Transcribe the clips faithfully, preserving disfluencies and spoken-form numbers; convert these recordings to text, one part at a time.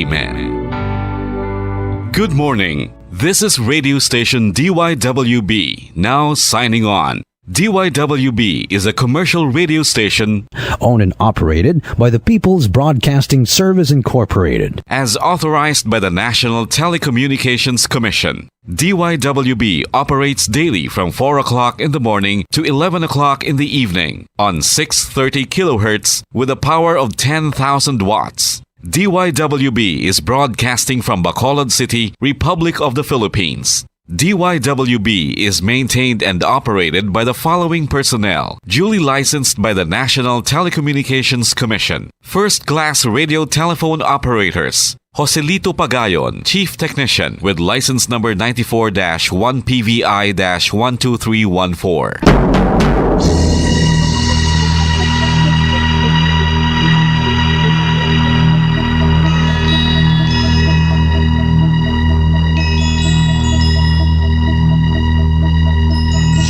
Amen. Good morning. This is radio station D Y W B, now signing on. D Y W B is a commercial radio station owned and operated by the People's Broadcasting Service Incorporated, as authorized by the National Telecommunications Commission. D Y W B operates daily from four o'clock in the morning to eleven o'clock in the evening on six thirty kilohertz with a power of ten thousand watts. D Y W B is broadcasting from Bacolod City, Republic of the Philippines. D Y W B is maintained and operated by the following personnel, duly licensed by the National Telecommunications Commission. First class radio telephone operators. Joselito Pagayon, Chief Technician, with license number ninety-four dash one P V I dash one two three one four.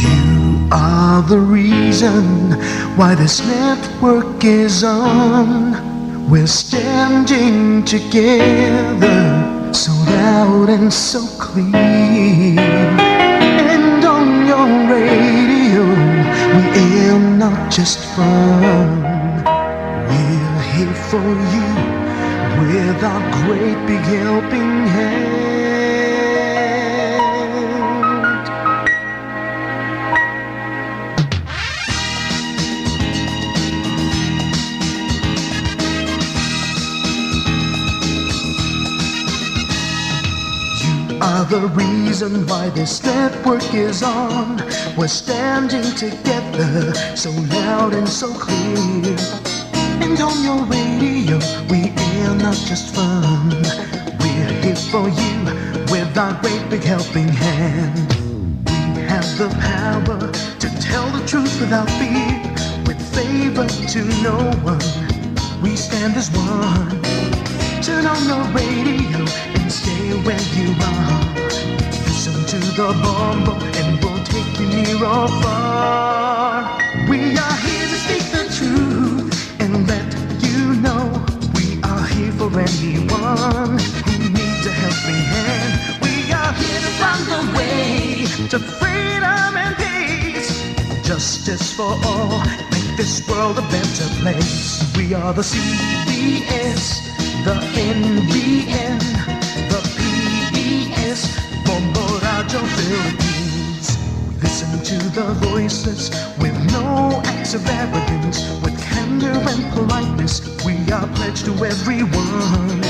You are the reason why this network is on. We're standing together, so loud and so clear. And on your radio, we aim not just fun. We're here for you with our great big helping hand. You are the reason why this network is on. We're standing together, so loud and so clear. And on your radio, we air not just fun. We're here for you with our great big helping hand. We have the power to tell the truth without fear, with favor to no one. We stand as one. Turn on your radio and stay where you are. Listen to the Bombo and we'll take you near or far. We are here to speak the truth and let you know we are here for anyone who needs a helping hand. We are here to find the way to freedom and peace. Justice for all, make this world a better place. We are the C B S, the N B N, the P B S, Bombo Radyo Philippines. Listen to the voices with no acts of arrogance, with candor and politeness. We are pledged to everyone.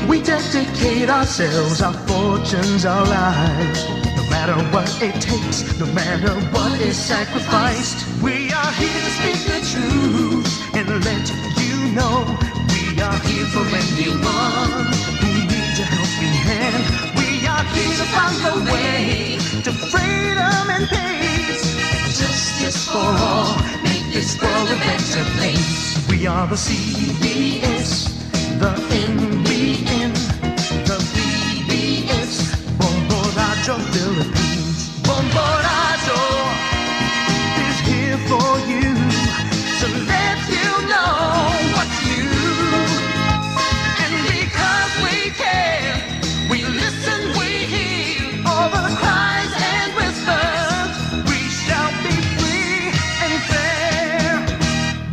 We dedicate ourselves, our fortunes, our lives. No matter what it takes, no matter what is sacrificed, we are here to speak the truth and let you know we are here for anyone who needs a helping hand. We are here to find the way to freedom and peace. Justice for all, make this world a better place. We are the C B S, the N B N, the P B S, Bombo Radyo Philippines. Bombo Radyo is here for you to let you know what's new. And because we care, we listen, we hear all the cries and whispers. We shall be free and fair.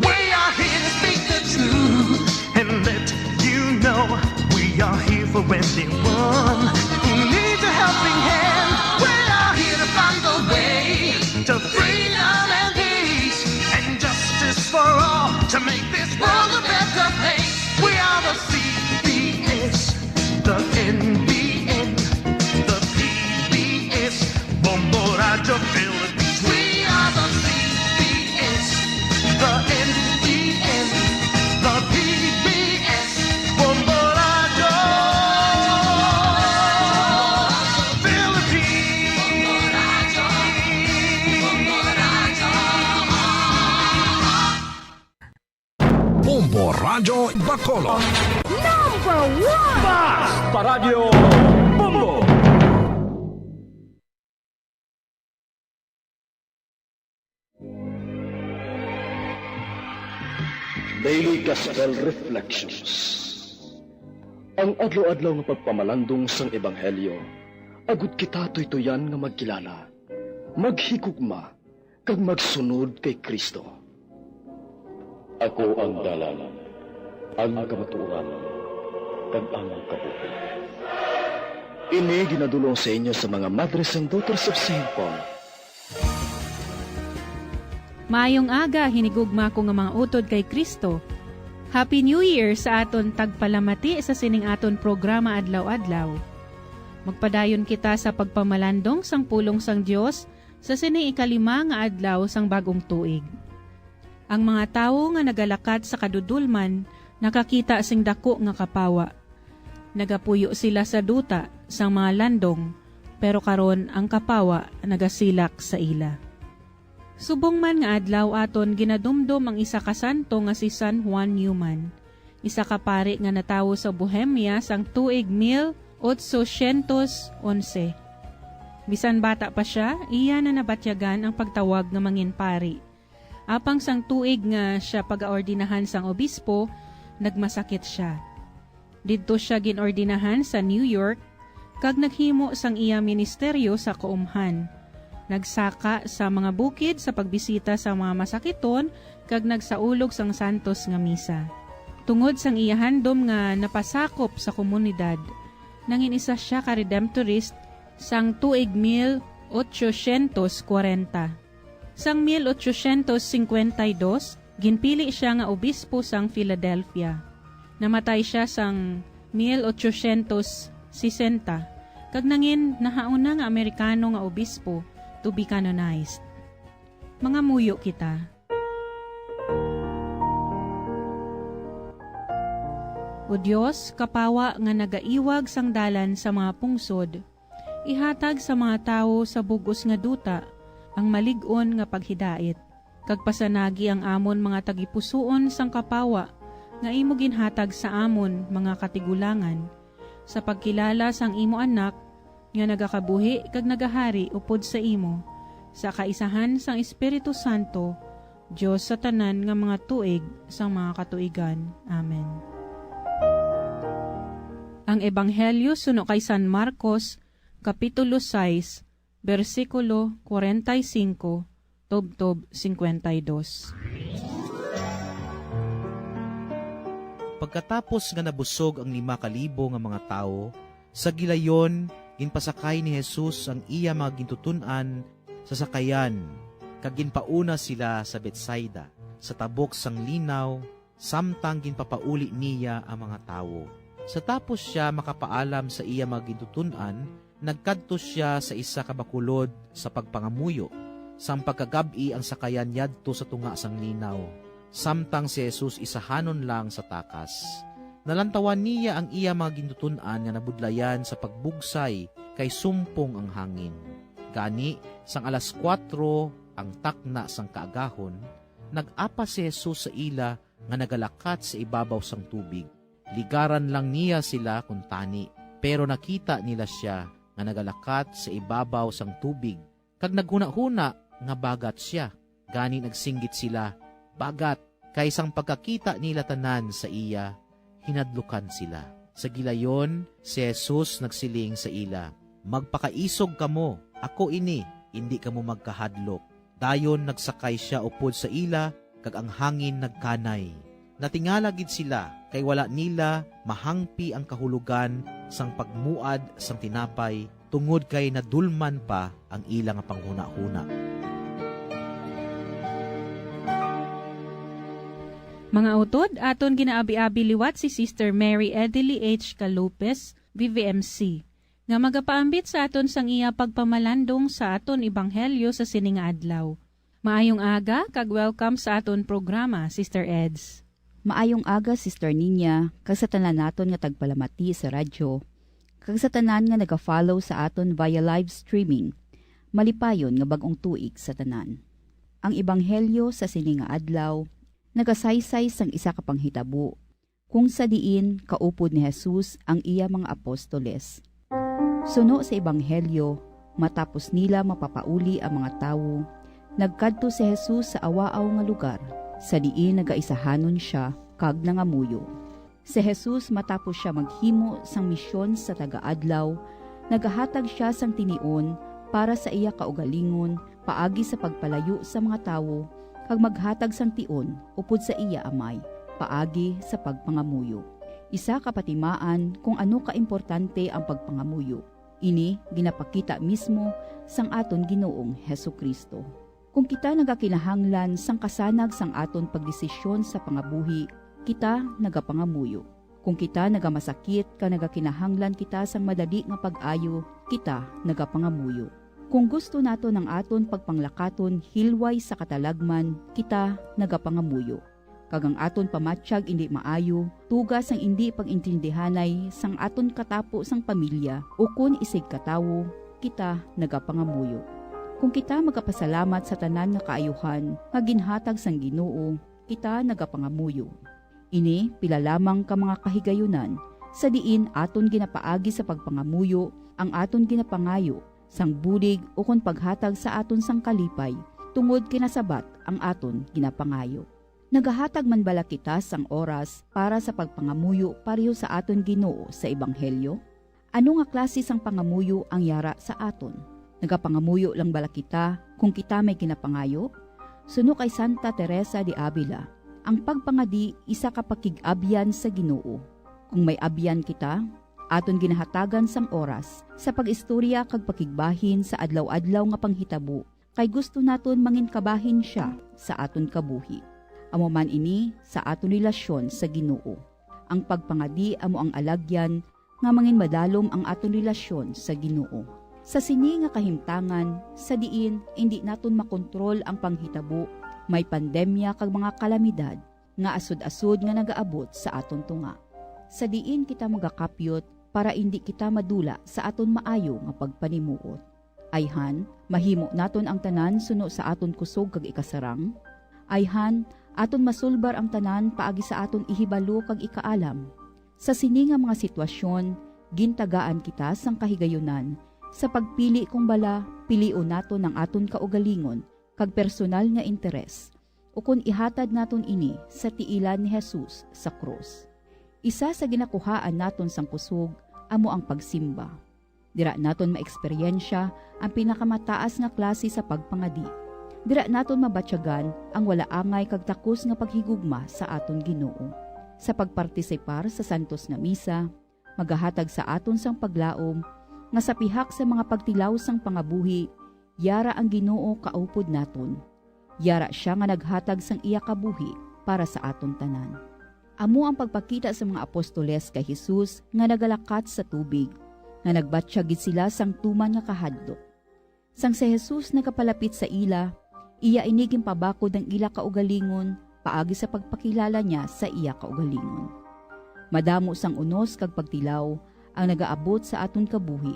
We are here to speak the truth and let you know we are here for anyone who needs a helping hand. We are here to find the way to freedom and peace and justice for all to make this world a better place. We are the C B S, the N B N, the P B S, Bombo Radyo Philippines. We are the C B S, the N B N, the P B S, Bombo Radyo Philippines. Bombo Radyo Bacolod. Number one! Basta Radyo Bombo! Daily Gospel Reflections. Ang adlaw-adlaw nga pagpamalandong sang ebanghelyo, agud kita tuytoyan nga magkilala, maghigugma, kag magsunod kay Cristo. Ako ang dalan, ang kamatuoran, kag ang kabuhi. Ini ginadul-ong sa inyo sa mga Madres and Daughters of Saint Paul. Maayong aga, hinigugma ko nga mga utod kay Cristo. Happy New Year sa aton tagpalamati sa sining aton programa adlaw-adlaw. Magpadayon kita sa pagpamalandong sang pulong sang Dios sa sining ikalima nga adlaw sang bag-ong tuig. Ang mga tawo nga nagalakat sa kadudolman nakakita sing daku nga kapawa. Nagapuyo sila sa duta sang mga landong, pero karon ang kapawa nagasilak sa ila. Subong man nga adlaw aton ginadumdom ang isa ka santo nga si San Juan Newman, isa ka pari nga natawo sa Bohemia sang tuig mil otsosyentos onse. Bisan bata pa sia, iya na nabatyagan ang pagtawag nga manginpari. Apang sang tuig nga sia pagaordinahan sang obispo, nagmasakit sia. Didto sia ginordinahan sa New York, kag naghimo sang iya ministeryo sa kaumhan. Nagsaka sa mga bukid sa pagbisita sa mga masakiton kag nagsaulog sang santos nga misa. Tungod sang iya handom nga napasakop sa komunidad, nangin isa sia ka Redemptorist sang tuig mil otsosyentos kwarenta. Sang mil otsosyentos singkwenta y dos, ginpili sia nga obispo sang Philadelphia. Namatay sia sang mil otsosyentos sesenta, kag nangin nahauna nga Amerikano nga obispo to be canonized. Mangamuyo kita. O Dios, kapawa nga nagaiwag sang dalan sa mga pungsod, ihatag sa mga tawo sa bug-os nga duta ang malig-on nga paghidait, kag pasanagi ang amon mga tagipusoon sang kapawa nga imo ginhatag sa amon, mga katigulangan, sa pagkilala sang imo Anak nga nagakabuhi kag nagahari upod sa imo, sa kaisahan sang Espiritu Santo, Dios sa tanan nga mga tuig sang mga katuigan. Amen. Ang Ebanghelyo suno kay San Marcos, Kapitulo sais, bersikulo kwarenta y singko tubtob singkwenta y dos. Pagkatapos nga nabusog ang lima ka libo nga mga tawo, sa gilayon ginpasakay ni Jesus ang iya mga gintuton-an sa sakayan, kag ginpauna sila sa Betsaida, sa tabok sang linaw, samtang ginpapauli niya ang mga tawo. Sa tapos sia makapaalam sa iya mga gintuton-an, nagkadto sia sa isa ka bakulod sa pagpangamuyo. Sang pagkagab-i ang sakayan yadto sa tunga sang linaw, samtang si Jesus isahanon lang sa takas. Nalantawan niya ang iya mga gintuton-an nga nabudlayan sa pagbugsay kay sumpong ang hangin. Gani, sang alas kuwatro ang takna sang kaagahon, nag-apas si Jesus sa ila nga nagalakat sa ibabaw sang tubig. Ligaran lang niya sila kuntani, pero nakita nila sia nga nagalakat sa ibabaw sang tubig, kag naghunahuna nga bagat sia. Gani nagsinggit sila, "Bagat!" Kay sang pagkakita nila tanan sa iya, hinadlukan sila. Sa gilayon, si Jesus nagsiling sa ila, "Magpakaisog kamo, ako ini, indi kamo magkahadlok." Dayon nagsakay sia upod sa ila, kag ang hangin nagkanay. Natingala gid sila, kay wala nila mahangpi ang kahulogan sang pagmuad sang tinapay, tungod kay nadulman pa ang ila nga panghunahuna. Mga utod, aton ginaabi-abi liwat si Sister Mary Edely H. Calupes, V V M C, nga magapaambit sa aton sang iya pagpamalandong sa aton ebanghelyo sa sini nga adlaw. Maayong aga, kag welcome sa aton programa, Sister Eds. Maayong aga, Sister Ninya, kag sa tanan naton nga tagpalamati sa radyo, kag sa tanan nga naga-follow sa aton via live streaming. Malipayon nga bag-ong tuig sa tanan. Ang ebanghelyo sa sini nga adlaw nagasaysay sang isa ka panghitabo kung sa diin kaupod ni Jesus ang iya mga apostoles. Suno sa ebanghelyo, matapos nila mapapauli ang mga tawo, nagkadto si Jesus sa awaaw nga lugar, sa diin nagaisahanon sia kag nangamuyo. Si Jesus, matapos sia maghimo sang misyon sa taga-adlaw, nagahatag sia sang tinion para sa iya kaugalingon paagi sa pagpalayo sa mga tawo kag maghatag sang tion upod sa iya Amay paagi sa pagpangamuyo. Isa ka patimaan kung ano kaimportante ang pagpangamuyo. Ini ginapakita mismo sang aton Ginoong Jesu-Cristo. Kung kita nagakinahanglan sang kasanag sang aton pagdesisyon sa pangabuhi, kita nagapangamuyo. Kung kita nagamasakit kag nagakinahanglan kita sang madali nga pag-ayo, kita nagapangamuyo. Kung gusto naton ang aton pagpanglakaton hilway sa katalagman, kita nagapangamuyo. Kag ang aton pamatyag indi maayo, tuga sang indi pag-intindihanay sang aton katapo sang pamilya ukon isigkatawo, kita nagapangamuyo. Kung kita magapasalamat sa tanan nga kaayuhan nga ginhatag sang Ginoo, kita nagapangamuyo. Ini pila lamang ka mga kahigayunan sa diin aton ginapaagi sa pagpangamuyo ang aton ginapangayo sang bulig ukon paghatag sa aton sang kalipay tungod kay nasabat ang aton ginapangayo. Nagahatag man bala kita sang oras para sa pagpangamuyo pareho sa aton Ginoo sa ebanghelyo? Ano nga klase sang pangamuyo ang yara sa aton? Nagapangamuyo lang bala kita kung kita may ginapangayo? Suno kay Santa Teresa de Avila, ang pagpangadi isa ka pakig-abyan sa Ginoo. Kung may abyan kita, aton ginahatagan sang oras sa pag-istorya kag pakigbahin sa adlaw-adlaw nga panghitabo, kay gusto naton manginkabahin sia sa aton kabuhi. Amo man ini sa aton relasyon sa Ginoo. Ang pagpangadi amo ang alagyan nga manginmadalom ang aton relasyon sa Ginoo. Sa sini nga kahimtangan, sa diin indi naton makontrol ang panghitabo, may pandemya kag mga kalamidad nga asod-asod nga nagaabot sa aton tunga. Sa diin kita magakapyot para indi kita madula sa aton maayo nga pagpanimuot. Ayhan, mahimo naton ang tanan suno sa aton kusog kag ikasarang. Ayhan, aton masulbar ang tanan paagi sa aton ihibalo kag ikaalam. Sa sini nga mga sitwasyon, gintagaan kita sang kahigayunan sa pagpili kung bala pilion naton ang aton kaugalingon kag personal nga interes, ukon ihatad naton ini sa tiilan ni Jesus sa krus. Isa sa ginakuhaan naton sang kusog amo ang pagsimba. Dira naton maeksperyensya ang pinakamataas nga klase sa pagpangadi. Dira naton mabatyagan ang wala angay kag takos nga paghigugma sa aton Ginoo. Sa pagpartisipar sa santos nga misa, magahatag sa aton sang paglaom nga sa pihak sa mga pagtilaw sang pangabuhi, yara ang Ginoo kaupod naton. Yara sia nga naghatag sang iya kabuhi para sa aton tanan. Amo ang pagpakita sa mga apostoles kay Jesus nga nagalakat sa tubig, nga nagbatyag gid sila sang tuman nga kahadlok. Sang si Jesus nagapalapit sa ila, iya ini ginpabakod ang ila kaugalingon paagi sa pagpakilala niya sa iya kaugalingon. Madamo sang unos kag pagtilaw ang nagaabot sa aton kabuhi,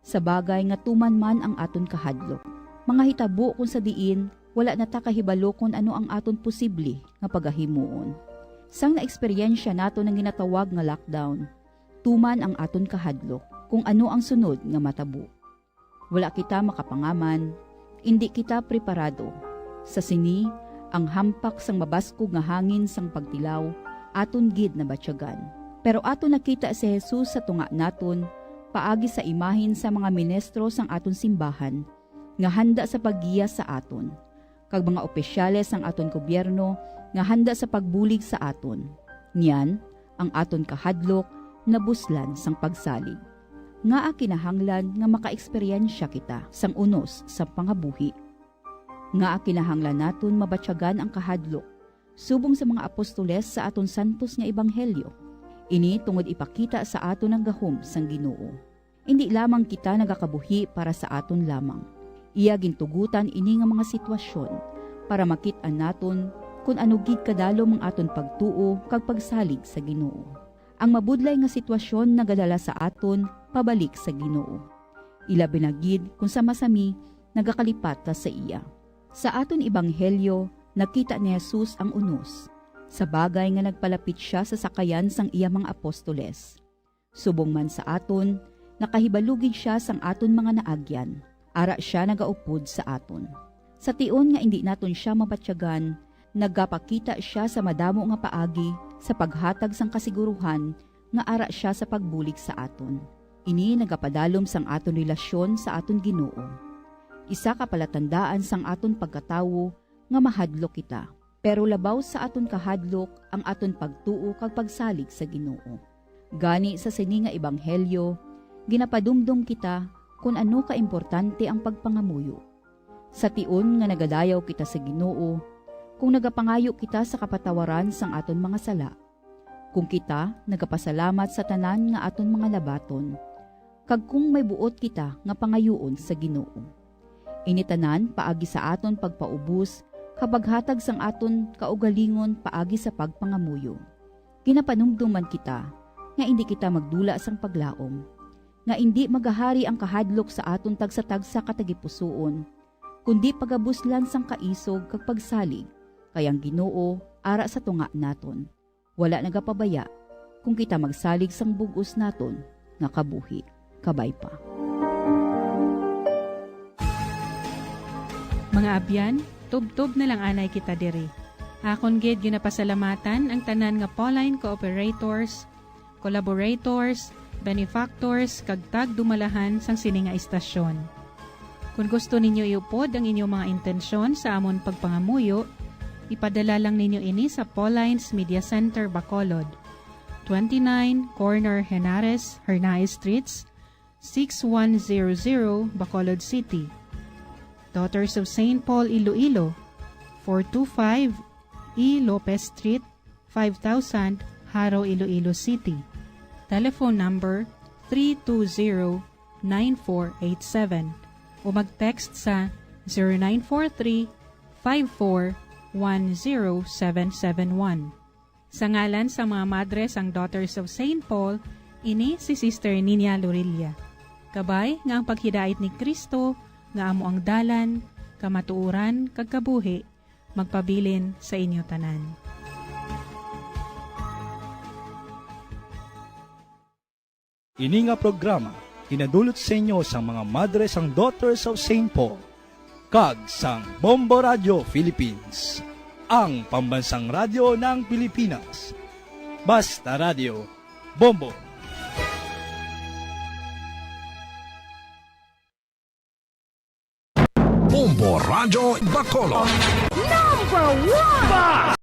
sa bagay nga tuman man ang aton kahadlok. Mga hitabo kon sa diin wala na ta kahibalo kon ano ang aton posible nga pagahimuon. Sang naeksperyensya naton ang ginatawag nga lockdown, tuman ang aton kahadlok kon ano ang sunod nga matabo. Wala kita makapangaman, indi kita preparado. Sa sini, ang hampak sang mabaskog nga hangin sang pagtilaw aton gid nabatyagan. Pero aton nakita si Jesus sa tunga naton paagi sa imahen sa mga ministro sang aton simbahan nga handa sa paggiya sa aton, kag mga opisyales sang aton gobyerno nga handa sa pagbulig sa aton. Niyan, ang aton kahadlok nabuslan sang pagsalig. Ngaa kinahanglan nga makaeksperyensya kita sang unos sa pangabuhi? Ngaa kinahanglan naton mabatyagan ang kahadlok subong sa mga apostoles sa aton santos nga ebanghelyo? Ini tungod ipakita sa aton ang gahom sang Ginoo. Indi lamang kita nagakabuhi para sa aton lamang. Iya gintugotan ini nga mga sitwasyon para makit-an naton kon ano gid kadalom ang aton pagtuo kag pagsalig sa Ginoo. Ang mabudlay nga sitwasyon nagadala sa aton pabalik sa Ginoo, ilabi na gid kon sa masami nagakalipat ta sa iya. Sa aton ebanghelyo, nakita ni Jesus ang unos, sa bagay nga nagpalapit sia sa sakayan sang iya mga apostoles. Subong man sa aton, nakahibalo gid sia sang aton mga naagyan, ara sia nagaupod sa aton. Sa tion nga indi naton sia mabatyagan, Nagapakita sia sa madamo nga paagi sa paghatag sang kasiguruhan nga ara sia sa pagbulig sa aton. Ini nagapadalom sang aton relasyon sa aton Ginoo. Isa ka palatandaan sang aton pagkatawo nga mahadlok kita, pero labaw sa aton kahadlok ang aton pagtuo kag pagsalig sa Ginoo. Gani, sa sini nga ebanghelyo, ginapadumdom kita kon ano ka importante ang pagpangamuyo. Sa tion nga nagadayaw kita sa Ginoo, kung nagapangayo kita sa kapatawaran sang aton mga sala, kung kita nagapasalamat sa tanan nga aton mga nabaton, kag kung may buot kita nga pangayuon sa Ginoo. Ini tanan paagi sa aton pagpaubos kag paghatag sang aton kaugalingon paagi sa pagpangamuyo. Ginapanumdom man kita nga indi kita magdula sang paglaom, nga indi magahari ang kahadlok sa aton tagsa-tagsa ka tagipusoon, kundi pagabuslan sang kaisog kag pagsalig, kay ang Ginoo ara sa tunga naton. Wala nagapabaya kung kita magsalig sang bug-os naton nga kabuhi. Kabay pa. Mga abyan, tubtob na lang anay kita diri. Akon gid ginapasalamatan ang tanan nga Pauline cooperators, collaborators, benefactors, kag tagdumalahan sang sini nga istasyon. Kon gusto ninyo iupod ang inyo mga intensyon sa amon pagpangamuyo, ipadala lang ninyo ini sa Pauline's Media Center, Bacolod, twenty-nine Corner Henares, Hernaez Streets, six one zero zero, Bacolod City. Daughters of Saint Paul, Iloilo, four two five E Lopez Street, five thousand, Jaro, Iloilo City. Telephone number three two zero, nine four eight seven o mag-text sa zero nine four three, five four one zero seven seven one. Sa ngalan sa mga madre sang Daughters of Saint Paul, ini si Sister Nina Lorilla. Kabay nga ang paghidait ni Cristo, nga amo ang dalan, kamatuoran, kag kabuhi, magpabilin sa inyo tanan. Ini nga programa ginadulot sa inyo sang mga madre sang Daughters of Saint Paul kag sang Bombo Radio Philippines, ang pambansang radyo ng Pilipinas. Basta Radio, Bombo! Bombo Radyo Bacolod. Number one!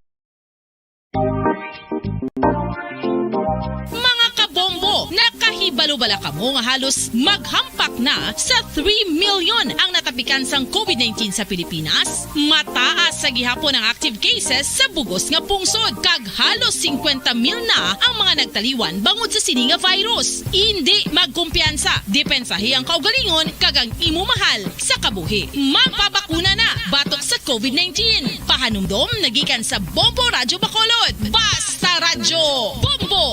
Mga kabombo, nakahibalo bala kamo nga halos maghampak na sa three million ang natapikan sang covid nineteen sa Pilipinas? Mataas sa gihapon ang active cases sa bug-os nga pungsod, kag halos singkwenta mil na ang mga nagtaliwan bangod sa sini nga virus. Indi magkumpiyansa, depensahi ang kaugalingon kag ang imo mahal sa kabuhi. Magpabakuna na batok sa covid nineteen. Pahanumdom nagikan sa Bombo Radyo Bacolod. Basta Radyo Bombo!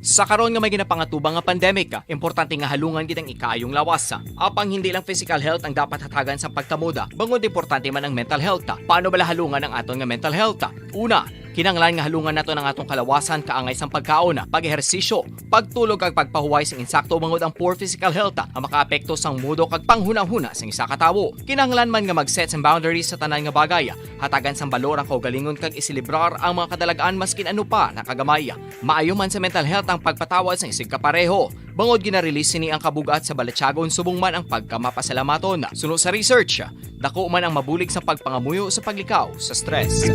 Sa karon nga may ginapangatubang nga pandemic, importante nga halungan gid ang ikaayong lawas. Apang hindi lang physical health ang dapat hatagan sang pagkamuda, bangod importante man ang mental health. Paano bala halungan ang aton nga mental health? Una, kinahanglan nga halungan naton ang aton kalawasan kaangay sang pagkaon, pag-ehersisyo, pagtulog kag pagpahuway sang insakto, bangod ang poor physical health ang makaapekto sang mudo kag panghunahuna sang isa ka tawo. Kinahanglan man nga mag-set sang boundaries sa tanan nga bagay, hatagan sang balor ang kaugalingon kag iselebrar ang mga kadalag-an maskin ano pa na kagamay. Maayo man sa mental health ang pagpatawad sang isigkapareho, bangod gina-release sini ang kabug-at sa balatyagon subong man ang pagkamapasalamaton. Suno sa research, dako man ang mabulig sa pagpangamuyo sa paglikaw sa stress.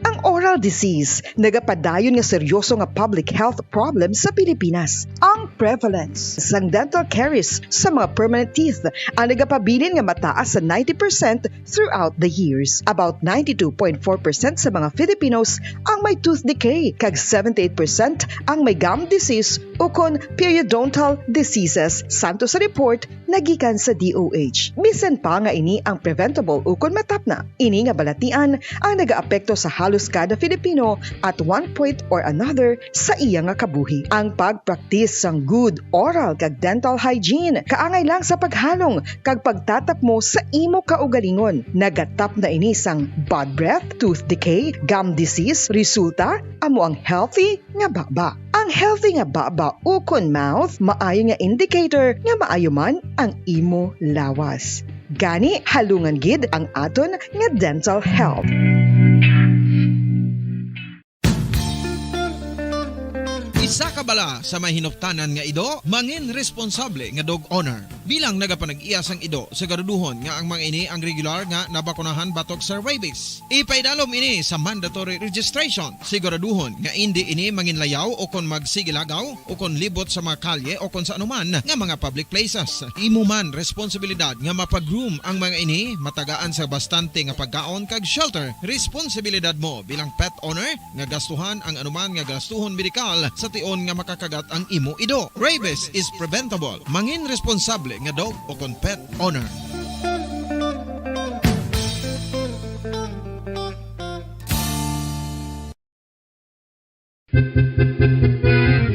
Ang oral disease nagapadayon nga seryoso nga public health problem sa Pilipinas. Ang prevalence sang dental caries sa mga permanent teeth ang nagapabilin nga mataas sa ninety percent throughout the years. About ninety-two point four percent sa mga Filipinos ang may tooth decay, kag seventy-eight percent ang may gum disease ukon periodontal diseases, santo sa report nagikan sa D O H. Bisan pa nga ini ang preventable ukon matapna, ini nga balatian ang nagaapekto sa halos kada Filipino at one point or another sa iya nga kabuhi. Ang pagpraktis sang good oral kag dental hygiene kaangay lang sa paghalong kag pagtatapmo sa imo kaugalingon. Nagatapna ini sang bad breath, tooth decay, gum disease, resulta amo ang healthy nga baba. Ang Healthy nga baba ukon mouth, maayo nga indicator nga maayo man ang imo lawas. Gani, halungan gid ang aton nga dental health. Isa ka bala sa may hinuptanan nga ido, mangin responsable nga dog owner. Bilang nagapanag-iya sang ido, siguraduhon nga ang mga ini ang regular nga nabakunahan batok sa rabies. Ipaidalom ini sa mandatory registration. Siguraduhon nga indi ini manginlayaw o kon magsigilagaw o kon libot sa mga kalye o kon sa anuman nga mga public places. Imo man responsibilidad nga mapag-groom ang mga ini, matagaan sa bastante nga pagkaon kag shelter. Responsibilidad mo bilang pet owner nga gastuhan ang anuman nga gastuhon medikal sa tion nga makakagat ang imo ido. Rabies is preventable. Mangin responsable nga dog o kon pet owner.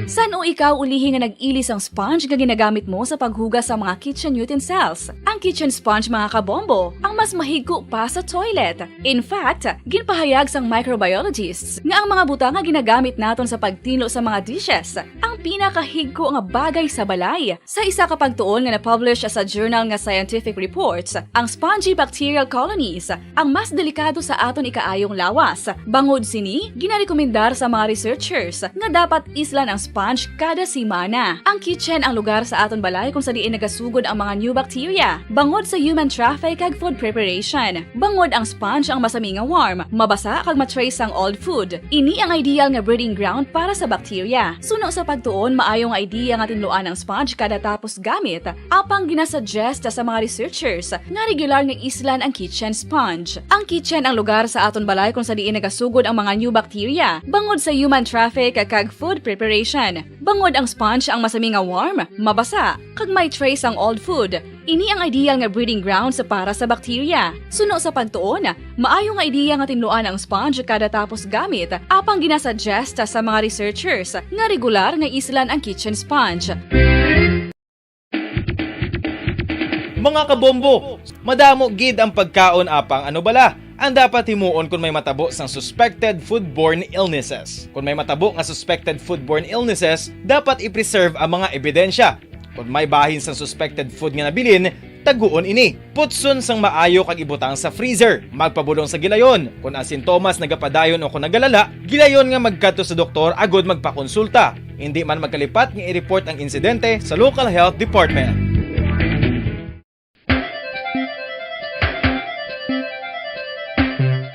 San-o ikaw ulihi nga nag-ili sang sponge nga ginagamit mo sa paghugas sa mga kitchen utensils? Ang kitchen sponge, mga kabombo, ang mas mahigko pa sa toilet. In fact, ginpahayag sang microbiologists nga ang mga butang nga ginagamit naton sa pagtinlo sa mga dishes ang pinakahigko nga bagay sa balay. Sa isa ka pagtuon nga na-publish sa journal nga Scientific Reports, ang spongy bacterial colonies ang mas delikado sa aton ikaayong lawas. Bangod sini, ginarekomendar sa mga researchers nga dapat islan ang sponge kada semana. Ang kitchen ang lugar sa aton balay kung sa diin nagasugod ang mga new bacteria, bangod sa human traffic kag food preparation. Bangod ang sponge ang masami nga warm, mabasa kag ma-trace ang old food. Ini ang ideal nga breeding ground para sa bacteria. Suno sa pagtuon, maayo nga idea nga tinluan ang sponge kada tapos gamit, apang ginasuggest sa mga researchers nga regular nga islan ang kitchen sponge. Ang kitchen ang lugar sa aton balay kung sa diin nagasugod ang mga new bacteria, bangod sa human traffic kag food preparation. Bangod ang sponge ang masami nga warm, mabasa, kag may trace ang old food. Ini ang ideal nga breeding grounds para sa bacteria. Suno sa pagtuon, maayo nga idea nga tinluan ang sponge kada tapos gamit, apang ginasuggest sa mga researchers nga regular nga islan ang kitchen sponge. Mga kabombo, madamo gid ang pagkaon apang ano bala ang dapat himuon kon may matabo sang suspected foodborne illnesses. Kon may matabo nga suspected foodborne illnesses, dapat i-preserve ang mga ebidensya. Kon may bahin sang suspected food nga nabilin, taguon ini. Putson sang maayo kag ibutang sa freezer. Magpabulong sa gilayon. Kon ang sintomas nagapadayon o kon nagalala, gilayon nga magkadto sa doktor agud magpakonsulta. Indi man magkalipat nga i-report ang insidente sa local health department.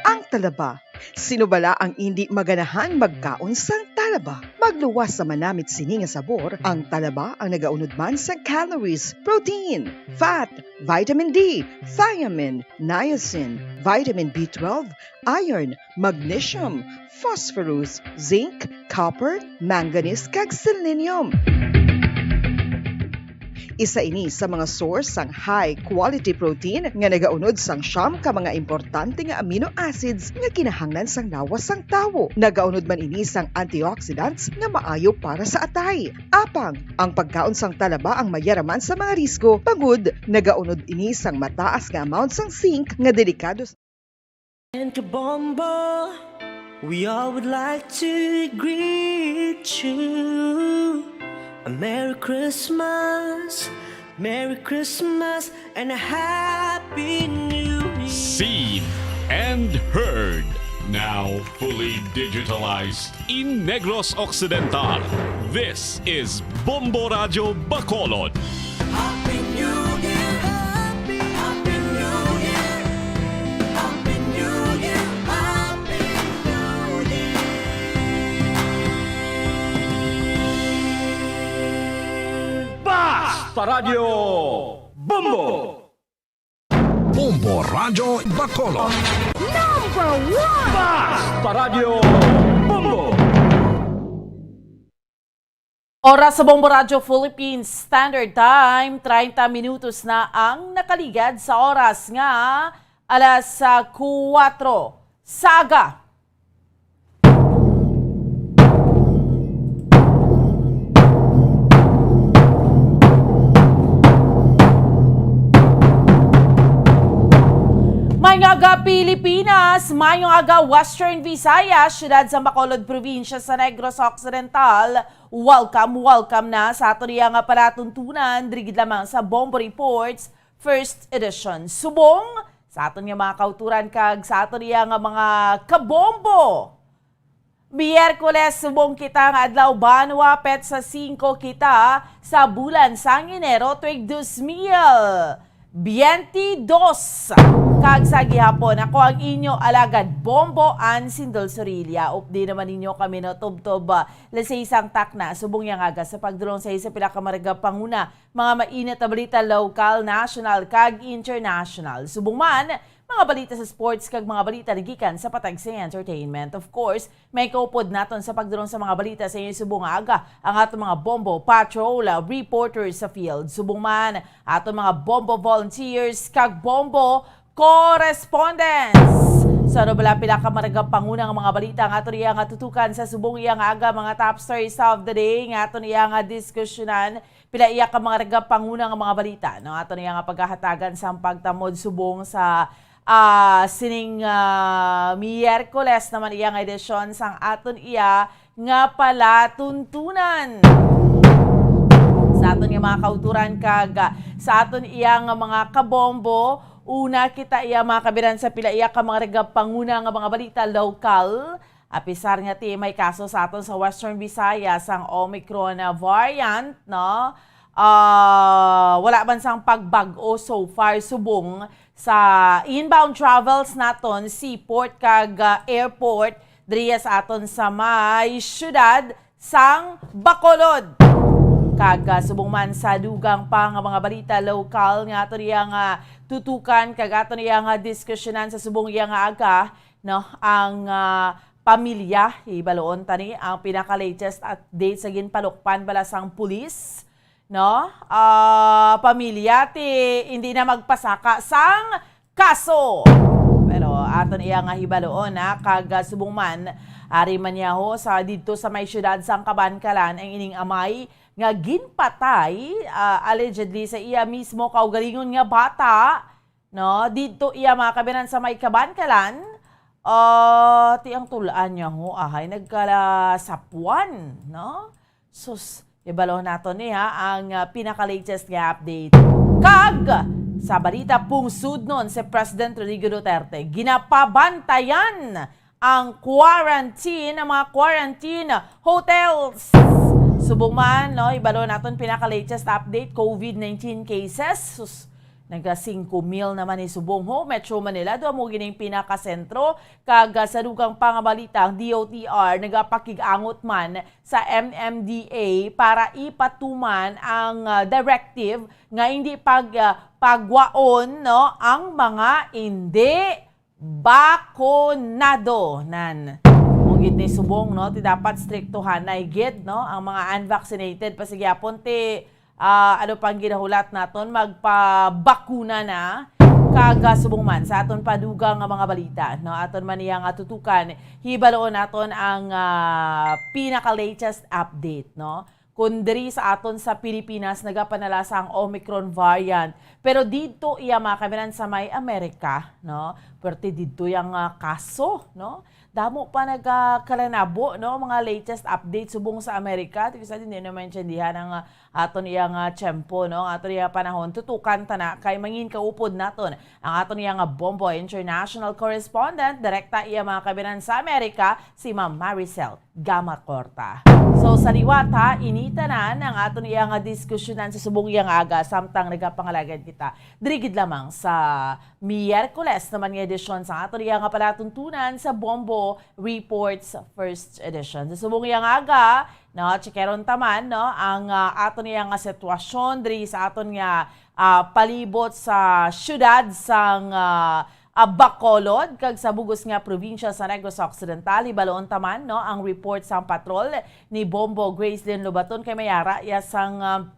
Ang talaba. Sino bala ang indi maganahang magkaon sang talaba? Magluwas sa manamit sini nga sabor, ang talaba ang nagaunod man sang calories, protein, fat, vitamin D, thiamine, niacin, vitamin B twelve, iron, magnesium, phosphorus, zinc, copper, manganese, kag selenium. Isa ini sa mga source sang high quality protein nga nagaunod sang siyam ka mga importante nga amino acids nga kinahanglan sang lawas sang tawo. Nagaunod man ini sang antioxidants nga maayo para sa atay. Apang, ang pagkaon sang talaba ang mayara man sa mga risgo, bangod nagaunod ini sang mataas nga amount sang zinc nga delikado sa And Kabombo, we all would like to greet you a Merry Christmas, Merry Christmas, and a Happy New Year. Seen and heard, now fully digitalized in Negros Occidental. This is Bombo Radyo Bacolod. Happy New Year! Happy, Happy New Year! Happy New Year! Happy New Year! Basta Radyo Bombo! Bombo Radyo Bacolod. Number one! Basta Radyo Bombo! Oras sa Bombo Radyo Philippines Standard Time, treinta minutos na ang nakaligad sa oras nga alas, ah, kuwatro sa aga. May Aga Pilipinas, mayong aga Western Visayas, siyudad sa Bacolod, probinsya sa Negros Occidental. Welcome, welcome na sa aton iya nga palatuntunan, diri gid lamang sa Bombo Reports, first edition. Subong sa aton nga mga kauturan kag sa aton iya nga mga kabombo. Miyerkules, subong kita nga adlaw, banwa, petsa singko kita sa bulan sang Enero, tuig dos mil biyente dos. Kag sa gihapon, ako ang inyo alagad, Bombo Ann Sindol Sorilla. Updi naman ninyo kami, no, tubtob, ah, alas sais sang takna, subong yang aga sa pagdulong sa isa pila ka mga panguna, mga mainit na balita, lokal, national, kag international. Subong man, mga balita sa sports kag mga balita nagikan sa patag sa entertainment. Of course, may kaupod naton sa pagdulong sa mga balita sa inyo subong nga aga ang aton mga Bombo Patrol, uh, reporters sa field. Subong man, aton mga Bombo volunteers kag Bombo correspondents. Sa ano bala pila ka mga panguna nga mga balita nga aton iya nga tutukan sa subong iya nga aga, mga top stories of the day nga aton iya nga diskusyonan. Pila iya ka mga nagapanguna nga mga balita, no? Aton iya nga paghahatagan sang pagtamod subong sa, ah, sining, ah, Miyerkules naman iya nga edisyon sang aton iya nga palatuntunan. Sa aton nga mga kauturan kag, ah, sa aton iya nga mga kabombo, una kita iya mga kabiran sa pila iya ka mga nagapanguna nga mga balita lokal. Apisar nga ti may kaso sa aton sa Western Visayas ang Omicron, ah, variant, no? Ah, wala man sang pagbag-o so far subong sa inbound travels naton, seaport kag, ah, airport diriya sa aton sa may siyudad sang Bacolod. Kag, ah, subong man sa dugang pa nga mga balita lokal nga aton iya nga tutukan kag aton iya nga diskusyonan sa subong iya nga aga, no, ang, ah, pamilya, hibaloon ta ni ang pinaka-latest update sa ginpalukpan bala sang pulis, no? Ah, pamilya ti hindi na magpasaka sang kaso. Pero aton iya nga hibaloon, ha, kag, ah, subong man, ari man niya ho, sa didto sa may siyudad sang Kabankalan ang ining amay nga ginpatay, ah, allegedly sa iya mismo kaugalingon nga bata, no? Didto iya mga kabiran sa may Kabankalan, ah, ti ang tulaan niya ho, ahay, nagkalasapuan, no? Sus, ibalo nato ni ha, ang, ah, pinaka-latest nga update. Kag sa balita, pungsudnon si President Rodrigo Duterte, ginapabantayan ang quarantine, ang mga quarantine hotels. Subong man, no, ibalo naton pinaka-latest update, covid nineteen cases. Sus, naga singko mil naman ni subong ho. Metro Manila, duha mo gining pinakasentro. Kag, ah, sa dugang pa nga balita, ang D O T R nagapakig-angot man sa M M D A para ipatuman ang, ah, directive nga hindi pag, ah, pagwaon, no, ang mga hindi bakunado. Nan. Mao gid ni subong, no, ti dapat striktuhanay gid, no, ang mga unvaccinated. Pasigihapon ti, ah, ano pang ginahulat naton, magpabakuna na. Kag, ah, subong man sa aton padugang nga mga balita, no, aton man iya nga tutukan, hibaloon naton ang, ah, pinaka-latest update, no. Kun diri sa aton sa Pilipinas nagapanalasa ang Omicron variant, pero didto iya mga kabiran sa may Amerika, no, perti didto yang, ah, kaso, no. Damo pa nagakalanabo, no, mga latest update subong sa Amerika. Ti kisa hindi na maintindihan ang, ah, aton iya nga tiyempo, no, aton iya panahon. Tutukan ta na kay mangin kaupod naton ang aton iya nga Bombo International Correspondent, direkta iya mga kabiran sa Amerika, si Ma'am Maricel Gama Corta. So, sa liwat, ha, ini tanan ang aton iya nga diskusyonan sa subong iya nga aga, samtang nagapangalagad kita diri gid lamang sa Miyerkules naman nga edisyon sa aton iya nga palatuntunan sa Bombo Reports First Edition. Sa subong iya nga aga, no, checkeron ta man, no, ang, ah, aton iya nga sitwasyon diri sa aton nga, ah, palibot sa siyudad sang, ah, ah, Bacolod kag sa bug-os nga probinsya sa Negros Occidental. Hibaloon ta man, no, ang report sang patrol ni Bombo Gracelyn Lobaton kay may ara iya sang, ah,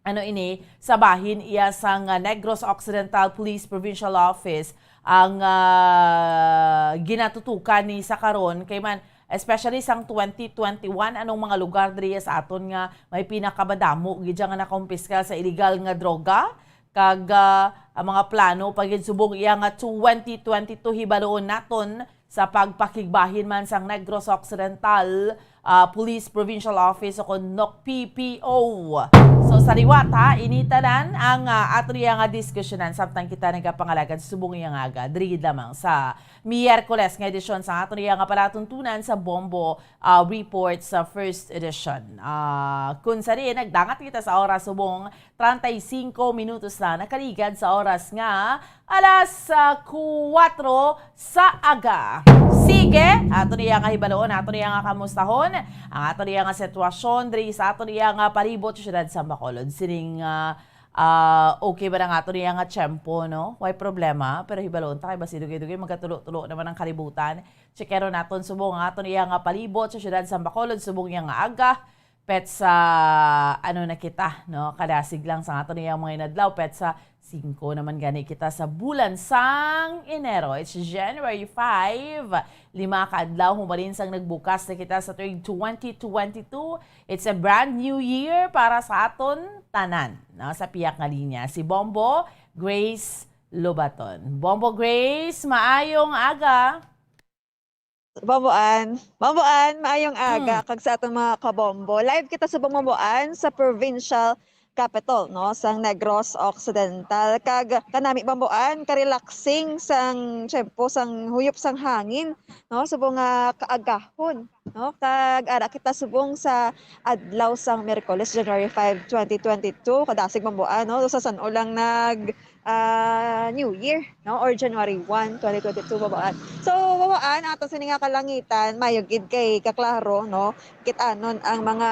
ano ini, sa bahin iya sang, ah, Negros Occidental Police Provincial Office ang, ah, ginatutukan ni sa karon kay man, especially sang twenty twenty-one, anong mga lugar diri sa aton nga may pinakamadamo gid nga nakumpiska sa illegal nga droga? kag, ah, ang mga plano pa gid subong iya nga twenty twenty-two, hibaluon naton sa pagpakigbahin man sang Negros Occidental, ah, Police Provincial Office o kon N O C P P O. So sa liwat, ha, ini tanan ang, ah, aton iya nga diskusyonan samtang kita nagapangalagad subong iya nga aga diri gid lamang sa Miyerkules nga edisyon sa aton iya nga palatuntunan sa Bombo, ah, Report sa first edition. Ah, kun sa diin, nagdangat kita sa oras subong treinta y cinco minutos na nakaligad sa oras nga alas, ah, kuwatro sa aga. Sige, ato niya nga hibaluon, ato niya nga kamustahon, ang ato niya nga sitwasyon diri sa ato niya nga palibot, siyudad sa Bacolod. Sining, ah, ah, okay ba na nga ato niya nga tiyempo, no? Way problema, pero hibaluon ta kay basi dugay-dugay magkatulo-tulo naman ang kalibutan. Checkeron naton subong ang ato niya nga palibot sa siyudad sa Bacolod, subong niya nga aga. Petsa, ano na kita, no? Kadasig lang sa ato niyang mga inadlaw, petsa singko naman gani kita sa bulan sang Enero. It's January five. Lima ka adlaw humalin sang nagbukas na kita sa tuig twenty twenty-two. It's a brand new year para sa aton tanan, no? Sa piyak nga linya, si Bombo Grace Lobaton. Bombo Grace, maayong aga. Bomboan. Bomboan, maayong aga, mm, kag sa atong mga kabombo. Live kita sa Bomboan sa provincial capital, no, sang Negros Occidental. Kag kanami Bomboan, ka-relaxing sang tiyempo, sang huyop sang hangin, no, subong nga kaagahon, no, kag ara kita subong sa adlaw sang Miyerkules, January five, twenty twenty-two. Kadasig Bomboan, no, sa san-o lang nag ah, New Year, no? Or January one, twenty twenty-two, Bomboan. So, Bomboan, ato sini nga kalangitan, mayo gid kay kaklaro, no? Kit-anon ang mga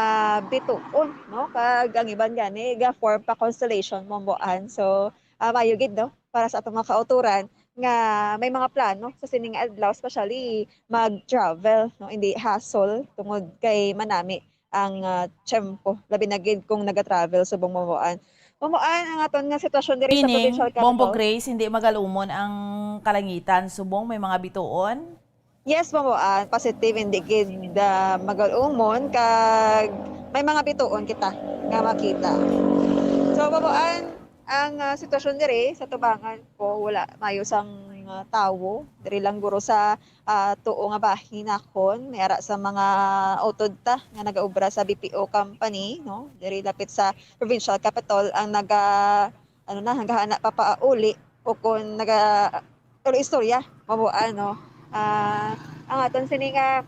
bituon, no? Kag ang iban gani, ga-form pa constellation, Bomboan. So, ah, mayo gid, no? Para sa atong mga kauturan nga may mga plano sa sining adlaw, especially mag-travel, no? Hindi hassle tungod kay manami ang, ah, tiyempo, labi na gid kung naga-travel subong Bomboan. Bomboan, ang aton nga sitwasyon diri sa, meaning, provincial capital. Bombo Grace, hindi magalumon ang kalangitan subong may mga bituon? Yes, Bomboan, positive, hindi gid, ah, magalumon, kag may mga bituon kita nga makita. So, Bomboan, ang, ah, sitwasyon diri sa tubangan ko, wala mayo sang, ah, tawo. Diri lang guro sa ah, tuo nga bahin nakon, may ara sa mga utod ta nga nagaobra sa B P O company, no? Diri lapit sa provincial capital ang naga-, ano na, naghahana pa pauli o kon naga-, tulo istorya, Bomboan, no? Ah, ang aton sini nga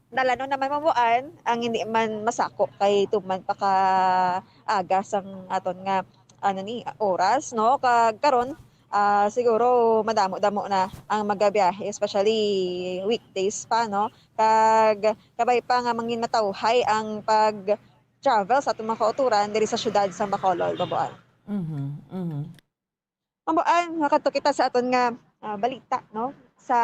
dalanon naman, Bomboan, ang hindi man masako kay tuman pa ka aga sang aton nga ano ni, oras, no? Kag karon, ah, siguro madamo-damo na ang magabiyahe, especially weekdays pa, no? Kag kabay pa nga mangin matawhay ang pag-travel sa atong mga kauturan diri sa siyudad sa Bacolod, Bomboan. Mhm, mhm. Bomboan, makadto kita sa aton nga, ah, balita, no? Sa,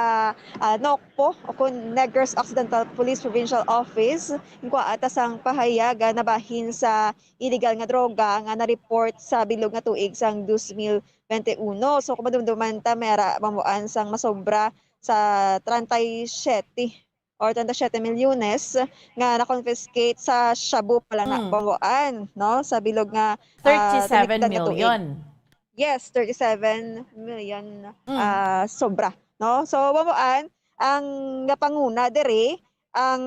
ah, N O C P O o kon Negros Occidental Police Provincial Office, inkuha ta sang pahayag nga nabahin sa iligal nga droga nga na-report sa bilog nga tuig sang dos mil bente uno. So, kung madumduman ta, may ara, Bomboan, sang masobra sa treinta y siete or treinta y siete milyones nga na-confiscate sa shabu pa lang na, mm, Bomboan, no? Sa bilog nga, ah, thirty-seven million. Yes, thirty-seven million, mm, ah, sobra, no? So, Bomboan, ang napanguna diri, ang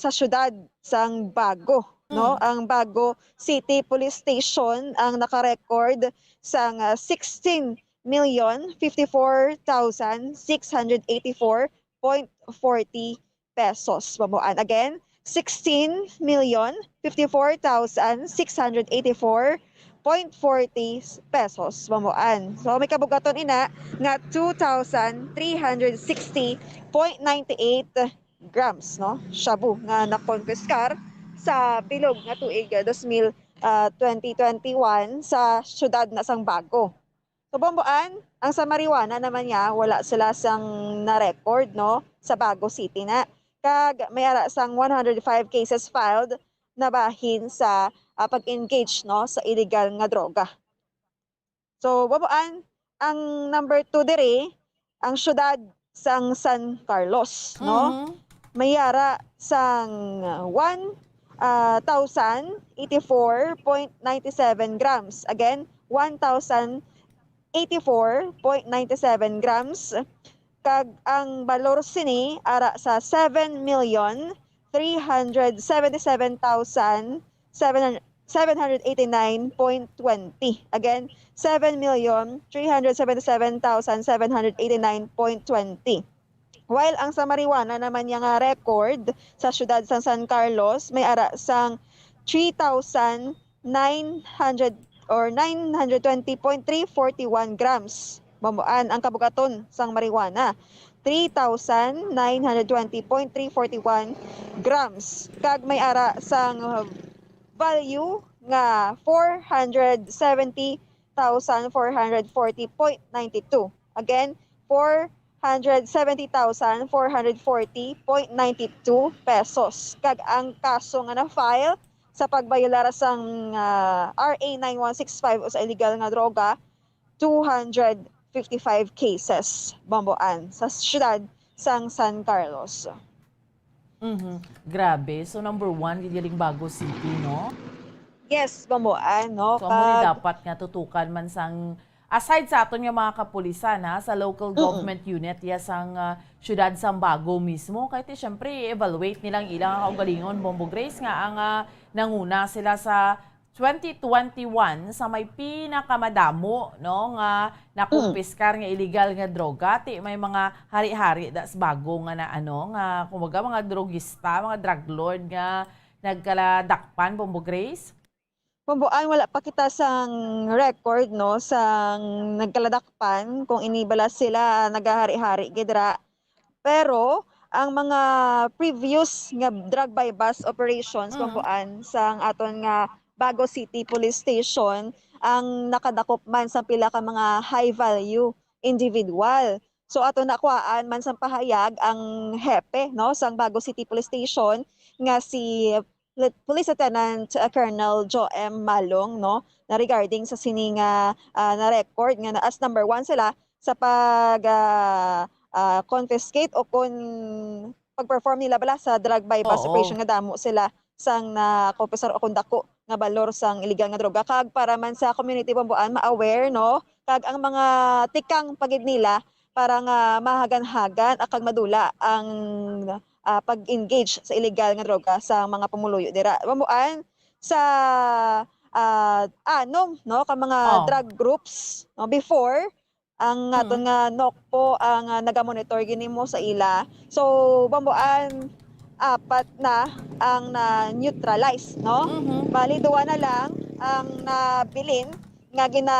sa siyudad sang Bago, no? Mm. Ang Bago City Police Station ang naka-record sang, ah, sixteen million fifty-four thousand six hundred eighty-four point forty pesos, Bomboan. Again, sixteen million fifty-four thousand six hundred eighty-four point forty pesos, Bomboan. So, may kabugaton ina nga two thousand three hundred sixty point nine eight grams, no? Shabu nga nakonpiskar sa bilog nga tuig, ah, dos mil, ah, twenty twenty-one sa siyudad na sang Bago. So, Bomboan, ang sa marijuana naman niya, wala sila sang na-record, no, sa Bago City na. Kag may ara sang one hundred five cases filed na bahin sa, ah, pag-engage, no, sa illegal nga droga. So, Bomboan, ang number two diri, ang siyudad sang San Carlos, no? Mhm. May ara sang one, ah, thousand eighty-four point nine seven grams. Again, one thousand eighty-four point nine seven grams, kag ang balor sini ara sa seven million three hundred seventy-seven thousand seven hundred, seven hundred eighty-nine point twenty. Again, seven million three hundred seventy-seven thousand seven hundred eighty-nine point twenty. While ang sa marijuana naman niya nga record sa siyudad sang San Carlos may ara sang three thousand nine hundred or nine hundred twenty point three forty one grams. Bambuan ang kabugaton sang marijuana, three thousand nine hundred twenty point three forty one grams. Kag may ara sang value nga four hundred seventy thousand four hundred forty point nine two. Again, four hundred seventy thousand four hundred forty point nine two pesos. Kag ang kaso nga na-file sa pagbayolar sang, ah, R A nine one six five o sa illegal nga droga, two hundred fifty-five cases, Bambuan, sa siyudad sang San Carlos. Mhm. Grabe. So, number one, gid galing Bago City, no? Yes, Bambuan, no? So, amo ni Kag dapat nga tutukan man sang, aside sa aton nga mga kapulisan, ha, sa local Mm-mm. government unit, ya sang, ah, siyudad sang Bago mismo. Kay ti, syempre, i-evaluate nila ang ilang kaugalingon, Bombo Grace, nga ang, ah, nanguna sila sa twenty twenty-one sa may pinakamadamo, no, nga nakumpiskar nga illegal nga droga. Ti may mga hari-hari da sa Bago nga na, ano, nga, kumbaga, mga drogista, mga drug lord nga nagkaladakpan, Bombo Grace? Bambuan, wala pa kita sang record, no, sang nagkaladakpan kung ini bala sila nagahari-hari gid ra. Pero ang mga previous nga drug buy-bust operations, Mhm. Bambuan, sang aton nga Bago City Police Station, ang nakadakop man sa pila ka mga high value individual. So, ato nakuhaan man sang pahayag ang hepe, no, sang Bago City Police Station nga si Lit-, Police Lieutenant, uh, Colonel Joe M Malong, no, na regarding sa sini nga, ah, na-record nga na, as number one sila sa pag, ah, ah, confiscate o kun pag-perform nila bala sa drug buy-bust Oo. operation nga damo sila sang na-confiscar o kun dako nga balor sang illegal nga droga. Kag para man sa community, Bambuan, ma-aware, no, kag ang mga tikang pa gid nila para nga mahagan-hagan kag madula ang, ah, pag-engage sa illegal nga droga sa mga pumuluyo dira. Bambuan, sa, ah, anom, no, ka mga Oh. drug groups, no, before, ang aton Mm. nga NOCPO ang, ah, nagamonitor gini mo sa ila. So, Bambuan, apat na ang na-neutralize, no? Mhm. Bali, duwa na lang ang nabilin nga gina,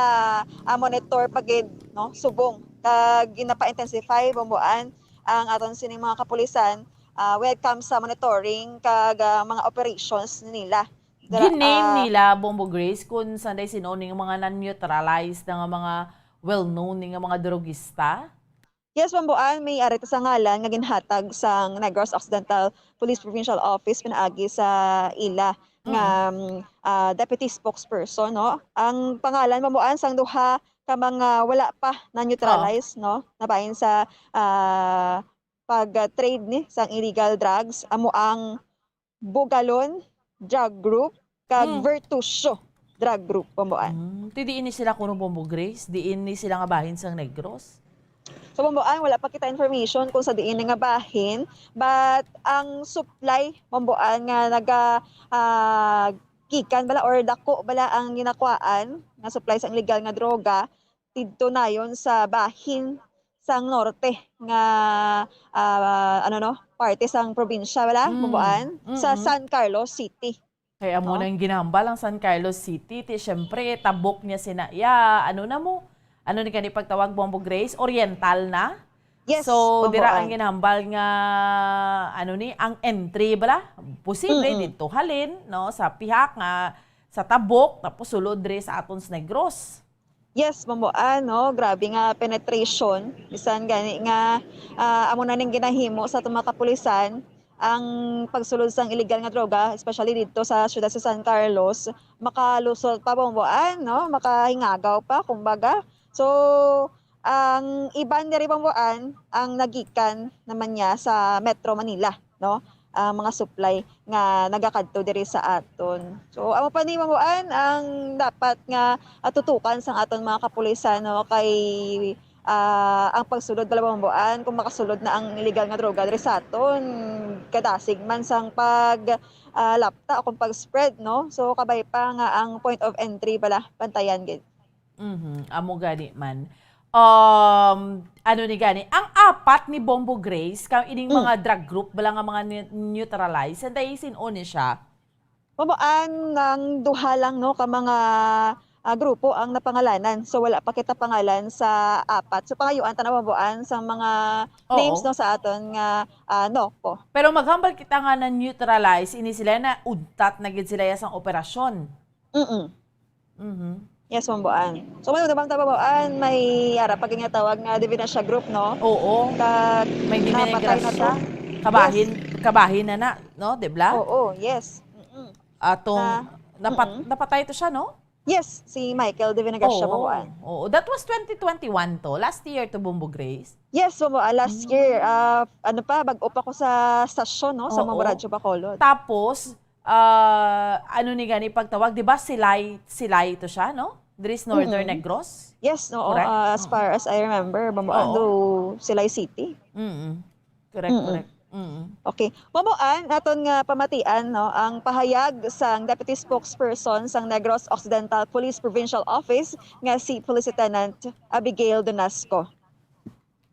ah, monitor pa gid, no, subong kag ginapa-intensify, Bambuan, ang aton sining mga kapulisan, ah, when it comes sa monitoring kag, ah, mga operations nila. Dra-, Giname ah, nila, Bombo Grace, kung sanday sino ning mga non-neutralized na nga mga well-known ni nga mga drogista? Yes, Bambuan, may ari ta sa ngalan nga ginhatag sang Negros Occidental Police Provincial Office pinaagi sa ila nga, Mm. um, ah, deputy spokesperson, no? Ang pangalan, Bambuan, sang duha ka mga wala pa na-neutralize, no? Nabahin sa, ah, pag-trade ni sang illegal drugs, amo ang Bugalon Drug Group kag Hmm. Vertusio Drug Group, Bambuan. Hmm. Ti diin ni sila kuno, Bombo Grace? Diin ni sila nga bahin sang Negros? So, Bambuan, wala pa kita information kung sa diin nga bahin, but ang supply, Bambuan, nga naga, ah, gikan bala or dako bala ang ginakuhaan nga supply sang illegal nga droga didto nayon sa bahin sang norte nga, ah, ano, no, parte sang probinsya bala, Mm. Bambuan, sa Mm-mm. San Carlos City. Kay amo No? nang ginahambal ang San Carlos City, ti syempre tabok niya sina, ya, ano na mo? Ano ni kani pagtawag, Bombo Grace? Oriental na? Yes, So, dira Bambuan. ang ginahambal nga, ano ni, ang entry bala? Posible Mm-mm. dito halin, no, sa pihak nga sa tabok, tapos sulod diri sa aton sa Negros. Yes, Bambuan, no? Grabe nga penetration. Bisan gani nga, ah, amo na ning ginahimo sa aton mga kapulisan, ang pagsulod sang illegal nga droga, especially dito sa siyudad sa San Carlos, makalusot pa, Bambuan, no? Makahingagaw pa, kumbaga. So, ang iban diri, Bambuan, ang nagikan naman niya sa Metro Manila, no? ang mga supply nga nagakadto diri sa aton. So, amo pa ni, Ma'am Buan, ang dapat nga, ah, tutukan sang aton mga kapulisan, no, kay, ah, ang pagsulod bala, Ma'am Buan, kung makasulod na ang illegal nga droga diri sa aton, kadasig man sang pag, ah, lapta o kung pag-spread, no? So, kabay pa nga ang point of entry bala, bantayan gid. Mhm, amo gani man. Um, ano ni gani, ang apat ni Bombo Grace, ka ining Mm. mga drug group bala nga mga ne-, neutralize, and then sin-o ni siya? Mao ang, ang duha lang, no, ka mga, ah, grupo ang napangalanan. So, wala pa kita pangalan sa apat. So, pangayuan ta na, Ma'am Buan, sa mga Oo. names, no, sa aton nga, ah, NOCPO. Pero maghambal kita nga na-neutralize ini sila, na untat na gid sila ya sang operasyon. Mm-mm. Mhm. Yes, Ma'am Buan. So, Ma'am Buan, may ara pa gid nga tawag nga Divinesha Group, no? Oo. Kag May napatay na ta. Divinesha. Kabahin, Yes. kabahin na na, no? Di bla? Oo, yes. Mm-mm. Atong Na, napat-, mm-mm. napatay to siya, no? Yes, si Michael Divinesha, Ma'am Oo. Buan. Oo. That was twenty twenty-one to. Last year to, Bombo Grace. Yes, Ma'am Buan. Last Mm. year, ah, ano pa, bag-o pa ko sa stasyon, no? Sa Oo. Ma'am Radyo Bacolod. Tapos, ah, ano ni gani pagtawag, di ba, Silay, Silay to siya, no? Diri sa Northern Mm-mm. Negros? Yes, oo, Correct? ah, as Mm. far as I remember, Bamboando, Oo. Silay City. Mm-mm. Correct, Mm-mm. correct. Mm-mm. Okay. Mamuan, aton nga pamatian, no, ang pahayag sang Deputy Spokesperson sang Negros Occidental Police Provincial Office nga si Police Lieutenant Abigail Donasco.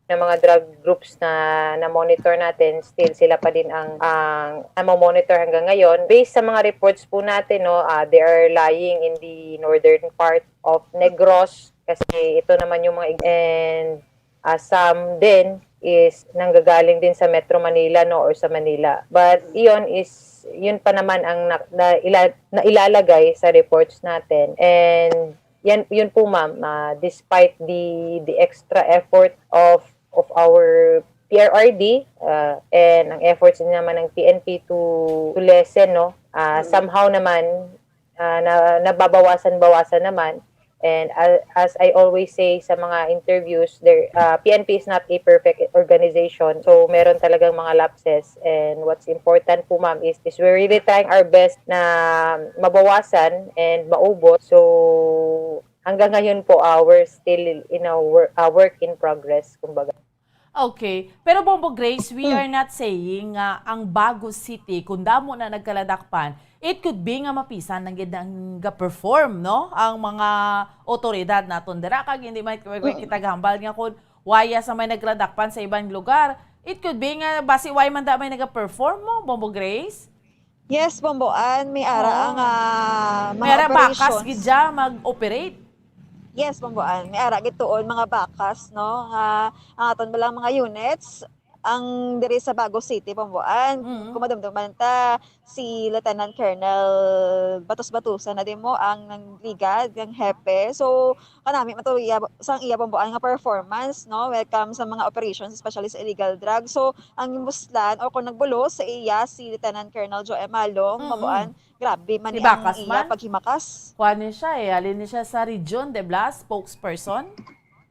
Na mga drug groups na na-monitor natin, still sila pa din ang, ang namo-monitor hanggang ngayon. Based sa mga reports po natin, no, ah, they are lying in the northern part of Negros kasi ito naman yung mga ex-, and, ah, some din is nanggagaling din sa Metro Manila, no, or sa Manila. But iyon is, yun pa naman ang na, na, ila-, nailalagay sa reports natin. And yan, yun po, ma'am, ah, despite the, the extra effort of, of our P R R D, ah, and ang efforts din naman ng P N P to, to lessen, no? Ah, Mm. somehow naman, ah, na, nababawasan-bawasan naman. And, ah, as I always say sa mga interviews, there, ah, P N P is not a perfect organization. So, meron talagang mga lapses. And what's important po, ma'am, is, is we're really trying our best na mabawasan and maubos. So, hanggang ngayon po, ah, we're still in a wor-, ah, work in progress, kumbaga. Okay. Pero, Bombo Grace, we Hmm. are not saying nga ang Bago City, kung damo na nagkaladakpan, it could be nga mapisan lang gid ang ga-perform, no? Ang mga otoridad naton dira, kag hindi man Hmm. kita gahambal nga kung waya sa may nagkaladakpan sa ibang lugar. It could be nga basi why man da may nagaperform mo, Bombo Grace? Yes, Bomboan, may ara Oo. ang, ah, mga May ara bakas operations. Gid siya mag-operate? Yes, Bomboan, may ara gid tuon mga bakas, no, nga ang aton balang mga units ang diri sa Bago City, Bomboan. Mm. Kung madumduman ta, si Lieutenant Colonel Batos Batusan na din mo ang nangligad, ang hepe. So, kanami man to iya, sang iya, Bomboan, nga performance, no, welcome sa mga operations, especially sa illegal drugs. So, ang muslan o kung nagbulos sa iya si Lieutenant Colonel Joe Malong, Mm-mm. Mabuan, grabe man Ni ni ang Bakas iya man? paghimakas. Kuan ni siya eh, alin ni siya sa region, de bla, spokesperson?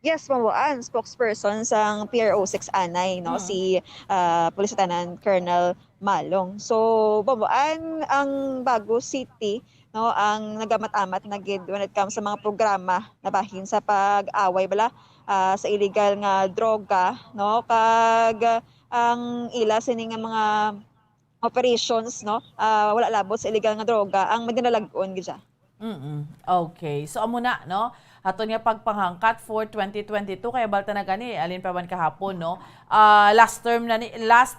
Yes, Mabuan, spokesperson sang P R O six Anay, no, Mm. si, ah, Police Lieutenant Colonel Malong. So, Mabuan, ang Bago City, no, ang nagamat-amat na gid when it comes sa mga programa na bahin sa pag-away bala, ah, sa illegal nga droga, no, kag ang ila sini nga mga operations, no, ah, wala labot sa illegal nga droga ang madinalag-on gid siya. Mm-mm. Okay. So, amo na, no? Aton nga pagpanghangkat for twenty twenty-two, kaya balta na gani, alin pa man kahapon, no? Ah, last term na ni, last,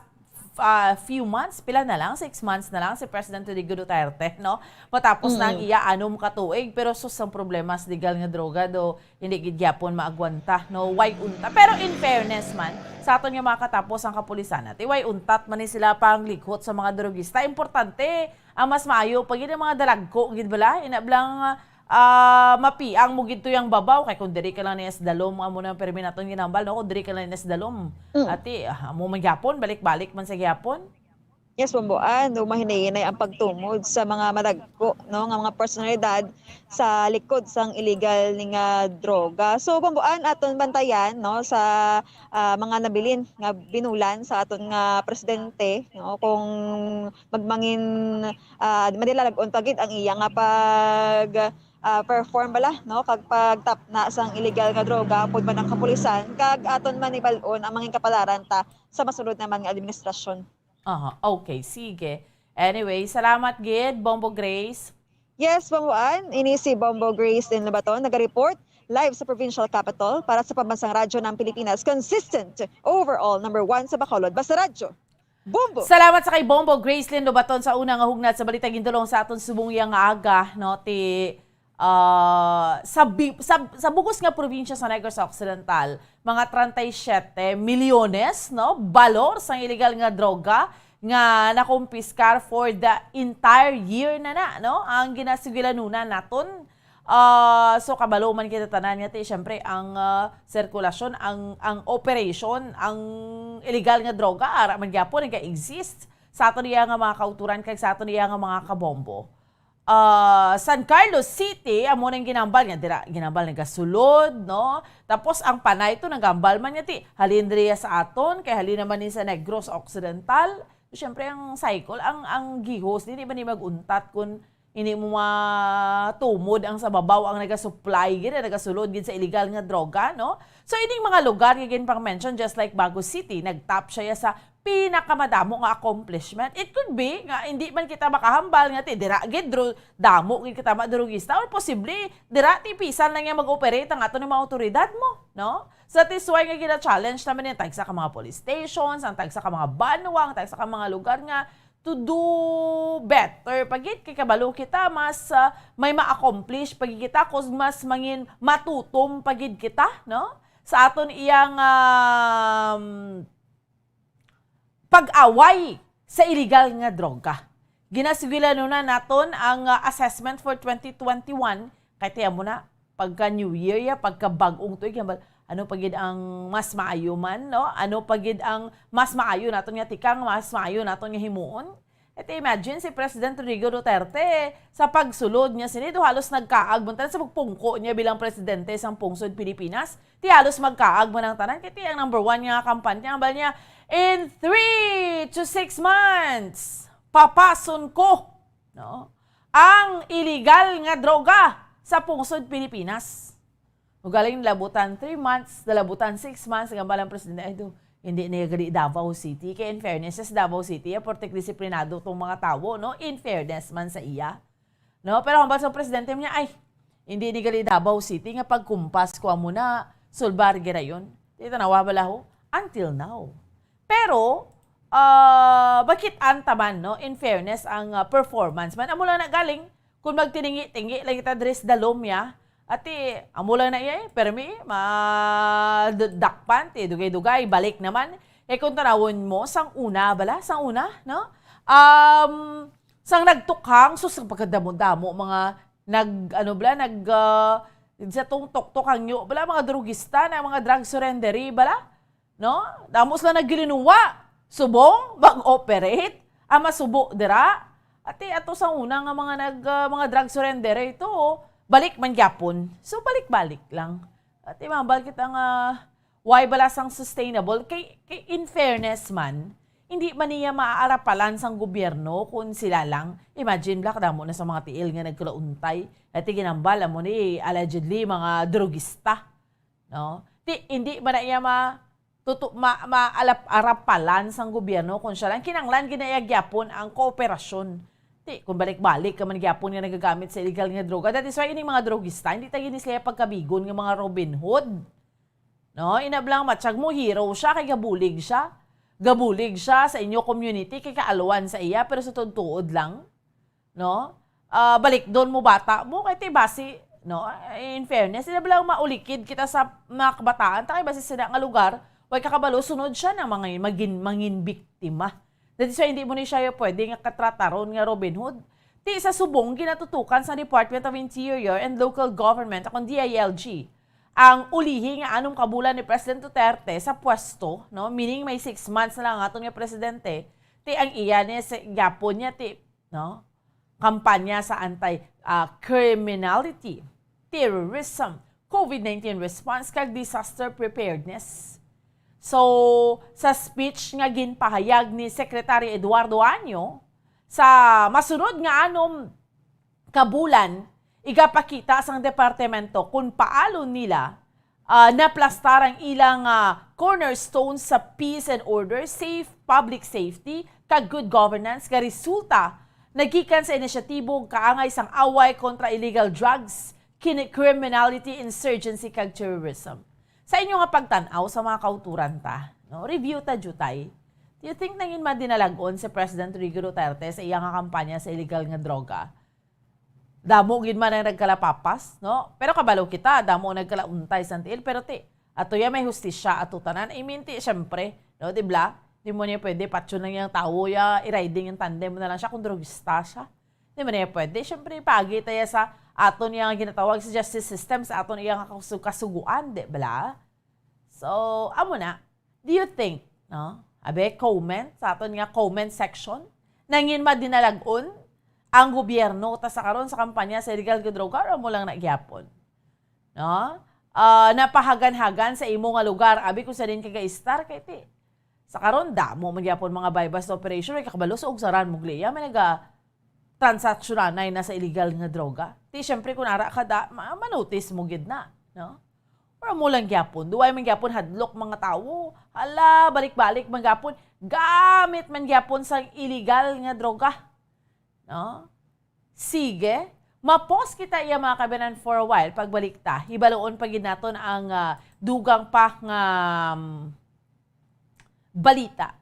ah, few months, pila na lang, six months na lang si President Rodrigo Duterte, no? Matapos na ang Mm. iya anom ka tuig, pero sus, ang problema sa illegal nga droga, do, hindi gid gyapon maagwanta, no? Way untat. Pero in fairness man, sa aton nga mga katapos ang kapulisan, ati, way untat man ni sila panglikhot sa mga drogista. Importante, ang mas maayo pa gid ang mga dalagko gid bala. Ina bala nga, ah, mapiang mo gid to yang babaw. Kay kung diri ka lang niya sa dalom, amo na ang pirmi naton ginambal, no? Kung diri ka lang niya sa dalom, Mm. ati, ah, amo man gyapon, balik-balik man sa gyapon. Yes, Bombo Ann, no, mahinay-hinay ang pagtumod sa mga madagko, no, nga mga personalidad sa likod sang illegal ni nga droga. So, Bombo Ann, aton bantayan, no, sa, ah, mga nabilin nga binulan sa aton nga presidente, no, kung magmangin, ah, madilalag-on pa gid ang iya nga pag, ah, perform bala, no, kag pagtapna sang illegal nga droga upod man ang kapulisan, kag aton manibal-on ang mangin kapalaran ta sa masunod naman nga administrasyon. Aha, okay, sige. Anyway, salamat gid, Bombo Grace. Yes, Bombo Ann, ini si Bombo Grace din Lobaton, naga-report live sa provincial capital para sa Pambansang Radyo ng Pilipinas, consistent, overall, number one sa Bacolod. Basta Radyo, Bombo! Salamat sa kay Bombo Gracelyn Lobaton sa una nga hugnat sa balita gintulong sa aton subong iya nga aga, no, ti, ah, sa bi-, sa, sa bugos nga probinsya sa Negros Occidental, mga treinta y siete milyones, no, balor sang illegal nga droga nga nakumpiskar for the entire year na na, no, ang ginasigilanunan naton. Ah, so, kabalo man kita tanan nga ti, syempre, ang, ah, sirkulasyon, ang, ang operation, ang illegal nga droga, ara man gyapon nag-exist sa aton iya nga mga kauturan kag sa aton iya nga mga kabombo. Ah, San Carlos City, amo nang ginambal nga dira, ginambal nagasulod, no? Tapos ang Panay to nagambal man nga ti, halin diriya sa aton, kay halin naman ni sa Negros Occidental. Syempre, ang cycle, ang, ang gihos, di, di ba ni mag-untat kung hindi mo matumod ang sa babaw ang nagasupply gid, ang nagasulod gid sa illegal nga droga, no? So, ining mga lugar nga ginpang-mention, just like Bago City, nag-top siya sa pinakamadamo nga accomplishment. It could be nga hindi man kita makahambal nga ti dira gid dro-, damo gid kita madrugista, or posible dira ti pisan lang nga mag-operate ang ato ni mga awtoridad mo, no? So, that is why nga gina-challenge naman yung tagsa ka mga police stations, ang tagsa ka mga banwa, ang tagsa ka mga lugar nga to do better pa gid, kay kabalo kita mas, ah, may ma-accomplish pa gid kita, kung mas mangin matutom pa gid kita, no? Sa aton iyang, um, pag-away sa illegal nga droga. Ginasigilanon na naton ang, ah, assessment for twenty twenty-one, kay tiyan mo na, pagka New Year ya, pagka bag-ong tuig, hambal, ano pa gid ang mas maayo man, no? Ano pa gid ang mas maayo naton nga tikang, mas maayo naton nga himuon? Ito, imagine si President Rodrigo Duterte, sa pagsulod niya sini, do halos nagkaag man tanan sa pagpungko niya bilang presidente sang pungsod Pilipinas. Ti halos magkaag man ang tanan. Kay ti ang number one nga kampanya, hambal niya, "In three to six months, papason ko, no, ang illegal nga droga sa pungsod Pilipinas." Ugaling nalabutan three months, nalabutan six months, ang balang presidente, "Ay, do, hindi na gali Davao City." Kay in fairness, sa Davao City, ah, porte disiplinado tong mga tawo, no? In fairness man sa iya. No? Pero hambal sa presidente niya, "Ay, hindi ni gali Davao City nga pagkumpas ko amo na, sulbar girayon." Di tanawa bala ho? Until now. Pero, ah, bakit antaman, no? In fairness, ang, ah, performance man. Amo lang na galing, kung magtiningi-tingi lang kita diri sa dalom ya, ati, amo lang na iya, eh, permi, madakpan, ti, dugay-dugay, balik naman. Eh, kung tanawon mo, sang una, bala, sang una, no? Um, sang nagtukhang, sus, ang pagkadamo-damo, mga nag, ano, bala, nag, ah, sa tong tuktok ang nyo, bala, mga drugista na, mga drug surrendery, bala, no? Damo sila naglinuwa. Subong, mag-operate, ang masubo dira. Ati, ato sa una nga mga nag, ah, mga drug surrendery ito, oh, balik man gyapon. So, balik-balik lang. Ati, mabal kita nga, why bala sang sustainable? Kay, kay in fairness man, hindi man niya maaarapalan sang gobyerno kung sila lang. Imagine, bala, kadamo na sa mga tiil nga nagkalauntay. Ati, ginambal, amo ni, allegedly, mga drugista. No? Ti, hindi man na iya ma-, tutu-, ma-, maalap-arapalan sang gobyerno kung siya lang. Kinanglan gid na iya gyapon ang kooperasyon. Ti, kung balik-balik ka man gyapon nga nagagamit sa illegal nga droga. That is why ining mga drogista, hindi ta gini sila pagkabigon nga mga Robin Hood. No? Inablang matsyag mo, hero siya, kay gabulig siya. Gabulig siya sa inyo community, kay kaalwan sa iya, pero sa tuod-tuod lang. No? Ah, balik doon mo bata mo, kay ti basi, no? In fairness, sila bala maulikid kita sa mga kabataan, ta kay basi sila nga lugar, way kakabalo, sunod siya na mga magin, mangin biktima. That is why hindi mo ni siya pwede nga katrataron nga Robin Hood. Ti sa subong, ginatutukan sa Department of Interior and Local Government, akong D I L G, ang ulihi nga anom ka bulan ni President Duterte sa pwesto, no? Meaning may six months na lang ang aton nga presidente, Ti ang iya ni sa gyapon niya ti, no? Kampanya sa anti, ah, criminality, terrorism, covid nineteen response, kag disaster preparedness. So, sa speech nga ginpahayag ni Secretary Eduardo Año, sa masunod nga anom ka bulan, igapakita sang departamento kung paano nila, ah, naplastar ang ilang, ah, cornerstone sa peace and order, safe, public safety, kag good governance nga resulta nagikan sa inisyatibo kaangay sang away kontra illegal drugs, kini-, criminality, insurgency, kag terrorism. Sa inyo nga pagtan-aw sa mga kauturan ta, no? Review ta, Jutay. Do you think nangin madinalag-on si President Rodrigo Duterte sa iya nga kampanya sa illegal nga droga? Damo gid man ang nagkalapapas, no? Pero kabalo kita, damo ang nagkalauntay sa tiil. Pero ti, ato ya may hustisya ato tanan. I mean, ti, syempre, no, di bla? Di mo niya pwede, patyon lang yung tawo ya, i-riding yung tandem mo na lang siya kung drogista siya. Di mo niya pwede. Syempre, pagi tayo sa aton iya nga ginatawag sa justice system, sa aton iya nga kasu-, kasuguan, di bla? So, amo na. Do you think, no? Abe, comment sa aton nga comment section. Nangin madinalag-on ang gobyerno ta sa karon sa kampanya sa illegal nga droga, o amo lang na gyapon? No? Ah, napahagan-hagan sa imo nga lugar, abi, kung sa din ka ga-estar, kay ti, sa karon, damo man gyapon mga buy-bust operation, may kakabalo sa ugsaran mo gliya, may naga-, transaksyonan na sa illegal nga droga. Ti, syempre, kung ara ka da, ma-, manotice mo gid na, no? Pero mo lang gyapon, duway man gyapon hadlok mga tawo. Hala, balik-balik man gyapon, gamit man gyapon sang illegal nga droga. No? Sige, ma-pause kita iya, mga kabanan, for a while. Pagbalik ta, hibaluon pa gid naton ang, ah, dugang pa nga, um, balita.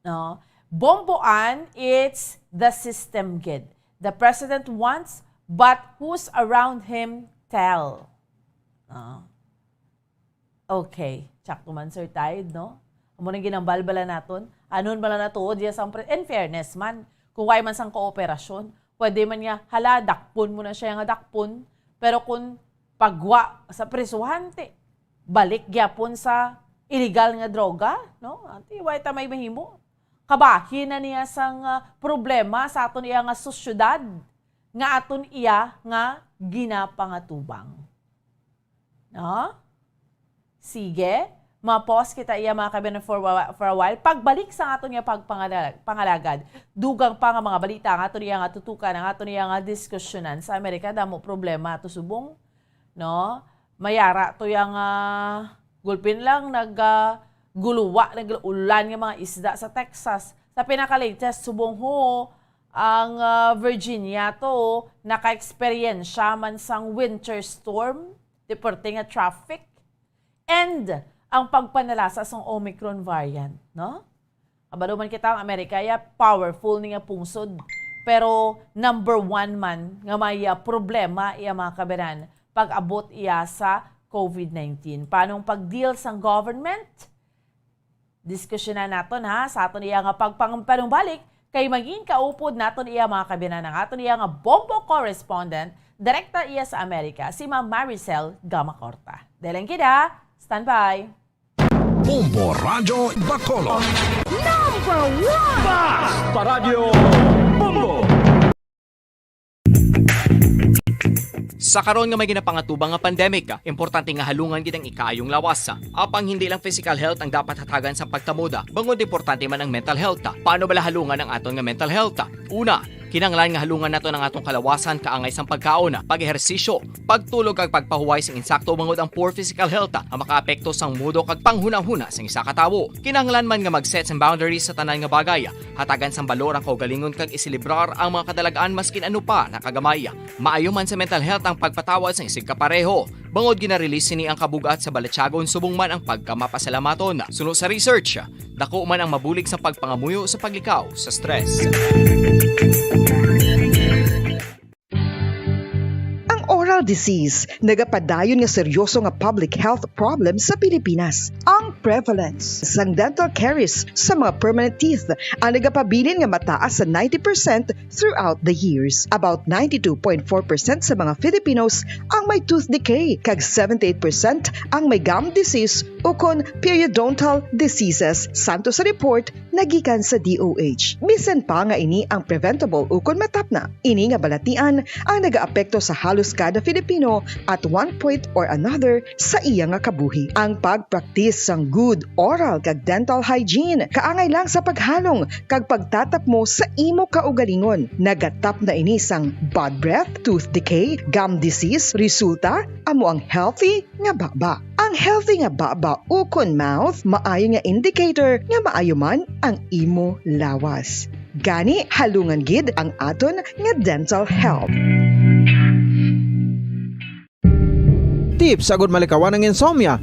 No? Bomboan, it's the system gid. The president wants, but who's around him tell. No? Okay, tsakto man, Sir Tide, no? Amo nang ginambal bala naton. Anon bala natuod diya sang pre-, in fairness man, kung way man sang kooperasyon, pwede man nga, hala, dakpon mo na siya nga dakpon. Pero kung pagwa sa prisuhan, ti, balik gyapon sa illegal nga droga, no? Ati, way ta may mahimo. Kabahin na niya sang, ah, problema sa aton iya nga sosyedad nga aton iya nga ginapangatubang. No? Sige, ma-pause kita iya, mga kabayan, for, wa-, for a while. Pagbalik sa aton nga pagpangala-, pangalagad, dugang pa nga mga balita ang aton iya nga tutukan, ang aton iya nga diskusyonan. Sa Amerika, damo problema ato subong, no? Mayara to yang, ah, gulpin lang nag, ah, guluwa, nag-ulan nga mga isda sa Texas. Sa pinaka-latest, subong ho, ang, ah, Virginia to naka-eksperyensya man sang winter storm, deporte nga traffic, and ang pagpanalasa sang Omicron variant, no? Kabalo man kita, ang Amerika ya powerful ni nga pungsod, pero number one man nga may, ah, problema iya, mga kabayan, pag-abot iya sa covid nineteen. Paano ang pag-deal sang government? Diskusyonan naton, ha, sa aton iya nga pagpangumpanumbalik, kay maging kaupod naton iya, mga kabayan, ang aton iya nga bombo correspondent, direkta iya sa Amerika, si Ma'am Maricel Gamacorta. Dalang kita, stand by. Bombo Radyo Bacolod. Number one! Basta Radyo Bombo! Sa karon nga may ginapangatubang nga pandemic, importante nga halungan gid ang ikaayong lawas. Apang hindi lang physical health ang dapat hatagan sa pagkamoda, bangod importante man ang mental health. Paano bala halungan ang aton nga mental health? Una, kinahanglan nga halungan naton ang atong kalawasan kaangay sang pagkaon, pag-ehersisyo, pagtulog kag pagpahuway sing insakto, bangod ang poor physical health ang makaapekto sang mood kag panghunahuna sang isa ka tawo. Kinahanglan man nga mag-set sang boundaries sa tanan nga bagay, hatagan sang balor ang kaugalingon kag iselebrar ang mga kadalag-an maskin ano pa na kagamay. Maayo man sa mental health ang pagpatawad sang isigkapareho, bangod gina-release sini ang kabug-at sa balatyagon subong man ang pagkamapasalamaton. Suno sa research, dako man ang mabulig sa pagpangamuyo sa paglikaw sa stress. Ang oral disease, nagapadayon nga seryoso nga public health problem sa Pilipinas. Ang prevalence sang dental caries sa mga permanent teeth ang nagapabilin nga mataas sa ninety percent throughout the years. About ninety-two point four percent sa mga Filipinos ang may tooth decay, kag seventy-eight percent ang may gum disease ukon periodontal diseases, santo sa report nga gikan sa D O H. Bisan pa nga ini ang preventable ukon matapna, ini nga balatian ang nagaapekto sa halos kada Filipino at one point or another sa iya nga kabuhi. Ang pagpraktis sang good oral kag dental hygiene kaangay lang sa paghalong kag pagtatapmo sa imo kaugalingon. Nagatapna ini sang bad breath, tooth decay, gum disease, resulta amo ang healthy nga baba. Ang healthy nga baba ukon mouth maayo nga indicator nga maayo man ang imo lawas. Gani, halungan gid ang aton nga dental health. Tips agud malikawan ang insomnia.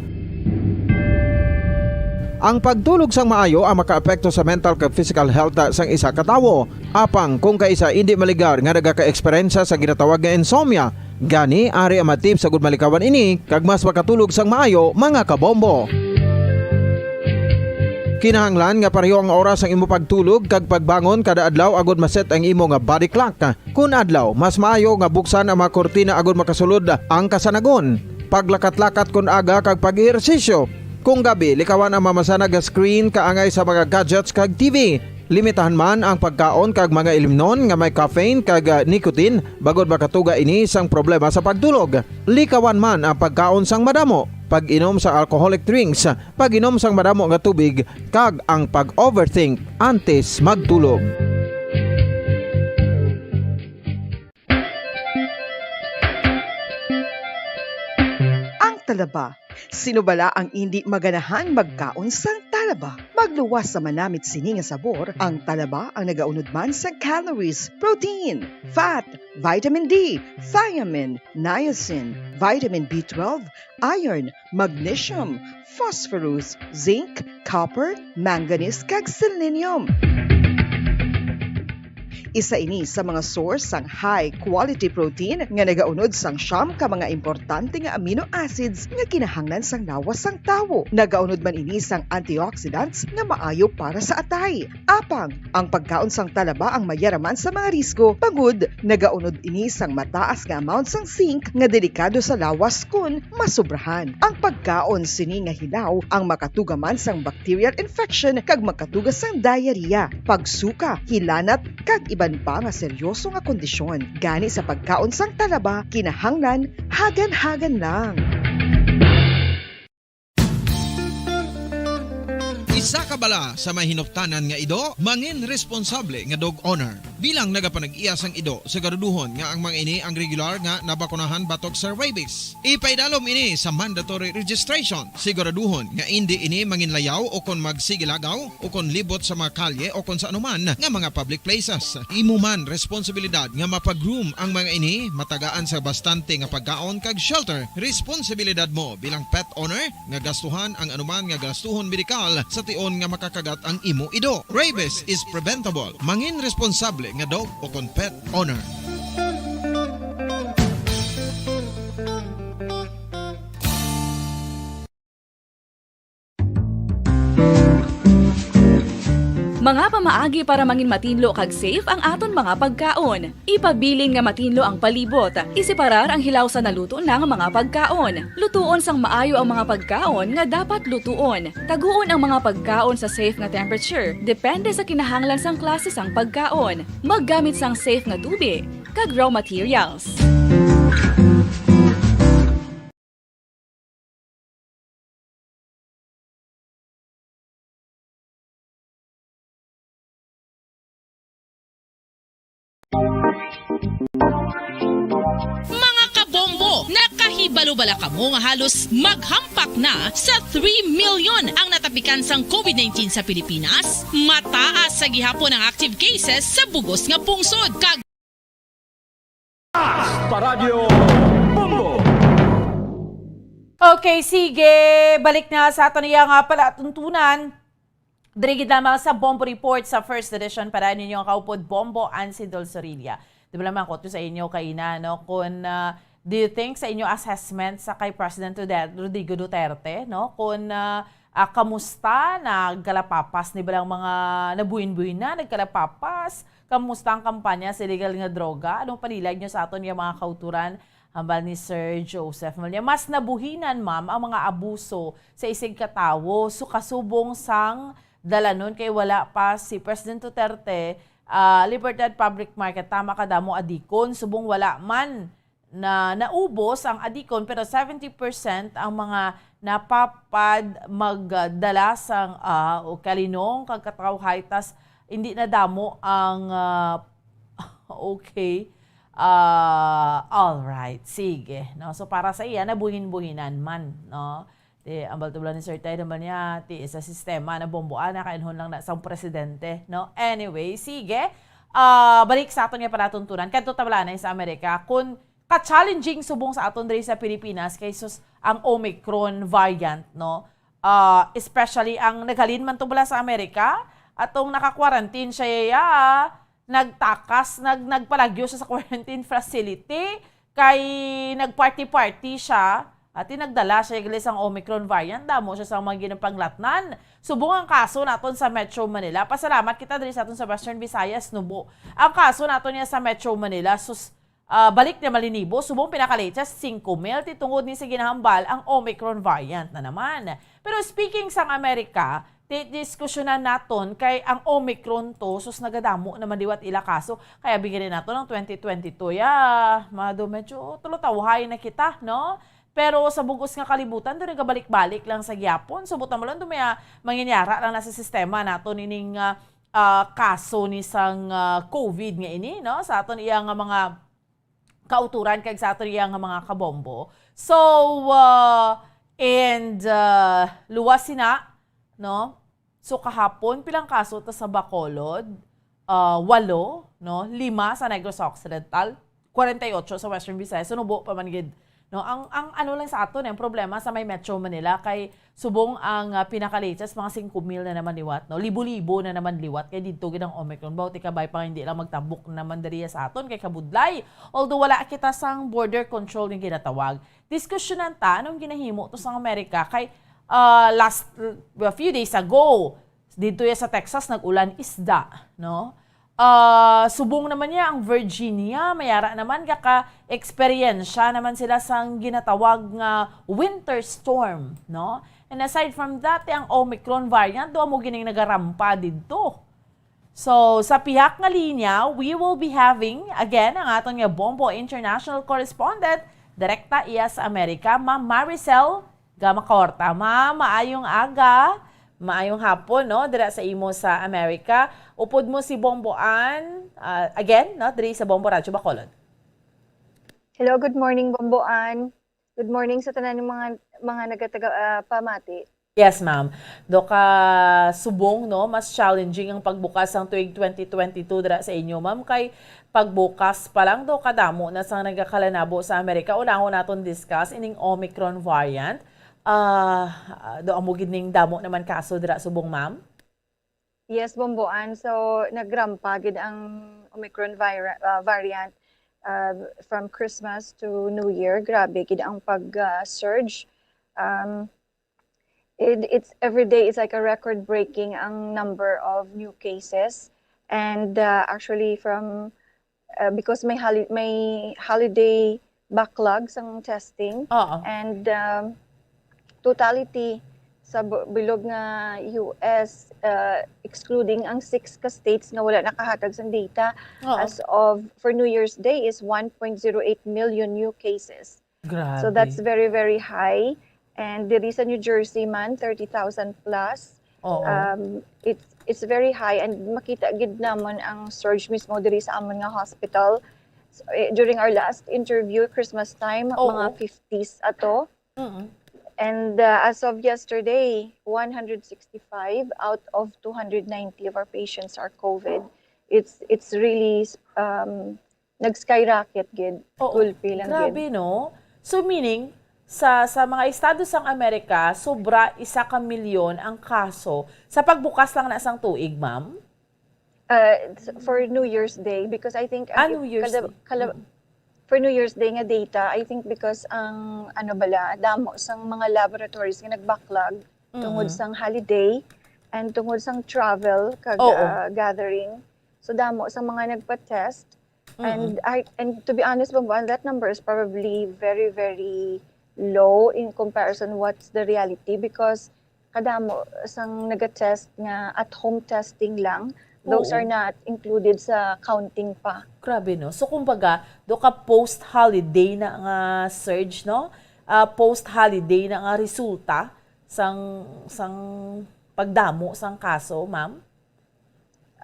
Ang pagtulog sang maayo ang makaapekto sa mental kag physical health sang isa ka tawo. Apang kung kaisa indi maligar nga nagaka-eksperyensya sa ginatawag nga insomnia, gani ari ang mga tips agud malikawan ini kag mas makatulog sang maayo, mga kabombo. Kinahanglan nga pareho ang oras sang imo pagtulog kag pagbangon kada adlaw agud ma-set ang imo nga body clock. Kun adlaw, mas maayo nga buksan ang mga kurtina agud makasulod ang kasanagon. Paglakat-lakat kun aga kag pag-ehersisyo. Kung gabi, likawan ang mamasanag nga screen kaangay sa mga gadgets kag T V. Limitahan man ang pagkaon kag mga ilimnon nga may caffeine kag, ah, nicotine, bangod makatuga ini sang problema sa pagtulog. Likawan man ang pagkaon sang madamo, pag-inom sa alcoholic drinks, pag-inom sang madamo nga tubig, kag ang pag-overthink antes magtulog. Ang talaba. Sino bala ang indi maganahang magkaon sang talaba? Magluwas sa manamit sini nga sabor, ang talaba ang nagaunod man sa calories, protein, fat, vitamin D, thiamine, niacin, vitamin B twelve, iron, magnesium, phosphorus, zinc, copper, manganese, kag selenium. Isa ini sa mga source sang high quality protein nga nagaunod sang siyam ka mga importante nga amino acids nga kinahanglan sang lawas sang tawo. Nagaunod man ini sang antioxidants nga maayo para sa atay. Apang, ang pagkaon sang talaba ang mayara man sa mga risgo, bangod nagaunod ini sang mataas nga amount sang zinc nga delikado sa lawas kon masobrahan. Ang pagkaon sini nga hilaw ang makatuga man sang bacterial infection kag makatuga sang diarrhea, pagsuka, hilanat, kag iban pa nga seryoso nga kondisyon. Gani sa pagkaon sang talaba, kinahanglan hagan-hagan lang. Isa ka bala sa may hinuptanan nga ido, mangin responsable nga dog owner. Bilang nagapanag-iya sang ido, siguraduhon nga ang mga ini ang regular nga nabakunahan batok sa rabies. Ipaidalom ini sa mandatory registration. Siguraduhon nga indi ini manginlayaw o kon magsigilagaw o kon libot sa mga kalye o kon sa anuman nga mga public places. Imo man responsibilidad nga mapag-groom ang mga ini, matagaan sa bastante nga pagkaon kag shelter. Responsibilidad mo bilang pet owner nga gastuhan ang anuman nga gastuhon medikal sa tion nga makakagat ang imo ido. Rabies is preventable. Mangin responsable nga dog o kon pet owner. Mga pamaagi para mangin matinlo kag safe ang aton mga pagkaon. Ipabilin nga matinlo ang palibot. Iseparar ang hilaw sa naluto na nga mga pagkaon. Lutuon sang maayo ang mga pagkaon nga dapat lutuon. Taguon ang mga pagkaon sa safe nga temperature, depende sa kinahanglan sang klase sang pagkaon. Maggamit sang safe nga tubi kag raw materials. Mga kabombo, nakahibalo bala kamo nga halos maghampak na sa three million ang natapikan sang COVID nineteen sa Pilipinas? Mataas sa gihapon ang active cases sa bug-os nga pungsod, kag Paradyo Bombo. Okay, sige. Balik na sa aton iya nga palatuntunan. Diri gid lamang sa Bombo Report sa First Edition para ninyo ang kaupod Bombo Ansi Dulzorilla. Di ba lamang ko to sa inyo kaina, no? Kung, ah, Do you think sa inyo assessment sa kay President Duter-, Rodrigo Duterte, no? Kung, ah, ah, kamusta? Nagkalapapas ni balang mga nabuhin-buhin na, nagkalapapas? Kamusta ang kampanya sa illegal nga droga? Anong panilag nyo sa aton nga mga kauturan? Hambal ni Sir Joseph Malia, mas nabuhinan, ma'am, ang mga abuso sa isig ka tawo. So, kasubong sang dalanon kay wala pa si President Duterte, ah, Libertad Public Market, tama kadamo adikon, subong wala man na naubos ang adikon, pero seventy percent ang mga napapad magdala sang, ah, o kalinong kag katawhay, tas hindi na damo ang, ah, okay. Ah, all right, sige, no? So, para sa iya, nabuhin-buhinan man, no? Di, ang baltublan ni Sir Ted naman niya, ti sa sistema na bomboan, nakainhon lang na sa presidente, no? Anyway, sige. Ah, balik sa aton nga palatuntunan. Kadto ta bala na sa Amerika, kung ka-challenging subong sa aton diri sa Pilipinas kay sus ang Omicron variant, no? Ah, especially ang naghalin man to bala sa Amerika, atong naka-quarantine siya, ya, nagtakas, nag-, nagpalagyo siya sa quarantine facility, kay nag-party-party siya, at nagdala siya gali sang Omicron variant, damo siya sa mga ginapanglatnan. Subong ang kaso naton sa Metro Manila. Pasalamat kita diri sa aton sa Western Visayas, nubo. Ang kaso naton niya sa Metro Manila, sus, ah, balik na malinibo, subong pinaka-latest, singko mil, ti tungod ni sa ginahambal ang Omicron variant na naman. Pero speaking sang Amerika, ti-, diskusyonan naton kay ang Omicron to, sus, nagadamo naman liwat ila kaso. Kaya bigyan nato ng twenty twenty-two, ya, mado, medyo tulutawhay na kita, no? Pero sa bugos nga kalibutan, doon nagabalik-balik lang sa gyapon. Subot naman lang, doon may, ah, manginyara lang na sa sistema nato nining, ah, ah, kaso ni sang, ah, COVID nga ini, no? Sa aton iya nga mga kauturan kag sa aton iya nga mga kabombo. So, ah, and, ah, luwas sina, no? So, kahapon, pilang kaso ta sa Bacolod? Ah, walo, no? Lima sa Negros Occidental, kwarenta y ocho sa Western Visayas. So, nubo pa man gid, no? Ang, ang ano lang sa aton, eh, ang problema sa may Metro Manila kay subong ang, ah, pinaka-latest, mga singko mil na naman liwat, no? Libo-libo na naman liwat kay didto gid ang Omicron. Baw, ti kabay pa nga hindi lang magtambok naman diri sa aton kay kabudlay. Although wala kita sang border control nga ginatawag, diskusyonan ta anong ginahimo to sa Amerika kay, ah, last, a few days ago, didto ya sa Texas, nag-ulan isda, no? Ah, subong naman niya ang Virginia, mayara naman, gaka-eksperyensya naman sila sang ginatawag nga winter storm, no? And aside from that, ang Omicron variant, do mo gining nagarampa didto. So, sa pihak nga linya, we will be having, again, ang aton nga Bombo International Correspondent, direkta iya sa Amerika, Ma'am Maricel Gamacorta. Ma'am, maayong aga, maayong hapon, no, dira sa imo sa Amerika. Upod mo si Bombo Ann, ah, again, no, diri sa Bombo Radyo Bacolod. Hello, good morning, Bombo Ann. Good morning sa tanan ng mga, mga nagataga, ah, pamati. Yes, ma'am. Do ka subong, no, mas challenging ang pagbukas sang tuig twenty twenty-two dira sa inyo, ma'am, kay pagbukas pa lang do kadamo na sang nagakalanabo sa Amerika. Unahon naton discuss ining Omicron variant. Ah, do amo gid ning damo naman kaso dira subong, ma'am? Yes, Bomboan. So, nagrampa gid ang Omicron vira-, ah, variant, ah, from Christmas to New Year. Grabe gid ang pag, ah, surge. Um, it, it's every day is like a record-breaking ang number of new cases. And, ah, actually from, ah, because may holi-, may holiday backlog sang testing. Oo. And, um, totality sa bu-, bilog nga U S, ah, excluding ang six ka states nga wala nakahatag sang data, Oo. as of for New Year's Day is one point zero eight million new cases. Grabe. So that's very, very high. And diri sa New Jersey man, thirty thousand plus. Oo. Um, it's, it's very high and makita gid namon ang surge mismo diri sa amon nga hospital. So, eh, during our last interview, Christmas time, Oo. mga fifties ato. Mm. And, uh, as of yesterday, one hundred sixty-five out of two hundred ninety of our patients are COVID. It's, it's really, um, nag-skyrocket gid. Oo. Gulpi lang gid. Grabe, no? So, meaning, sa, sa mga estado sang Amerika, sobra isa ka milyon ang kaso sa pagbukas lang na sang tuig, ma'am? Uh, s-, for New Year's Day, because I think, Ah, uh, New Year's kada-, Day. kala-, Mm. for New Year's Day nga data, I think because ang, ano bala, damo sang mga laboratories nga nag-backlog tungod Mm. sang holiday and tungod sang travel kag Oo. ah, gathering. So damo sa mga nagpa-test. Mm-mm. And I and to be honest, Bambuan, that number is probably very, very low in comparison what's the reality because kadamo sang naga-test nga at-home testing lang. Those Oo. are not included sa counting pa. Grabe, no? So, kumbaga, do ka post-holiday na nga surge, no? Ah, post-holiday na nga resulta sang, sang pagdamo sang kaso, ma'am?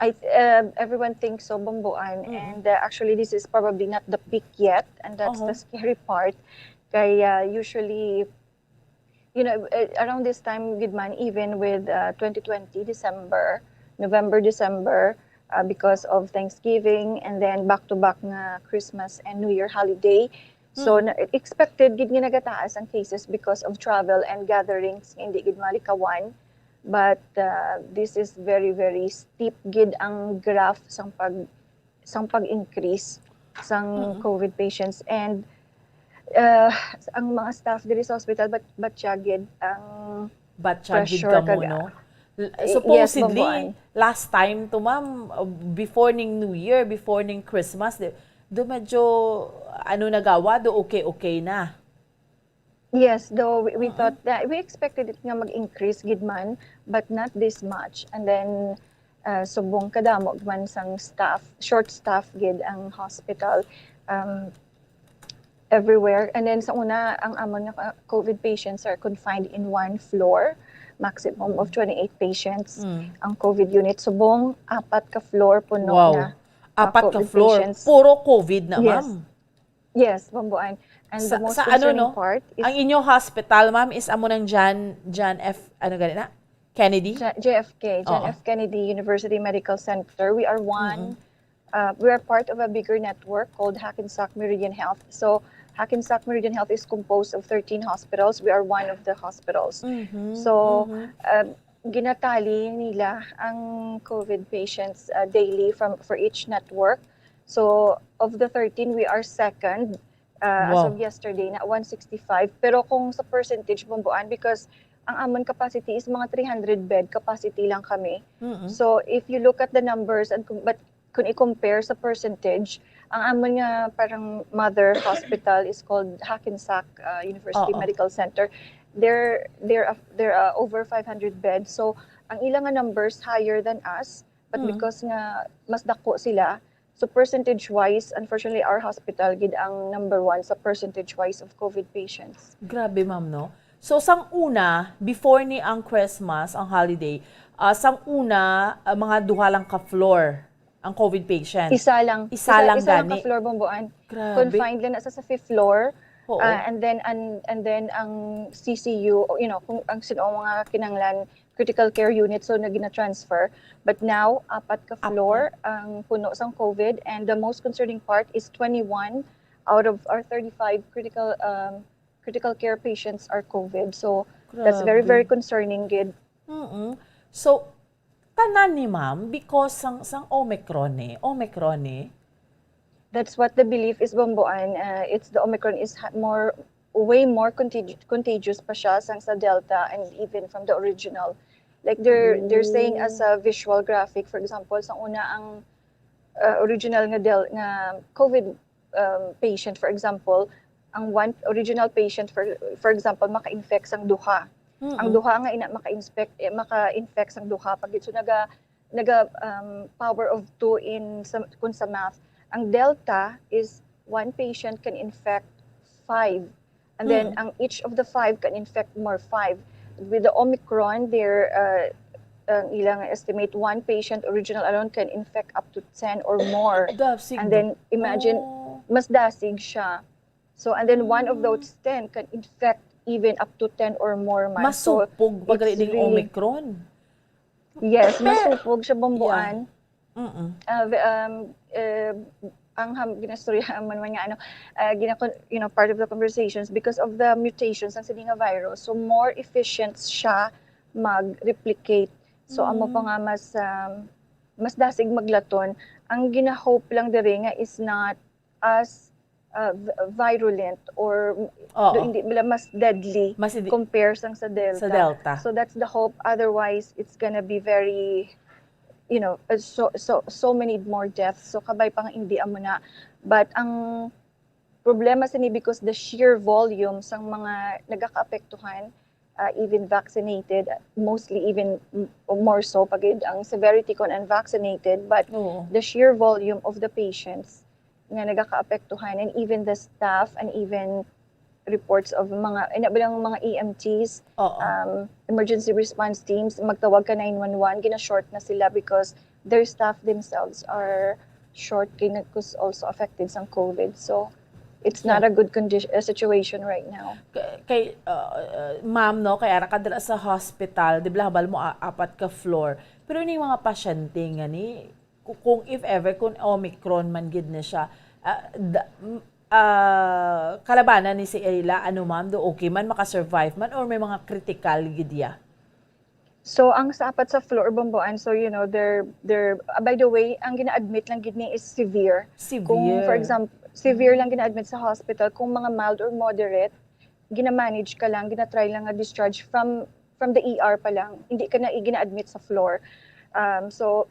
I uh, everyone thinks so, Bambuan, Mm. and uh, actually this is probably not the peak yet, and that's Uh-huh. the scary part. Kaya usually, you know, uh, around this time, gid man, even with uh, twenty twenty December, November, December, uh, because of Thanksgiving and then back to back nga Christmas and New Year holiday. So Mm. na, expected gid nga nagataas ang cases because of travel and gatherings nga hindi gid malikawan. But uh, this is very, very steep gid ang graph sang pag sang pag-increase sang Mm. COVID patients, and uh, ang mga staff diri sa hospital, but batya gid ang Batya gid pressure kamo, kag no? L- Eh, yes, Supposedly, Bambuan. Last time to, ma'am, uh, before ning New Year, before ning Christmas, di, do medyo, ano, nagawa, do okay-okay na. Yes, though we, we Mm-mm. thought that we expected it nga mag-increase gid man, but not this much. And then uh, subong kadamo man sang staff, short staff gid ang hospital um, everywhere. And then sa una, ang amon nga uh, COVID patients are confined in one floor, maximum of twenty-eight patients. Mm. Ang COVID unit subong apat ka floor puno Wow. na. uh, Apat ka COVID floor, patients. Puro COVID na, Yes. Ma'am. Yes, Bambuan. And Sa, the most sa ano, concerning no? part is Ang inyo hospital, ma'am, is amo ng John, John F, ano gani na? Kennedy? J- J F K, John Oo. F Kennedy University Medical Center. We are one, uh, we are part of a bigger network called Hackensack Meridian Health. So, Hackensack Meridian Health is composed of thirteen hospitals. We are one of the hospitals. Mhm, So, mhm. um, ginatali nila ang COVID patients uh, daily from for each network. So, of the thirteen, we are second uh, as Wow. of yesterday na one sixty-five. Pero kung sa percentage, Bambuan, because ang amon capacity is mga three hundred bed capacity lang kami. Mm-mm. So, if you look at the numbers and kung, but kung i-compare sa percentage, ang amon nga parang mother hospital is called Hackensack uh, University Oo. Medical Center. They're they're uh, they're uh, over five hundred beds. So, ang ilang nga numbers higher than us, but Mm. because nga mas dako sila, so percentage wise, unfortunately our hospital gid ang number one sa percentage wise of COVID patients. Grabe, ma'am, no? So, sang una, before ni ang Christmas, ang holiday, ah, sang una, ah, mga duha lang ka floor ang COVID patient. Isa lang, Isa lang isa lang gani. Ka floor, Bambuan. Grabe. Confined lang na sa, sa fifth floor. Oo. Ah, and then and, and then ang C C U, you know, kung ang sino ang mga kinanglan critical care unit, so na gina-transfer. But now, apat ka Apat. Floor ang puno sang COVID, and the most concerning part is twenty-one out of our thirty-five critical um, critical care patients are COVID. So that's very, Grabe. Very concerning gid. Mm-mm. So, tanan ni ma'am because sang sang Omicron eh. Omicron eh. That's what the belief is, Bambuan. Uh, it's the Omicron is ha- more, way more contagi- contagious pa siya sang sa Delta and even from the original. Like they're they're saying as a visual graphic, for example, sa una ang uh, original nga del nga COVID um, patient, for example, ang one original patient, for for example, maka-infect sang duha. Ang Mm-mm. Duha nga ina maka-infect eh, maka-infect sang duha pag so naga naga um, power of two in sa, kung sa math. Ang Delta is one patient can infect five. And then Mm. ang each of the five can infect more five. With the Omicron, their uh, ang ilang estimate, one patient original alone can infect up to ten or more. Dasig. And then imagine Oh. Mas dasig siya. So and then one of those ten can infect even up to ten or more man. So Masupog pag it's ning really Omicron. Yes, Pe- masupog siya, Bambuan. Mm-mm. Uh, v- um, uh, ang ham ginastorya man man nga ano uh, gina you know, part of the conversations because of the mutations ng sini nga virus, so more efficient siya mag-replicate. So amo pa nga mas um, mas dasig maglaton. Ang gina-hope lang diri nga is not as uh, v- virulent or Oo. do hindi nila mas deadly Mas hindi- compare sang sa Delta. Sa Delta. So that's the hope. Otherwise, it's gonna be very, you know, uh, so so so many more deaths. So kabay pa nga hindi amo na. But ang problema sini because the sheer volume sang mga nagakaapektuhan, uh, even vaccinated, mostly even m- more so pagid ang severity kon unvaccinated, but Oo. the sheer volume of the patients nga nagakaapektuhan and even the staff and even reports of mga ina bilang mga E M Ts, Oo. um, emergency response teams, magtawag ka nine one one, gina-short na sila because their staff themselves are short kay nag- who's also affected sang COVID. So it's not Yeah. a good condition uh, situation right now. K- kay uh, uh, ma'am, no, kay ara ka dira sa hospital, di ba, habal mo a- apat ka floor, pero ni mga pasyente nga ni ku- kung if ever kung Omicron man gid na siya, ah, da- m- ah, kalabanan ni si Ayla, ano, ma'am, do okay man, makasurvive man, or may mga critical gid ya? So ang sa apat sa floor, Bomboan, so you know, they're they're uh, by the way, ang gina-admit lang gid ni is severe. Severe. Kung for example, severe lang gina-admit sa hospital, kung mga mild or moderate, gina-manage ka lang, gina-try lang nga discharge from from the E R pa lang. Hindi ka na gina-admit sa floor. Um, so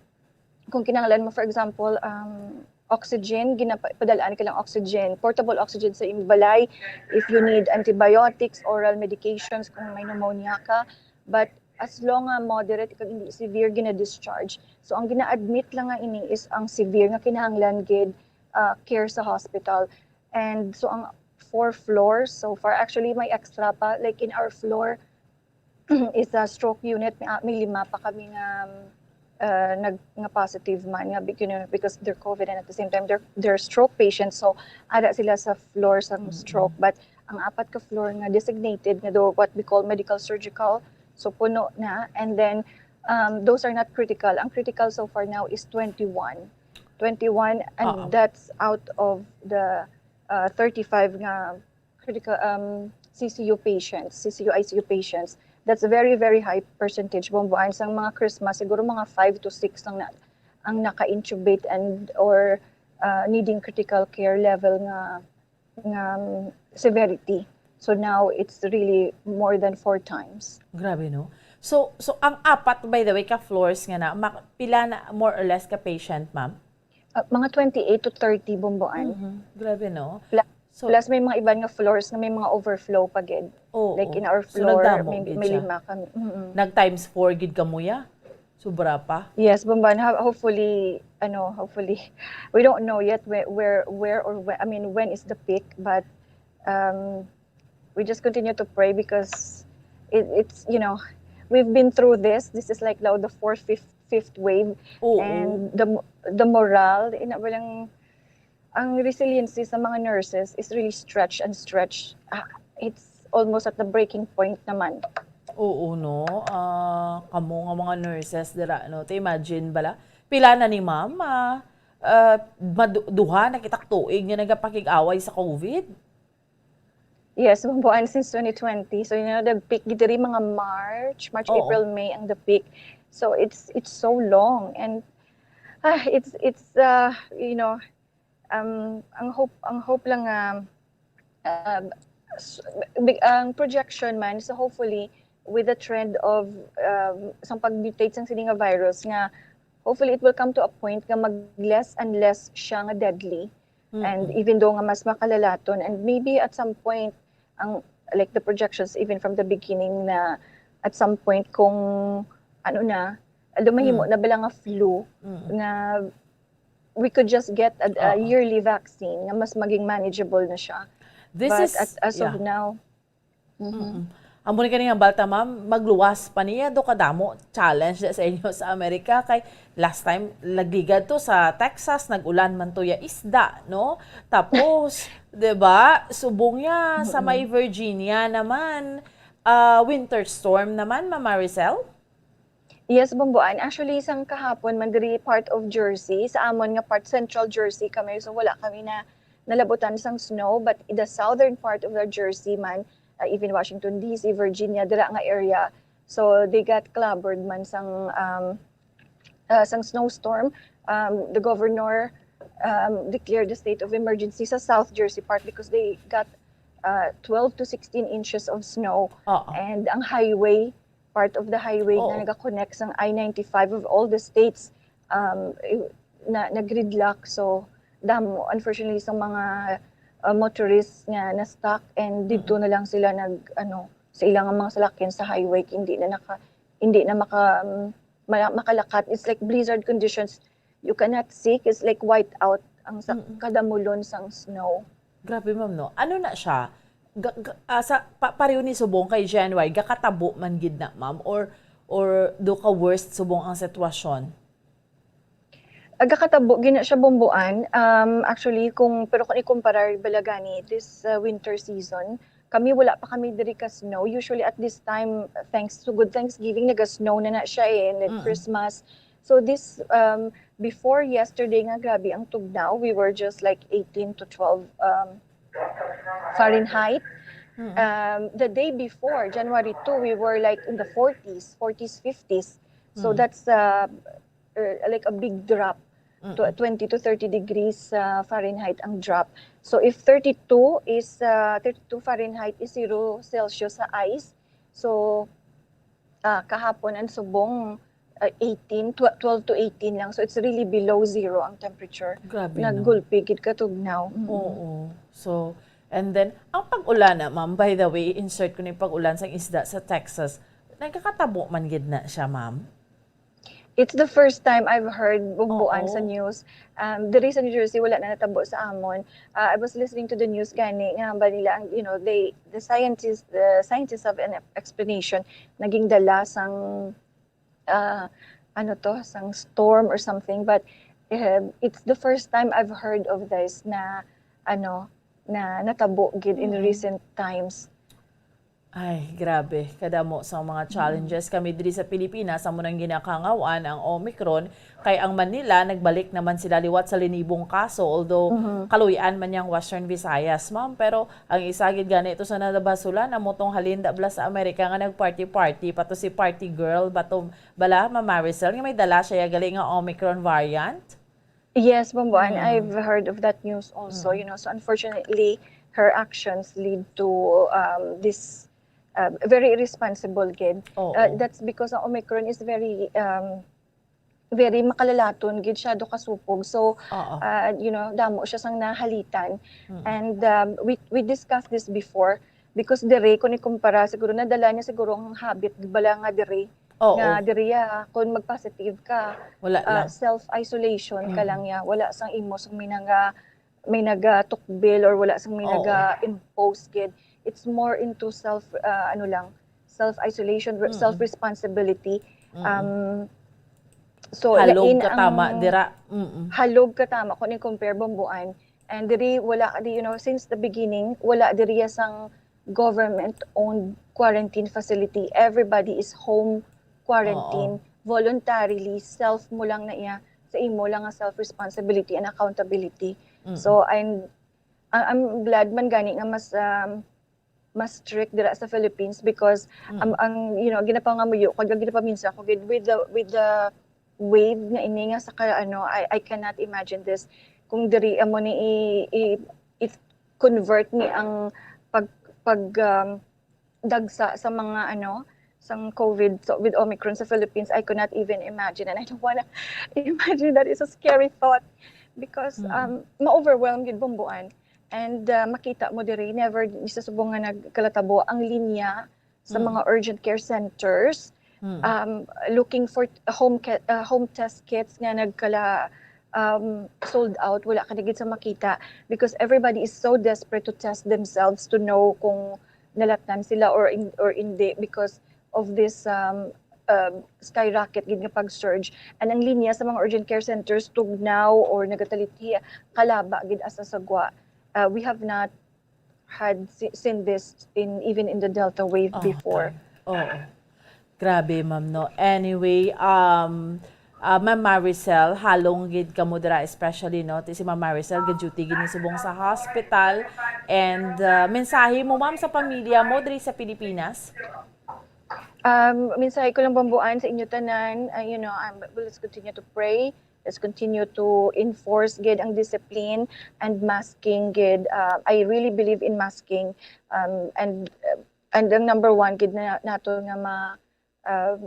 kung kinahanglan mo, for example, um, oxygen, ginapadalaan ka lang oxygen, portable oxygen sa imong balay. If you need antibiotics, oral medications, kung may pneumonia ka. But as long nga moderate kag hindi severe, gina-discharge. So ang gina-admit lang nga ini is ang severe nga kinahanglan gid uh, care sa hospital. And so ang four floors so far, actually may extra pa, like in our floor, is a stroke unit. May, ah, may lima pa kami nga uh, nag nga positive man nga bec- you know, because they're COVID and at the same time they're they're stroke patients, so ara sila sa floor sa stroke. But ang apat ka floor nga designated nga do what we call medical surgical, so puno na. And then um, those are not critical. Ang critical so far now is twenty-one. Twenty-one, and Oo. That's out of the uh, thirty-five nga critical um, C C U patients, C C U I C U patients. That's a very, very high percentage. Bomboan sang mga Christmas, siguro mga five to six ang, na, ang naka-intubate and or uh, needing critical care level nga, nga um, severity. So now it's really more than four times. Grabe, no? So, so ang apat, by the way, ka floors nga na, ma- pila na more or less ka patient, ma'am? Uh, mga twenty-eight to thirty, Bomboan. Mhm. Grabe, no? Pla- So, Plus may mga iban nga floors nga may mga overflow pa gid. Oo. Like in our So, floor, nagdamo may, gid may siya. Lima kami. Mm-mm. Nag times four gid kamo ya? Sobra pa? Yes, Bomboan. Ho- Hopefully, ano, hopefully, we don't know yet where, where, where or when, I mean, when is the peak, but um, we just continue to pray because it, it's, you know, we've been through this. This is like now the fourth, fifth, fifth wave. Oo. And the mo- the morale, ina walang ang resiliency sa mga nurses is really stretched and stretched. Ah, it's almost at the breaking point naman. Oo, no? Ah, kamo nga mga nurses dira, no? Te, imagine bala. Pila na ni ma'am? Ah, ah, madu- duha na kita tuig nga nagapakig-away sa COVID? Yes, Bomboan, since twenty twenty. So, you know, the peak gid diri mga March, March, Oo. April, May ang the peak. So it's it's so long and ah, it's it's uh, you know, um, ang hope ang hope lang nga um, s- big- ang projection man, so hopefully with the trend of um, sang pag-mutate sang sini nga virus nga hopefully it will come to a point nga mag less and less siya nga deadly. And even though nga mas makalalaton, and maybe at some point ang like the projections even from the beginning na at some point kung ano na, although mahimo na bala nga flu, nga we could just get a, a Oo. yearly vaccine nga mas maging manageable na siya. This But is at, as yeah. of now, Mm-mm. Amo ni kani nga balta, ma'am, magluwas pa niya do kadamo challenge sa inyo sa Amerika kay last time nagligad to sa Texas, nag-ulan man to ya isda, no? Tapos, 'di ba? Subong niya sa may Virginia naman, ah, winter storm naman, Ma'am Maricel? Yes, Bomboan. Actually, sang kahapon man diri part of Jersey, sa amon nga part, Central Jersey kami, so wala kami na nalabutan sang snow, but in the southern part of the Jersey man, uh, even Washington D C, Virginia, dira nga area, so they got clobbered man sang um, uh, sang snowstorm. Um, the governor um, declared the state of emergency sa South Jersey Park because they got uh, twelve to sixteen inches of snow. Oo. And ang highway, part of the highway Oo. na nag-connect sang I ninety-five of all the states, um, i- na nag-gridlock. So, damo, unfortunately, sa mga uh, motorists nga na-stuck and dito na lang sila nag, ano, sa ilang mga salakyan sa highway, hindi na naka, hindi na maka, um, mala- makalakat. It's like blizzard conditions. You cannot see, it's like white out ang sa Mm-mm. kadamulon sang snow. Grabe, ma'am, no? Ano na siya? Ga- ga- ah, sa, pa, pareho ni subong kay Gen Y, gakatabo man gid na, ma'am? Or, or do ka worst subong ang sitwasyon? Agakatabo gina siya, Bomboan. Um, actually, kung, pero kung ikumparar bala gani this uh, winter season, kami wala pa kami diri ka snow. Usually at this time, thanks to good Thanksgiving, naga-snow na na siya eh, and then Mm-mm. Christmas. So this, um, before yesterday nga grabe ang tugnaw, we were just like eighteen to twelve um, Fahrenheit. Mm-mm. Um, the day before, January two, we were like in the forties, forties, fifties. So Mm. that's uh, uh, like a big drop to Mm-mm. twenty to thirty degrees uh, Fahrenheit ang drop. So if thirty-two is uh, thirty-two Fahrenheit is zero Celsius sa ice. So ah, kahapon ang subong uh, eighteen, tw- twelve to eighteen lang. So it's really below zero ang temperature. Grabe, no? Naggulpi gid katugnaw. Mm. Oo. So, and then, ang pag-ulan na, ma'am, by the way, insert ko na yung pag-ulan sa isda sa Texas. Nagkakatabo man gid na siya, ma'am? It's the first time I've heard bumbuan sa Oo. news. Um, diri sa New Jersey, wala na natabo sa amon. Uh, I was listening to the news gani nga ba nila ang, you know, they the scientists the scientists have an explanation naging dala sang uh, ano to, sang storm or something, but uh, it's the first time I've heard of this na ano na natabo gid in Mm. recent times. Ay, grabe. Kadamo sa mga challenges kami diri sa Pilipinas, amo nang ginakangawan ang Omicron, kay ang Manila nagbalik naman sila liwat sa linibong kaso, although Mhm. kaluy-an man yang Western Visayas, ma'am. Pero ang isa gid gani ito sa nabasulan, amo tong halin da bala sa Amerika nga nag-party-party, pa to si party girl, ba to, bala, Ma'am Maricel, nga may dala siya gali nga Omicron variant. Yes, Bomboan, Mm. I've heard of that news also. Mm. You know, so unfortunately, her actions lead to um, this uh, very irresponsible gid. Oo. Uh, that's because ang Omicron is very um, very makalalaton gid siya do kasupog. So, Oo. uh, you know, damo siya sang nahalitan. Mm. And um, we we discussed this before because diri, kung ikumpara, siguro nadala niya siguro ang habit bala nga diri Oo. nga diri ya, kung mag-positive ka, Wala uh, lang. self-isolation ka Mm. lang ya. Wala sang imo sang may naga may nagatukbil or wala sang may Oo. naga-impose gid. It's more into self uh, ano lang, self-isolation, re- Mm. self-responsibility. Mm. Um so Halog lain ka tama ang dira. Mm. Halog ka tama kung i-compare, Bomboan. And diri wala di, you know, since the beginning wala diri ya sang government-owned quarantine facility. Everybody is home quarantine voluntarily, self mo lang na iya, sa imo lang nga self responsibility and accountability. Mm. So I'm I'm I'm glad man gani nga mas um, mas strict dira sa Philippines because Mm. ang, ang you know, ginapangamuyo ko, ginapaminsa ko gid with the with the wave nga ini nga sa ka, ano, I, I cannot imagine this kung diri amo ni i, i, i convert ni ang pag pag um, dagsa sa mga ano sang COVID so with Omicron sa Philippines. I could not even imagine, and I don't wanna imagine that. It's a scary thought because Mm. um, ma-overwhelm gid, Bomboan. And uh, makita mo diri, never ni sa subong nga nagkalatabo ang linya sa Mm. mga urgent care centers, Mm. um, looking for home ca- uh, home test kits nga nagkala um, sold out, wala ka na gid sa makita because everybody is so desperate to test themselves to know kung nalatnan sila or in, or hindi because of this um, um, skyrocket gid nga pag-surge. And ang linya sa mga urgent care centers tugnaw or nagatalithi kalaba gid asa sa gwa. Uh, we have not had si- seen this in even in the Delta wave Oh, before. tay. Oo. Grabe, ma'am, no? Anyway, um, ah, Ma'am Maricel, halong gid kamo dira, especially, no? Ti si Ma'am Maricel, ga-duty gid ni subong sa hospital. And ah, mensahe mo, ma'am, sa pamilya mo diri sa Pilipinas? Um, mensahe ko lang, Bomboan, sa inyo tanan, uh, you know, um, let's continue to pray Let's continue to enforce gid ang discipline and masking gid. Uh, I really believe in masking, um, and uh, and ang number one gid na nato nga ma uh,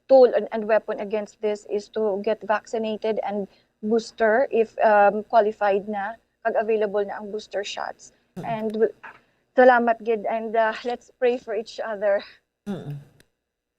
tool and, and weapon against this is to get vaccinated and booster if um, qualified na, kag available na ang booster shots. And w- salamat gid, and uh, let's pray for each other.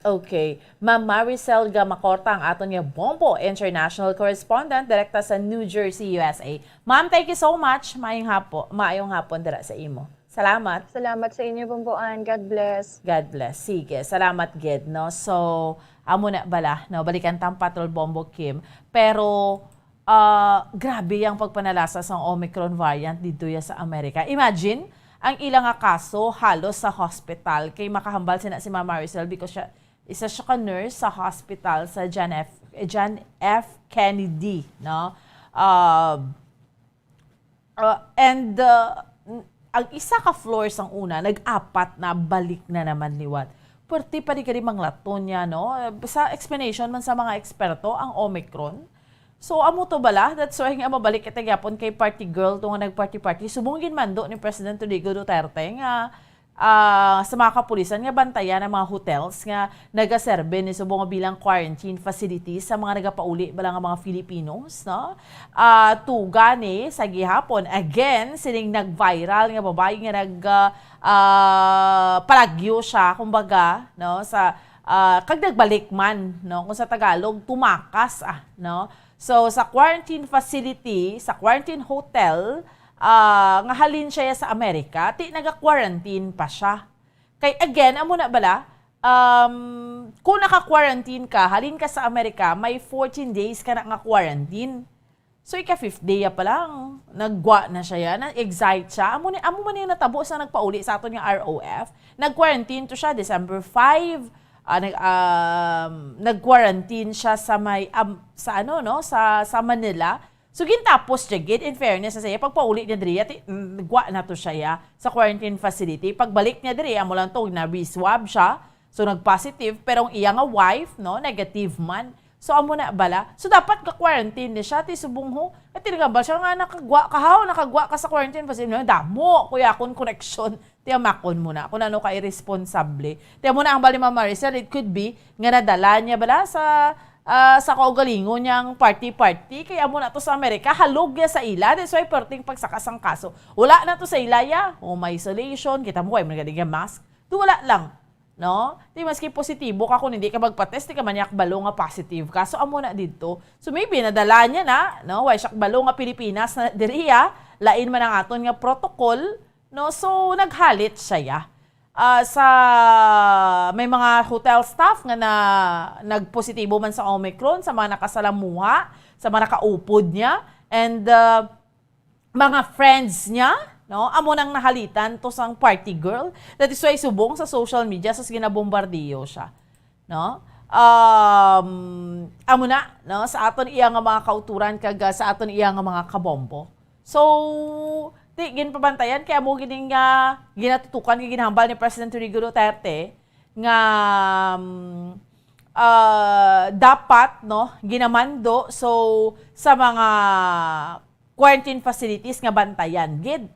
Okay. Ma'am Maricel Gamacorta ang aton nga Bombo International Correspondent direkta sa New Jersey, U S A. Ma'am, thank you so much. Maayong hapo, maayong hapon dira sa imo. Salamat. Salamat sa inyo, Bomboan. God bless. God bless. Sige, salamat gid, no. So, amo na bala, no, balikan tang Patrol Bombo, Kim. Pero uh, grabe ang pagpanalasa sang Omicron variant didto ya sa Amerika. Imagine, ang ila nga kaso halos sa hospital kay makahambal sina si Ma'am Maricel because siya isa siya ka nurse sa hospital sa John F. John F. Kennedy, no? Uh, uh, and uh, ang isa ka floor sang una nag-apat na, balik na naman liwat. Pwerte pa di kadi manglaton niya, no? Sa explanation man sa mga eksperto, ang Omicron. So, amo to bala? That's why nga mabalik kita gyapon kay party girl to nga nag-party-party. Subong ginmando ni President Rodrigo Duterte nga uh, sa mga kapulisan nga bantayan ang mga hotels nga nagaserbe ni subong bilang quarantine facilities sa mga nagapauli bala nga mga Filipinos, no? Uh, tuga ni sa gihapon, again, sining nag-viral nga babayi nga nag uh, uh, palagyo siya, kumbaga, no, sa uh, kag nagbalik man, no, kung sa Tagalog, tumakas, ah, no. So sa quarantine facility, sa quarantine hotel, uh, nga halin siya sa Amerika, ti naga-quarantine pa siya. Kay again, amo na bala, um, kung naka-quarantine ka, halin ka sa Amerika, may fourteen days ka na nga quarantine. So ika fifth day pa lang, naggwa na siya yan, na-excite siya. Amo ni amo man yung natabo sa nagpauli sa aton nga R O F. Nag-quarantine to siya December five. Uh, nag um, nag-quarantine siya sa may um, sa ano no, sa sa Manila. So gintapos siya gid, in fairness sa iya, pagpauli niya diri, ati, mm, gwa na to siya ya, sa quarantine facility. Pagbalik niya diri, amo lang to, na-reswab siya. So nag-positive, pero ang iya nga wife, no, negative man. So amo na bala. So dapat ka quarantine ni siya, ti subong ho. Ati nga ba siya nga nakagwa ka, how nakagwa ka sa quarantine facility? No, damo kuya akon koneksyon. Ti amakon mo na kung ano ka irresponsable. Ti amo na ang bali, Ma'am Maricel, it could be nga nadala niya bala sa ah, sa kaugalingon niyang party-party. Kay amo na to sa Amerika, halog niya sa ila. That's why perting pagsaka sang kaso. Wala na to sa ila ya. Home isolation, kita mo, wala man gani nga mask. Do wala lang. No? Di maski positibo ka, kung hindi ka magpa-test, di ka man niya kabalo nga positive ka. So amo na didto. So maybe nadala niya na, no? Why siya kabalo nga Pilipinas na diri ya? Lain man ang aton nga protocol, no? So naghalit siya ya. Ah, sa may mga hotel staff nga na nagpositibo man sa Omicron, sa mga nakasalamuha, sa mga nakaupod niya, and ah, mga friends niya, no? Amo nang nahalitan to sang party girl. That is why subong sa social media, sus, ginabombardiyo siya, no? Um, amo na, no? Sa aton iya nga mga kauturan kag ah, sa aton iya nga mga kabombo. So, di ginpabantayan kay amo gini nga ginatutukan kay ginahambal ni President Rodrigo Duterte nga um, ah, dapat, no, ginamando, so sa mga quarantine facilities nga bantayan gid.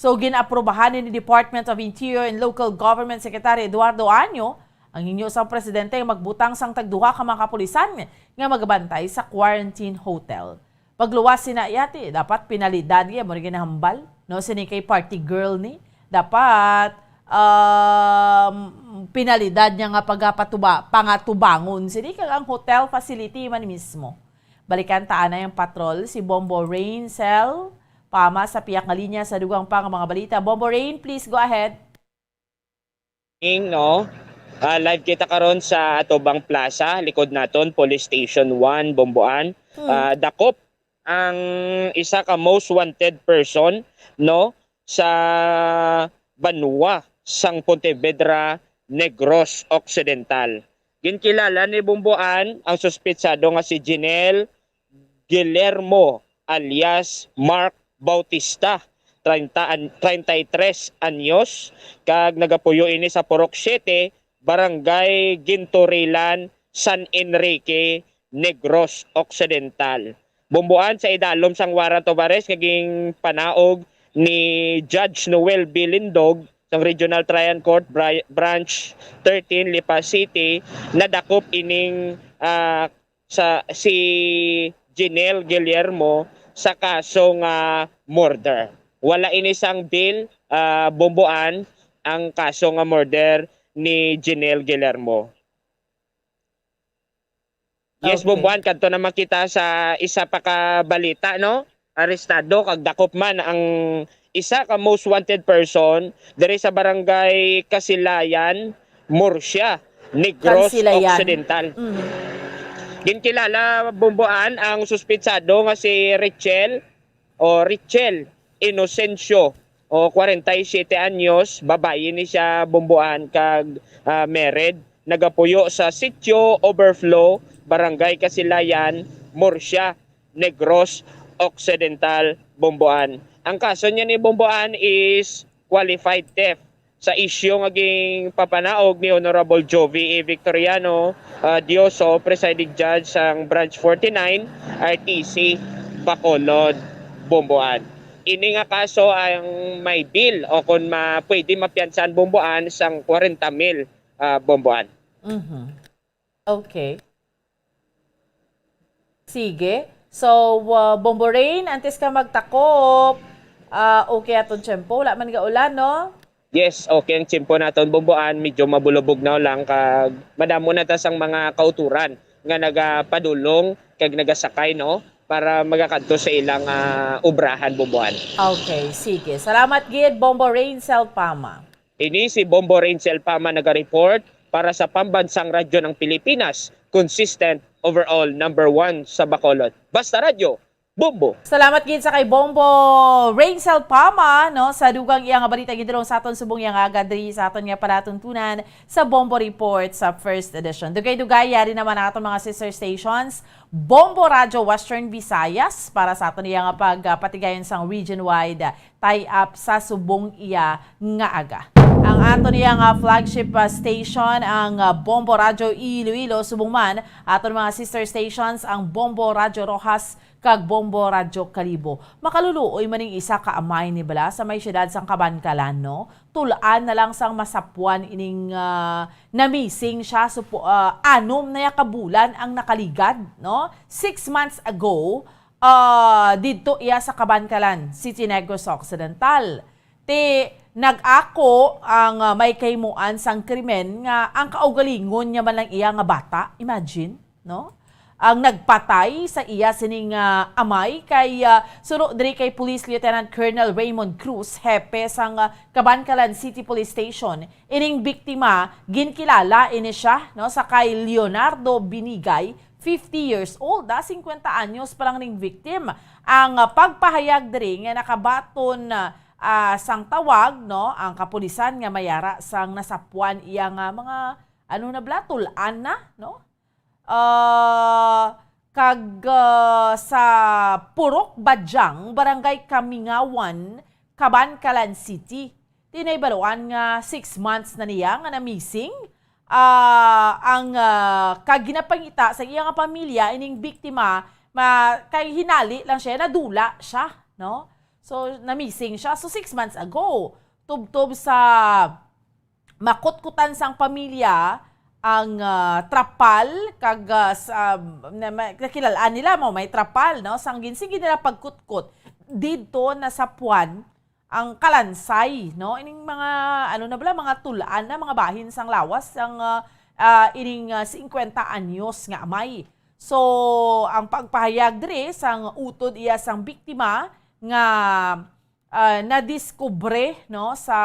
So ginaaprubahan ni Department of Interior and Local Government Secretary Eduardo Año ang hingyo sang presidente nga magbutang sang tagduha ka mga kapulisan nga magabantay sa quarantine hotel. Pagluwas sina iya, ti dapat penalidad, iya mo rin ginahambal, no? Sini kay party girl ni, dapat um, penalidad niya nga pagapatuba pangatubangon sini kag ang hotel facility man mismo. Balikan ta anay ang patrol si Bombo Rain Cell Pama sa piyak nga linya sa dugang pa nga mga balita. Bombo Rain, please go ahead. Ing, no? Ah, live kita karon sa Atubang Plaza, likod naton, Police Station one, Bomboan. Hmm. Ah, dakop ang isa ka most wanted person, no, sa banwa sang Pontevedra, Negros Occidental. Ginkilala ni Bomboan ang suspetsado nga si Jinel Guillermo alias Mark Bautista, treinta an-, treinta y tres anyos, kag nagapuyo ini sa Purok siete, Barangay Ginturilan, San Enrique, Negros Occidental. Bumbuan, sa idalom sang warrant of arrest nga ginpanaog ni Judge Noel Bilindog sang Regional Trial Court Bri-, Branch thirteen, Lipa City, nadakop ining, ah, sa, si Jinel Guillermo sa kaso nga murder. Wala ini sang bail, ah, Bumbuan, ang kaso nga murder ni Jinel Guillermo. Yes, Okay. Bumbuan, kadto naman kita sa isa pa ka balita, no? Arestado kag dakop man ang isa ka most wanted person diri sa barangay Kasilayan, Murcia, Negros Kasilayan. Occidental. Mhm. Ginkilala, Bumbuan, ang suspitsado nga si Richel o Richel Inocencio, o kwarenta y siyete anyos, babayi ni siya, Bumbuan, kag, ah, married, nagapuyo sa Sitio Overflow, Barangay Kasilayan, Murcia, Negros Occidental, Bumbuan. Ang kaso niya ni Bumbuan is qualified theft. Sa isyu nga ginpapanaog ni Honorable Jovi A. Victoriano, ah, Dioso, Presiding Judge sang Branch forty-nine, R T C, Bacolod, Bumbuan. Ini nga kaso ang may bail o kon ma-, pwede mapiyansahan, Bumbuan, sang kwarenta mil, ah, Bumbuan. Mhm. Okay. Sige. So, uh, Bombo Rain, antes ka magtakop, ah, okay aton tiyempo. Wala man ga ulan, no? Yes, okay ang tiyempo naton, Bomboan. Medyo mabulubog na lang kag madamo na ta sang mga kauturan nga nagapadulong kag nagasakay, no, para magakadto sa ilang, ah, obrahan, Bomboan. Okay, sige. Salamat gid, Bombo Rain Selpama. Ini si Bombo Rain Selpama naga-report para sa Pambansang Radyo ng Pilipinas, consistent overall number one sa Bacolod. Basta Radyo, Bombo! Salamat gid sa kay Bombo Rain Selpama, no, sa dugang iya nga balita gidulong sa aton subong iya nga aga diri sa aton nga palatuntunan sa Bombo Report sa first edition. Dugay-dugay, yari naman ang aton mga sister stations, Bombo Radyo Western Visayas para sa aton iya nga pagpatigayon sang region-wide tie-up sa subong iya nga aga. Ang aton iya nga flagship, ah, station, ang, ah, Bombo Radyo Iloilo, subong man aton mga sister stations, ang Bombo Radyo Roxas kag Bombo Radyo Kalibo. Makaluluoy man ning isa ka amay ni bala sa may siyudad sang Kabankalan, no? Tul-an na lang sang masapwan ining, ah, na-missing siya. Supo-, ah, anom na ya ka bulan ang nakaligad, no? Six months ago, ah, didto iya sa Kabankalan, City Negros Occidental. Ti nag-ako ang, ah, may kahimuan sang krimen nga ang kaugalingon niya man lang iya nga bata. Imagine, no? Ang nagpatay sa iya sining, ah, amay kay, ah, suno diri kay Police Lieutenant Colonel Raymond Cruz, hepe sang, ah, Kabankalan City Police Station. Ining biktima, ginkilala ini siya, no, sa kay Leonardo Binigay, fifty years old, ah, singkwenta anyos pa lang ning victim. Ang, ah, pagpahayag diri nga nakabaton, ah, sang tawag, no, ang kapulisan nga mayara sang nasapwan iya nga mga, ano na bala, tul-an na, no? Ah, kag, ah, sa Purok Badiang, Barangay Kamingawan, Kabankalan City. Ti nahibaluan nga six months na niya nga na-missing. Ah, ang, ah, kag ginapangita sa iya nga pamilya, ining biktima, ma-, kay hinali lang siya, nadula siya, no? So, na-missing siya. So, six months ago, tubtob sa makutkutan sang pamilya ang, ah, trapal, kag, ah, sa, na, ma-, nakilal-an nila mo, may trapal, no? Sang ginsigi nila pagkutkot, didto nasapwan ang kalansay, no? Ining mga, ano na bala, mga tul-an na, mga bahin sang lawas, ang, ah, ah, ining, ah, singkwenta anyos nga amay. So, ang pagpahayag diri sang utod iya sang biktima nga, ah, nadiskubre, no, sa,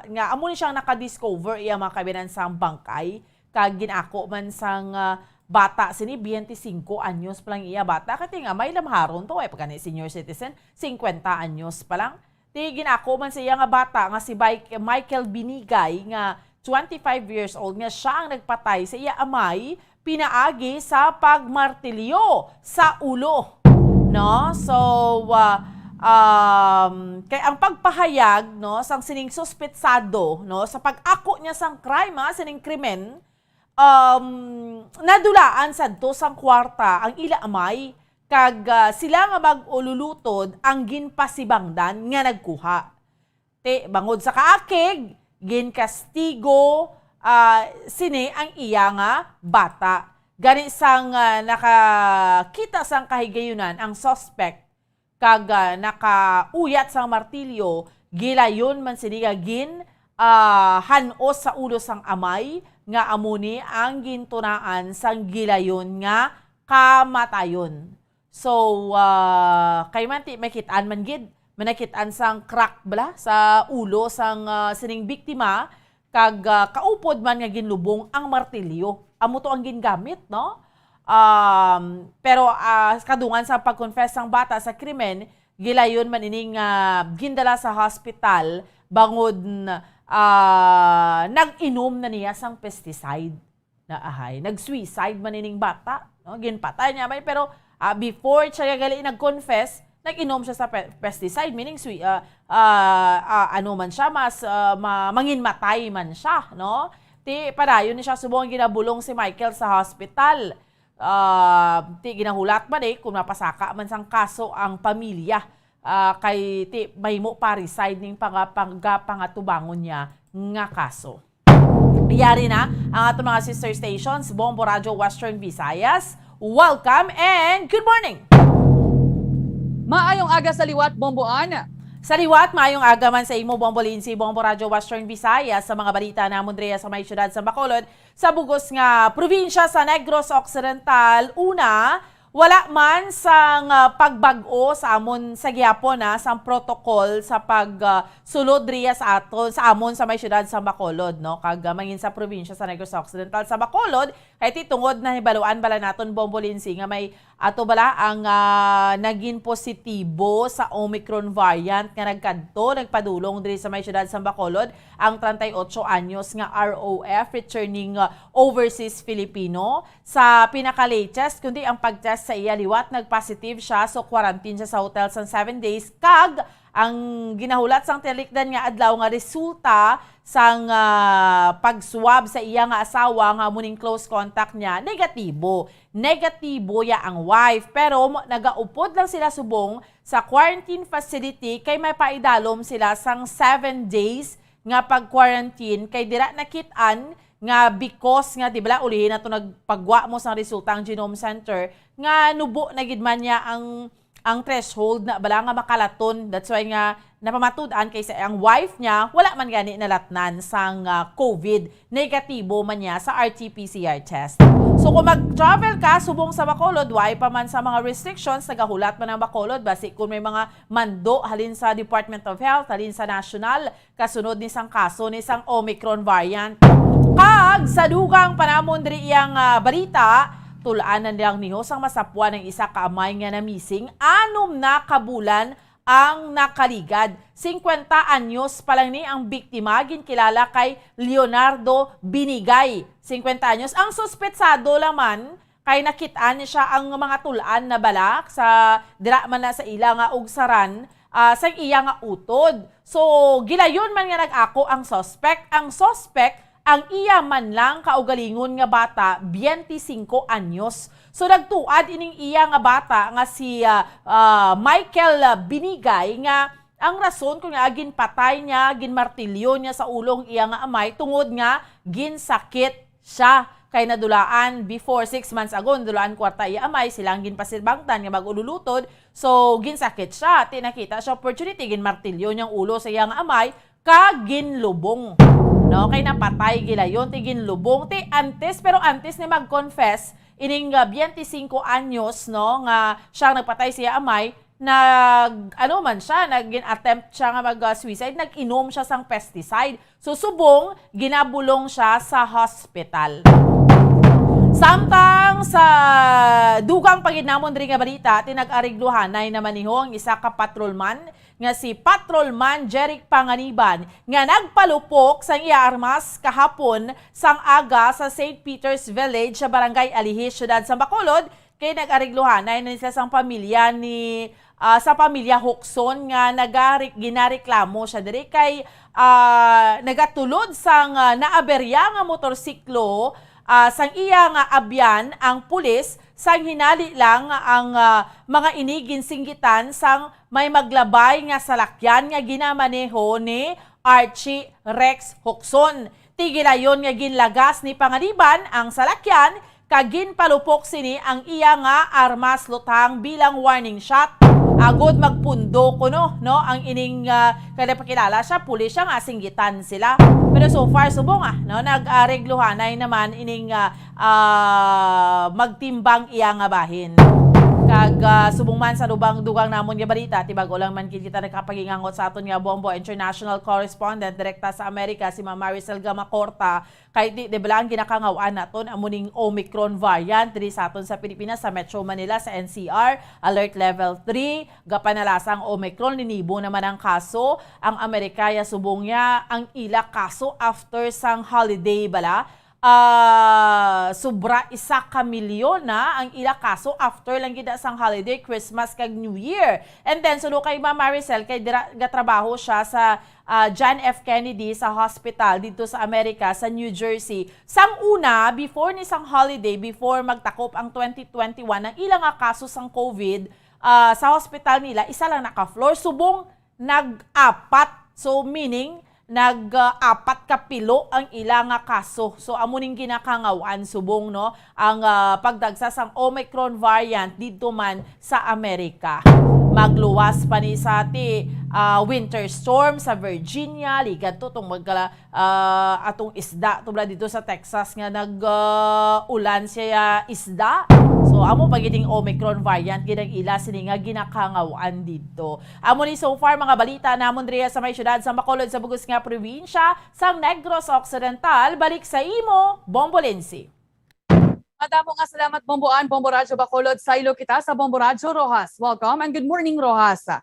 nga amo ni siyang nakadiscover iya mga kabinan sang bangkay, kag gin-ako man sang, ah, bata sini, biyente singko anyos pa lang iya bata. Kati nga, may lamharon to, ay pagkani senior citizen, singkwenta anyos pa lang. Ti gin-ako man sa iya nga bata nga si Bi-, Michael Binigay nga twenty-five years old nga siya ang nagpatay sa iya amay pinaagi sa pagmartilyo sa ulo. No? So, ah, um, kay ang pagpahayag, no, sang sining suspetsado, no, sa pag-ako niya sang crime, ah, sining krimen, um, nadulaan sadto sang kwarta ang ila amay, kag, ah, sila nga mag-ululutod ang ginpasibangdan nga nagkuha. Ti, bangod sa kaakig, ginkastigo, ah, sini ang iya nga bata. Gani sang, ah, nakakita sang kahigayunan ang suspect, kag, ah, nakauyat sang martilyo, gilayon man sini nga gin, ah, han-os sa ulo sang amay, nga amo ni ang gintunaan sang gilayon nga kamatayon. So, ah, kay man ti makit-an man gid, manakit-an sang crack bala sa ulo sang, ah, sining biktima, kag, ah, kaupod man nga ginlubong ang martilyo. Amo to ang gingamit, no? Um, pero, ah, kadungan sa pag-confess sang bata sa krimen, gilayon man ining, ah, gindala sa hospital bangod, ah, nag-inom na niya sang pesticide. Na ahay, nag-suicide man ining bata, no? Ginpatay niya may, pero, ah, before siya gali nag-confess, nag-inom siya sa pe-, pesticide, meaning sui-, ah, ah, ah, ano man siya, mas, ah, ma-, manginmatay man siya, no? Ti padayon ni siya subong ginabulong si Michael sa hospital. Ah, ti ginahulat man eh kung mapasaka man sang kaso ang pamilya, ah, kay ti mahimo parricide ning panga-, pagapangatubangon niya nga kaso. Yari na ang aton mga sister stations, Bombo Radyo Western Visayas. Welcome and good morning! Maayong aga sa liwat, Bombo Ana. Sa liwat, maayong aga man sa imo, Bombo Lindsay, Bombo Radyo Western Visayas, sa mga balita namon diri sa may siyudad sa Bacolod, sa bugos nga probinsya sa Negros Occidental. Una, wala man sang, ah, pagbag-o sa amon sa gihapon, ah, sang protocol sa pag, ah, sulod riya sa aton, sa amon sa may siyudad sa Bacolod, no? Kag, ah, mangin sa probinsya sa Negros Occidental sa Bacolod, kay ti tungod nahibaluan bala naton, Bombo Lindsay, nga may ato bala ang, ah, naging positibo sa Omicron variant nga nagkadto, nagpadulong diri sa may siyudad sa Bacolod, ang treinta y ocho anyos nga R O F, returning, ah, overseas Filipino. Sa pinaka-latest, kundi ang pag-test sa iya liwat, nag-positive siya, so quarantine siya sa hotel sang seven days, kag ang ginahulat sang tinikdan nga adlaw nga resulta sang, ah, pag-swab sa iya nga asawa nga amo ning close contact niya, negatibo. Negatibo ya ang wife, pero mo-, nagaupod lang sila subong sa quarantine facility kay may paidalom sila sang seven days nga pag-quarantine, kay dira nakit-an nga because nga, di bala, ulihi na to nagpagwa mo sang resulta ang Genome Center, nga nubo na gid man niya ang, ang threshold na bala nga makalaton. That's why nga napamatud-an kay sa ang wife niya, wala man gani nalatnan sang, ah, COVID. Negatibo man niya sa R T P C R test. So kung mag-travel ka subong sa Bacolod, way pa man sa mga restrictions, nagahulat man ang Bacolod, basi kung may mga mando halin sa Department of Health, halin sa national, kasunod ni sang kaso ni sang Omicron variant. Kag sa dugang pa namon diri iyang, ah, balita, tul-an na lang niho sang masapwan ang isa ka amay nga namising anom na ka bulan ang nakaligad. Singkwenta anyos pa lang ni ang biktima, ginkilala kay Leonardo Binigay. Singkwenta anyos. Ang suspetsado lang man, kay nakit-an ni siya ang mga tul-an na bala sa dira man na sa ila nga ugsaran, ah, sa iya nga utod. So, gilayon man nga nag-ako ang suspect. Ang suspect, ang iya man lang kaugalingon nga bata, biyente singko anyos. So, nagtuad ining iya nga bata nga si, ah, ah, Michael, ah, Binigay, nga ang rason kung nga ginpatay niya, ginmartilyo niya sa ulo ang iya nga amay tungod nga ginsakit siya. Kay nadulaan before, six months ago, nadulaan kwarta iya amay, sila ang ginpasibangtan nga mag-ululutod. So, ginsakit siya. Ti nakita siya opportunity, ginmartilyo niyang ulo sa iya nga amay, kag ginlubong. No, kay napatay gilayon, ti ginlubong. Ti antes, pero antes ni mag-confess, ining, ah, biyente singko anyos, no, nga siya ang nagpatay sa iya amay, nag, ano man siya, nag-attempt siya nga mag, ah, suicide, nag-inom siya sang pesticide. So, subong, ginabulong siya sa hospital. Samtang sa dugang pa gid namon diri nga balita, ti nag-arigluhanay naman niho ang isa ka patrolman nga si Patrolman Jeric Panganiban nga nagpalupok sang iya armas kahapon sang aga sa Saint Peter's Village sa Barangay Alihis, Siyudad sa Bacolod, kay nag-arigluhanay na sila sang pamilya ni, ah, sa pamilya Hukson nga nagari-, ginareklamo siya diri kay, ah, nagatulod sang, ah, naaberya nga motorsiklo Ah, sang iya nga abyan ang pulis, sang hinali lang ang, ah, mga ini ginsinggitan sang may maglabay nga salakyan nga ginamaneho ni Archie Rex Huxon. Tigilayon nga ginlagas ni Pangaliban ang salakyan kag ginpalupok sini ang iya nga armas lutang bilang warning shot. Agod magpundo kuno, no, ang ining, ah, kada pakilala siya, pulis siya nga singgitan sila. Pero so far, subong, ah, no, nag-aregluhanay naman ining, ah, ah, magtimbang iya nga bahin. Kag, ah, subong man sa lubang dugang namon nga balita, ti bag-o lang man gid kita nakapagingangot sa aton nga Bombo International Correspondent direkta sa Amerika, si Ma'am Maricel Gamacorta, kay di, di bala ang ginakangaw-an naton amo ning Omicron variant diri sa aton sa Pilipinas, sa Metro Manila, sa N C R, alert level three, gapanalasa ang Omicron, ninibo naman ang kaso. Ang Amerika ya subong niya ang ila kaso after sang holiday bala. Ah, sobra isa ka milyon na ang ila kaso after lang gid na sang holiday, Christmas kag New Year. And then, suno kay Ma'am Maricel, kay dira gatrabaho siya sa, ah, John F Kennedy sa hospital dito sa Amerika, sa New Jersey. Sang una, before ni sang holiday, before magtakop ang twenty twenty-one, ang ila nga kaso sang COVID, ah, sa hospital nila, isa lang naka-floor. Subong nag-apat. So, meaning, nag-apat ka pilo ang ila nga kaso. So, amo ning ginakangaw-an subong, no, ang, ah, pagdagsa sang Omicron variant didto man sa Amerika. Magluwas pa ni sa ti, ah, winter storm sa Virginia, ligat to tong magkala-, ah, atong isda to bala dito sa Texas nga nag, ah, ulan siya isda. So, amo pa gid ning Omicron variant gid ang ila sini nga ginakangaw-an didto. Amo ni so far mga balita namon diri sa may siyudad sa Bacolod sa bug-os nga probinsya sang Negros Occidental. Balik sa imo, Bombo Lindsay. Madamo nga salamat, Bombo Ann, Bombo Radyo Bacolod. Saylo kita sa Bombo Radyo Roxas. Welcome and good morning, Roxas.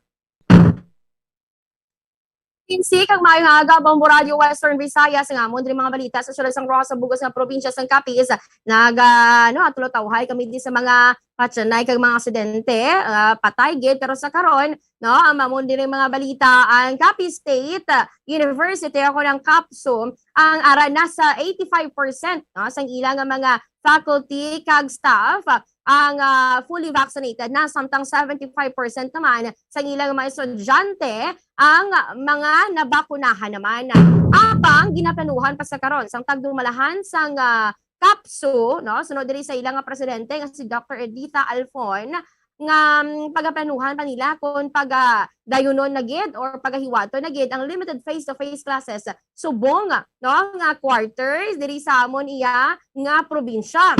Lindsay, kag maayong aga, Bombo Radyo Western Visayas. Nga amon diri mga balita sa siyudad sang Roxas sa bug-os nga probinsya sang Capiz. Nag, ah, ano, tulotawhay kami di sa mga patyanay kag mga aksidente, ah, patay gid, pero sa karon, no, ang mamon diri mga balita, ang Capiz State, ah, University, ako ng CAPSU, ang ara na sa eighty-five percent, no, sang ila nga mga faculty kag staff, ah, ang, ah, fully vaccinated na, samtang seventy-five percent naman sang ila nga mga estudyante ang mga nabakunahan naman. Apang ginaplanuhan pa sa karon sang tagdumalahan sang, ah, CAPSU, no, sunod diri sa ila nga presidente nga si Doctor Editha Alfon, nga, mm, pagaplanuhan pa nila kung pagadayunon na gid or pagahiwaton na gid ang limited face-to-face classes subong, no, nga quarters diri sa amon iya nga probinsya.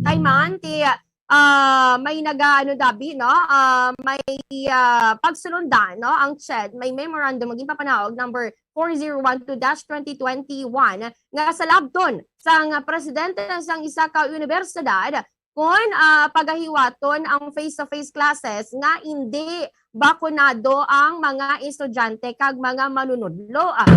Kay man ti, ah, may naga-, ano, dabi, no, ah, may, ah, pagsulundan, no, ang CHED, may memorandum nga ginpapanaog number four zero one two dash twenty twenty-one nga salabton sang presidente sang isa ka unibersidad kon, ah, pagahiwaton ang face-to-face classes nga indi bakunado ang mga estudyante kag mga manunudlo. Ah,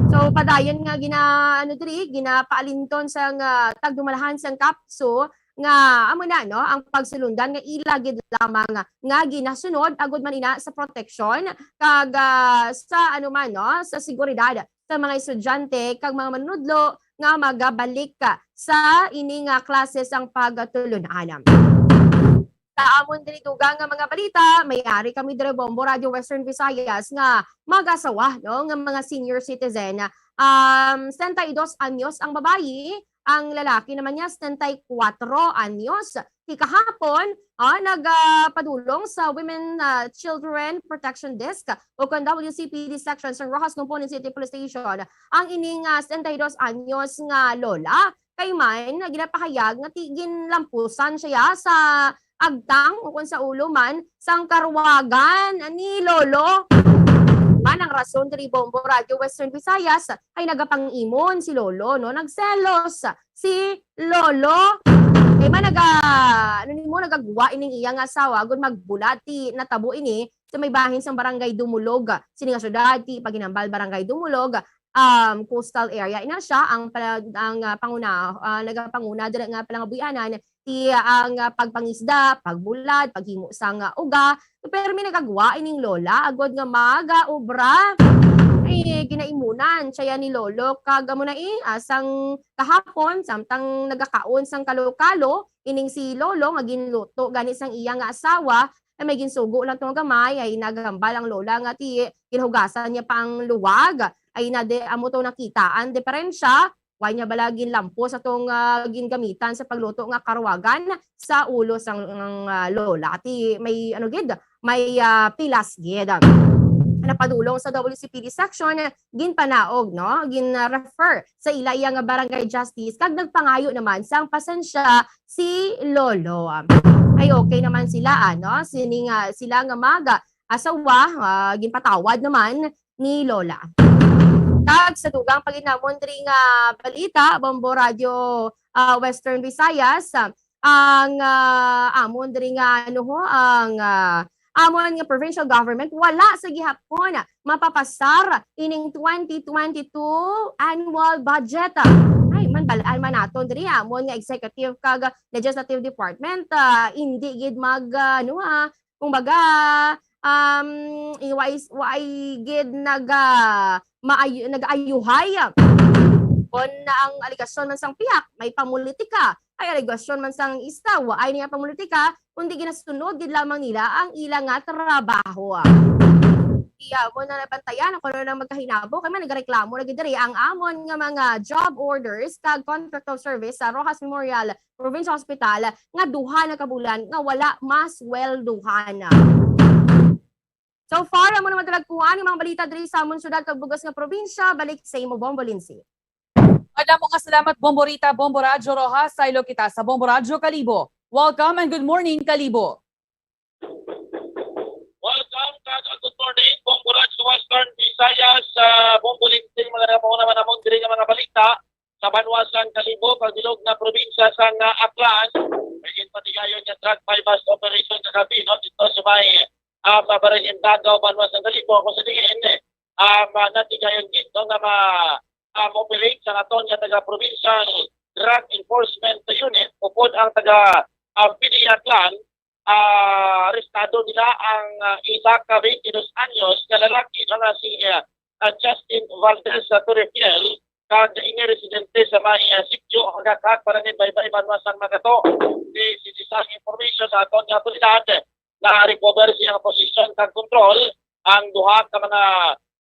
so, padayon nga gina-, ano diri, ginapaalinton sang, ah, tagdumalahan sang CAPSU nga amo na, no, ang pagsulundan nga ila gid lamang nga ginasunod agud man ina sa proteksyon kag, ah, sa, ano man, no, sa seguridad sa mga estudyante kag mga manunudlo nga magabalik sa ini nga klase sang pagtulun-an. Sa amon diri dugang nga mga balita, may ari kami diri Bombo Radyo Western Visayas nga mag-asawa, no, nga mga senior citizen. Um, setenta y dos anyos ang babayi, ang lalaki naman niya setenta y cuatro anyos. Ti kahapon, ah, nag, ah, padulong sa Women, ah, Children Protection Desk o kon W C P D section sa Roxas Component City Police Station ang ining, ah, setenta y dos anyos nga lola. Kay man, ginapahayag nga ti-, ginlampusan siya sa agtang o kon sa ulo man sang karuwagan ni Lolo. Man ang rason diri Bombo Radyo Western Visayas ay nagapang-imon si Lolo, no? Nagselos si Lolo. Kay man naga-, ano nimo, nagagwa ining iya nga asawa, agud magbulat ti natabo ini sa may bahin sang Barangay Dumulog, sini nga syudad, ti Paginambal, Barangay Dumulog, um, coastal area. Ina siya ang pala-, ang, ah, panguna, ah, nagapanguna dira nga palangabuyanan, ti ang, ah, pagpangisda, pagbulad, paghimo sang, ah, uga. Pero may nagagwa ining lola, agud nga mag, ah, obra. ay ginaimunan siya ni Lolo. Kag amo na, eh, ah, sang kahapon, samtang nagakaon sang kalo-kalo, ining si Lolo nga ginluto gani sang iya nga asawa, ay may ginsugo lang to nga gamay, ay nagambal ang lola nga ti ginhugasan niya pa ang luwag. Ay na di, amo to nakita ang diferensya. Why niya bala ginlampos atong, ah, gingamitan sa pagluto nga karuwagan sa ulo sang, ah, lola? Ti may ano gid, may, ah, pilas gid. Napadulong sa W C P D section, ginpanaog, no? Gin-refer sa ila iya nga barangay justice kag nagpangayo naman sang pasensya si Lolo. Ay okay naman sila, ano? Sining, ah, sila nga mag-asawa, ah, ginpatawad naman ni Lola. Kag sa dugang pa gid namon diri nga balita, Bombo Radyo, ah, Western Visayas, ah, ang, ah, amon diri nga, ano ho, ang, ah, amon nga provincial government wala sa gihapon mapapasar ining twenty twenty-two annual budget. Ay, man, bal-an man naton diri, amon nga executive kag legislative department, ah, hindi gid mag, ah, ano, ah, kumbaga, um, i-, wa is-, wa ay gid naga-, maay-, nag-ayuhay. Kon ang alegasyon man sang pihak may pamulitika, ay alegasyon man sang isa, wa ay niya pamulitika, kundi ginasunod gid lamang nila ang ila nga trabaho. Iya mo na nabantayan kung ano nang magkahinabo, kay man nagareklamo na gid diri ang amon nga mga job orders kag contract of service sa Roxas Memorial Provincial Hospital nga duha na ka bulan nga wala maswelduhan. So far, amo naman talagkuhan nga mga balita diri sa amon syudad kag bugas nga probinsya. Balik sa imo, Bombo Lindsay. Madamo nga salamat, Bombo Rita, Bombo Radyo Roxas. Saylo kita sa Bombo Radyo Kalibo. Welcome and good morning, Kalibo. Welcome kag good morning, Bombo Radyo Western Visayas, sa Bombo Lindsay, mga nagapahuna man namon diri nga mga balita sa banwa sang Kalibo, pagbilog nga probinsya sang, ah, Aklan. May ginpatigayon nga drug buy-bust operation kagabi, no, dito sa may, ah, Barangay Indagaw, banwa sang Kalibo. Ako sa diin, eh, ah, ma-, natigayon gid, no, nga ma-, ah, ma-operate sa aton nga taga-provincial drug enforcement unit upod ang taga, ah, P D Aklan. Ah, arestado nila ang, ah, isa ka twenty-dos anyos nga lalaki, no, nga si, ah, ah, Justin Valdez sa Torrefiel, kag ini residente sa may, ah, sitio Hagakak, Barangay Baybay, banwa sang Magato. Di, di, di sa information sa aton nga otoridad, na-recover sa iyang posisyon kag kontrol ang duha ka mga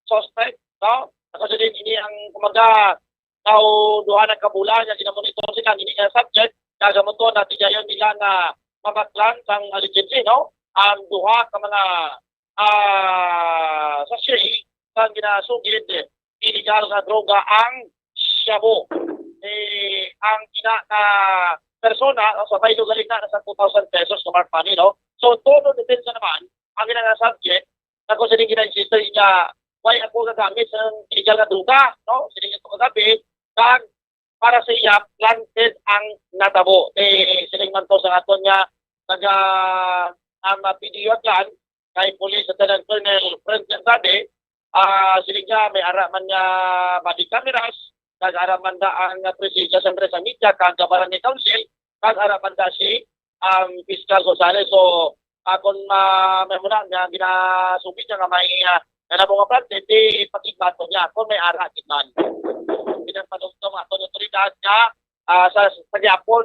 suspect, no? Ako sa din ini ang kumaga, tao duha na ka bulan nga ginamonitor sila ini nga subject, kag amo to natigayon nila nga mabaklan sang allegedly, no, ang duha ka mga, ah, sachet sang ginasugid illegal nga droga ang shabu. Eh, ang ina nga persona, no, sa baylo galing na sa two thousand pesos nga marked money, no? So, todo depensa naman ang ina nga subject, ako sining gina-insist nga, "Why ako gagamit sa illegal nga droga?" No? Sining ito kagabi, kag para sa iya, planted ang natabo. Eh, siling man to sa aton nga taga, ang, ah, P D O Aklan, kay Police Lieutenant Colonel Frank Andrade, ah, siling niya, may ara man nga body cameras, kag ara man da ang presensya sa, sa media, kag barangay council, kag ara man da si, um, Fiscal Gonzales. So, ah, kung ma-, may muna nga ginasubit niya nga may, ah, nga namo nga plante, di pakigbaton niya kung may ara gid man. Pinagpanumdom aton otoridad nga, ah, sa, sa gyapon,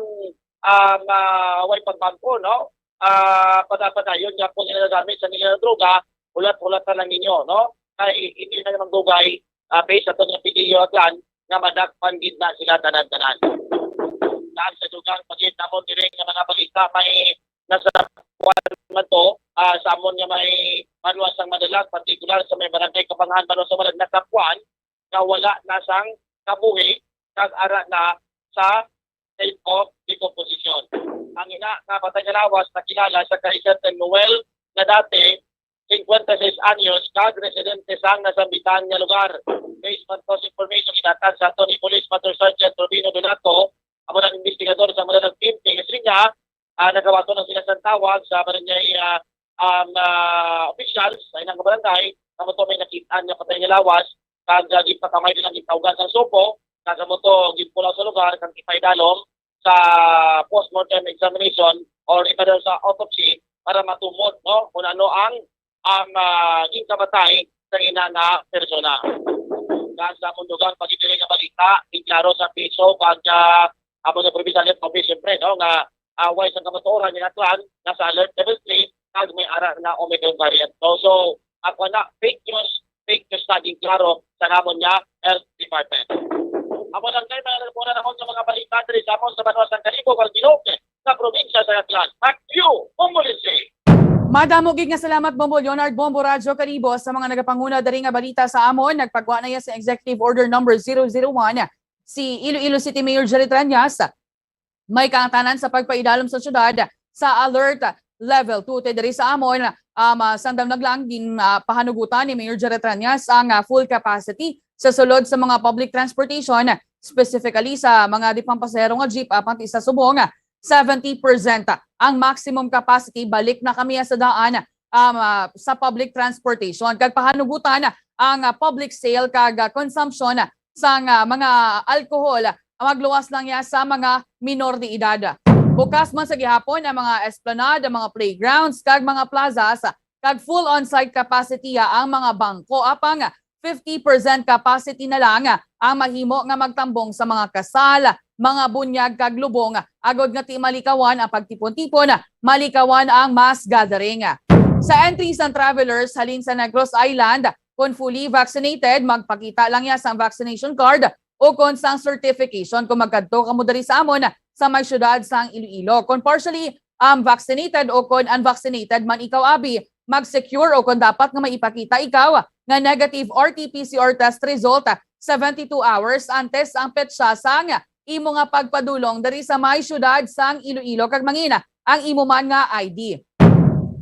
ah, nga way pagbag-o, no? Ah, pada-padayon nga kung nila gamit sa nila droga, hulat-hulatan lang ninyo, no? Kay hindi na naman dugay, ah, based sa itong P D O Aklan, nga madakpan gid na sila tanan-tanan. Daan sa dugang pagit namon diri nga mga balita, may nasa kuwan man to, ah, sa amon nga may banwa sang Madalag, partikular sa may barangay Kapangahan, banwa sa Madalag, nakakuan nga wala na sang kabuhi kag ara na sa state of decomposition. Ang ina nga patay nga lawas nakilala sa kay Sir Noel nga dati cincuenta y seis anyos kag residente sang nasambitan nga lugar. Based man to sa information gihatag sa aton ni Police Master Sergeant Rubino Donato, amo nang investigador sa Madalag Team, kay siling niya, ah, nagabaton ang sila sang tawag sa barangay, ah, um, ah, officials sa ilang barangay, amo to may nakit-an nga patay nga lawas, kag, ah, gipakamay nilang gitawgan sang supo, kag amo to gipulaw sa lugar kag ipaidalom sa postmortem examination or ipadala sa autopsy para matumod, no, kung ano ang, ang, ah, ginkamatay sa ina nga persona. Nga sa mundugan, pag-ibigay nga balita, in klaro sa piso, pag, ah, amo sa provincial health office, siyempre, no, nga, ah, way sa kamatuoran ni Atlan, nga sa alert level three, kag may ara nga Omicron variant, no? So, ako na, fake news, fake news na, in klaro sa namon nga health department. Amo lang kay mga nagmura na sa mga balita diri sa amon sa banwa sa Kalibo, kag Ginoob, sa probinsya sa Atlan. Back to you, Bombo Lindsay. Madamo gid nga salamat, Bombo Leonard, Bombo Radyo Kalibo, sa mga nagapanguna diri nga balita sa amon. Nagpagwa na iya sa Executive Order Number zero zero one si Iloilo City Mayor Jerry Treñas. May kaangtanan sa pagpaidalom sa syudad sa Alert Level two. Te diri sa amon, um, ah, sandam naglang gin, ah, pahanugutan ni Mayor Jerry Treñas ang, ah, full capacity sa sulod sa mga public transportation, specifically sa mga di pampasahero nga jeep apan sa subong, seventy percent ang maximum capacity. Balik na kami sa daan, um, ah, sa public transportation, kag pahanugutan ang, ah, public sale kag, ah, consumption sang, ah, mga alkohol, magluwas lang niya sa mga minor de edad. Bukas man sa gihapon ang mga esplanade, mga playgrounds, kag mga plazas, kag full on-site capacity ang mga bangko, apang fifty percent capacity na lang ang mahimo nga magtambong sa mga kasal, mga bunyag, kag lubong, agod nga ti malikawan ang pagtipon-tipon, malikawan ang mass gathering. Sa entry sang travelers halin sa Negros Island, kon fully vaccinated, magpakita lang niya sang vaccination card o kon sang certification kon magkadto kamo diri sa amon sa may siyudad sang Iloilo. Kon partially, um, vaccinated o kon unvaccinated man ikaw, abi, mag-secure o kon dapat nga maipakita ikaw nga negative R T P C R test result seventy-two hours antes ang petsa sang imo nga pagpadulong diri sa may siyudad sang Iloilo, kag mangin ang imo man nga I D.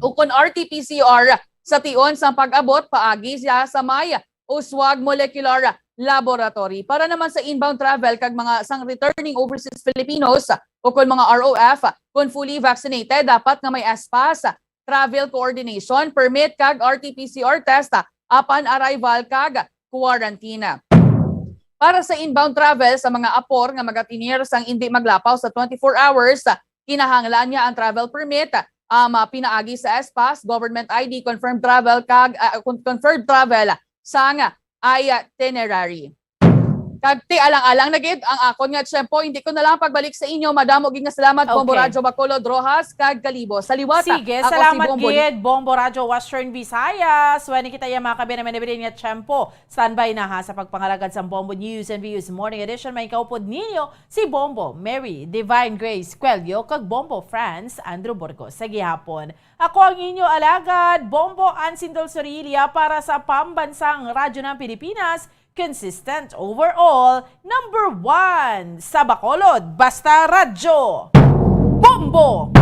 Ukon R T P C R sa tion sang pag-abot paagi siya sa may Uswag Molecular Laboratory. Para naman sa inbound travel kag mga sang returning overseas Filipinos ukon mga R O F, kung fully vaccinated, dapat nga may S-PASS, travel coordination permit, kag R T P C R test upon arrival kag quarantine. Para sa inbound travel sa mga apor nga magatinir sang indi maglapaw sa twenty-four hours, kinahanglan niya ang travel permit, um, pinaagi sa S-PASS, government I D, confirmed travel kag, ah, con-, confirmed travel sang itinerary. Kag ti alang-alang na gid ang akon nga tiyempo, hindi ko na lang pagbalik sa inyo. Madamo gid nga salamat, Bombo Okay. Radyo Bacolod, Roxas, kag Kalibo. Sa liwat, Sige, ako si salamat Bombo gid, Bombo Radyo Western Visayas. Wani kita iya mga kabi naman na nga tiyempo. Standby na ha sa pagpangalagad sa Bombo News and Views Morning Edition. May kaupod ninyo si Bombo Mary Divine Grace Cuello kag Bombo Franz Andrew Burgos. Sa gihapon, ako ang inyo alagad, Bombo Ansindol Sorilia para sa Pambansang Radyo ng Pilipinas, consistent overall, number one sa Bacolod, Basta Radyo. Bombo!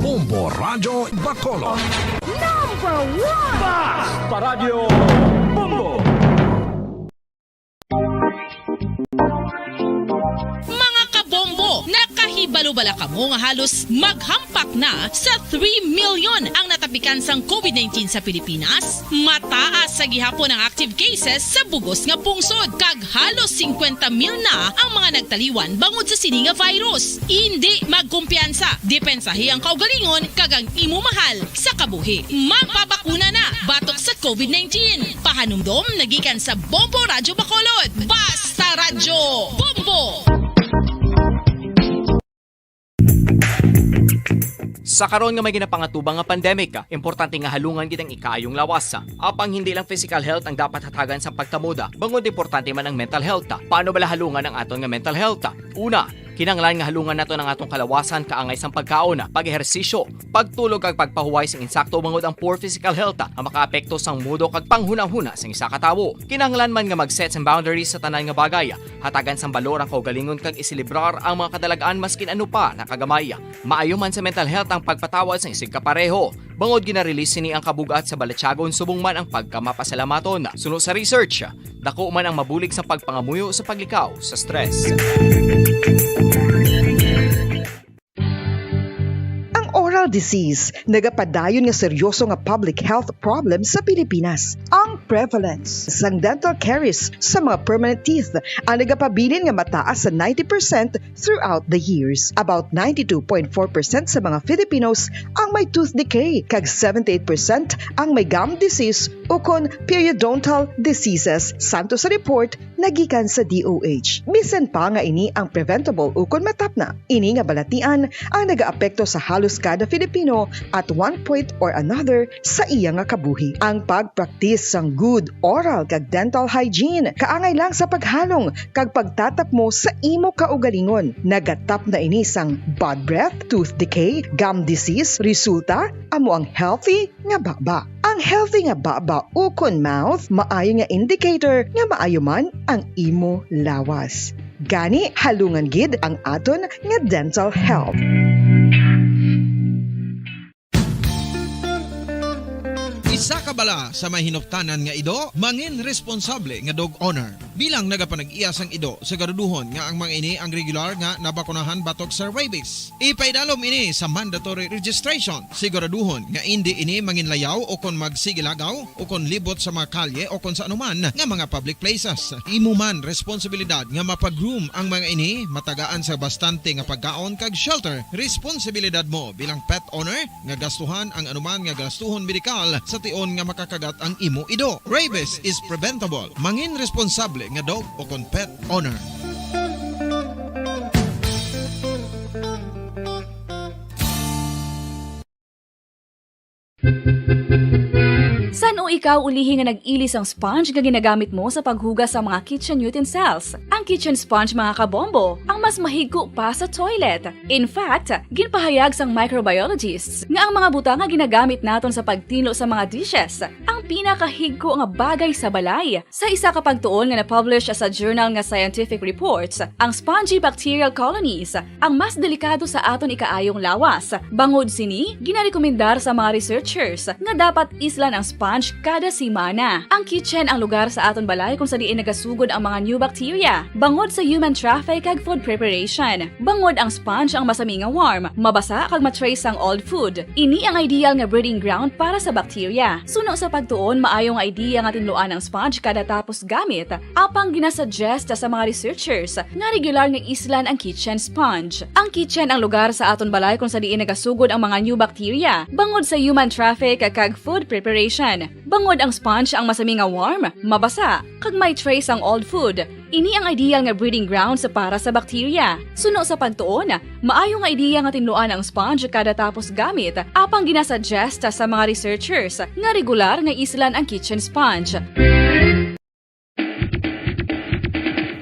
Bombo Radyo Bacolod. Number one! Basta Radyo Bombo! Mga kabombo, nakahibalo bala kamo nga halos maghampak na sa three million ang natapikan sang COVID nineteen sa Pilipinas? Mataas sa gihapon ang active cases sa bugos nga pungsod, kag halos singkwenta mil na ang mga nagtaliwan bangod sa sini nga virus. Indi magkumpiyansa, depensahi ang kaugalingon kag ang imo mahal sa kabuhi. Magpabakuna na batok sa COVID nineteen. Pahanumdom na gikan sa Bombo Radyo Bacolod. Basta Radyo Bombo! Sa karon nga may ginapangatubang nga pandemic, importante nga halungan gid ang ikaayong lawas. Apang hindi lang physical health ang dapat hatagan sa pagtamod, bangod importante man ang mental health. Paano bala halungan ang aton nga mental health? Una, kinahanglan nga halungan naton ang atong kalawasan kaangay sang pagkaon, pag-ehersisyo, pagtulog kag pagpahuway sing insakto, bangod ang poor physical health ang makaapekto sang mudo kag panghunahuna sang isa ka tawo. Kinahanglan man nga mag-set sang boundaries sa tanan nga bagay, hatagan sang balor ang kaugalingon kag iselebrar ang mga kadalag-an maskin ano pa na kagamay. Maayo man sa mental health ang pagpatawad sang isigkapareho, bangod gina-release sini ang kabug-at sa balatyagon subong man ang pagkamapasalamaton. Suno sa research, dako man ang mabulig sa pagpangamuyo sa paglikaw sa stress. Ang oras Disease, nagapadayon nga seryoso nga public health problem sa Pilipinas. Ang prevalence sang dental caries sa mga permanent teeth ang nagapabilin nga mataas sa ninety percent throughout the years. About ninety-two point four percent sa mga Filipinos ang may tooth decay, kag seventy-eight percent ang may gum disease ukon periodontal diseases, santo sa report nagikan sa D O H. Bisan pa nga ini ang preventable ukon matapna, ini nga balatian ang nagaapekto sa halos kada Filipino at one point or another sa iya nga kabuhi. Ang pagpraktis sang good oral kag dental hygiene kaangay lang sa paghalong kag pagtatapmo sa imo kaugalingon. Nagatapna ini sang bad breath, tooth decay, gum disease, resulta amo ang healthy nga baba. Ang healthy nga baba ukon mouth maayo nga indicator nga maayo man ang imo lawas. Gani, halungan gid ang aton nga dental health. Isa ka bala sa may hinuptanan nga ido, mangin responsable nga dog owner. Bilang nagapanag-iya sang ido, siguraduhon nga ang mga ini ang regular nga nabakunahan batok sa rabies. Ipaidalom ini sa mandatory registration. Siguraduhon nga indi ini manginlayaw o kon magsigilagaw o kon libot sa mga kalye o kon sa anuman nga mga public places. Imo man responsibilidad nga mapag-groom ang mga ini, matagaan sa bastante nga pagkaon kag shelter. Responsibilidad mo bilang pet owner nga gastuhan ang anuman nga gastuhon medikal sa tion nga makakagat ang imo ido. Rabies is preventable. Mangin responsable nga dog o kon pet owner. San-o ikaw ulihi nga nag-ili sang sponge nga ginagamit mo sa paghugas sa mga kitchen utensils? Ang kitchen sponge, mga kabombo, ang mas mahigko pa sa toilet. In fact, ginpahayag sang microbiologists nga ang mga butang nga ginagamit naton sa pagtinlo sa mga dishes ang pinakahigko nga bagay sa balay. Sa isa ka pagtuon nga na-publish sa journal nga Scientific Reports, ang spongy bacterial colonies ang mas delikado sa aton ikaayong lawas. Bangod sini, ginarekomendar sa mga researchers nga dapat islan ang sponge kada semana. Ang kitchen ang lugar sa aton balay kung sa diin nagasugod ang mga new bacteria, bangod sa human traffic kag food preparation. Bangod ang sponge ang masami nga warm, mabasa kag ma-trace sang old food. Ini ang ideal nga breeding ground para sa bacteria. Suno sa pagtuon, maayo nga idea nga tinluan ang sponge kada tapos gamit, apang ginasuggest sa mga researchers nga regular nga islan ang kitchen sponge. Ang kitchen ang lugar sa aton balay kung sa diin nagasugod ang mga new bacteria, bangod sa human traffic kag food preparation. Bangod ang sponge ang masami nga warm, mabasa, kag may trace ang old food, ini ang ideal nga breeding grounds para sa bacteria. Suno sa pagtuon, maayo nga ideya nga tinluan ang sponge kada tapos gamit, apang ginasuggest sa mga researchers nga regular nga islan ang kitchen sponge.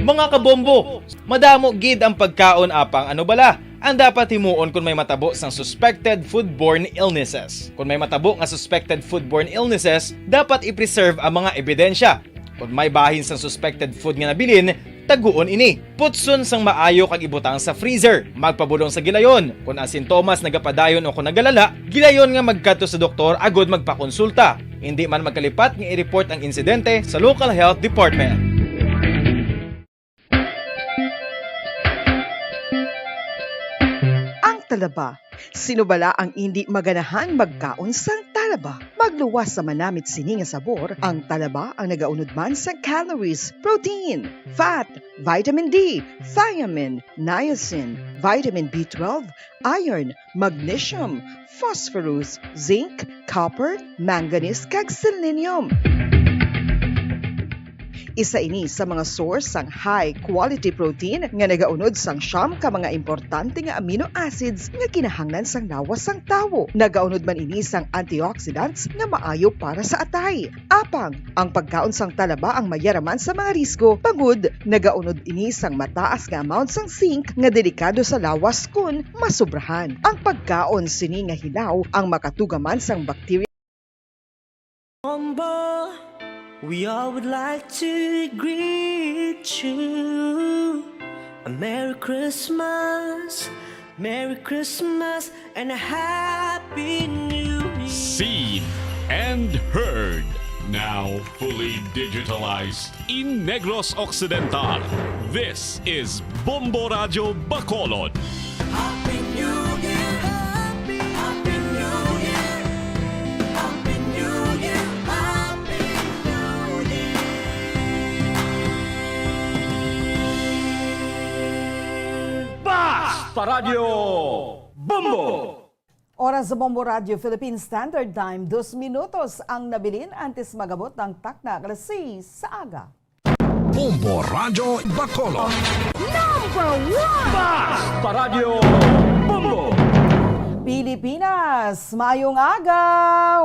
Mga kabombo, madamo gid ang pagkaon, apang ano bala ang dapat himuon kon may matabo sang suspected foodborne illnesses? Kon may matabo nga suspected foodborne illnesses, dapat i-preserve ang mga ebidensya. Kon may bahin sang suspected food nga nabilin, taguon ini. Putson sang maayo kag ibutang sa freezer. Magpabulong sa gilayon. Kon ang sintomas nagapadayon o kon nagalala, gilayon nga magkadto sa doktor agud magpakonsulta. Indi man magkalipat nga i-report ang insidente sa local health department. Ang talaba. Sino bala ang indi maganahan magkaon sang talaba? Magluwas sa manamit sini nga sabor, ang talaba ang nagaunod man sang calories, protein, fat, vitamin D, thiamine, niacin, vitamin B twelve, iron, magnesium, phosphorus, zinc, copper, manganese, kag selenium. Isa ini sa mga source sang high quality protein nga nagaunod sang siyam ka mga importante nga amino acids nga kinahanglan sang lawas sang tawo. Nagaunod man ini sang antioxidants nga maayo para sa atay. Apang, ang pagkaon sang talaba ang mayaraman sa mga risgo, bangod nagaunod ini sang mataas nga amount sang zinc nga delikado sa lawas kon masobrahan. Ang pagkaon sini nga hilaw ang makatuga man sang bacteria. Bombo, we all would like to greet you a Merry Christmas, Merry Christmas, and a Happy New Year. Seen and heard, now fully digitalized in Negros Occidental. This is Bombo Radyo Bacolod. Happy New Year! Happy, happy Paradyo Bombo! Oras sa Bombo Radio Philippine Standard Time, dos minutos ang nabilin antes magabot ang takna alas seis sa aga. Bombo Radyo Bacolod. Number one! Paradyo Bombo! Pilipinas, mayong aga!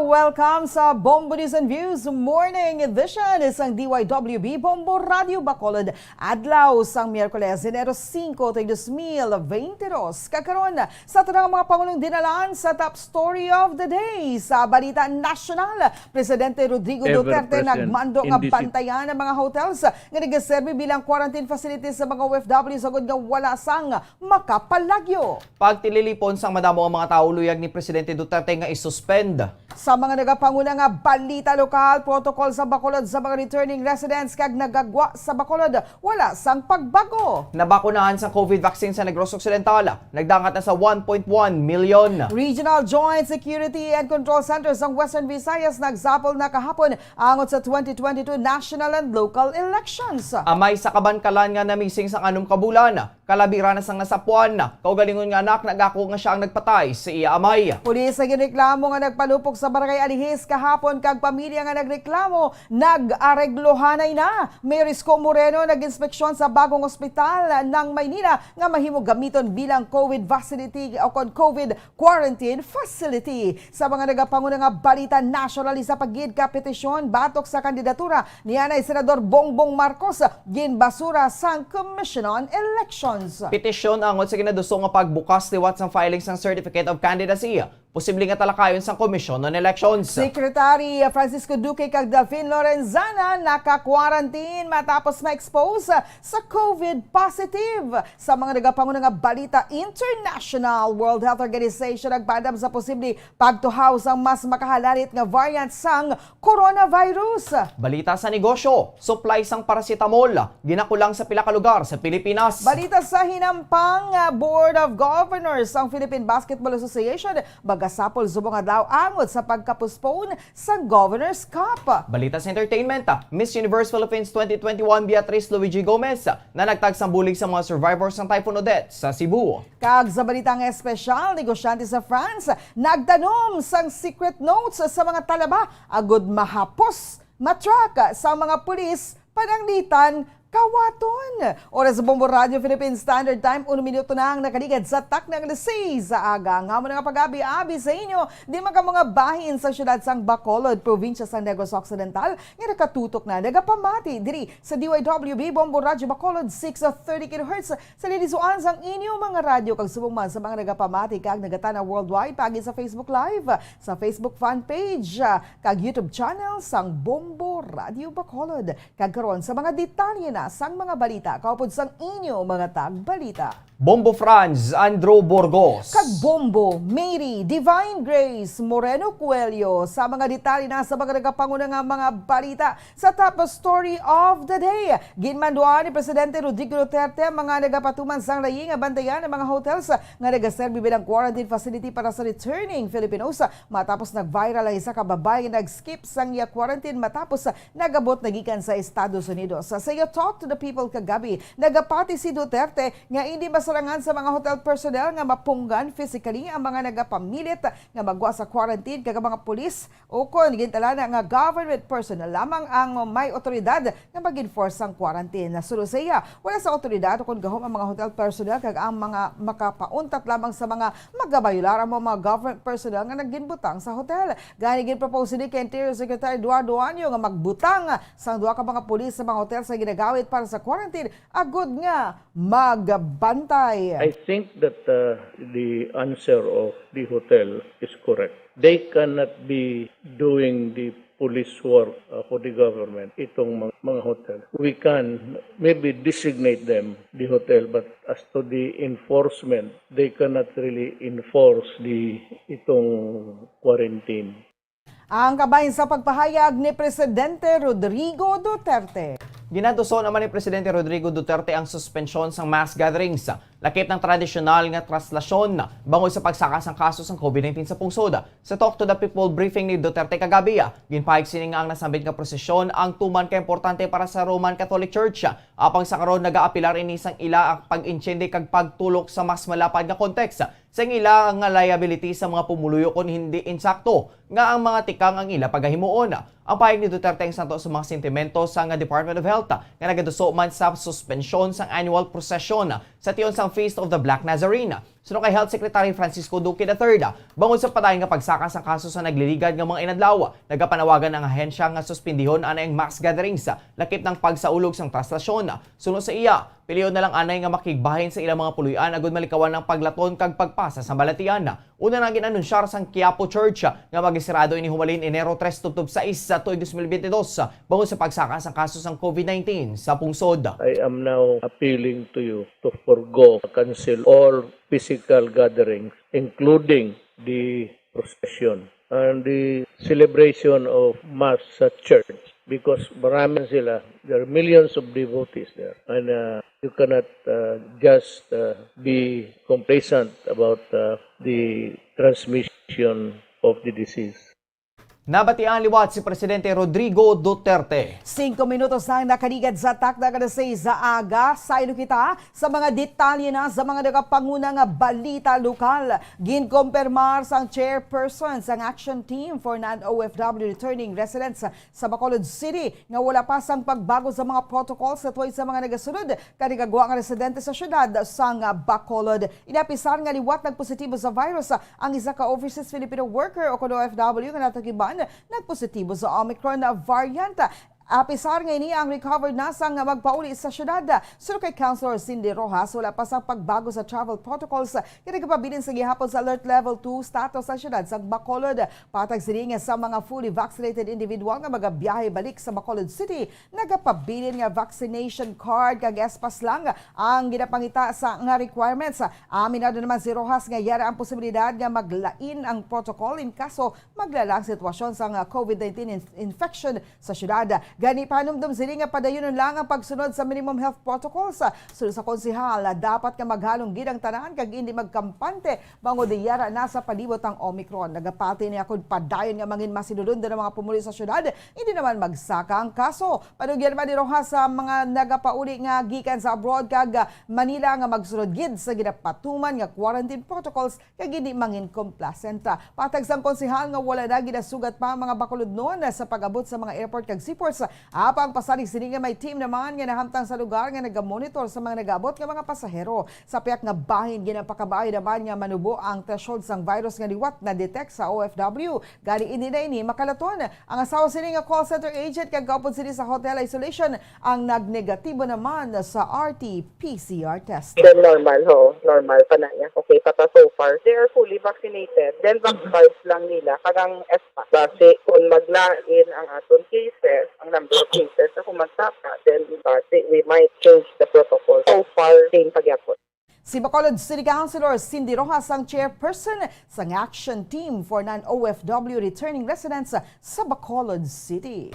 Welcome sa Bombo News and Views Morning Edition sang D Y W B Bombo Radio Bacolod. Adlaw sang Miyerkules, Enero singko, tuig dos mil bente dos. Kag karon, sa aton nga mga pangulong dinalan sa top story of the day, sa balita nasyonal, Presidente Rodrigo Duterte nagmando nga bantayan ang mga hotels nga nagaserbi bilang quarantine facilities sa mga O F W, sagod nga wala sang makapalagyo. Pagtililipon sang madamo ang mga tawo, luyag ni Presidente Duterte nga i-suspend. Sa mga nagapanguna nga balita lokal, protocol sa Bacolod sa mga returning residents kag nagagwa sa Bacolod, wala sang pagbago. Nabakunahan sang COVID vaccine sa Negros Occidental, nagdangat na sa one point one million. Regional Joint Security and Control Center sang Western Visayas nagsapol na kahapon angot sa twenty twenty-two national and local elections. Amay sa kabankalan nga namising sang anom ka bulan, kalabi ra na sang nasapuan, kaugalingon nga anak nagako nga sia ang nagpatay sa iya amay. Pulis ang ginreklamo nga nagpalupok sa Barangay Alihis kahapon, kag pamilya nga nagreklamo nag-areglohanay na. Mayor Isko Moreno nag-inspeksyon sa bagong ospital ng Maynila nga mahimo gamiton bilang COVID facility o kon COVID quarantine facility. Sa mga nagapanguna nga balita, nasyonalista pa gid ka petisyon batok sa kandidatura ni anay Senador Bongbong Marcos, ginbasura sang Commission on Elections. Petisyon angot sa ginaduso nga pagbukas liwat sang filing sang Certificate of Candidacy, posible nga talakayon sang Commission on Elections. Secretary Francisco Duque kag Delfin Lorenzana naka-quarantine matapos ma-expose sa COVID positive. Sa mga nagapanguna nga balita international, World Health Organization nagpaandam sa posible pagtuhaw sang mas makahalalit nga variant sang coronavirus. Balita sa negosyo, supply sang paracetamol ginakulang sa pila ka lugar sa Pilipinas. Balita sa hinampang, ah, Board of Governors sang Philippine Basketball Association magasapol subong adlaw angot sa pagka-postpone sang Governor's Cup. Balita sa entertainment, ah, Miss Universe Philippines twenty twenty-one Beatrice Luigi Gomez, ah, nanagtag sang bulig sa mga survivors sang Typhoon Odette sa Cebu. Kag sa balita nga espesyal, negosyante sa France nagtanom sang secret notes sa mga talaba agud mahapos ma-track sang mga pulis pananglitan kawaton. Oras sa Bombo Radio Philippine Standard Time, uno minuto na ang nakaligad sa takna nga alas seis sa aga. Ang amon nga pag-abi-abi sa inyo, di man kamo nga bahin sa siyudad sang Bacolod, probinsya sang Negros Occidental, nga nakatutok na nagapamati diri sa D Y W B Bombo Radio Bacolod, six thirty kilohertz, sa lilisuan sang inyo mga radyo, kag subong man sa mga nagapamati kag nagatanaw worldwide paagi sa Facebook Live, sa Facebook fan page, ah, kag YouTube channel sang Bombo Radio Bacolod. Kag karon, sa mga detalye na sang mga balita, kaupod sang inyo mga tagbalita, Bombo Franz, Andrew Burgos. Kag Bombo Mary Divine Grace Moreno Coelho. Sa mga detalye na sa mga nagapanguna nga mga balita, sa top story of the day, ginmanduan ni Presidente Rodrigo Duterte ang mga nagapatuman sang layi nga bantayan ang mga hotels nga nagaserbi bilang quarantine facility para sa returning Filipinos, matapos nag-viral ang isa ka babayi nga nag-skip sang iya quarantine matapos nag-abot na gikan sa Estados Unidos. Sa iya Talk to the People kagabi, nagapati si Duterte nga indi masarangan sa mga hotel personnel nga mapunggan physically ang mga nagapamilit nga magwa sa quarantine, kag ang mga pulis ukon gintalana nga government personnel lamang ang may otoridad nga mag-enforce sang quarantine. Suno sa iya, wala sa otoridad ukon gahom ang mga hotel personnel kag ang mga makapauntat lamang sa mga magabayular ang mga government personnel nga nagginbutang sa hotel. Gani, ginpropose ni kay Interior Secretary Eduardo Anyo nga magbutang sang duha ka mga pulis sa mga hotel sa ginagawid para sa quarantine agud nga magbantay. I think that, uh, the answer of the hotel is correct. They cannot be doing the police work, uh, for the government, itong mga, mga hotel. We can maybe designate them, the hotel, but as to the enforcement, they cannot really enforce the, itong quarantine. Ang kabahin sa pagpahayag ni Presidente Rodrigo Duterte. Ginaduso naman ni Presidente Rodrigo Duterte ang suspensyon sang mass gatherings, lakip ng tradisyonal nga traslasyon, bangod sa pagsaka sang kaso sang COVID nineteen sa pungsod. Sa Talk to the People briefing ni Duterte kagabi, ginpahayag sini nga ang nasambit nga prosesyon ang tuman ka importante para sa Roman Catholic Church, apang sa karon nagaapilar ini sang ila ang pag-intsindi kag pagtulok sa mas malapad nga kontekst sang ila nga liability sa mga pumuluyo kon hindi insakto nga ang mga tikang ang ila pagahimuon. Ang pahayag ni Duterte ang santo sa mga sentimento sang Department of Health nga nagaduso man sa suspensyon sang annual procession sa tion sang Feast of the Black Nazarene. Suno kay Health Secretary Francisco Duque the third, bangod sa padayon nga pagsaka sa kaso sa nagliligad nga mga inadlaw, nagapanawagan ang ahensya nga suspendihon anay ang mass gatherings, lakip ng pagsaulog sang traslasyon. Suno sa iya, pilion na lang anay nga makigbahin sa ilang mga puloy-an agud malikawan ang paglaton kag pagpasa sa balatian. Una na gin-anunsyar sang Quiapo Church nga magisirado ini humalin Enero tres tubtob sais sa tuig dos mil biyente dos, bangod sa pagsaka sang kaso sang COVID nineteen sa pungsod. I am now appealing to you to forego, cancel all physical gatherings, including the procession and the celebration of Mass sa church, because marami sila, there are millions of devotees there, and uh, you cannot uh, just uh, be complacent about uh, the transmission of the disease. Nabatian liwat si Presidente Rodrigo Duterte. Singko minutos na ang nakaligad sa takna nga alas sais sa aga. Saylo kita sa mga detalye na sa mga nagapanguna nga balita lokal. Ginkompirmar sang chairperson sang Action Team for Non-O F W Returning Residents sa Bacolod City nga wala pa sang pagbago sa mga protocol sa tuway sa mga nagasunod kag nagagwa nga residente sa siyudad sang Bacolod. Ini apisar nga liwat nagpositibo sa virus ang isa ka overseas Filipino worker o kon O F W nga natagiban nagpositibo sa Omicron variant. Apisar nga ini ang recovered na sang magpauli sa siyudad. Suno kay Councilor Cindy Rojas, wala pa sang pagbago sa travel protocols nga nagapabilin sa gihapon sa Alert Level two status sa siyudad sang Bacolod. Patag sini nga sa mga fully vaccinated individual nga magabiyahe balik sa Bacolod City, nagapabilin nga vaccination card kag S-Pass lang ang ginapangita sa nga requirements. Aminado naman si Rojas nga yara ang posibilidad nga maglain ang protocol in kaso maglalang sitwasyon sang COVID nineteen inf-, infection sa siyudad. Gani, panumdom sini nga padayunon lang ang pagsunod sa minimum health protocols. Suno sa konsehal, dapat nga maghalong gid ang tanan kag indi magkampante bangod yara na sa palibot ang Omicron. Nagapati ni akon padayon nga mangin masinulundon ang mga pumuluyo sa siyudad, indi naman magsaka ang kaso. Panugyan man ni Rojas sa mga nagapauli nga gikan sa abroad kag Manila nga magsunod gid sa ginapatuman nga quarantine protocols kag indi mangin complacent. Patag sang konsehal nga wala na ginasugat pa ang mga Bacolodnon sa pag-abot sa mga airport kag seaports, apang pasalig sini nga may team naman nga nahamtang sa lugar nga nagamonitor sa mga nag-abot nga mga pasahero. Sa pihak nga bahin, ginapakabayo naman nga manubo ang threshold sang virus nga liwat na-detect sa O F W. Gani, indi na ini makalaton. Ang asawa sini nga call center agent kag kaupod sini sa hotel isolation ang nagnegatibo naman sa R T P C R test. Then normal, ho, normal pa na niya. Okay pa ta so far. They are fully vaccinated. Then vax cards lang nila. Kag ang S P A. Base kung maglain ang aton cases, ang number of cases sa kumagsaka, then base we might change the protocol. So far, same pa gyapon. Si Bacolod City Councilor Cindy Rojas ang chairperson sang Action Team for Non-O F W Returning Residents sa Bacolod City.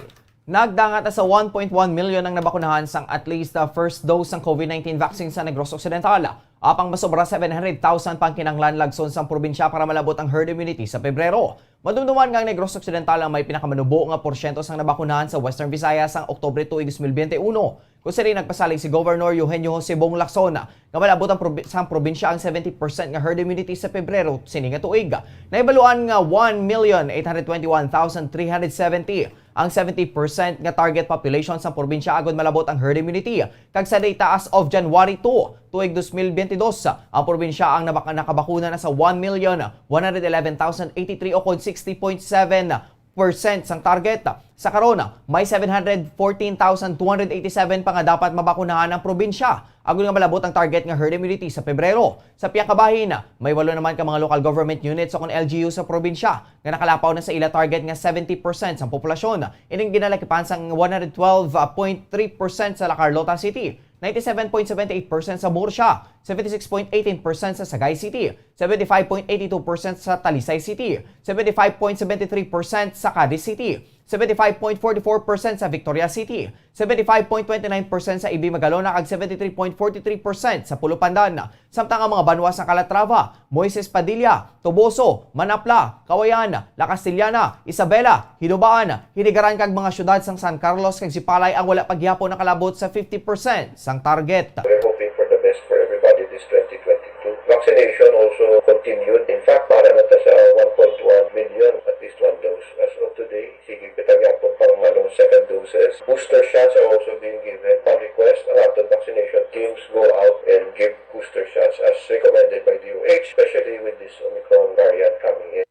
Nagdangat na sa one point one million ang nabakunahan sang at least, uh, first dose sang COVID nineteen vaccine sa Negros Occidental. Apang masobra seven hundred thousand pa ang kinahanglan lagson sang probinsya para malabot ang herd immunity sa Pebrero. Madumduman nga ang Negros Occidental ang may pinakamanubo nga porsyento sang nabakunahan sa Western Visayas sang Oktubre tuig dos mil biyente uno. Kung sini nagpasalig si Governor Eugenio Jose Bong Lacson nga malabot ang probi-, sang probinsya ang seventy percent nga herd immunity sa Pebrero sini nga tuig. Nahibaluan nga one million eight hundred twenty-one thousand three hundred seventy ang seventy percent nga target population sang probinsya agud malabot ang herd immunity. Kag sa data as of January two, tuig dos mil biyente dos, ang probinsya ang nabak-, nakabakuna na sa one million one hundred eleven thousand eighty-three o kon sixty point seven percent sang target. Sa karon, may seven hundred fourteen thousand two hundred eighty-seven pa nga dapat mabakunahan ang probinsya agud nga malabot ang target nga herd immunity sa Pebrero. Sa pihak ka bahin, may walo naman ka mga local government units o kon L G U sa probinsya nga nakalapaw na sa ila target nga seventy percent sang populasyon. Ining ginalakipan sang one hundred twelve point three percent sa La Carlota City, ninety-seven point seven eight percent sa Murcia, seventy-six point eighteen percent sa Sagay City, seventy-five point eighty-two percent sa Talisay City, seventy-five point seventy-three percent sa Cadiz City, seventy-five point forty-four percent sa Victoria City, seventy-five point twenty-nine percent sa Ibi Magalona, kag seventy-three point forty-three percent sa Pulupandan. Samtang ang mga banwa sa Calatrava, Moises Padilla, Toboso, Manapla, Cauayan, La Castellana, Isabela, Hinubaan, Hinigaran kag mga siyudad sang San Carlos kag Sipalay ang wala pa gihapon nakalabot sa fifty percent sang target. We're hoping for the best for everybody this twenty twenty-two. Vaccination also continued. In fact, para na ta sa one point one million, at least one dose. As of today, sige, kita gyapon pang, ano, second doses. Booster shots are also being given. Upon request, ang aton vaccination teams go out and give booster shots as recommended by D O H, especially with this Omicron variant coming in.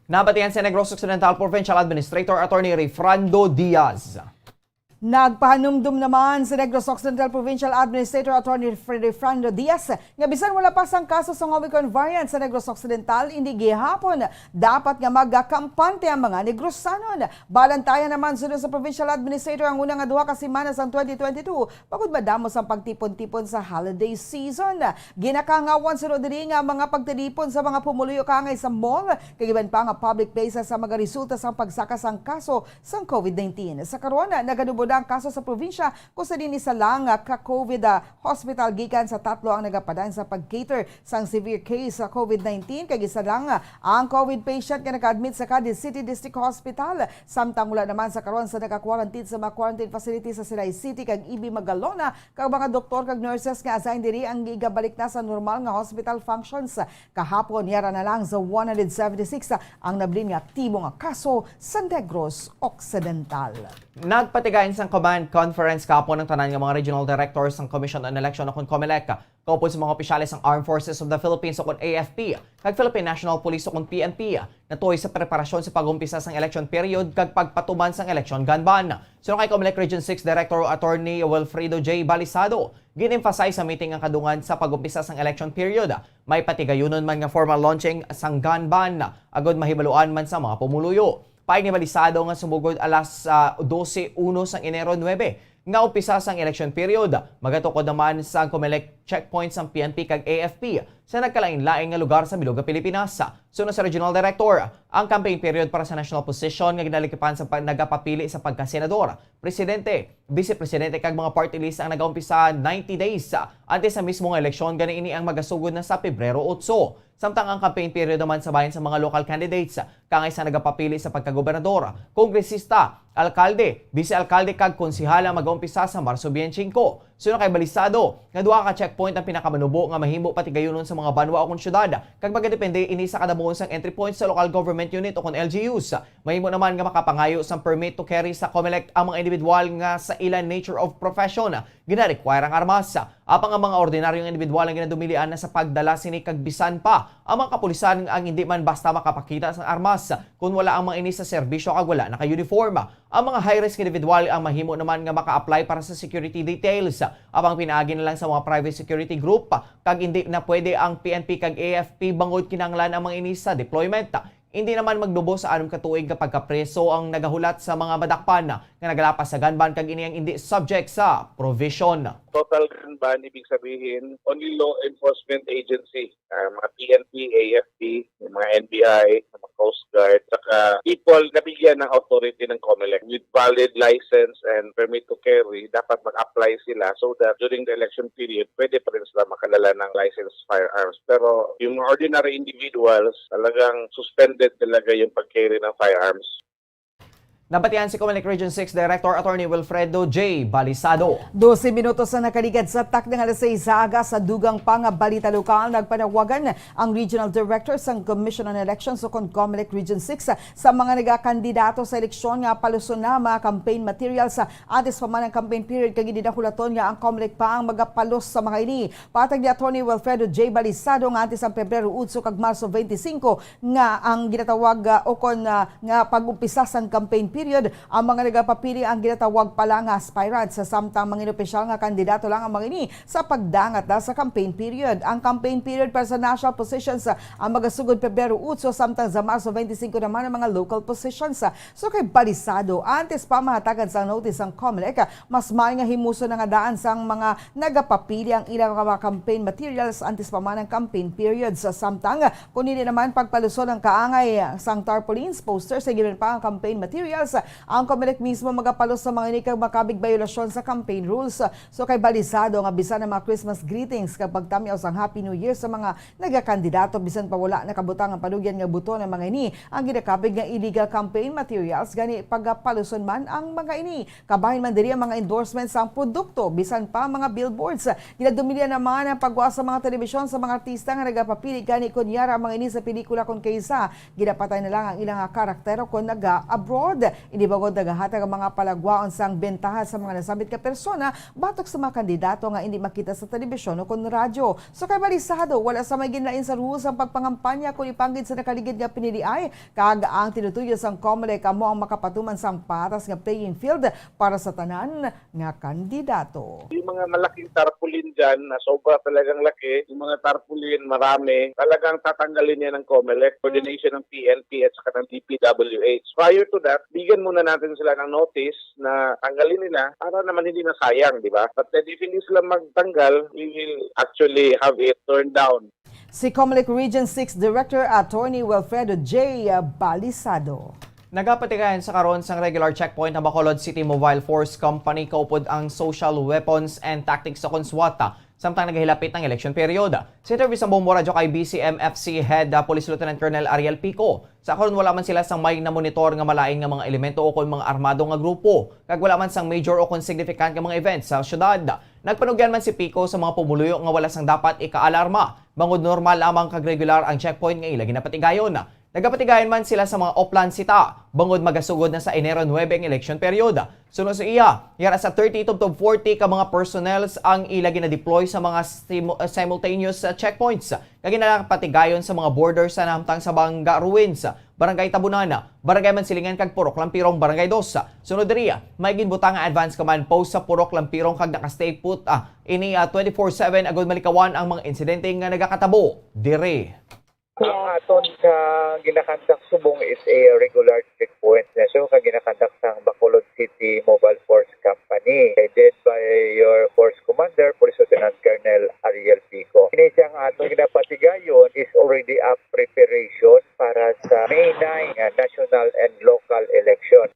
Nabatian si Negros Occidental Provincial Administrator Attorney Refrando Diaz. Nagpahanumdom naman si Negros Occidental Provincial Administrator Attorney Freddy Refrando Diaz nga bisan wala pa sang kaso sang Omicron variant sa Negros Occidental, indi gihapon dapat nga magakampante ang mga Negrosanon. Balantayan naman, suno sa Provincial Administrator, ang una nga duha ka semana sang twenty twenty-two, bangod madamo sang pagtipon-tipon sa holiday season. Ginakahangawan suno diri nga mga pagtipon sa mga pumuluyo kaangay sa mall, kag iban pa nga public places sa mga resulta sang pagsaka sang kaso sang COVID nineteen. Sa karon, nagadubo na ang kaso sa probinsya, kung sa diin isa lang ka COVID, ah, hospital gikan sa tatlo ang nagapadan sa pag-cater sang severe case sa COVID nineteen, kag isa lang, ah, ang COVID patient nga naka-admit sa Cadiz City District Hospital. Samtang wala naman sa karon sa naka-quarantine sa mga quarantine facilities sa Silay City kag Ibi Magalona, kag mga doktor kag nurses nga assign diri ang igabalik na sa normal nga hospital functions. Kahapon, yara na lang sa one hundred seventy-six ang nabilin nga aktibo nga kaso sa Negros Occidental. Nagpatigayon sang command conference kahapon ang tanan nga mga regional directors sang Commission on Election o kon COMELEC, kaupod sa mga opisyales sang Armed Forces of the Philippines o kon A F P, kag Philippine National Police o kon P N P, natuy sa preparasyon sa pag-umpisa sang election period kag pagpatuman sang election gun ban. Suno kay COMELEC Region six Director Attorney Wilfredo J Balisado, gin-emphasize sa meeting ang kadungan sa pag-umpisa sang election period. May patigayunon man nga formal launching sang gun ban, agod mahibaluan man sa mga pumuluyo. Paagi ni Balisado nga sumugod alas, ah, dose uno sang Enero nuebe nga umpisa sang election period, magatukod naman sa COMELEC checkpoint sang P N P kag A F P sa nagkalain-lain nga lugar sa bilog nga Pilipinas. Suno sa Regional Director, ang campaign period para sa national position nga ginalikipan sa pag-, nagapapili sa pagkasenador, presidente, vice presidente kag mga party list ang nagaumpisa ninety days antes sa mismo nga eleksyon, gani ini ang magasugod na sa Pebrero otso. Samtang ang campaign period naman sa bahin sa mga local candidates, kaangay sa nagapapili sa pagkagobernador, kongresista, alkalde, vice-alkalde kag konsehal ang mag-umpisa sa Marso twenty-five. Suno kay Balisado, nga duha ka checkpoint ang pinakamanubo nga mahimo patigayunon sa mga banwa o kon syudad, kag magadepende ini sa kadamuon sang entry points sa local government unit o kon L G Us. Mahimo naman nga makapangayo sang permit to carry sa COMELEC ang mga individual nga sa ila nature of profession gina-require ang armas. Apang ang mga ordinaryong individual nga ginadumilian na sa pagdala sini, kag bisan pa ang mga kapulisan ang hindi man basta makapakita sang armas kon wala ang mga ini sa serbisyo kag wala naka-uniform. Ang mga high-risk individual ang mahimo naman nga maka-apply para sa security details. Apang pinaagi na lang sa mga private security group, kag hindi na pwede ang P N P kag A F P bangod kinahanglan ang mga ini sa deployment. Hindi naman magdubos sa anom ka tuig nga pagkapreso ang nagahulat sa mga madakpan nga nagalapas sa gun ban, kag ini ang indi subject sa provision. Total gun ban, ibig sabihin, only law enforcement agency, ah, mga P N P, A F P, yung mga N B I, mga Coast Guard, saka people na bigyan ng authority ng COMELEC with valid license and permit to carry, dapat mag-apply sila so that during the election period, pwede pa rin sila makadala ng licensed firearms. Pero yung mga ordinary individuals, talagang suspended talaga yung pag-carry ng firearms. Nabatian si COMELEC Region six Director Attorney Wilfredo J Balisado. Dose minutos na nakaligad sa takna nga alas sais sa aga. Sa dugang pa nga balita lokal, nagpanawagan ang Regional Director sang Commission on Elections o kon COMELEC Region six sa mga nagakandidato sa eleksyon nga paluson na mga campaign materials antes pa man ang campaign period, kag ginahulaton nga ang COMELEC pa ang magapalos sa mga ini. Patag ni Attorney Wilfredo J Balisado nga antes ang Pebrero otso kag Marso twenty-five nga ang ginatawag, ah, o kon, ah, nga pag-umpisa sang campaign period, ang mga nagapapili ang ginatawag pa lang nga aspirants, sa samtang mga inopisyal nga kandidato lang ang mga ini sa pagdangat na sa campaign period. Ang campaign period para sa national positions, ah, ang magasugod Pebrero otso, samtang sa Marso twenty-five naman ang mga local positions. So kay Balisado, antes pa mahatagan sang notice ang COMELEC, mas maayo nga himuson na nga daan sang mga nagapapili ang ilang mga campaign materials antes pa man ang campaign period. Sa samtang, kung hindi naman pagpaluson ang kaangay sang tarpaulins, posters, sa giban pa ang campaign materials, Ang Comelec mismo magapalos sa mga ini kag makabig biolasyon sa campaign rules. So kay balisado nga bisan ang mga Christmas greetings kag pagtamiaw sang Happy New Year sa mga nagakandidato, bisan pa wala nakabutang ang panugyan nga buton ang mga ini, ang ginakabig nga illegal campaign materials, gani pagapaluson man ang mga ini. Kabahin man diri ang mga endorsement sang produkto, bisan pa mga billboards. Ginadumilian naman ang pagwa sa mga telebisyon sa mga artista nga nagapapili gani kon yara ang mga ini sa pelikula kon kaysa ginapatay na lang ang ilang nga karakter o kon naga-abroad. Ini bangod nagahatag ang mga palagwaon sang bentaha sa mga nasambit nga persona batok sa mga kandidato nga indi makita sa telebisyon o kon radyo. So kay balisado, wala sa may ginlain sa rules ang pagpangampanya kon ipanggid sa nakaligid nga piniliay, kag ang tinutuyo sang Comelec amo ang makapatuman sang patas nga playing field para sa tanan nga kandidato. Yung mga malaking tarpaulin dyan na sobra talagang laki, yung mga tarpaulin marami, talagang tatanggalin yan ng Comelec, coordination ng P N P at saka ng D P W H. Prior to that, bigyan muna natin sila ng notice na tanggalin nila para naman hindi na sayang, di ba? But then if hindi sila magtanggal, we will actually have it turned down. Si Comelec Region six Director Attorney Wilfredo J. Balisado. Nagapatigayon sa karon sang regular checkpoint ang Bacolod City Mobile Force Company kaupod ang Social Weapons and Tactics o kon SWAT, samtang nagahilapit ang election period. Sa interview sa Bombo Radyo kay B C M F C Head, ah, Police Lieutenant Colonel Ariel Pico, sa karon wala man sila sang may namonitor nga malain nga mga elemento o kon mga armado nga grupo, kag wala man sang major o kon significant nga mga events sa syudad. Nagpanugyan man si Pico sa mga pumuluyo nga wala sang dapat ikaalarma, bangod normal lamang kag regular ang checkpoint nga ila ginapatigayon. Nagapatigayon man sila sa mga Oplan City, bangod magasugod na sa Enero nuebe ang election period. Suno sa iya, yara sa thirty tubtob forty ka mga personnels ang ila ginadeploy sa mga simu-, uh, simultaneous, uh, checkpoints nga ginapatigayon sa mga border sa nahamtang sa Banga Ruins, Barangay Tabunan, Barangay Mansilingan kag Purok Lampirong, Barangay Dos. Sunod diri, may ginbutang nga advance command post sa Purok Lampirong kag naka-stay put, ah, ini, ah, twenty-four seven agud malikawan ang mga insidente nga nagakatabo diri. Ang aton ka ginakandak subong is a regular checkpoint na so ka ginakandak sang Bacolod City Mobile Force Company, headed by your Force Commander, Police Lieutenant Colonel Ariel Pico. Ini siya nga aton ginapatigayon is already a preparation para sa May nine nga national and local election.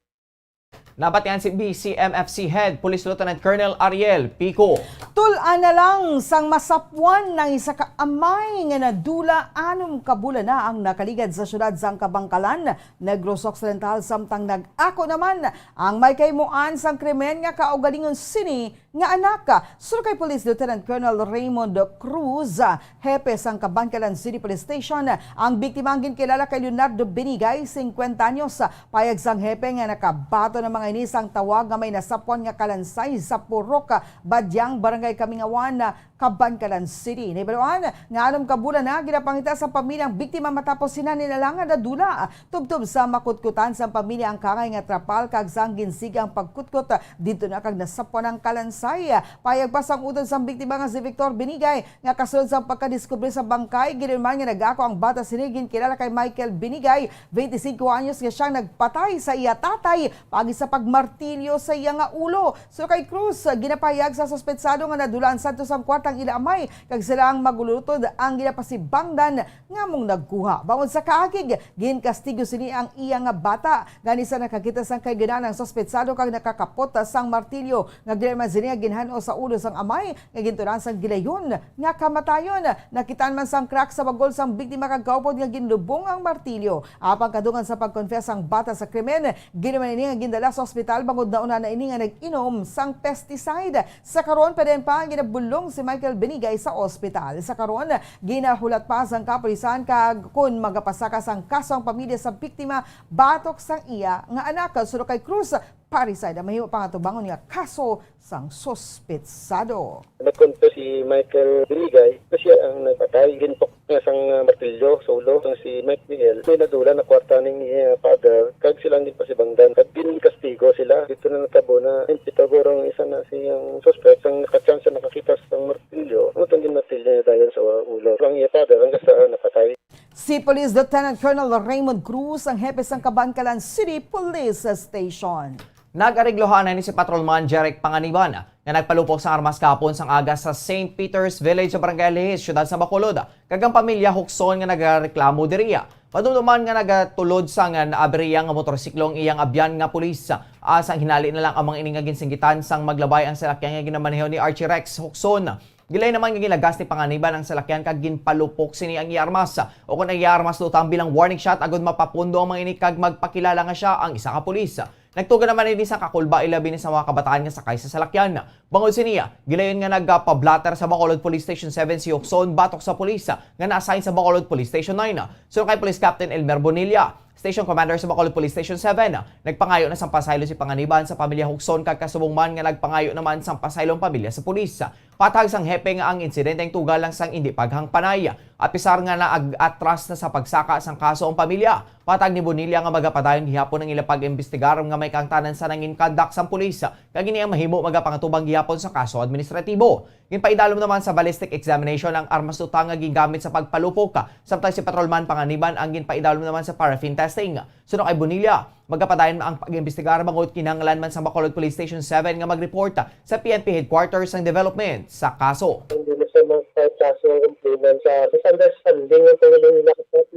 Nabatian si B C M F C Head Police Lieutenant Colonel Ariel Pico. Tul-an na lang sang masapwan ang isa ka amay nga nadula anom ka bulan na ang nakaligad sa siyudad sang Kabangkalan, Negros Occidental, samtang nag-ako naman ang may kahimuan sang krimen nga kaugalingon sini nga anak. Suno kay Police Lieutenant Colonel Raymond Cruz, hepe sang Kabankalan City Police Station, ang biktima ang ginkilala kay Leonardo Benigay, singkwenta anyos. Payag sang hepe nga nakabaton ang mga ini sang tawag nga may nasapwan nga kalansay sa Purok Badyang, Barangay Kamingawan, Kabankalan City. Nahibaluan nga anom ka bulan na ginapangita sa pamilya ang biktima matapos sina nila lang nga nadula. Tubtob sa makutkutan sang pamilya ang kangay nga trapal kag sang ginsigi ang pagkutkot, didto na kag nasapwan ang kalansay. Payag pa sang utod sang biktima nga si Victor Binigay nga kasunod sang pagkadiskubre sa bangkay, ginuman nga nag-ako ang bata sini ginkilala kay Michael Binigay, twenty-cinco anyos, nga siyang nagpatay sa iya tatay paagi sa pagmartilyo sa iya nga ulo. So kay Cruz, ginapahayag sa suspetsado nga nadula ang santos ang kwarta ang ila amay kag sila ang magulutod ang ginapasibangdan nga among nagkuha. Bangod sa kaakig, ginkastigo sini ang iya nga bata. Gani sa nakakita sang kay ginana ang suspetsado kag nakakapot sang martilyo nga ginarman sini nga ginhan-o sa ulo sang amay nga gintunan sang gilayon nga kamatayon. Nakitaan man sang crack sa bagol sang biktima kag kaupod nga ginlubong ang martilyo. Apang kadungan sa pagkonfess sang bata sa krimen, ginuman ini nga gindala sa ospital bangod nauna na ini nga nag-inom sang pesticide. Sa karon, padayon pa ang ginabulong si Michael Benigay sa ospital. Sa karon, ginahulat pa sang kapulisan kag kon magapasaka sang kaso ang pamilya sa biktima batok sang iya nga anak. Suno kay Cruz, parricide ang mahimo pangatubangon nga kaso sang suspetsado. Nagkonfess si Michael Benigay na siya ang nagpatay. Ginpok niya sang, ah, martilyo sa ulo sang si Mike Miguel. May nadula na kwarta ning iya father, kag sila ang ginpasibangdan. Kag ginkastigo sila. Dito na natabo na impitagor ang isa na siyang suspect. Sang nakachance na nakakita sang martilyo, amo tong ginmartilyo niya dayon sa ulo. Ang iya father, hanggang sa napatay. Si Police Lieutenant Colonel Raymond Cruz ang hepe sang Kabankalan City Police Station. Nag-areglohan na ni si Patrolman Jeric Panganiban nga nagpalupok sang armas kahapon sang aga sa Saint Peter's Village sa Barangay Alihis, siyudad sa Bacolod, kag ang pamilya Huxon nga nagareklamo diriya. Madumduman nga nagatulod sang naabriya nga motorsiklo ang iyang abyan nga pulis. Ah, sang hinali na lang ang mga ini nga ginsinggitan sang maglabay ang salakyan nga ginamaneho ni Archie Rex Huxon. Gilayon naman nga ginagas ni Panganiban ang salakyan kag ginpalupok sini ang iya armas, o kon ang iya armas lutang bilang warning shot agud mapapundo ang mga ini kag magpakilala nga sia ang isa ka pulis. Nagtuga naman ini sa kakulba, ilabi na sa mga kabataan nga sakay sa salakyan. Bangod sini, gilayon nga nagpa-blotter sa Bacolod Police Station seven si Huxon batok sa pulis nga na-assign sa Bacolod Police Station nine. Suno kay Police Captain Elmer Bonilla, Station Commander sa Bacolod Police Station seven, nagpangayo na sang pasaylo si Panganiban sa pamilya Huxon kag kasubong man nga nagpangayo naman sang pasaylo ang pamilya sa pulis. Patag sang hepe nga ang insidente ang tuga lang sang indi paghangpanay. Apisar nga naag-atras na sa pagsaka sang kaso ang pamilya, patag ni Bonilla nga magapadayon gihapon ang ila pag-imbestigar nga may kaangtanan sa nangin conduct sang pulis, kag ini ang mahimo magapangatubang gihapon sa kaso administratibo. Ginpaidalom naman sa ballistic examination ang armas lutang nga gingamit sa pagpalupok, samtang si Patrolman Panganiban ang ginpaidalom naman sa paraffin testing. Suno kay Bonilla, magapadayon ang pag-imbestigar bangod kinahanglan man sa Bacolod Police Station seven nga mag-report sa P N P headquarters ang development sa kaso. Hindi na siya magkaso ang complainant sa misunderstanding ang pangalan nila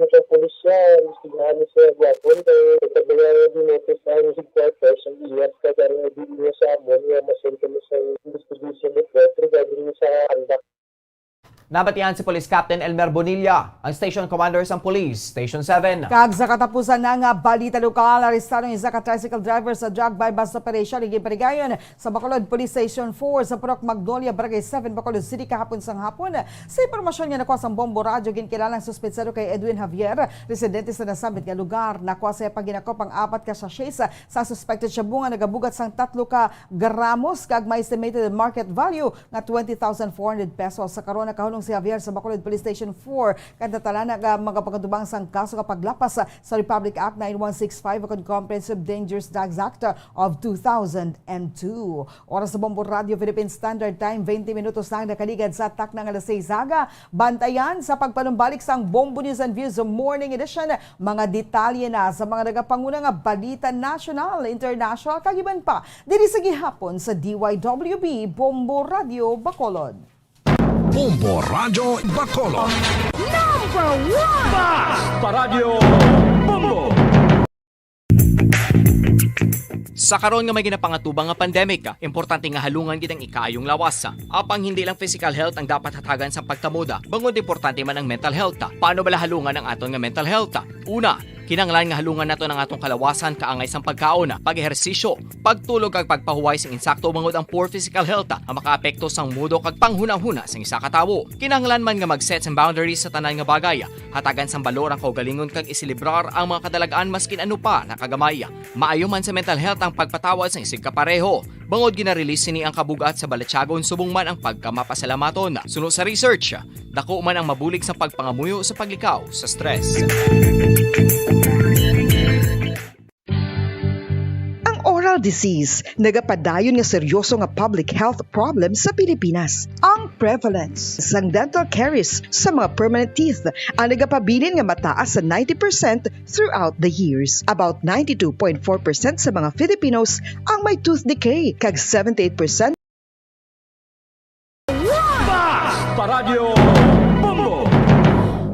sa pulis siya. Imbestigahan ni siya gihapon kay pagkabaya nga dinotis ang headquarters ang iyas kag ang idea sa amon nga masend kami sa investigation report regarding sa conduct. Nabatian si Police Captain Elmer Bonilla, ang Station Commander sang Police Station seven. Kag sa katapusan na nga balita lokal, arestado ang isa ka tricycle driver sa drug buy-bust operation nga ginpatigayon sa Bacolod Police Station four sa Purok Magnolia, Barangay seven, Bacolod City, kahapon sang hapon. Sa impormasyon nga nakuha sang Bombo Radyo, ginkilala ang suspetsado kay Edwin Javier, residente sa nasambit nga lugar. Nakuha sa iya paghinakop ang apat ka sachets sa suspected shabu nga nagabugat sang tatlo ka gramos kag may estimated market value nga twenty thousand four hundred pesos. Sa karon, nakahunong si Javier sa Bacolod Police Station four kag natala na nga magapakatubang sang kaso nga paglapas sa Republic Act nine one six five o kon Comprehensive Dangerous Drugs Act of two thousand and two. Oras sa Bombo Radio Philippine Standard Time, twenty minutos na ang nakaligad sa takna nga alas sais aga. Bantayan sa pagpanumbalik sang Bombo News and Views Morning Edition, mga detalye na sa mga nagapanguna nga balita nasyonal, international, kag iban pa diri sa gihapon sa D Y W B Bombo Radio Bacolod. Bombo Radyo Bacolod. Number one! Basta Radyo Bombo! Sa karon nga may ginapangatubang nga pandemic, importante nga halungan gid ang ikaayong lawas. Apang hindi lang physical health ang dapat hatagan sa pagtamod, bangod importante man ang mental health. Paano bala halungan ang aton nga mental health? Una, kinahanglan nga halungan naton ang aton kalawasan kaangay sang pagkaon, pag-ehersisyo, pagtulog kag pagpahuway sing insakto, bangod ang poor physical health ang makaapekto sang mudo kag panghunahuna sang isa ka tawo. Kinahanglan man nga mag-set sang boundaries sa tanan nga bagay, hatagan sang balor ang kaugalingon kag iselebrar ang mga kadalag-an maskin ano pa na kagamay. Maayo man sa mental health ang pagpatawad sang isigkapareho, bangod gina-release sini ang kabug-at sa balatyagon subong man ang pagkamapasalamaton. Suno sa research, dako man ang mabulig sa pagpangamuyo sa paglikaw sa stress. Ang oral disease nagapadayon nga seryoso nga public health problem sa Pilipinas. Ang prevalence sang dental caries sa mga permanent teeth ang nagapabilin nga mataas sa ninety percent throughout the years. About ninety-two point four percent sa mga Filipinos ang may tooth decay, kag seventy-eight percent Basta Radyo Bombo!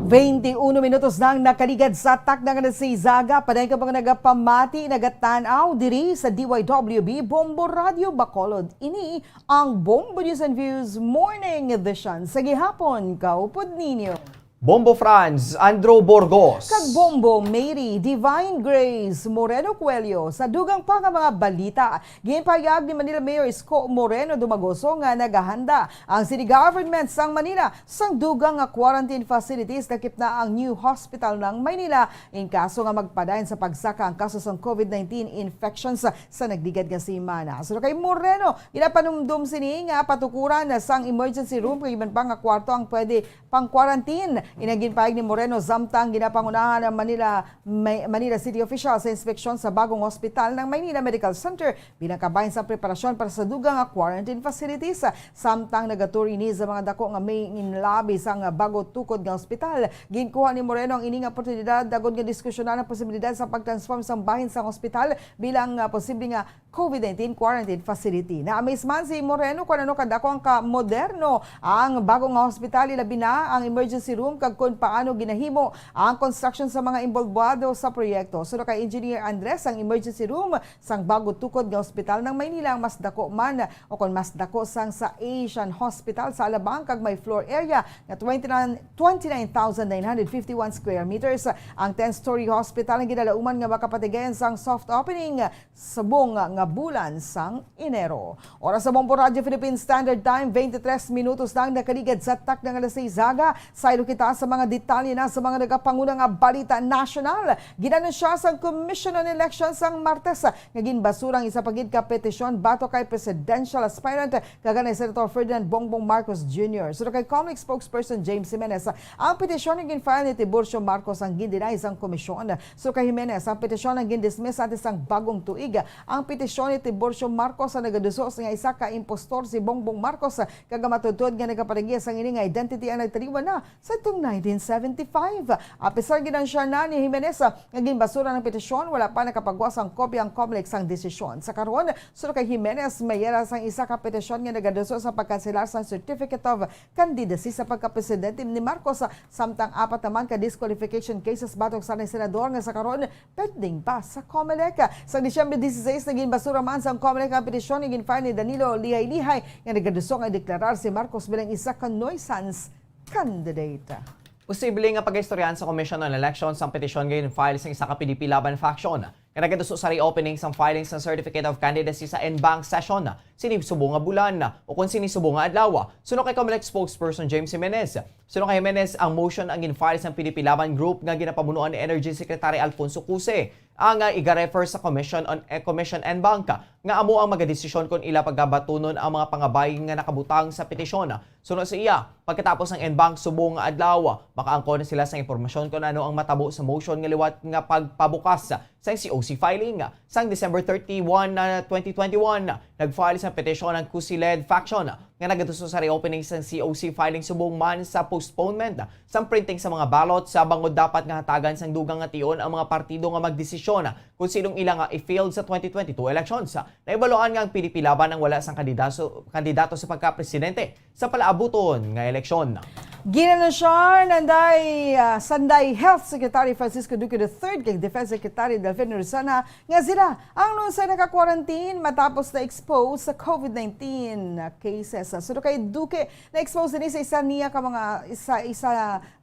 Twenty-uno minutos na ang nakaligad sa takna nga alas sais aga. Padayon ka mga nagapamati, nagatan-aw diri sa D Y W B Bombo Radio Bacolod. Ini ang Bombo News and Views Morning Edition sa gihapon. Kaupod ninyo Bombo Franz, Andrew Burgos. Kag Bombo Mary Divine Grace Moreno Coelho. Sa dugang pa nga mga balita, ginpahayag ni Manila Mayor Isko Moreno Dumagoso nga nagahanda ang city government sang Manila sang dugang nga quarantine facilities, lakip na ang new hospital ng Maynila, in kaso nga magpadayon sa pagsaka ang kaso sang COVID nineteen infections sa nagligad nga semana. Suno kay Moreno, ginapanumdom sini nga patukuran sang emergency room kag iban pa nga kwarto ang pwede pang-quarantine. Ini ang ginpahayag ni Moreno samtang ginapangunahan ang Manila, May-, Manila City official sa inspeksyon sa bagong hospital ng Maynila Medical Center bilang kabahin sa preparasyon para sa dugang nga quarantine facilities. Samtang nagatour ini sa mga dako nga main lobby sang bago tukod nga ospital, ginkuha ni Moreno ang ini nga oportunidad agod nga diskusyonan ang posibilidad sa pag-transform sang bahin sang ospital bilang, ah, posible nga COVID nineteen quarantine facility. Na-amaze man si Moreno kung ano kadako ang ka-moderno ang bago nga hospital, ilabi na ang emergency room kag kon paano ginahimo ang construction sa mga involbado sa proyekto. Suno kay Engineer Andres, ang emergency room sang bago tukod nga hospital ng Maynila ang mas dako man o kon mas dako sang sa Asian Hospital sa Alabang kag may floor area nga twenty-nine, twenty-nine thousand nine hundred fifty-one square meters. Ang ten-story hospital ang ginalauman nga makapatigayon sang soft opening subong nga bulan sang Enero. Oras sa Bombo Radyo Philippine Standard Time, twenty-three minutos na ang nakaligad sa takna nga alas sais aga. Saylo kita sa mga detalye na sa mga nagapanguna nga balita nasyonal. Ginanunsya sang Commission on Elections sang Martes nga ginbasura ang isa pa gid ka petisyon batok kay presidential aspirant kag anay Senator Ferdinand Bongbong Marcos Junior. Suno kay Comelec spokesperson James Jimenez, ang petisyon nga gin-file ni Tiburcio Marcos ang gin-deny sang komisyon. Suno kay Jimenez, ang petisyon ang gin-dismiss antes sang bagong tuig. Ang petisyon ni Tiburcio Marcos ang nagaduso nga isa ka impostor si Bongbong Marcos, kag ang matuod-tuod nga nagapatagya sang ini nga identity ang nagtaliwan na sa atong nineteen seventy-five. Apisar ginansya na ni Jimenez nga ginbasura ang petisyon, wala pa nakapagwa sang kopya ang Comelec sang desisyon. Sa karon, suno kay Jimenez, may yara sang isa ka petisyon nga nagaduso sa pagkanselar sang Certificate of Candidacy sa pagkapresidente ni Marcos, samtang apat naman ka disqualification cases batok sa senador nga sa karon pending pa sa Comelec. Sa Disyembre dieciséis, naging basura man sang Comelec ang petisyon nga gin-file ni Danilo Lihay-Lihay nga nagaduso nga deklarar si Marcos bilang isa ka nuisance candidate. Posible nga pagaistoryahan sa Commission on Elections ang petisyon nga gin-file sang isa ka P D P Laban faction nga nagaduso sa reopening sang filing sang Certificate of Candidacy sa en banc session sini subong nga bulan o kon sini subong nga adlaw. Suno kay Comelec spokesperson James Jimenez, suno kay Jimenez, ang motion ang gin-file sang P D P Laban Group nga ginapamunuan ni Energy Secretary Alfonso Cuse, ang, ah, iga-refer sa Commission on, eh, Commission en banc nga amo ang magadesisyon kon ila pagabatunon ang mga pangabay nga nakabutang sa petisyon. Suno sa iya, pagkatapos ang en banc subong nga adlaw, makaangkon na sila sa impormasyon kon ano ang matabo sa motion nga liwat nga pagpabukas sang C O C filing. Sang December thirty-one na twenty twenty-one, nag-file sa petisyon ang Cuse-led faction nga nagaduso sa reopening sang C O C filing subong man sa postponement sang printing sa mga ballot, sa bangod dapat nga hatagan sang dugang nga tion ang mga partido nga magdesisyon kon sinong ila nga i-field sa twenty twenty-two elections. Naibaluan nga ang P D P Laban ang wala sang kandidaso-, kandidato sa pagkapresidente sa palaabuton nga eleksyon. Ginanunsar nanday, ah, sanday Health Secretary Francisco Duque the third kag Defense Secretary Delfin Lorenzana nga sila ang lunsay naka-quarantine matapos na-expose sa COVID nineteen cases. Suno kay Duque, na-expose ini sa isa niya ka mga, isa, isa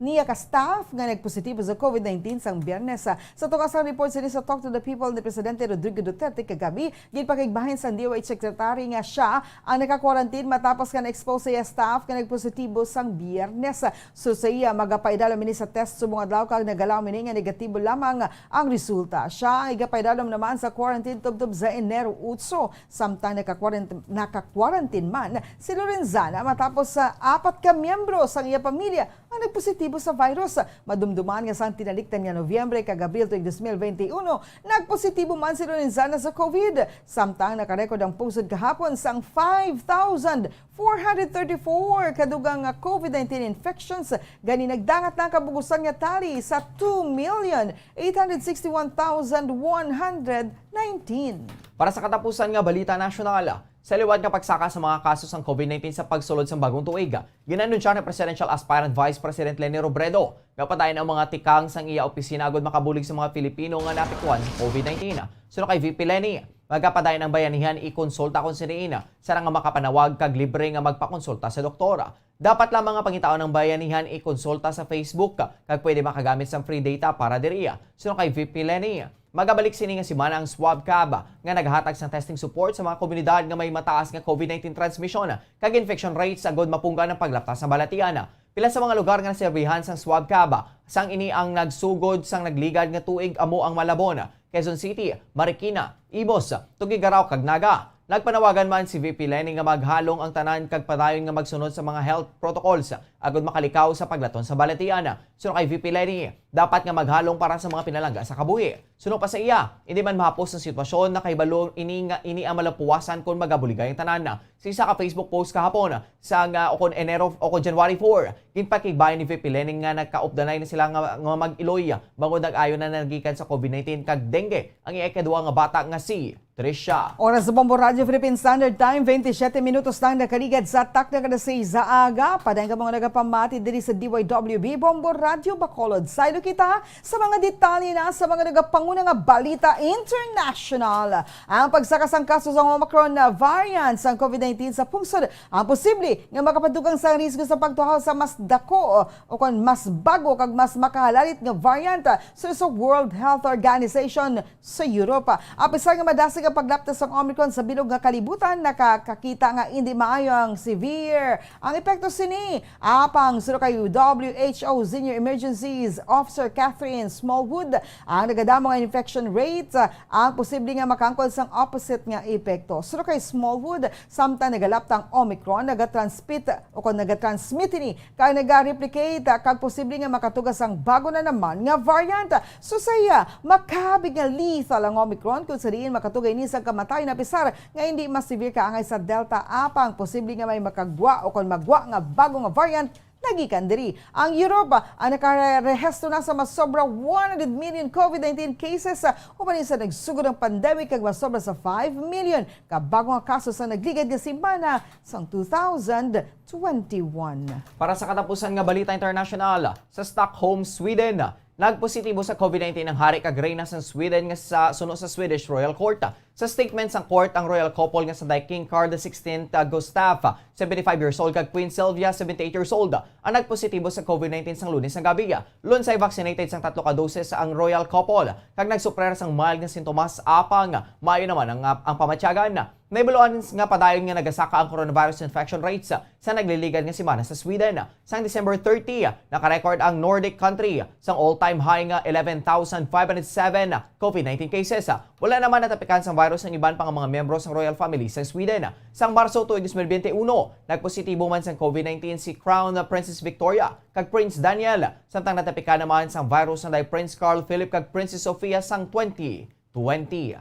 niya ka staff nga nagpositibo sa COVID nineteen sang Biyernes. Sa tunga sang report sini sa Talk to the People ni Presidente Rodrigo Duterte kagabi, ginpakigbahin sang D O H Secretary nga siya ang naka-quarantine matapos nga na-expose sa iya staff nga nagpositibo sang Biyernes. Suno sa iya, magapaidalom ini sa test subong adlaw kag nagalaom ini nga negatibo lamang ang resulta. Siya ang igapaidalom naman sa quarantine tubtob sa Enero otso, samtang naka-quarant-, naka-quarantine man si Lorenzana matapos sa apat ka miyembro sang iya pamilya ang nagpositibo sa virus. Madumduman nga sang tinalikdan nga Nobyembre kag Abril tuig dos mil bente uno, nagpositibo man si Lorenzana sa COVID. Samtang nakarekord ang pungsod kahapon sang five thousand four hundred thirty-four ka dugang nga COVID nineteen infections, gani nagdangat na ang kabugusan nga tali sa two million eight hundred sixty-one thousand one hundred nineteen. Para sa katapusan nga balita nasyonal, sa liwat nga pagsaka sa mga kaso sang COVID nineteen sa pagsulod sang bagong tuig, ginanunsya ni Presidential Aspirant Vice President Leni Robredo nga padayon ang mga tikang sang iya opisina agud makabulig sa mga Filipino nga naapektuhan sa COVID nineteen. Suno kay V P Leni, magapadayon ang bayanihan ikonsulta kon sino-ina, sarang nga makapanawag kag libre nga magpakonsulta sa doktor. Dapat lamang nga pangitaon ang bayanihan ikonsulta sa Facebook, kag pwede makagamit sang free data para diri. Suno kay V P Leni, magabalik sini nga semana ang Swab Cab, nga naghatag sang testing support sa mga komunidad nga may mataas nga COVID nineteen transmission kag infection rates, agud mapunggan ang paglapta sa balatian. Pila sa mga lugar nga naserbihan sang Swab Cab sang ini ang nagsugod sang nagligad nga tuig amo ang Malabon, Quezon City, Marikina, Imus, Tuguegarao, kag Naga. Nagpanawagan man si V P Leni nga maghalong ang tanan kag padayon nga magsunod sa mga health protocols agud makalikaw sa paglaton sa balatian. Suno kay V P Leni, dapat nga maghalong para sa mga pinalangga sa kabuhi. Suno pa sa iya, indi man mahapos ang sitwasyon, nakahibalo ini nga ini ang malapuwasan kon magabuligay ang tanan. Sa isa ka Facebook post kahapon, sang, ah, o kon Enero o kon January four, ginpakigbahin ni V P Leni nga nagkaupdanay na sila nga, nga mag-iloy bangod nag-ayo na nagikan sa COVID nineteen kag dengue ang iya ikaduha nga bata nga si Trisha. Oras sa Bombo Radio Philippine Standard Time, twenty-seven minutos lang nakaligad sa takna kada seis sa aga. Padayon ka mga nagapamati diri sa D Y W B, Bombo Radio Bacolod. Saylo kita sa mga detalye na sa mga nagapanguna nga balita international. Ang pagsaka sang kaso sang Omicron na variant sang COVID nineteen sa pungsod ang posible nga makapadugang sa risgo sa pagtuhaw sa mas dako o kon mas bago kag mas makahalalit nga variant sa, sa World Health Organization sa Europa. Apisar nga madasig ang paglapta sang Omicron sa bilog nga kalibutan, nakakakita nga indi maayo ang severe ang epekto sini. Apang suno kay W H O Senior Emergencies Officer Catherine Smallwood, ang nagadamo nga infection rate, ah, ang posible nga makaangkon sang opposite nga epekto. Suno kay Smallwood, samtang nagalapta ang Omicron, nagatransmit o kon nagatransmit ini kag naga-replicate, ah, kag posible nga makatuga sang bago na naman nga variant. So, sa iya, makabig nga lethal ang Omicron, kung sa diin makatuga ini sang kamatayon, apisar nga hindi mas severe kaangay sa Delta, apang posible nga may makagwa o kon magwa nga bago nga variant nagikan diri. Ang Europe, ah, ang nakarehistro na sa mas sobra one hundred million COVID nineteen cases, ah, uban sa nagsugod ang pandemic kag mas sobra sa five million ka bago nga kaso sa nagligad nga semana sang two thousand twenty-one. Para sa katapusan nga balita international, sa Stockholm, Sweden, nagpositibo sa COVID nineteen ang hari kag reyna sang Sweden nga sa suno sa Swedish Royal Court. Sa statement sang court, ang royal couple nga sanday King Carl the sixteenth, uh, Gustaf, seventy-five years old, kag Queen Sylvia, seventy-eight years old, ang nagpositibo sa COVID nineteen sang Lunes nga gabi. Lunsay vaccinated sang tatlo ka doses ang royal couple, kag nagsuprer sang mild nga sintomas, apang maayo naman ang, ang pamatyagan. Nahibaluan nga padayon nga nagasaka ang coronavirus infection rates sa nagliligad nga semana sa Sweden. Sang December thirty, nakarecord ang Nordic country sang all-time high nga eleven thousand five hundred seven COVID nineteen cases. Wala naman natapikan sang virus ang iban pa nga mga miyembro sang royal family sa Sweden. Sang Marso tuig dos mil bente uno, nagpositibo man sang COVID nineteen si Crown Princess Victoria kag Prince Daniel, samtang natapikan naman sang virus sanday Prince Carl Philip kag Princess Sofia sang twenty twenty.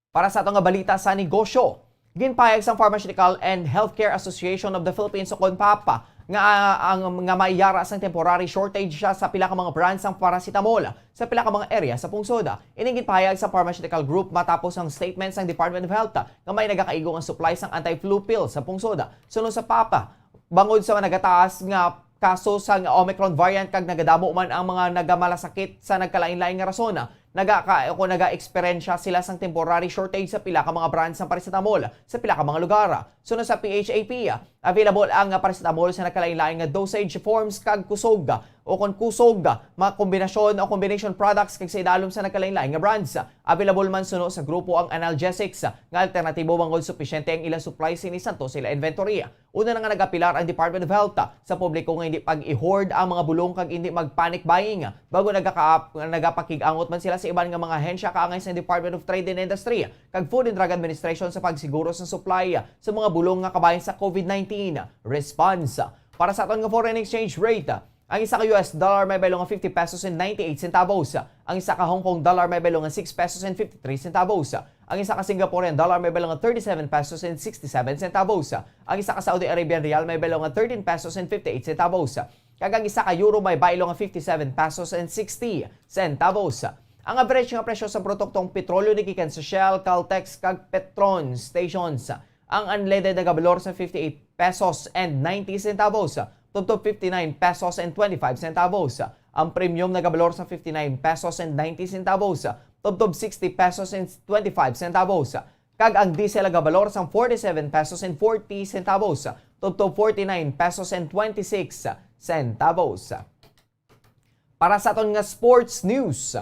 Para sa ato nga balita sa negosyo, ginpahayag sang Pharmaceutical and Healthcare Association of the Philippines, o kon PAPA, nga, ah, ang, nga may yara sang temporary shortage siya sa pila ka mga brands sang paracetamol sa pila ka mga area sa pungsod. Ini ginpahayag sa pharmaceutical group matapos ang statement sang Department of Health nga may nagakaigo ang supply sang anti-flu pill sa pungsod. Suno sa PAPA, bangod sa nagataas nga kaso sang Omicron variant kag nagadamo man ang mga nagamalasakit sa nagkalain-lain nga rason, nagaka-, o naga-eksperyensya sila sang temporary shortage sa pila ka mga brand sang paracetamol sa pila ka mga lugar. Suno sa P H A P, available ang paracetamol sa nagkalain-lain nga dosage forms kag kusog o kon kusog, mga kombinasyon o combination products kag sa idalom sa nagkalain-lain nga brands. Available man suno sa grupo ang analgesics nga alternatibo bangod supisyente ang ilang supply sini sa antos sa ila inventory. Una na nga nag-apilar ang Department of Health sa publiko nga hindi pag-i-hoard ang mga bulong kag hindi mag-panic buying. Bago nagaka-, nagapakig-angot man sila sa iban nga mga ahensya kaangay sa Department of Trade and Industry kag Food and Drug Administration sa pagsiguro sa supply sa mga bulong nga kabahin sa COVID nineteen response. Para sa aton nga foreign exchange rate, ang isa ka U S dollar may baylo nga fifty pesos and ninety-eight centavos. Ang isa ka Hong Kong dollar may baylo nga six pesos and fifty-three centavos. Ang isa ka Singaporean dollar may baylo nga thirty-seven pesos and sixty-seven centavos. Ang isa ka Saudi Arabian riyal may baylo nga thirteen pesos and fifty-eight centavos. Kag ang isa ka euro may baylo nga fifty-seven pesos and sixty centavos. Ang average nga presyo sa produktong petrolyo nagikan sa Shell, Caltex, kag Petron stations. Ang unleaded nagabalor sa fifty-eight pesos and ninety centavos, tubtob fifty-nine pesos and twenty-five centavos. Ang premium nagabalor sa fifty-nine pesos and ninety centavos, tubtob sixty pesos and twenty-five centavos. Kag ang diesel nagabalor sa forty-seven pesos and forty centavos, tubtob forty-nine pesos and twenty-six centavos. Para sa aton nga sports news,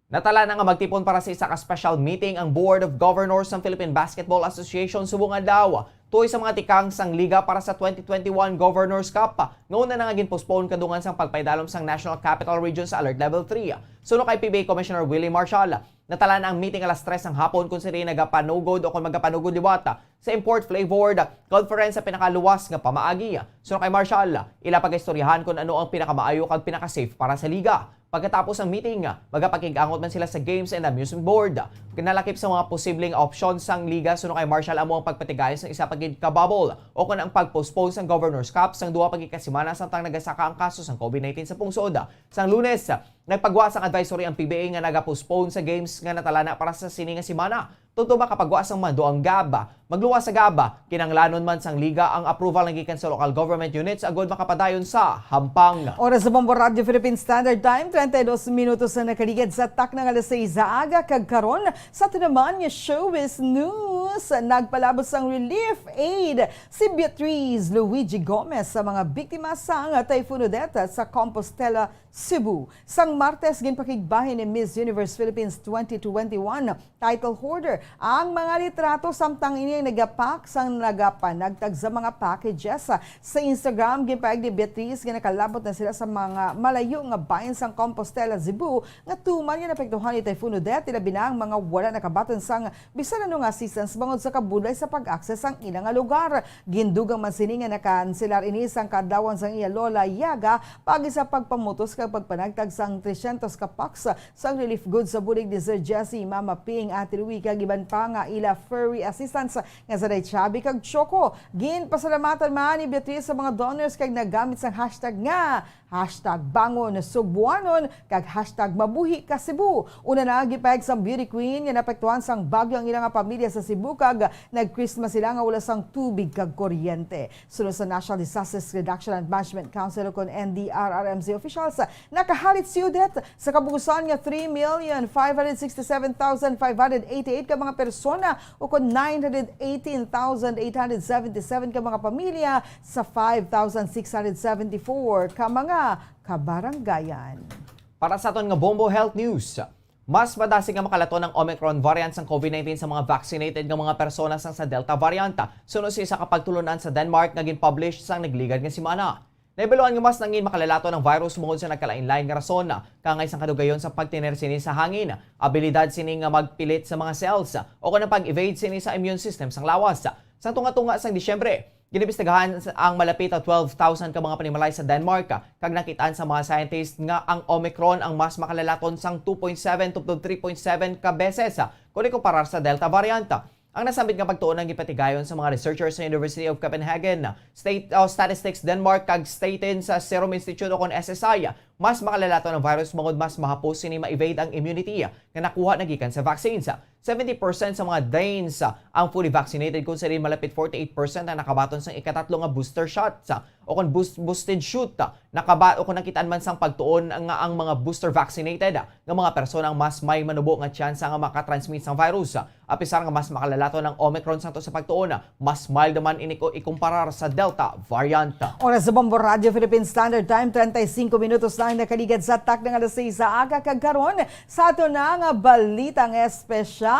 natala na nga magtipon para sa isa ka special meeting ang Board of Governors sang Philippine Basketball Association subong adlaw, tuoy sa mga tikang sang liga para sa twenty twenty-one Governors Cup, nga una na nga gin-postpone kadungan sang pagpaidalom sang National Capital Region sa Alert Level three. Suno kay P B A Commissioner Willie Marshall, natala na ang meeting alas tres sang hapon, kung sini nagapanugod o kung magapanugod liwat sa import flavored conference sa pinakaluwas nga pamaagi. Suno kay Marshall, ila pagaistoryahan kung ano ang pinakamaayo kag pinaka-safe para sa liga. Pagkatapos ang meeting, magapakig-angot man sila sa Games and Amusement Board. Nalakip sa mga posibleng opsyon sang liga, suno kay Marshall, amo ang pagpatigayon sang isa pa gid ka bubble o kon ang pag-postpone sang Governor's Cup sang duha pa gid ka semana samtang nagasaka ang kaso sang COVID nineteen sa pungsod. Sang Lunes, Nagpagwa sang advisory ang P B A nga naga-postpone sa games nga natalana para sa sini nga semana. Tungod makapagwa sang mando ang gab, magluwas sa gab, kinahanglanon man sang liga ang approval nga gikan sa local government units agud makapadayon sa hampang. Oras sa Bombo Radyo Philippine Standard Time, treinta y dos minutos na nakaligid sa takna nga alas seis sa aga, kag karon sa aton naman nga showbiz news, nagpalabot sang relief aid si Beatriz Luigi Gomez sa mga biktima sang Typhoon Odette sa Compostela, Cebu. Sang Martes, ginpakigbahin ni Miss Universe Philippines twenty twenty-one title holder ang mga litrato, samtang ini ang nagapak sang nagapanagtag sa mga packages. Sa Instagram, ginpahayag ni Beatriz nga nakalabot na sila sa mga malayo nga bahin sang Compostela, Cebu, nga tuman nga naapektuhan ni Typhoon Odette, ilabi na ang mga wala nakabaton sang bisan ano nga assistance bangod sa kabudlay sa pag-access sang ila nga lugar. Gindugang man sini nga nakanselar ini sang kaadlawan sang iya lola Yaga, paagi sa pagpamutos kag pagpanagtag sang tresyentos ka packs sang relief goods sa bulig ni Sir Jesse, Mama Ping, Ate Louie, kag iban pa nga ila furry assistants nga sanay Chubby kag Choco. Ginpasalamatan man ni Beatriz sa mga donors kag nagamit sang hashtag nga hashtag Bangon Sugbuanon kag hashtag Mabuhi ka Cebu. Una na, gipahayag sang beauty queen nga naapektuhan sang bagyo ang ilang pamilya sa Cebu kag nag-Christmas sila nga wala sang tubig kag kuryente. Suno sa National Disasters Reduction and Management Council, kon N D R R M C officials, nakaharit si Odette sa kabugusan nga three million five hundred sixty-seven thousand five hundred eighty-eight ka mga persona, o kon nine hundred eighteen thousand eight hundred seventy-seven ka mga pamilya sa five thousand six hundred seventy-four ka mga kabaranggayan. Para sa aton nga Bombo Health News, mas madasig nga makalaton ang Omicron variant sang COVID nineteen sa mga vaccinated nga mga persona sang sa Delta variant, suno sa isa ka pagtulon-an sa Denmark nga gin-publish sang nagligad nga semana. Nahibaluan nga mas nangin makalalaton ang virus tungod sa nagkalain-lain nga rason, kaangay sang kadugayon sa pagtener sini sa hangin, abilidad sini nga magpilit sa mga cells, o kon ang pag-evade sini sa immune system sang lawas. Sang tunga-tunga sang Disyembre, ginimbestigahan ang malapit na twelve thousand ka mga panimalay sa Denmark, kag nakit-an sa mga scientist nga ang Omicron ang mas makalalaton sang two point seven tubtob three point seven ka beses, kon ikumparar sa Delta variant. Ang nasambit nga pagtuon ang gipatigayon sa mga researchers sa University of Copenhagen, State, uh, Statistics Denmark, kag Statens Serum Institute, o kon S S I. Mas makalalaton ang virus tungod mas mahapos sini ma-evade ang immunity nga nakuha na gikan sa vaccines. Seventy percent sa mga Danes ang fully vaccinated, kung sa diin malapit forty-eight percent ang nakabaton sang ikatatlo nga booster shot, o kon boost-, boosted shot. Nakaba-, o kon nakit-an man sang pagtuon nga ang mga booster vaccinated nga mga persona ang mas may manubo nga tsansa nga makatransmit sang virus, apisar nga mas makalalaton ang Omicron sang to sa pagtuon, mas mild man ini ko ikumparar sa Delta variant. Oras sa Bombo Radyo Philippine Standard Time, treinta y cinco minutos na ang nakaligad sa takna nga alas seis sa aga, kag karon sa ato na nga balitang espesyal.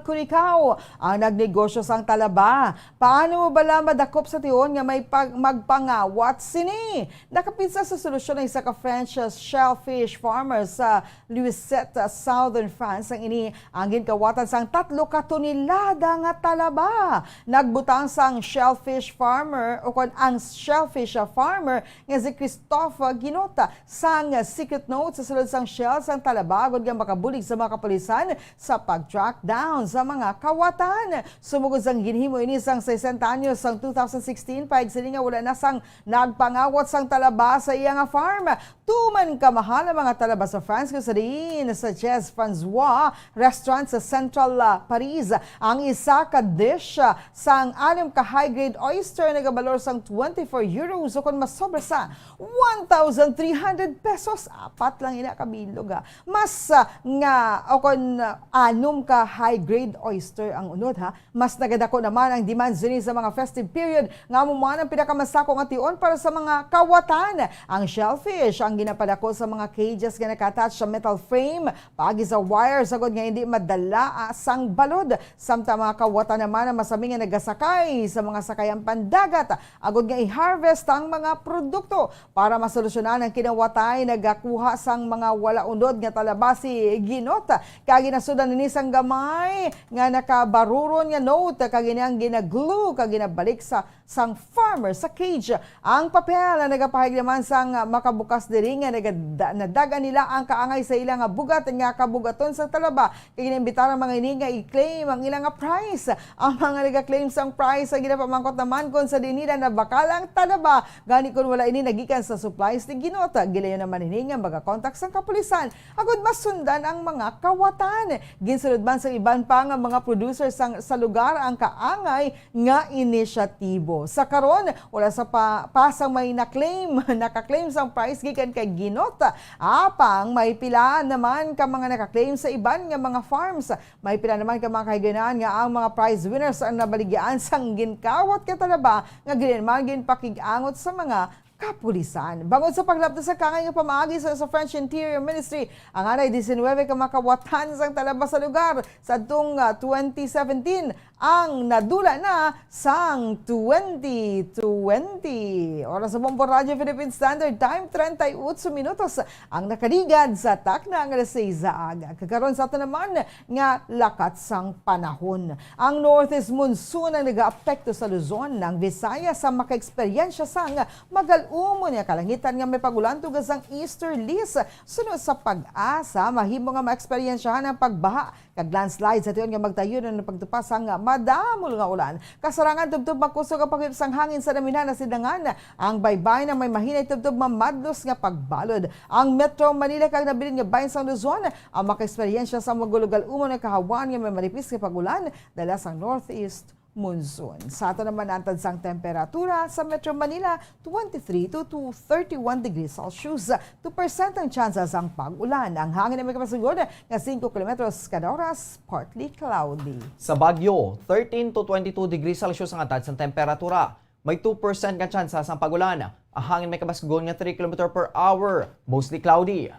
Kon ikaw ang nagnegosyo sang talaba, paano mo bala madakop sa tion nga may pag-, magpangawat sini? Nakapinsa sa solusyon ang isa ka French shellfish farmer sa Lucette, Southern France. Ang ini ang ginkawatan sang tatlo ka tonelada nga talaba. Nagbutang sang shellfish farmer, o kon ang shellfish farmer nga si Christophe Ginota sang secret note sa sulod sang shell sang talaba agud nga makabulig sa mga kapulisan sa pag-track down sa mga kawatan. Sumugod sang ginhimo ini sang sesenta anyos sang two thousand sixteen, pahayag sini nga wala na sang nagpangawat sang talaba sa iya nga farm. Tuman kamahal ang mga talaba sa France, kung sa diin sa Chez Francois Restaurant sa Central, ah, Paris, ang isa ka dish, ah, sang anom ka high-grade oyster nagabalor sang twenty-four euros, o kon masobra sa one thousand three hundred pesos. Apat lang ina ka bilog, ah. Mas, ah, nga, o kon, ah, anom ka high-grade oyster ang unod, ha. Mas nagadako naman ang demand sini sa mga festive period, nga amo man ang pinakamasako nga tion para sa mga kawatan. Ang shellfish ang ginapadako sa mga cages nga naka-attach sa metal frame, paagi sa wire, sagod nga hindi madala, ah, sang balod. Samtang mga kawatan naman ang masami nga nagasakay sa mga sakayan pandagat, agod nga i-harvest ang mga produkto. Para masolusyonan ang kinawatay, nagakuha sang mga wala unod nga talaba si Ginot, kag ginasud-an ini sang gamay nga nakabaruron nga note, kag ini ang ginaglue kag ginabalik sa sang farmer sa cage. Ang papel nga nagapahayag naman sang makabukas Diri nga nagada-, nadag-an nila ang kaangay sa ila nga bugat nga kabugaton sa talaba, kay ginaimbitaran mga ini nga i-claim ang ila nga prize. Ang mga nag-claim sang prize ang ginapamangkot naman kon sa diin nila nabakal ang talaba, gani kon wala ini nagikan sa supplies ni Ginot. Gilayon naman ini nga magakontak sang kapulisan agud masundan ang mga kawatan. Ginsulod man sa iban pa nga mga producer sang, sa lugar ang kaangay nga inisyatibo. Sa karon, wala sa pa, pa sang may na-claim, naka-claim sang prize gikan kay Ginot. Apang may pila naman ka mga naka-claim sa iban nga mga farms. May pila naman ka mga kahigayonan nga ang mga prize winners ang nabaligyan sang ginkawat nga talaba nga ginaman ginpakig-angot sa mga kapulisan. Bangod sa paglabta sa kangay nga pamaagi sa, sa French Interior Ministry, ang anay diecinuebe ka makawatan sang talaba sa lugar sa adtong, ah, twenty seventeen ang nadula na sang twenty twenty. Oras sa Bombo Radyo Philippine Standard Time, treinta y ocho minutos ang nakaligad sa takna nga alas seis sa aga. Kag karon sa ato naman nga lakat sang panahon. Ang northeast monsoon ang nagaapekto sa Luzon, ang Visayas sa makaeksperyensya sang magal-umon nga kalangitan nga may pag-ulan tungod sang easterlies. Suno sa PAGASA, mahimo nga maeksperyensyahan ang pagbaha kag landslide sa tion nga magtayunan ang pagtupa sang madamol nga ulan. Kasarangan tubtob makusog ang paghuyop sang hangin sa naminhan nga sidangan. Ang baybay na may mahinay tubtob mamadlos nga pagbalod. Ang Metro Manila kag nabilin nga bahin sang Luzon ang makaeksperyensya sa magulogal umon nga kahawan nga may manipis nga pag-ulan dala sang northeast monsoon. Sa ato naman, antad sang temperatura sa Metro Manila, twenty-three to, to thirty-one degrees Celsius. Two percent ang tsansa sang pag-ulan. Ang hangin ay may kapasugod nga singko kilometros kada oras, partly cloudy. Sa Baguio, thirteen to twenty-two degrees Celsius ang antad sang temperatura. May two percent nga tsansa sang pag-ulan. Ang hangin may kapasugod nga three kilometer per hour, mostly cloudy.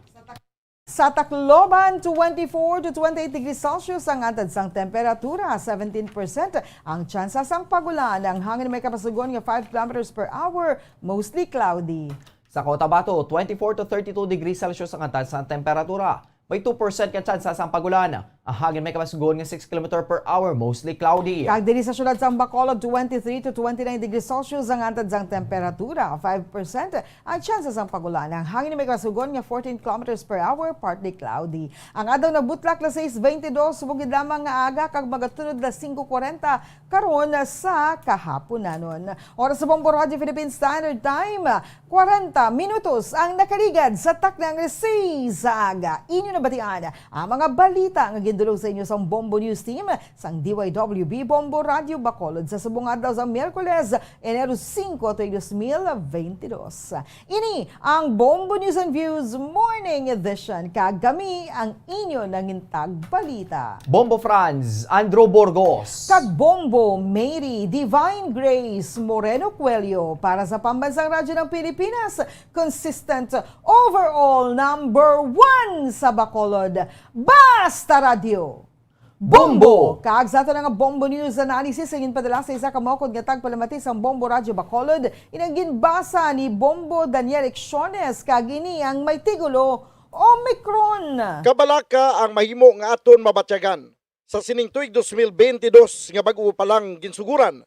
Sa Tacloban, twenty-four to twenty-eight degrees Celsius ang antad sang temperatura, seventeen percent ang tsansa sang pag-ulan. Ang hangin may kapasugon nga five kilometers per hour, mostly cloudy. Sa Cotabato, twenty-four to thirty-two degrees Celsius ang antad sang temperatura. May two percent nga tsansa sang pag-ulan. Ang hangin may kapasugon nga six kilometer per hour, mostly cloudy. Kag diri sa siyudad sang Bacolod, twenty-three to twenty-nine degrees Celsius ang antad sang temperatura, five percent ang tsansa sang pag-ulan. Ang hangin may kapasugon nga fourteen kilometers per hour, partly cloudy. Ang adlaw nagbutlak alas sais beintidos, bugid lamang nga aga, kag magatunod alas singko kuwarenta karon sa kahaponanon. Oras sa Bombo Radyo Philippine Standard Time, kwarenta minutos ang nakaligad sa taknang alas sais sa aga. Inyo nabatian ang mga balita nga gindulog sa inyo sang Bombo News Team sang D Y W B Bombo Radyo Bacolod sa subong adlaw sa Miyerkules, Enero singko, tuig dos mil beintidos. Ini ang Bombo News and Views Morning Edition, kag kami ang inyo nangintag balita. Bombo Franz, Andrew Burgos. Kag Bombo Mary Divine Grace Moreno Cuello para sa Pambansang Radyo ng Pilipinas, consistent overall number one sa Bacolod. Basta Radyo. Bombo! Kag sa ato na nga Bombo News Analysis, ang ginpadala sa isa ka maukod nga tagpalamati sang Bombo Radyo Bacolod, inang ginbasa ni Bombo Daniel Lecciones, kag ini ang may tigulo, Omicron. Kabalaka ang mahimo nga aton mabatyagan sa sining tuig dos mil beintidos nga bag-o pa lang ginsuguran,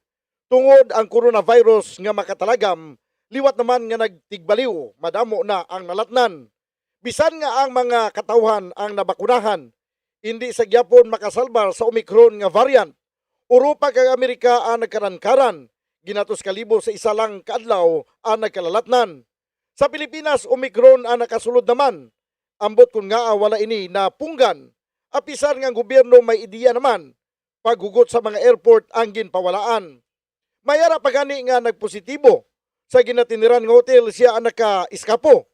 tungod ang coronavirus nga makatalagam, liwat naman nga nagtigbaliw, madamo na ang nalatnan. Bisan nga ang mga katawhan ang nabakunahan, indi sa gyapon makasalbar sa Omicron nga variant. Europa kag Amerika ang nagkarankaran, ginatos ka libo sa isa lang ka adlaw ang nagkalalatnan. Sa Pilipinas, Omicron ang nakasulod naman. Ambot kon ngaa wala ini napunggan, apisar nga ang gobyerno may ideya naman, paghugot sa mga airport ang ginpawalaan. May ara pa gani nga nagpositibo sa ginatiniran nga hotel, siya ang nakaiskapo.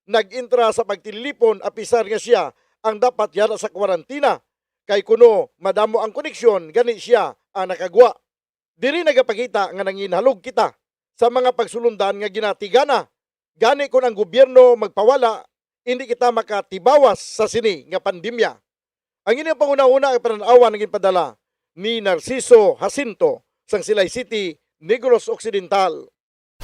Nag-intra sa pagtililipon, apisar nga siya ang dapat yara sa kwarantina, kay kuno madamo ang koneksyon, gani siya ang nakagwa. Diri nagapakita nga nanginhalog kita sa mga pagsulundan nga ginatigana. Gani, kon ang gobyerno magpawala, indi kita makatibawas sa sini nga pandemya. Ang inyong panghunahuna kag panan-awan ang ginpadala ni Narciso Jacinto sang Silay City, Negros Occidental.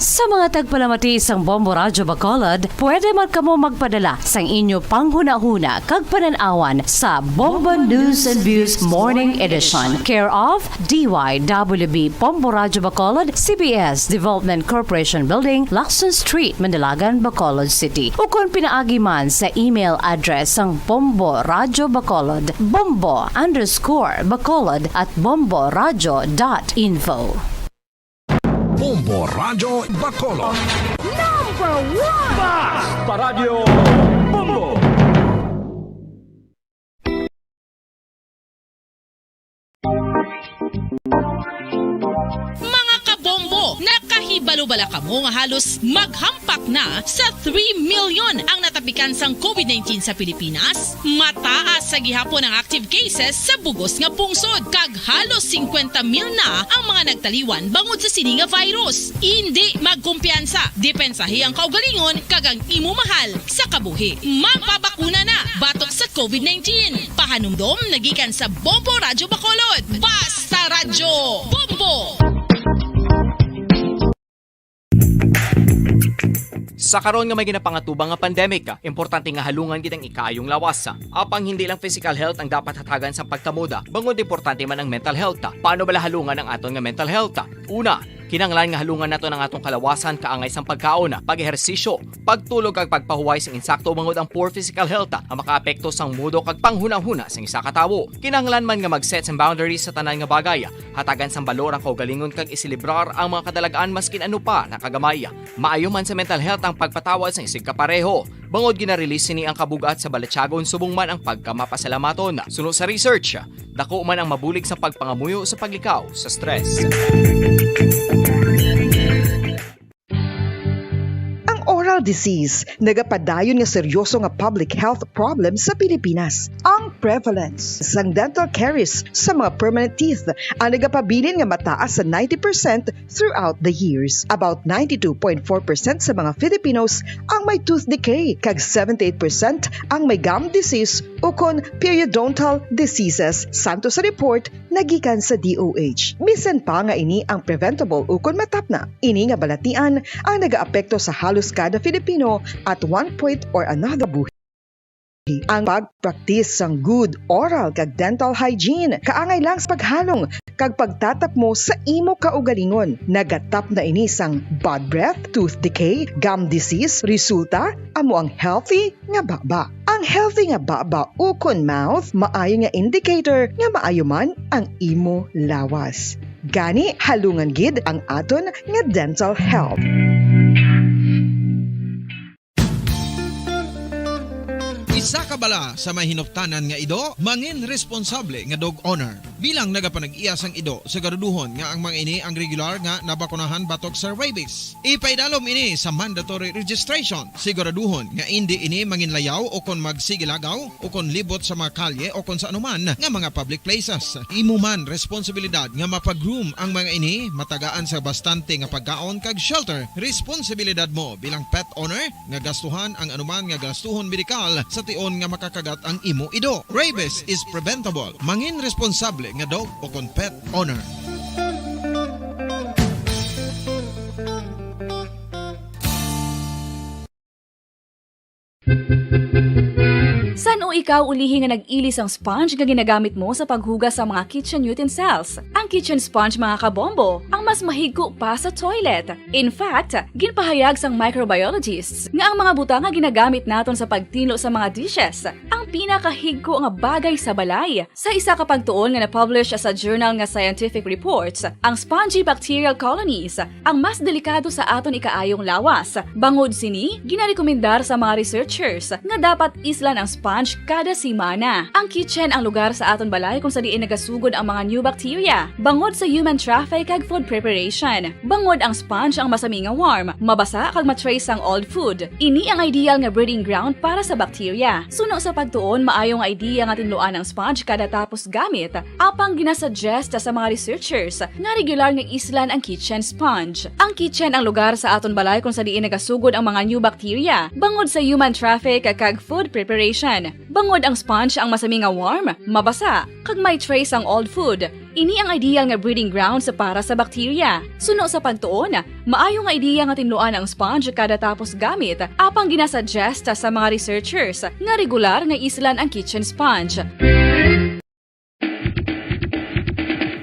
Sa mga tagpalamati sang Bombo Radyo Bacolod, pwede man kamo magpadala sang inyo panghunahuna kag panan-awan sa Bombo News and Views Morning Edition, care of D Y W B Bombo Radyo Bacolod, C B S Development Corporation Building, Lacson Street, Manalagan, Bacolod City. Ukon pinaagi man sa email address sang Bombo Radyo Bacolod, bombo underscore bacolod at bombo radyo dot info. Bombo Radyo Bacolod. Number one! Basta Radyo Bombo! Mga kabombo, nakahibalo bala kamo nga halos maghampak na sa three million ang natapikan sang covid nineteen sa Pilipinas? Mataas sa gihapon ang active cases sa bugos nga pungsod, kag halos singkwenta mil na ang mga nagtaliwan bangod sa sini nga virus. Indi magkumpiyansa, depensahi ang kaugalingon kag ang imo mahal sa kabuhi. Magpabakuna na batok sa covid nineteen. Pahanumdom nagikan sa Bombo Radyo Bacolod. Basta Radyo Bombo! Sa karon nga may ginapangatubang nga pandemic, importante nga halungan gid ang ikaayong lawas. Apang hindi lang physical health ang dapat hatagan sang pagkamuda, bangod importante man ang mental health. Paano bala halungan ang aton nga mental health? Una, kinahanglan nga halungan naton ang aton kalawasan kaangay sang pagkaon, pag-ehersisyo, pagtulog kag pagpahuway sang insakto, bangod ang poor physical health ang makaapekto sang mudo kag panghunahuna sang isa ka tawo. Kinahanglan man nga mag-set sang boundaries sa tanan nga bagay, hatagan sang balor ang kaugalingon kag iselebrar ang mga kadalag-an maskin ano pa na kagamay. Maayo man sa mental health ang pagpatawad sang isigkapareho, bangod gina-release sini ang kabug-at sa balatyagon subong man ang pagkamapasalamaton. Suno sa research, dako man ang mabulig sang pagpangamuyo sa paglikaw sa stress. Ang oral disease nagapadayon nga seryoso nga public health problem sa Pilipinas. Ang prevalence sang dental caries sa mga permanent teeth ang nagapabilin nga mataas sa ninety percent throughout the years. About ninety-two point four percent sa mga Filipinos ang may tooth decay, kag seventy-eight percent ang may gum disease ukon periodontal diseases, santo sa report nagikan sa D O H. Bisan pa nga ini ang preventable ukon matapna, ini nga balatian ang nagaapekto sa halos kada Filipino at one point or another buhi. Ang pagpraktis sang good oral kag dental hygiene kaangay lang sa paghalong kag pagtatapmo sa imo kaugalingon. Nagatapna ini sang bad breath, tooth decay, gum disease, resulta amo ang healthy nga baba. Ang healthy nga baba ukon mouth maayo nga indicator nga maayo man ang imo lawas. Gani, halungan gid ang aton nga dental health. Isa ka bala sa may hinuptanan nga ido, mangin responsable nga dog owner. Bilang nagapanag-iya sang ido, siguraduhon nga ang mga ini ang regular nga nabakunahan batok sa rabies. Ipaidalom ini sa mandatory registration. Siguraduhon nga indi ini manginlayaw o kon magsigilagaw o kon libot sa mga kalye o kon sa anuman nga mga public places. Imo man responsibilidad nga mapa-groom ang mga ini, matagaan sa bastante nga pagkaon kag shelter. Responsibilidad mo bilang pet owner nga gastuhan ang anuman nga gastuhon medikal sa tion nga makakagat ang imo ido. Rabies is preventable. Mangin responsable nga dog o kon pet owner. San-o ikaw ulihi nga nag-ili sang sponge nga ginagamit mo sa paghugas sa mga kitchen utensils? Ang kitchen sponge, mga kabombo, ang mas mahigko pa sa toilet. In fact, ginpahayag sang microbiologists nga ang mga butang nga ginagamit naton sa pagtinlo sa mga dishes ang pinakahigko nga bagay sa balay. Sa isa ka pagtuon nga na-publish sa journal nga Scientific Reports, ang spongy bacterial colonies ang mas delikado sa aton ikaayong lawas. Bangod sini, ginarekomendar sa mga researchers nga dapat islan ang sponge kada semana. Ang kitchen ang lugar sa aton balay kung sa diin nagasugod ang mga new bacteria, bangod sa human traffic kag food preparation. Bangod ang sponge ang masami nga warm, mabasa kag ma-trace ang old food. Ini ang ideal nga breeding ground para sa bacteria. Suno sa pagtuon, maayo nga idea nga tinluan ang sponge kada tapos gamit, apang ginasuggest sa mga researchers nga regular nga islan ang kitchen sponge. Ang kitchen ang lugar sa aton balay kung sa diin nagasugod ang mga new bacteria, bangod sa human traffic kag food preparation. Bangod ang sponge ang masami nga warm, mabasa, kag may trace ang old food, ini ang ideal nga breeding grounds para sa bacteria. Suno sa pagtuon, maayo nga ideya nga tinluan ang sponge kada tapos gamit, apang ginasuggest sa mga researchers nga regular nga islan ang kitchen sponge.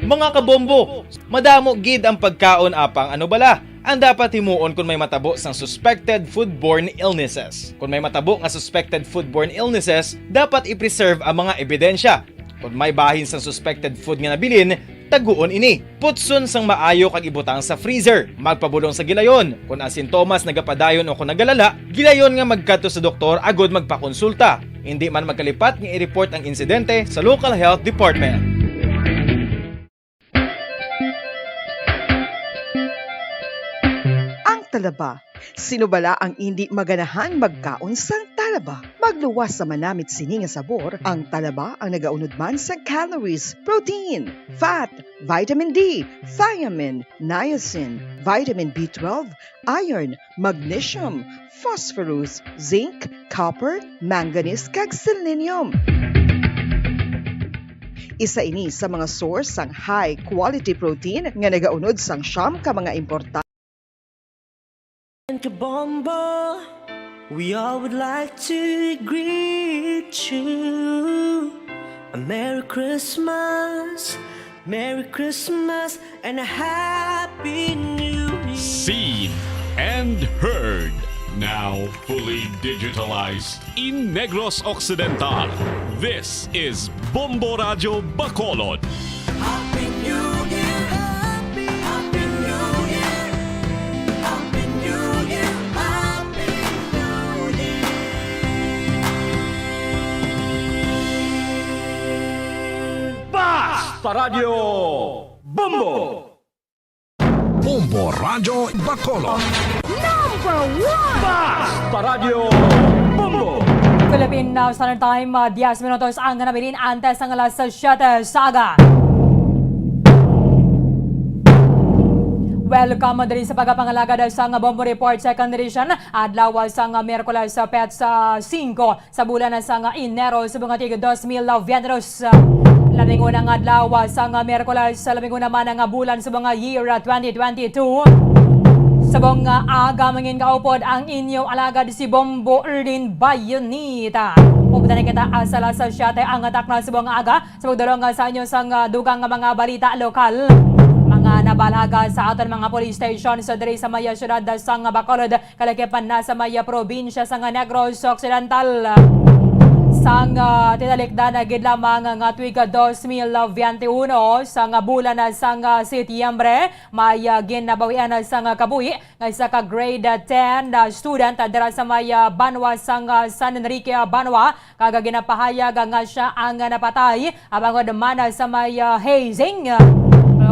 Mga kabombo, madamo gid ang pagkaon, apang ano bala ang dapat himuon kon may matabo sang suspected foodborne illnesses? Kon may matabo nga suspected foodborne illnesses, dapat i-preserve ang mga ebidensya. Kon may bahin sang suspected food nga nabilin, taguon ini. Putson sang maayo kag ibutang sa freezer. Magpabulong sa gilayon. Kon ang sintomas nagapadayon o kon nagalala, gilayon nga magkadto sa doktor agod magpakonsulta. Indi man magkalipat nga i-report ang insidente sa local health department. Ang talaba. Sino bala ang indi maganahang magkaon sang talaba? Magluwas sa manamit sini nga sabor, ang talaba ang nagaunod man sa calories, protein, fat, vitamin D, thiamine, niacin, vitamin B twelve, iron, magnesium, phosphorus, zinc, copper, manganese, kag selenium. Isa ini sa mga source sang high quality protein nga nagaunod sang siyam ka mga importante Kabombo, we all would like to greet you. A Merry Christmas, Merry Christmas, and a Happy New Year. Seen and heard. Now fully digitalized in Negros Occidental. This is Bombo Radyo Bacolod. Happy New Year! Happy New Year! Happy New Year! Happy New Year! Basta Radyo Bombo! Bombo Radyo Bacolod. Number one! Basta Radyo Bombo! Philippine uh, Standard Time, uh, diyes minutos ang nabilin antes ng alas siyete sa aga. Welcome diri sa pagpangalagad sa nga Bombo Report Second Edition, adlaw sa nga Miyerkules sa petsa singko sa bulan sa nga Enero sa mga tig dos mil veintidos. Labing unang adlaw sa nga Miyerkules, labing una man nga bulan sa mga year twenty twenty-two. Subong nga aga mangin kaupod ang inyo alagad si Bombo Erlin Bayonita. Updan kita asala sa siyete ang atak na subong nga aga. Sa pagdulong nga sa inyo sang ah, dugang nga mga balita lokal, mga nabalaga sa aton mga police station sa diri sa maya syudad sang Bacolod, kalakipan na sa maya probinsya sang Negros Occidental. Sang ah, tinalikdan na gid lamang nga tuig dos mil veintiuno sang bulan sang ah, Setyembre, may ah, ginabawian sang ah, kabuhi nga isa ka grade ten na student dira sa may ah, banwa sang ah, San Enrique, ah, banwa, kag ginapahayag nga siya ang napatay, ah, bangod man sa may ah, hazing, ah,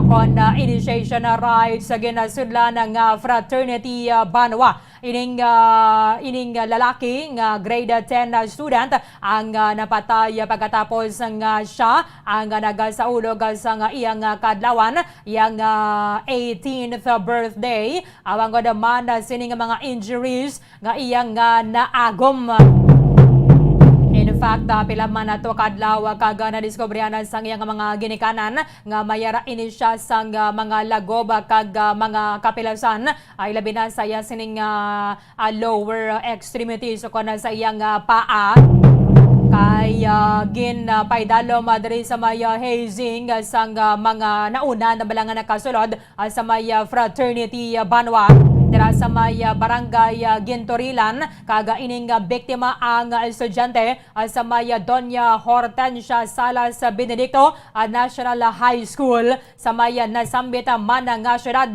kon ah, initiation rites sa ginasudlan nga fraternity, ah, banwa. Ining ah, ining lalaki nga grade ten na student ang ah, napatay pagkatapos nga siya ang ah, nagasaulog sa nga iyang ah, kadlawan, iyang ah, eighteenth birthday. Awang gud man sining mga injuries nga iya nga naagom. In fact, ah, pila man ato kadlaw kag nadiskubrihan sang iyang mga ginikanan nga may ara ini siya sang ah, mga lagob kag ah, mga kapilasan, ay labi na sa iya sining ah, ah, lower extremities o kon sa iyang ah, paa. Kay ah, gin ah, paidalom ah, diri sa may ah, hazing ah, sang ah, mga nauna na bala nga nakasulod ah, sa may ah, fraternity ah, banwa dira sa may ah, barangay ah, Gintorilan, kag ah, ining ah, biktima ang ah, estudyante ah, sa may ah, Doña Hortensia Salas Benedicto ah, National High School sa may ah, nasambit ah, man nga syudad.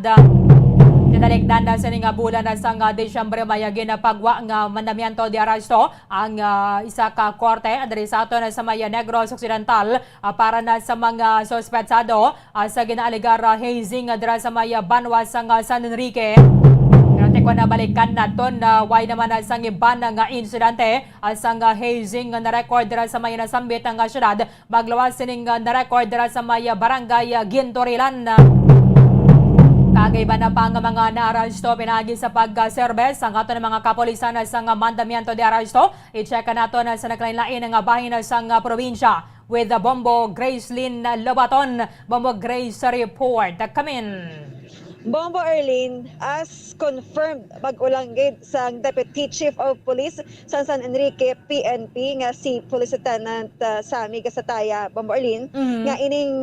Tinalikdan na sini nga bulan na sang ah, Disyembre may ah, ginapagwa nga mandamiento de arresto ang ah, isa ka korte diri sa aton sa may ah, Negros Occidental ah, para na sa mga suspetsado ah, sa ginaalegar ah, hazing ah, dira sa may ah, banwa sang ah, San Enrique. Pero tikon na balikan naton na way naman na sang iban nga insidente ah, sang ah, hazing nga na-record dira sa may nasambit nga syudad. Magluwas sining ah, na-record dira sa may ah, barangay ah, Gintorilan. Ang iban na pa nga mga naaresto pinaagi sa pagserbe sang aton mga kapulisan sang mandamiento de aresto. I-check nato na sa nagkalain-lain nga bahin sang probinsya with Bombo Gracelyn Lobaton. Bombo Grace report. Kamin. Bombo Arlene, as confirmed, mag-ulanggid sang Deputy Chief of Police sa San Enrique P N P nga si Police Lieutenant, ah, Sammy Gasataya, Bombo Arlene, Mhm. nga ining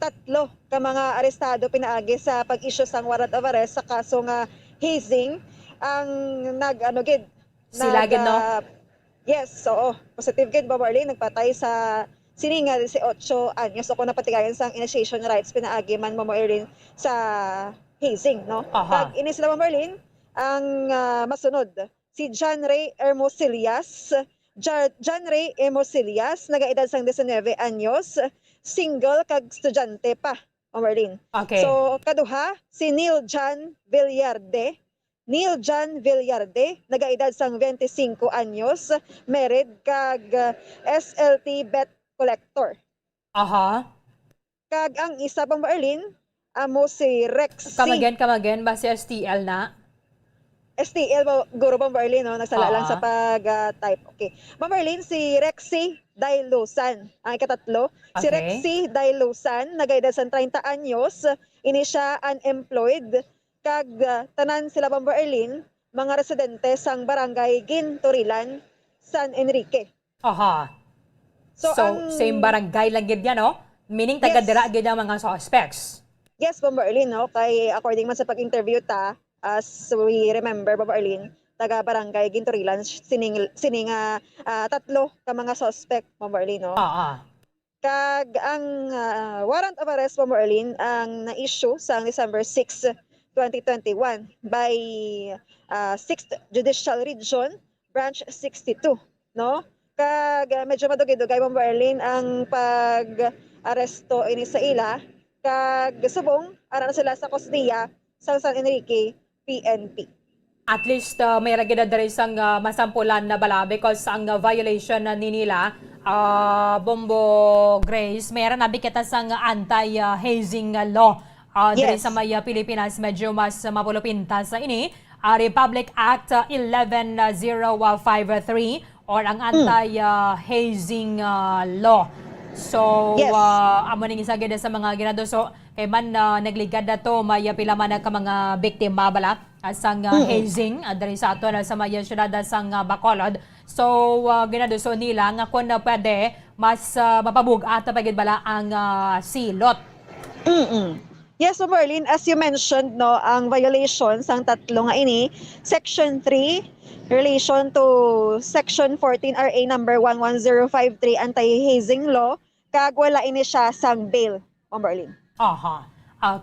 tatlo ka mga arestado pinaagi sa pag-issue sang warrant of arrest sa kaso nga hazing ang nag-, ano gid, Sila nag, gid, no? ah, yes, oo. Positive gid, Bombo Arlene, nagpatay sa sini nga dieciocho anyos o kung napatigayan sang initiation rites pinaagi man, Bombo Arlene, sa hazing, no? Aha. Kag ini sila, Bombo Arlene, ang, ah, masunod, si John Ray Hermosillas, Ja-, John Ray Hermosillas, nagaedad sang diecinuebe anyos, single kag estudyante pa, Bombo Arlene. Okay. So, kaduha, si Neil John Villarde. Neil John Villarde, nagaedad sang twenty-cinco anyos, married kag, uh, S L T bet collector. Aha. Kag ang isa, Bombo Arlene, amo si Rexy. Come again, come again. Ba si S T L na? S T L, ba, guro, Bombo Arlene, no? Nagsala lang sa Ah. pag, ah, type. Okay. Bombo Arlene, si Rexy Dailusan, ang ikatatlo. Si Okay. Rexy Dailusan, nagaedad sang treinta anyos. Ini siya unemployed, kag, ah, tanan sila, Bombo Arlene, mga residente sang barangay Ginturilan, San Enrique. Aha. So, So, ang same barangay lang gid yan, no? Meaning, taga Yes. dira gid ang mga suspects. Yes, Bombo Arlene, no? Kay according man sa pag-interview ta, as we remember, Bombo Arlene, taga barangay Ginturilan, sining, sining, ah, ah, tatlo ka mga suspect, Bombo Arlene, no? Ah, ah. Kag ang, ah, warrant of arrest, Bombo Arlene, ang na-issue sang December six, twenty twenty-one by, ah, Sixth Judicial Region, Branch sixty-two, no? Kag, ah, medyo madugay-dugay, Bombo Arlene, ang pag-aresto ini sa ila. Kag subong, ara na sila sa kustodiya sang San Enrique P N P. At least, ah, may ra gid diri sang, ah, masampulan na bala because ang, ah, violation na ni nila, ah, Bombo Grace, may ra na bikita sang anti, ah, hazing, ah, law, ah, diri Yes. sa may, ah, Pilipinas. Medyo mas, ah, mapulupintas sa ini, ah, Republic Act, ah, eleven zero five three or ang Mm. anti, ah, hazing, ah, law. So, Yes. ah, amo ning isa gid sa mga ginaduso kay man, ah, nagligad na to, may, ah, pila man ka mga biktima bala, ah, sang, ah, Mm-mm. hazing, ah, diri sa aton, ah, sa may, ah, siyudad, ah, sang, ah, Bacolod. So, ah, ginaduso nila nga kung, ah, pwede, mas, ah, mapabug-at pa gid bala ang, ah, silot. Mm-mm. Yes, Ma'am Marlene, as you mentioned, no, ang violation sang tatlo nga ini, Section three, relation to Section fourteen R A number one one zero five three, anti-hazing law, kag wala ini siya sang bail, Ma'am Marlene. Aha.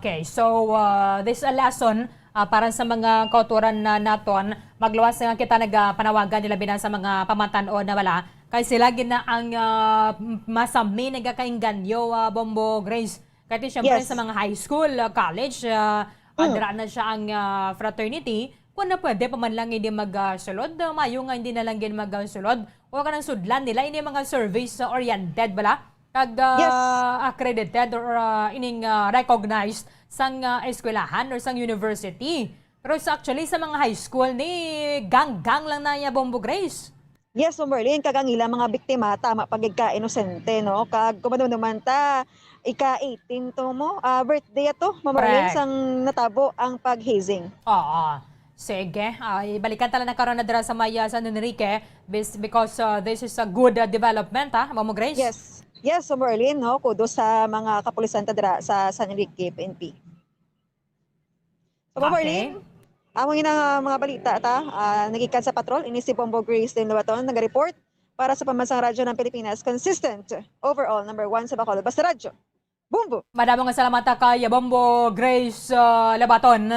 Okay. So, uh, this is a lesson, uh, para sa mga kauturan na naton. Magluwas nga kita nagapanawagan nila bina sa mga pamatan-on na wala. Kay sila gid na ang, uh, masami nagakainganyo, uh, Bombo Grace. Kay ti, syempre, Yes. sa mga high school, uh, college, uh, Mm. andra na siya ang, uh, fraternity. Kung na pwede pa man lang hindi magsulod, uh, mayo nga hindi na lang gid magsulod. O kanang sudlan nila, ini mga service-oriented bala. Kag, ah, Yes. accredited or, ah, ining, ah, recognized sang, ah, eskwelahan or sang university. Pero sa, actually, sa mga high school, ni gang-gang lang na ya, Bombo Grace. Yes, Ma'am Marlene, kag ang ilang mga biktima, tama pa gid ka, inosente, no? Kag kung madumduman ta, ika eighteen to mo, ah, birthday ato, Ma'am Marlene, Correct. sang natabo ang pag-hazing. Oo. Sige, ah, ibalikan ta lang na karon na dira sa may, ah, San Enrique, bis-, because, ah, this is a good, ah, development, ah, Ma'am Grace. Yes. Yes, so Merlin, no, kudos sa mga kapulisan ta dira sa San Enrique P N P. So, Ma'am Okay. Merlin, amo yun ang, ah, mga balita ta, ah, nagikan sa patrol. Ini si Bombo Grace din Lubaton, nag-report para sa Pambansang Radyo ng Pilipinas, consistent, overall, number one sa Bacolod. Basta Radyo. Bombo! Madamo nga salamat kay Bombo Grace, ah, Labaton.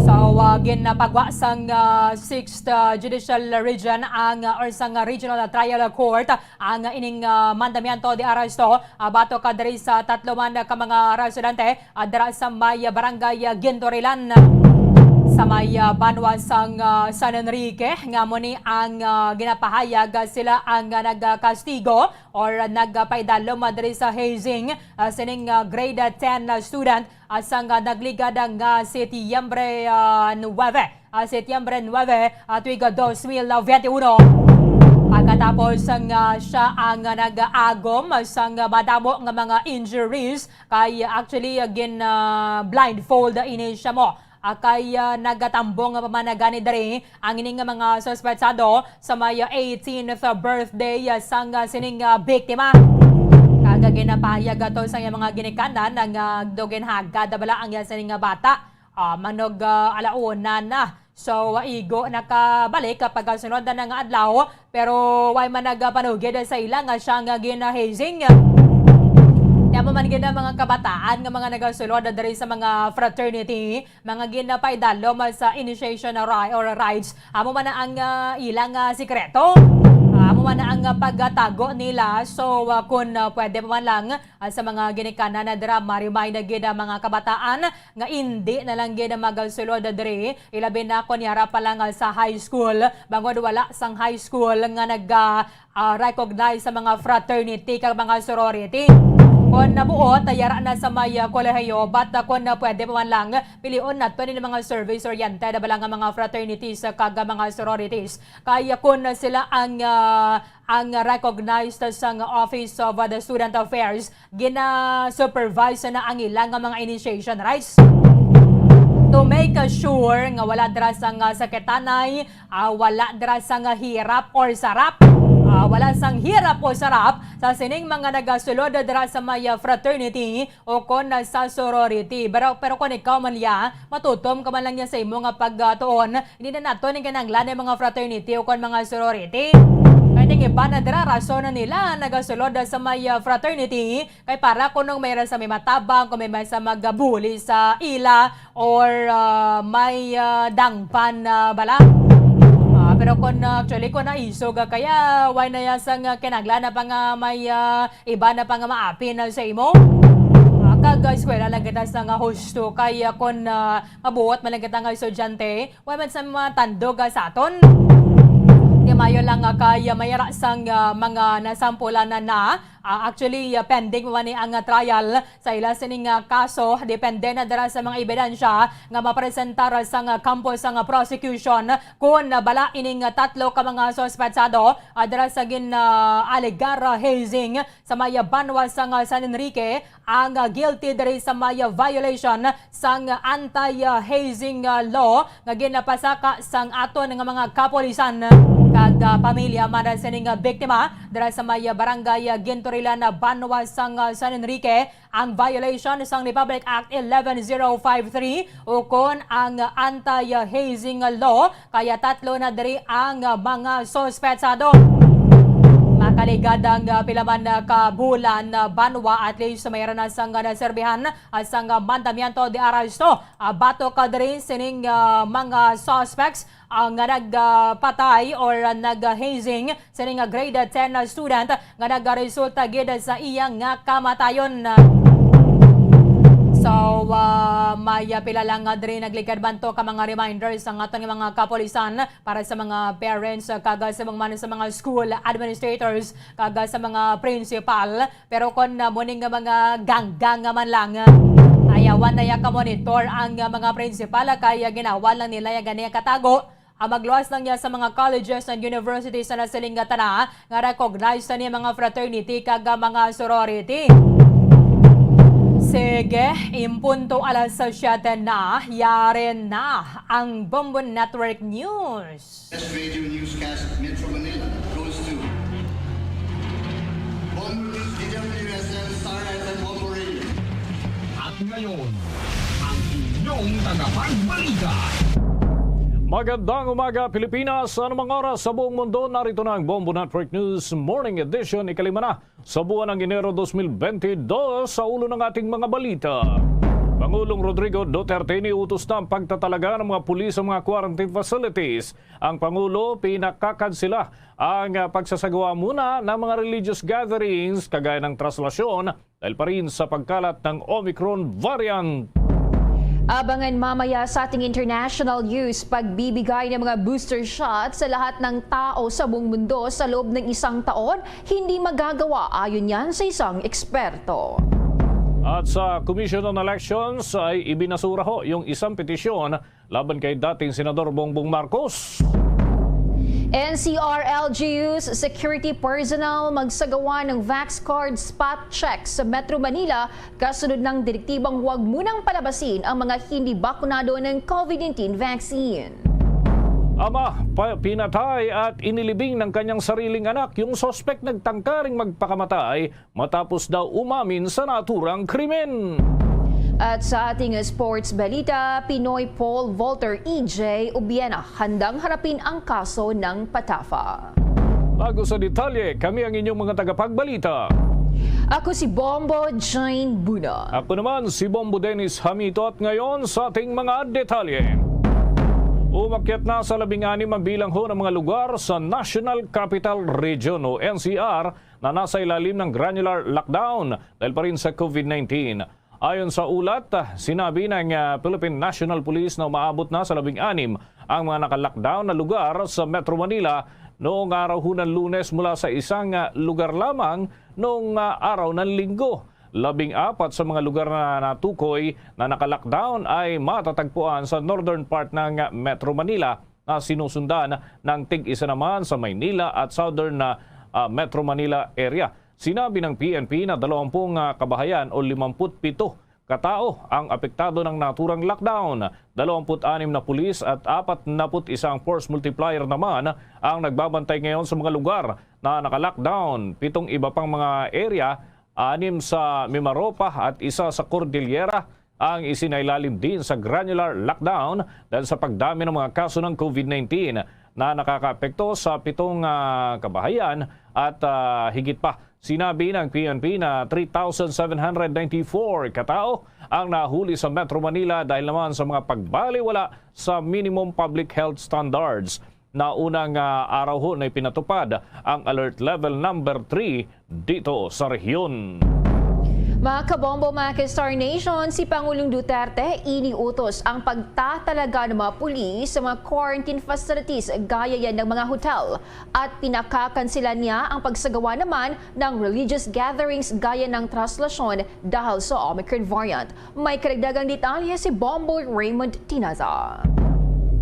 Sa, ah, ginapagwa sang, ah, Sixth, ah, Judicial Region ang, ah, or sang, ah, Regional Trial Court ang, ah, ining, ah, mandamiento de arresto, ah, batok, ah, diri sa tatlo man ka mga residente, ah, dira sa may, ah, Barangay, ah, Ginturilan. Sa may, ah, banwa sang, ah, San Enrique, nga mo ni ang, ah, ginapahayag, ah, sila ang, ah, nagkastigo or nagpaidalom, ah, diri sa hazing, ah, sining, ah, grade ten, ah, student, ah, sang, ah, nagligad, ah, nga Setyembre, ah, nuwebe, ah, Setyembre nuwebe, ah, tuig, ah, dos mil veintiuno. Pagkatapos nga siya ang, ah, nag-agom sang, ah, madamo nga mga injuries, kay, ah, actually, ah, gin, ah, blindfold ini siya mo. Ah, kay, ah, nagatambong pa man gani diri ang ini nga mga suspetsado sa may, ah, eighteenth birthday, ah, sang, ah, sining, ah, biktima. Kag ginapahayag ato sa iyang mga ginikanan nga daw ginhagad bala ang iya sining nga bata. Ah, manog, ah, alauna na. So, ah, igo nakabalik kapag sunod na nga adlaw, pero way man nagapanugid sa ila nga siya nga ginahazing. Kaya mo man gid ang mga kabataan nga mga nagasulod diri sa mga fraternity, mga ginapaidalom sa initiation ri-, or rites. Amo man na ang, ah, ilang, ah, sikreto. Ah, amo man na ang, ah, pagtago nila. So, ah, kung, ah, pwede pa man lang, ah, sa mga ginikanan na dira, ma-remind na gid ang mga kabataan nga indi na lang gid magasulod diri, ilabi na kon yara pa lang, ah, sa high school, bangod wala sang high school nga nag, ah, ah, recognize sa mga fraternity kag mga sorority. Kon nabuot, yara na sa may, ah, kolehiyo, but, ah, kon, ah, pwede pa man lang, pilion nato ni mga service-oriented bala nga mga fraternities, ah, kag, ah, mga sororities. Kay, ah, kon sila ang, ah, ang recognized sang Office of the Student Affairs, gina-supervise na ang ila nga mga initiation rites to make sure nga wala dira sang, ah, sakitanay, ah, wala dira sang hirap or sarap, ah, wala sang hirap o sarap sa sining mga nagasulod dira sa may, ah, fraternity o kon, ah, sa sorority. Pero, pero kon ikaw man, ya, matutom ka man lang niya sa imo nga pagtuon, hindi na nato ni kinahanglan ang mga fraternity o kon mga sorority. Kay ting iba na dira, rason na nila nagasulod sa may, ah, fraternity, kay para kuno may ra sa may matabang, kung may, may sa magabuli sa ila, or, ah, may, ah, dangpan na bala. Ah, pero kung, ah, actually, kung naisog, ah, kaya, why na ya sang, ah, kinahanglan na pa nga may, ah, iba na pa nga maapin, ah, sa imo? Ah, kag, ah, eskwela lang kita sa nga husto kay, ah, kung, ah, mabuot man lang kita nga estudyante, wala man sa mga tandog, ah, sa aton. Di mayo lang, ah, kay, ah, may ara sang, ah, mga nasampulan na na. Ah, actually, ah, pending man ni ang, ah, trial sa ila sining, ah, kaso. Depende na dira sa mga ebidensya nga mapresentar sang, ah, kampo sang, ah, prosecution kung, ah, bala ining, ah, tatlo ka mga suspetsado, ah, dira sa gin, ah, alegar, ah, hazing sa may, ah, banwa sang, ah, San Enrique ang, ah, guilty diri sa may, ah, violation sang anti-hazing, ah, law nga ginapasaka sang aton nga mga kapulisan. Kag, ah, pamilya man sining, ah, biktima dira sa may, ah, barangay, ah, Ginturilan, ah, banwa sang, ah, San Enrique ang violation sang Republic Act eleven zero five three ukon ang anti-hazing law. Kaya tatlo na diri ang, ah, mga suspetsado. Makaligad ang, ah, pila man, ah, ka bulan, ah, banwa, at least mayroon na sang, ah, naserbihan, ah, sang, ah, mandamiento de arresto. Ah, batok, ah, diri sining, ah, mga suspects, ah, nga nagpatay or, ah, nag-hazing sining, ah, grade ten, ah, student nga nagaresulta gid sa iya nga kamatayon. So, ah, may, ah, pila lang nga diri nagligad man to ka mga reminders ang aton nga mga kapulisan para sa mga parents, ah, kag, ah, sa mga, man sa mga school administrators, kag, ah, sa mga principal. Pero kon, ah, mo ning mga ganggang nga man lang, ah, ayawan na ya ka monitor ang, ah, mga principal, ah, kay, ah, ginawa lang nila ya gani katago. Ah, magluwas lang ya sa mga colleges and universities na nasiling nga tana nga recognized sa ni mga fraternity kag, ah, mga sorority. Sige, impunto alas siyete na, yari na ang Bombo Network News. Best radio newscast, Metro Manila goes to Bombo News, D W S M, Star F M, Bombo Radio. At ngayon, ang inyong tagapagbalita. Magandang umaga, Pilipinas. Sa anumang oras sa buong mundo, narito na ang Bombo Network News Morning Edition, ikalima na sa buwan ng Enero dos mil bentidós. Sa ulo ng ating mga balita, Pangulong Rodrigo Duterte iniutos na ang pagtatalaga ng mga pulis sa mga quarantine facilities. Ang Pangulo pinakakansela ang, ah, pagsasagawa muna ng mga religious gatherings kagaya ng traslasyon dahil pa rin sa pagkalat ng Omicron variant. Abangan mamaya sa ating international news, pagbibigay ng mga booster shot sa lahat ng tao sa buong mundo sa loob ng isang taon, hindi magagawa, ayon yan sa isang eksperto. At sa Commission on Elections ay ibinasura ho yung isang petisyon laban kay dating Senador Bongbong Marcos. N C R L G U's security personnel magsagawa ng vax card spot check sa Metro Manila kasunod ng direktibang huwag munang palabasin ang mga hindi bakunado ng COVID nineteen vaccine. Ama, pa- pinatay at inilibing ng kanyang sariling anak. Yung suspect nagtangkaring magpakamatay matapos daw umamin sa naturang krimen. At sa ating sports balita, Pinoy pole vaulter E J Ubiena handang harapin ang kaso ng patafa. Bago sa detalye, kami ang inyong mga tagapagbalita. Ako si Bombo Jane Buna. Ako naman si Bombo Dennis Hamito at ngayon sa ating mga detalye. Umakyat na sa labing anim ang bilang ho ng mga lugar sa National Capital Region o N C R na nasa ilalim ng granular lockdown dahil pa rin sa COVID nineteen. Ayon sa ulat, sinabi ng ah, Philippine National Police na umaabot na sa labing anim ang mga naka-lockdown na lugar sa Metro Manila noong araw ho ng Lunes mula sa isang ah, lugar lamang noong ah, araw ng Linggo. Labing apat sa mga lugar na natukoy na naka-lockdown ay matatagpuan sa northern part ng Metro Manila na sinusundan ng tig-isa naman sa Maynila at southern na ah, Metro Manila area. Sinabi ng P N P na dalawampung ah, kabahayan o limamput pito katao ang apektado ng naturang lockdown. Dalawamput anim na pulis at apat na put isang force multiplier naman ang nagbabantay ngayon sa mga lugar na naka-lockdown. Pitong iba pang mga area, anim sa Mimaropa at isa sa Cordillera, ang isinailalim din sa granular lockdown dahil sa pagdami ng mga kaso ng COVID nineteen na nakakaapekto sa pitong ah, kabahayan at ah, higit pa. Sinabi ng P N P na three thousand seven hundred ninety-four katao ang nahuli sa Metro Manila dahil naman sa mga pagbaliwala sa minimum public health standards. Naunang ah, araw ho na ipinatupad ang alert level number three dito sa rehiyon. Mga kabombo, mga ka-Star Nation, si Pangulong Duterte iniutos ang pagtatalaga ng mga pulis sa mga quarantine facilities gaya yan ng mga hotel at pinakakansilan niya ang pagsagawa naman ng religious gatherings gaya ng traslasyon dahil sa Omicron variant. May karagdagang detalye si Bombo Raymond Tinaza.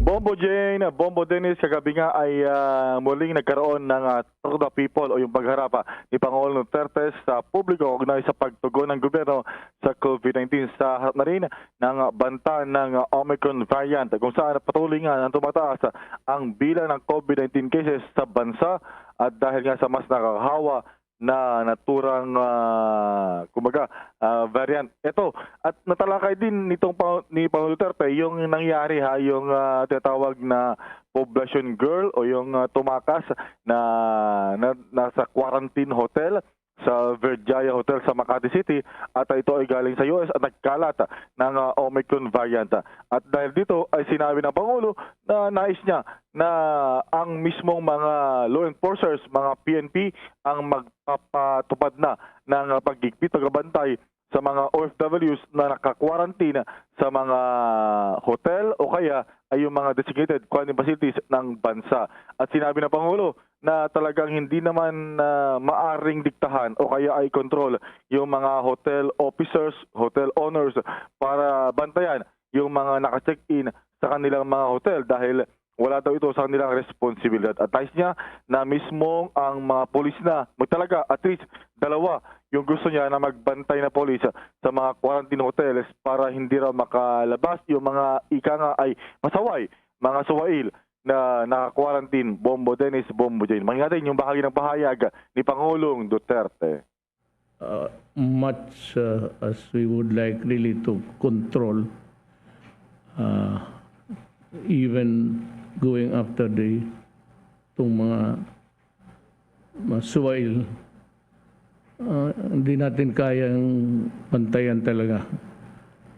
Bombo Jane, Bombo Dennis, kagabi nga ay ah, muling nagkaroon ng ah, Talk to the People o yung pagharap ah, ni Pangulong Duterte sa publiko kaugnay sa pagtugon ng gobyerno sa COVID nineteen. Sa harap na rin ng banta ng Omicron variant kung saan patuloy nga ang tumataas ang bilang ng COVID nineteen cases sa bansa at dahil nga sa mas nakakahawa na naturang ah, kumbaga ah, variant. Ito, at natalakay din nitong pa- ni Pangulong Duterte yung nangyari ha, yung ah, tinatawag na population girl o yung ah, tumakas na, na nasa quarantine hotel sa Verjaya Hotel sa Makati City at ito ay galing sa U S at nagkalat ng ah, Omicron variant. At dahil dito ay sinabi ng Pangulo na nais niya na ang mismong mga law enforcers, mga P N P ang magpapatupad na ng ah, paghigpit pagbantay sa mga O F Ws na naka-quarantine sa mga hotel o kaya ay yung mga designated quarantine facilities ng bansa. At sinabi ng Pangulo na talagang hindi naman ah, maaring diktahan o kaya ay control yung mga hotel officers, hotel owners para bantayan yung mga naka-check-in sa kanilang mga hotel dahil wala daw ito sa kanilang responsibilidad. At nais niya na mismo ang mga pulis na magtalaga at least dalawa yung gusto niya na magbantay na pulis sa mga quarantine hotels para hindi raw makalabas yung mga ika nga ay pasaway, mga suwail na naka-quarantine. Bombo Dennis, Bombo Jane. Makinggan natin yung bahagi ng pahayag ni Pangulong Duterte. uh, much uh, as we would like really to control, uh, even going after the itong mga, mga suwail, uh, hindi natin kayang bantayan talaga.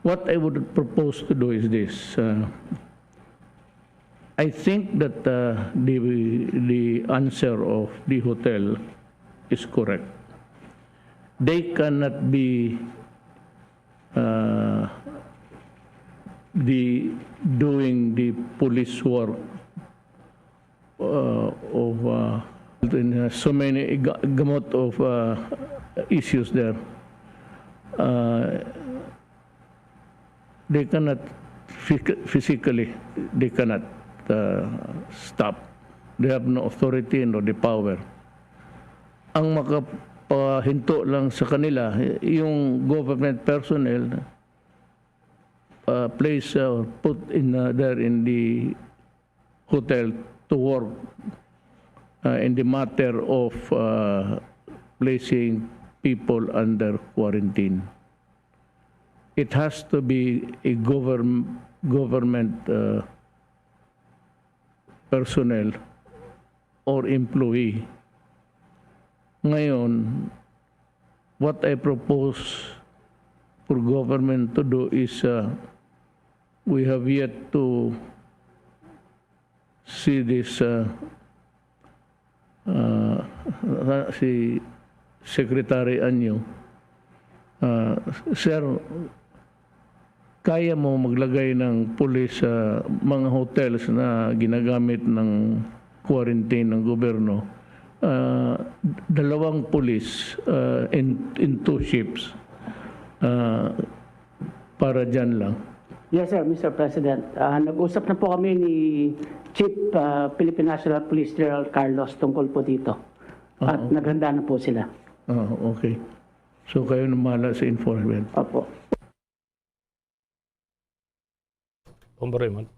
What I would propose to do is this. Uh, I think that uh, the the answer of the hotel is correct. They cannot be uh, the doing the police work uh, of uh, in uh, so many ga- gamut of uh, issues there. Uh, they cannot phys- physically, they cannot uh, stop. They have no authority nor the power. Ang makapahinto lang sa kanila, yung government personnel uh, place uh, put in uh, there in the hotel to work uh, in the matter of uh, placing people under quarantine. It has to be a govern- government uh, personnel or employee. Ngayon, what I propose for government to do is uh, we have yet to see this uh, uh, si Secretary Anyo. Uh, sir, kaya mo maglagay ng pulis sa mga hotels na ginagamit ng quarantine ng gobyerno? Uh, dalawang pulis uh, in, in two shifts uh, para dyan lang. Yes, sir, Mister President. Ah, nag-usap na po kami ni Chief ah, Philippine National Police General Carlos tungkol po dito. At naghanda na po sila. Ah, okay. So kayo na mahala sa enforcement. Opo. Bombo Raymond.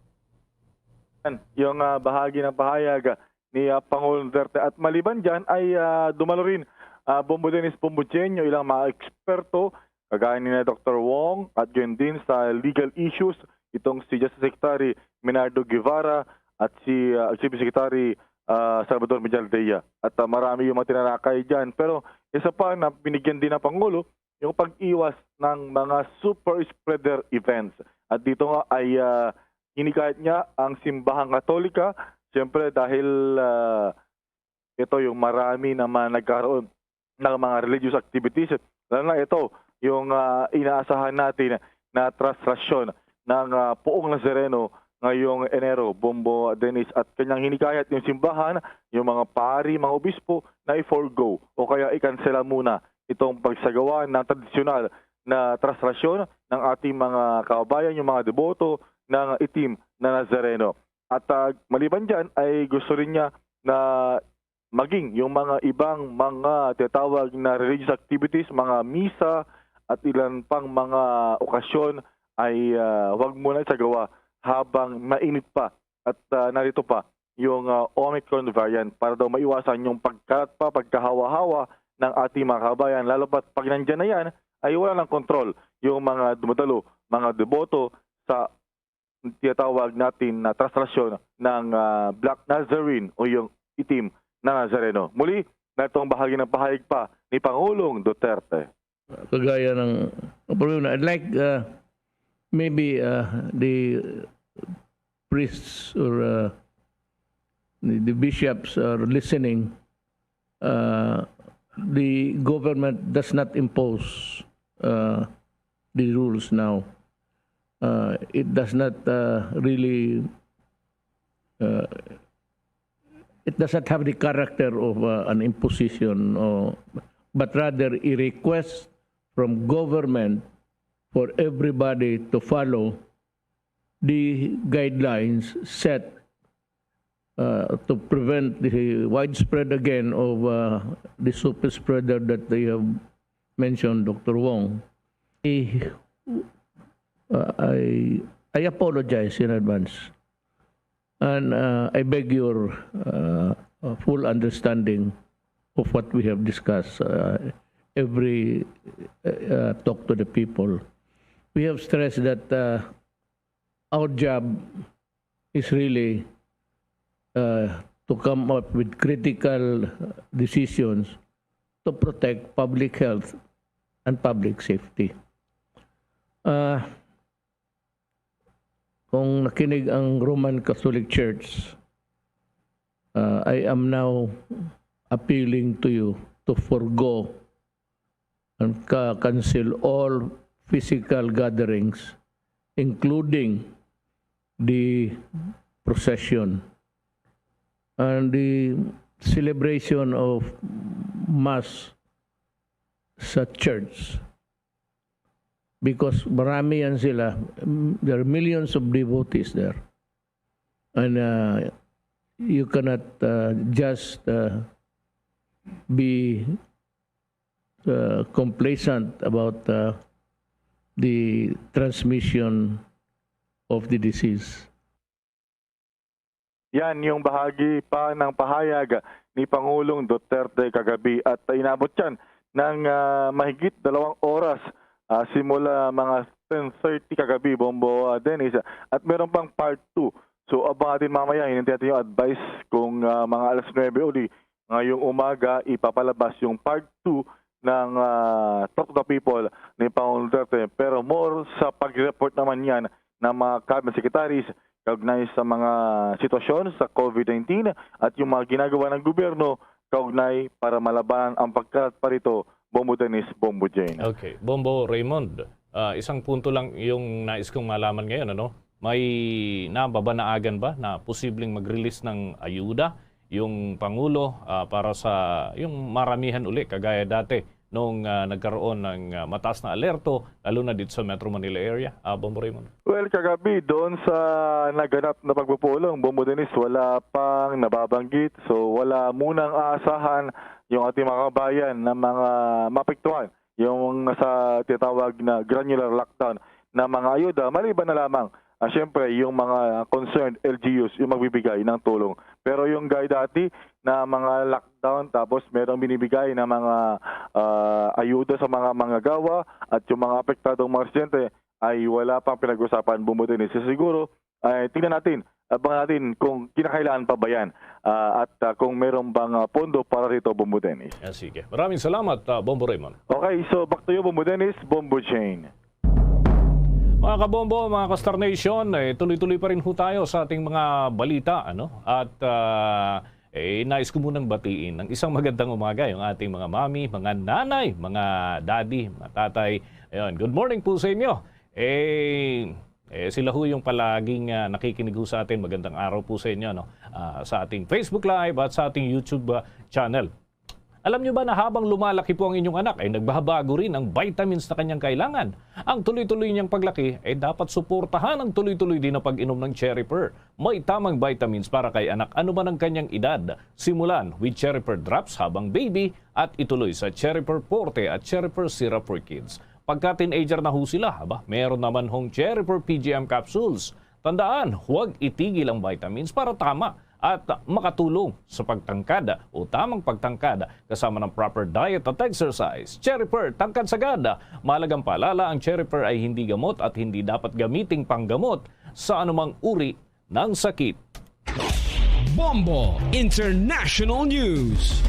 Yan, yung ah, bahagi ng pahayag ni ah, Pangulong Duterte. At maliban dyan ay ah, dumalo rin ah, Bombo Dennis Bombo Jenyo, ilang mga eksperto, kagaya ni Doctor Wong at gayon din sa legal issues, itong si Justice Secretary Menardo Guevara at si ah, Executive Secretary ah, Salvador Mejaldea. At ah, marami yung mga tinalakay dyan. Pero isa pa na binigyan din ng Pangulo, yung pag-iwas ng mga super spreader events. At dito nga ay ah, hinikayat niya ang simbahang Katolika, siyempre dahil ah, ito yung marami naman nagkaroon ng mga religious activities, lalo na ito yung ah, inaasahan natin na traslasyon ng ah, Poong Nazareno ngayong Enero, Bombo Dennis, at kanyang hinikayat yung simbahan, yung mga pari, mga obispo na i-forgo o kaya ikansela muna itong pagsagawa ng tradisyonal na traslasyon ng ating mga kababayan, yung mga deboto ng itim na Nazareno. At ah, maliban dyan ay gusto rin niya na maging yung mga ibang mga tinatawag na religious activities, mga misa at ilan pang mga okasyon ay ah, wag muna isagawa habang mainit pa at ah, narito pa yung ah, Omicron variant para daw maiwasan yung pagkalat pa, pagkahawa-hawa ng ating mga kabayan, lalo pat pag nandyan na yan ay wala ng kontrol yung mga dumadalo, mga deboto sa tinatawag natin na traslasyon ng ah, Black Nazarene o yung itim na Nazareno. Muli, natong bahagi ng pahayag pa ni Pangulong Duterte. Kagaya ng problema, I'd like uh, maybe uh, the priests or uh, the, the bishops are listening. Uh, the government does not impose uh, the rules now. Uh, it does not uh, really uh, it does not have the character of uh, an imposition, uh, but rather a request from government for everybody to follow the guidelines set uh, to prevent the widespread again of uh, the super spreader that they have mentioned, Doctor Wong. I, uh, I, I apologize in advance. And uh, I beg your uh, uh, full understanding of what we have discussed uh, every uh, uh, talk to the people. We have stressed that uh, our job is really uh, to come up with critical decisions to protect public health and public safety. Uh, kung nakinig ang Roman Catholic Church, uh, I am now appealing to you to forego and ka-cancel all physical gatherings including the procession and the celebration of Mass sa church. Because marami yan sila. There are millions of devotees there. And uh, you cannot uh, just uh, be uh, complacent about uh, the transmission of the disease. Yan yung bahagi pa ng pahayag ni Pangulong Duterte kagabi at inabot yan ng ah, mahigit dalawang oras ah, simula mga ten thirty kagabi, Bombo ah, Dennis. At meron pang part two. So abang natin mamaya, hinintay natin yung advice kung ah, mga alas nuebe uli ngayong umaga ipapalabas yung part two ng ah, Talk to the People ni Pangulong Duterte. Pero more sa pag-report naman yan ng mga cabinet secretaries kaugnay sa mga sitwasyon sa COVID nineteen at yung mga ginagawa ng gobyerno kaugnay para malabanan ang pagkalat pa rito, Bombo Dennis, Bombo Jane. Okay. Bombo Raymond, ah, isang punto lang yung nais kong malaman ngayon, ano? May nababanaagan ba na posibleng mag-release ng ayuda yung Pangulo ah, para sa yung maramihan uli kagaya dati nung ah, nagkaroon ng ah, mataas na alerto, lalo na dito sa Metro Manila area? Ah, Bombo Raymond. Well, kagabi, doon sa naganap na pagpupulong, Bombo Dennis, wala pang nababanggit. So, wala munang aasahan yung ating mga kabayan na mga maapektuhan yung sa tinatawag na granular lockdown na mga ayuda, maliban na lamang, ah, syempre, yung mga concerned L G Us yung magbibigay ng tulong. Pero yung gaya dati na mga lockdown, tapos merong binibigay na mga ah, ayuda sa mga manggagawa at yung mga apektadong mga residente, ay wala pang pinag-usapan, Bombo Dennis. So, siguro, ay tingnan natin, abangan natin kung kinakailangan pa ba yan ah, at ah, kung meron bang ah, pondo para rito, Bombo Dennis. Ah, sige. Maraming salamat, ah, Bombo Raymond. Okay, so back to you, Bombo Dennis, Bombo Jane. Mga kabombo, mga ka-Star Nation, eh, tuloy-tuloy pa rin ho tayo sa ating mga balita, ano? At ah, eh, nais ko munang batiin ng isang magandang umaga yung ating mga mami, mga nanay, mga daddy, mga tatay. Ayun, good morning po sa inyo. Eh, eh, sila ho yung palaging ah, nakikinig ho sa atin. Magandang araw po sa inyo, no? Ah, sa ating Facebook Live at sa ating YouTube ah, channel. Alam nyo ba na habang lumalaki po ang inyong anak ay nagbabago rin ang vitamins na kanyang kailangan? Ang tuloy-tuloy niyang paglaki ay dapat suportahan ang tuloy-tuloy din na pag-inom ng Cherry Pearl. May tamang vitamins para kay anak anuman ang kanyang edad. Simulan with Cherry Pearl Drops habang baby at ituloy sa Cherry Pearl Forte at Cherry Pearl Syrup for Kids. Pagka teenager na ho sila, aba, meron naman hong Cherry Pearl P G M capsules. Tandaan, huwag itigil ang vitamins para tama at makatulong sa pagtangkad o tamang pagtangkad kasama ng proper diet at exercise. Cherry Pearl, tangkad sagad. Mahalagang paalala, ang Cherry Pearl ay hindi gamot at hindi dapat gamiting panggamot sa anumang uri ng sakit. Bombo International News.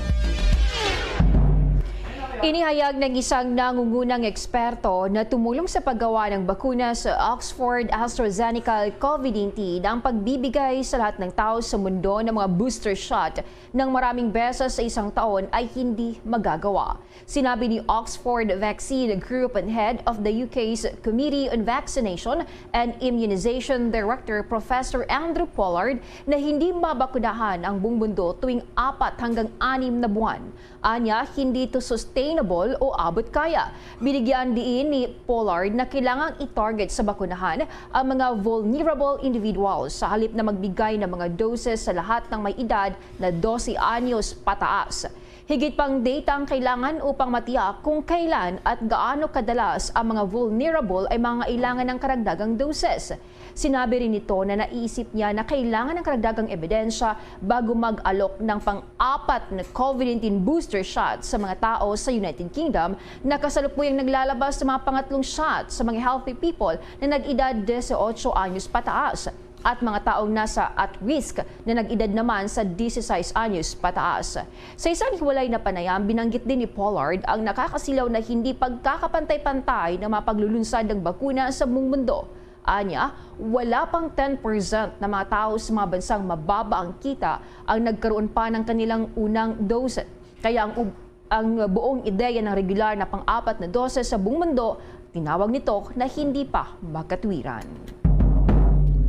Inihayag ng isang nangungunang eksperto na tumulong sa paggawa ng bakuna sa Oxford AstraZeneca COVID nineteen ang pagbibigay sa lahat ng tao sa mundo ng mga booster shot ng maraming beses sa isang taon ay hindi magagawa. Sinabi ni Oxford Vaccine Group and head of the U K's Committee on Vaccination and Immunization Director Professor Andrew Pollard na hindi mabakunahan ang buong mundo tuwing apat hanggang anim na buwan. Anya, hindi ito sustainable o abot kaya. Binigyan diin ni Pollard na kailangang i-target sa bakunahan ang mga vulnerable individuals sa halip na magbigay ng mga doses sa lahat ng may edad na dose anyos pataas. Higit pang data ang kailangan upang matiyak kung kailan at gaano kadalas ang mga vulnerable ay mangailangan ng karagdagang doses. Sinabi rin nito na naiisip niya na kailangan ng karagdagang ebidensya bago mag-alok ng pang-apat na COVID nineteen booster shot sa mga tao sa United Kingdom na kasalukuyang naglalabas sa mga pangatlong shot sa mga healthy people na nag-edad dieciocho anyos pataas at mga taong nasa at risk na nag-edad naman sa dieciséis anyos pataas. Sa isang hiwalay na panayam, binanggit din ni Pollard ang nakakasilaw na hindi pagkakapantay-pantay ng mga paglulunsad ng bakuna sa buong mundo. Anya, wala pang ten percent na mga tao sa mga bansang mababa ang kita ang nagkaroon pa ng kanilang unang dose. Kaya ang ub- Ang buong ideya ng regular na pang-apat na dose sa buong mundo, tinawag nito na hindi pa makatwiran.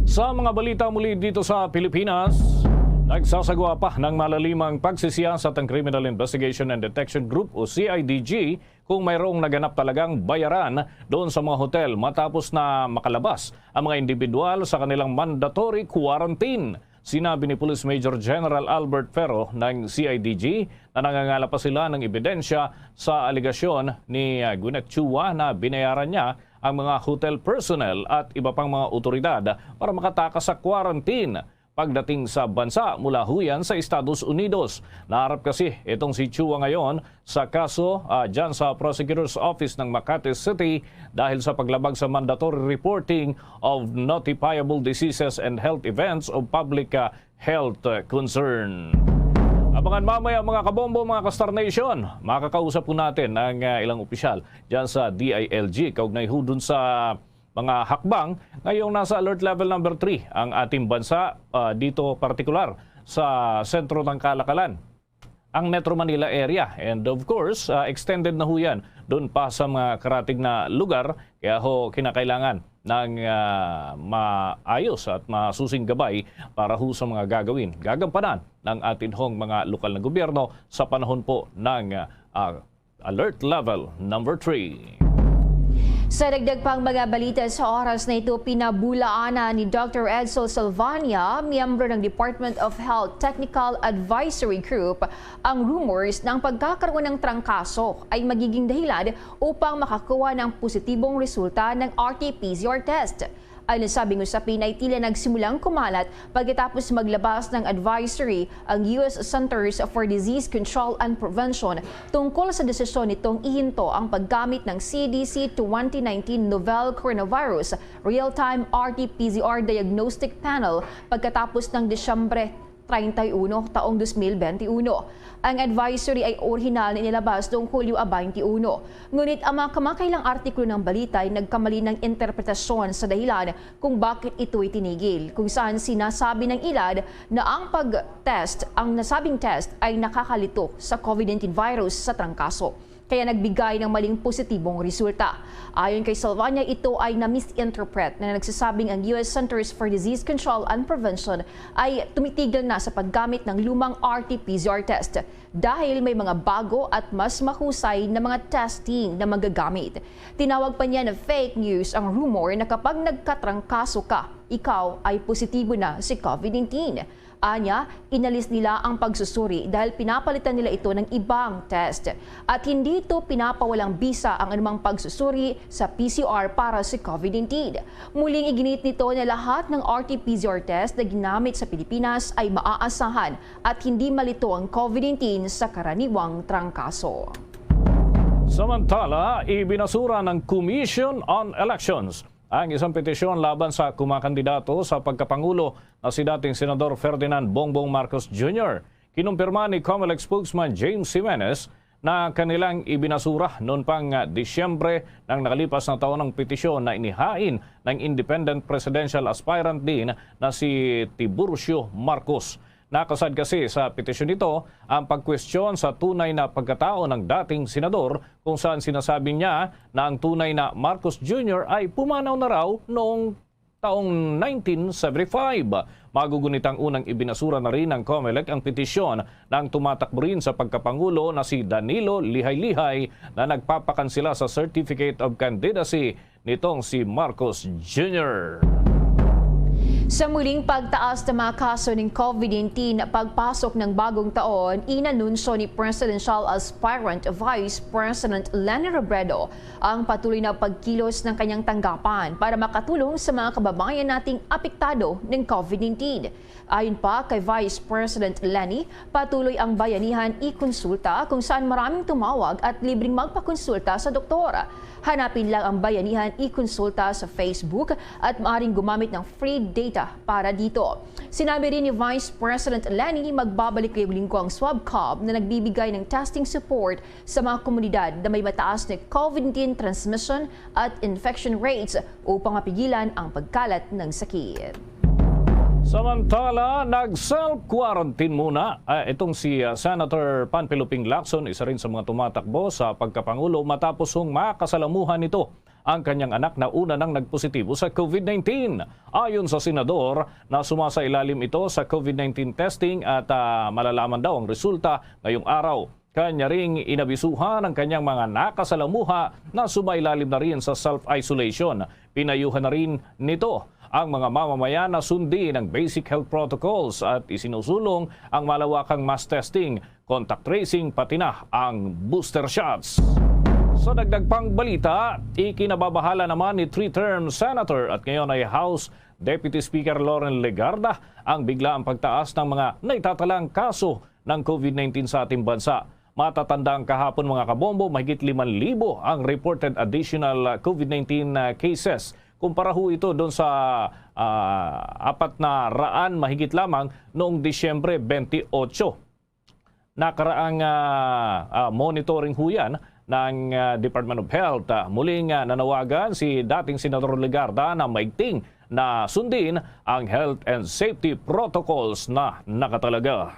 Sa mga balita muli dito sa Pilipinas, nagsasagawa pa ng malalimang pagsisiyasat ang Criminal Investigation and Detection Group o C I D G kung mayroong naganap talagang bayaran doon sa mga hotel matapos na makalabas ang mga individual sa kanilang mandatory quarantine. Sinabi ni Police Major General Albert Ferro ng C I D G na nangangala pa sila ng ebidensya sa alegasyon ni, ah, Gwyneth Chua na binayaran niya ang mga hotel personnel at iba pang mga otoridad para makatakas sa quarantine pagdating sa bansa mula huyan sa Estados Unidos. Naharap kasi itong si Chua ngayon sa kaso, ah, dyan sa Prosecutor's Office ng Makati City dahil sa paglabag sa mandatory reporting of notifiable diseases and health events of public, ah, health, ah, concern. Abangan mamaya, mga kabombo, mga ka-Star Nation. Makakausap po natin ang, ah, ilang opisyal dyan sa D I L G kaugnay ho dun sa mga hakbang ngayong nasa alert level number three ang ating bansa, ah, dito partikular sa sentro ng kalakalan, ang Metro Manila area. And of course, ah, extended na ho yan doon pa sa mga karatig na lugar. Kaya ho, kinakailangan ng, ah, maayos at masusing gabay para ho sa mga gagawin, gagampanan ng atin hong mga lokal na gobyerno sa panahon po ng, ah, alert level number three. Sa dagdag pang mga balita sa oras na ito, pinabulaanan ni Doctor Edsel Salvania, miyembro ng Department of Health Technical Advisory Group, ang rumors na ang pagkakaroon ng trangkaso ay magiging dahilan upang makakuha ng positibong resulta ng R T P C R test. Ang nasabing usapin ay tila nagsimulang kumalat pagkatapos maglabas ng advisory ang U S Centers for Disease Control and Prevention tungkol sa desisyon nitong ihinto ang paggamit ng C D C twenty nineteen Novel Coronavirus Real-Time R T P C R Diagnostic Panel pagkatapos ng Disyembre treinta y uno, taong dos mil benti uno. Ang advisory ay orihinal na inilabas noong Hulyo a bainti uno. Ngunit ang mga kamakailang artikulo ng balita ay nagkamali ng interpretasyon sa dahilan kung bakit ito itinigil, kung saan sinasabi ng ilad na ang pag-test, ang nasabing test ay nakakalito sa COVID nineteen virus sa trangkaso, kaya nagbigay ng maling positibong resulta. Ayon kay Salvania, ito ay na-misinterpret na nagsasabing ang U S Centers for Disease Control and Prevention ay tumitigil na sa paggamit ng lumang R T P C R test dahil may mga bago at mas mahusay na mga testing na magagamit. Tinawag pa niya na fake news ang rumor na kapag nagkatrangkaso ka, ikaw ay positibo na si COVID nineteen. Anya, inalis nila ang pagsusuri dahil pinapalitan nila ito ng ibang test. At hindi ito pinapawalang bisa ang anumang pagsusuri sa P C R para sa COVID nineteen. Muling iginit nito na lahat ng R T P C R test na ginamit sa Pilipinas ay maaasahan at hindi malito ang COVID nineteen sa karaniwang trangkaso. Samantala, ibinasura ng Commission on Elections ang isang petisyon laban sa kumakandidato sa pagkapangulo na si dating Senador Ferdinand Bongbong Marcos Junior. Kinumpirma ni Comelec spokesman James Jimenez na kanilang ibinasura noon pang, ah, Disyembre ng nakalipas na taon ang petisyon na inihain ng independent presidential aspirant din na si Tiburcio Marcos. Nakasaad kasi sa petisyon nito ang pagkwestiyon sa tunay na pagkatao ng dating senador, kung saan sinasabi niya na ang tunay na Marcos Junior ay pumanaw na raw noong taong nineteen seventy-five. Magugunit ang unang ibinasura na rin ng Comelec ang petisyon ng tumatakbo rin sa pagkapangulo na si Danilo Lihay-Lihay na nagpapakansela sa Certificate of Candidacy nitong si Marcos Junior. Sa muling pagtaas ng mga kaso ng COVID nineteen, pagpasok ng bagong taon, inanunsyo ni presidential aspirant Vice President Leni Robredo ang patuloy na pagkilos ng kanyang tanggapan para makatulong sa mga kababayan nating apektado ng COVID nineteen. Ayon pa kay Vice President Leni, patuloy ang Bayanihan e-Consulta, kung saan maraming tumawag at libreng magpakonsulta sa doktor. Hanapin lang ang Bayanihan e-Consulta sa Facebook at maaring gumamit ng free data para dito. Sinabi rin ni Vice President Leni, magbabalik ngayong linggo ang swab cob na nagbibigay ng testing support sa mga komunidad na may mataas na COVID nineteen transmission at infection rates upang mapigilan ang pagkalat ng sakit. Samantala, nag-self-quarantine muna, ah, itong si, ah, Senator Panfilo Ping Lacson, isa rin sa mga tumatakbo sa pagkapangulo, matapos hong makasalamuhan nito ang kanyang anak na una nang nagpositibo sa COVID nineteen. Ayon sa senador, na sumasailalim ito sa COVID nineteen testing at, ah, malalaman daw ang resulta ngayong araw. Kanya ring inabisuhan ang kanyang mga nakasalamuha na sumailalim na rin sa self-isolation. Pinayuhan na rin nito ang mga mamamayan na sundin ang basic health protocols at isinusulong ang malawakang mass testing, contact tracing, pati na ang booster shots. Sa dagdag pang balita, ikinababahala naman ni three-term senator at ngayon ay House Deputy Speaker Loren Legarda ang bigla ang pagtaas ng mga naitatalang kaso ng COVID nineteen sa ating bansa. Matatandaan, kahapon, mga kabombo, mahigit lima libo ang reported additional, ah, COVID nineteen, ah, cases. Kumpara ho ito doon sa, ah, apat na raan mahigit lamang noong Disyembre twenty-eight. Nakaraang, ah, ah, monitoring ho yan ng, ah, Department of Health. Ah, muling, ah, nanawagan si dating Senador Legarda na maigting na sundin ang health and safety protocols na nakatalaga.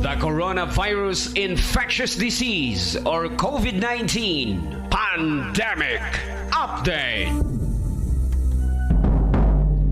The Coronavirus Infectious Disease or COVID nineteen Pandemic Update.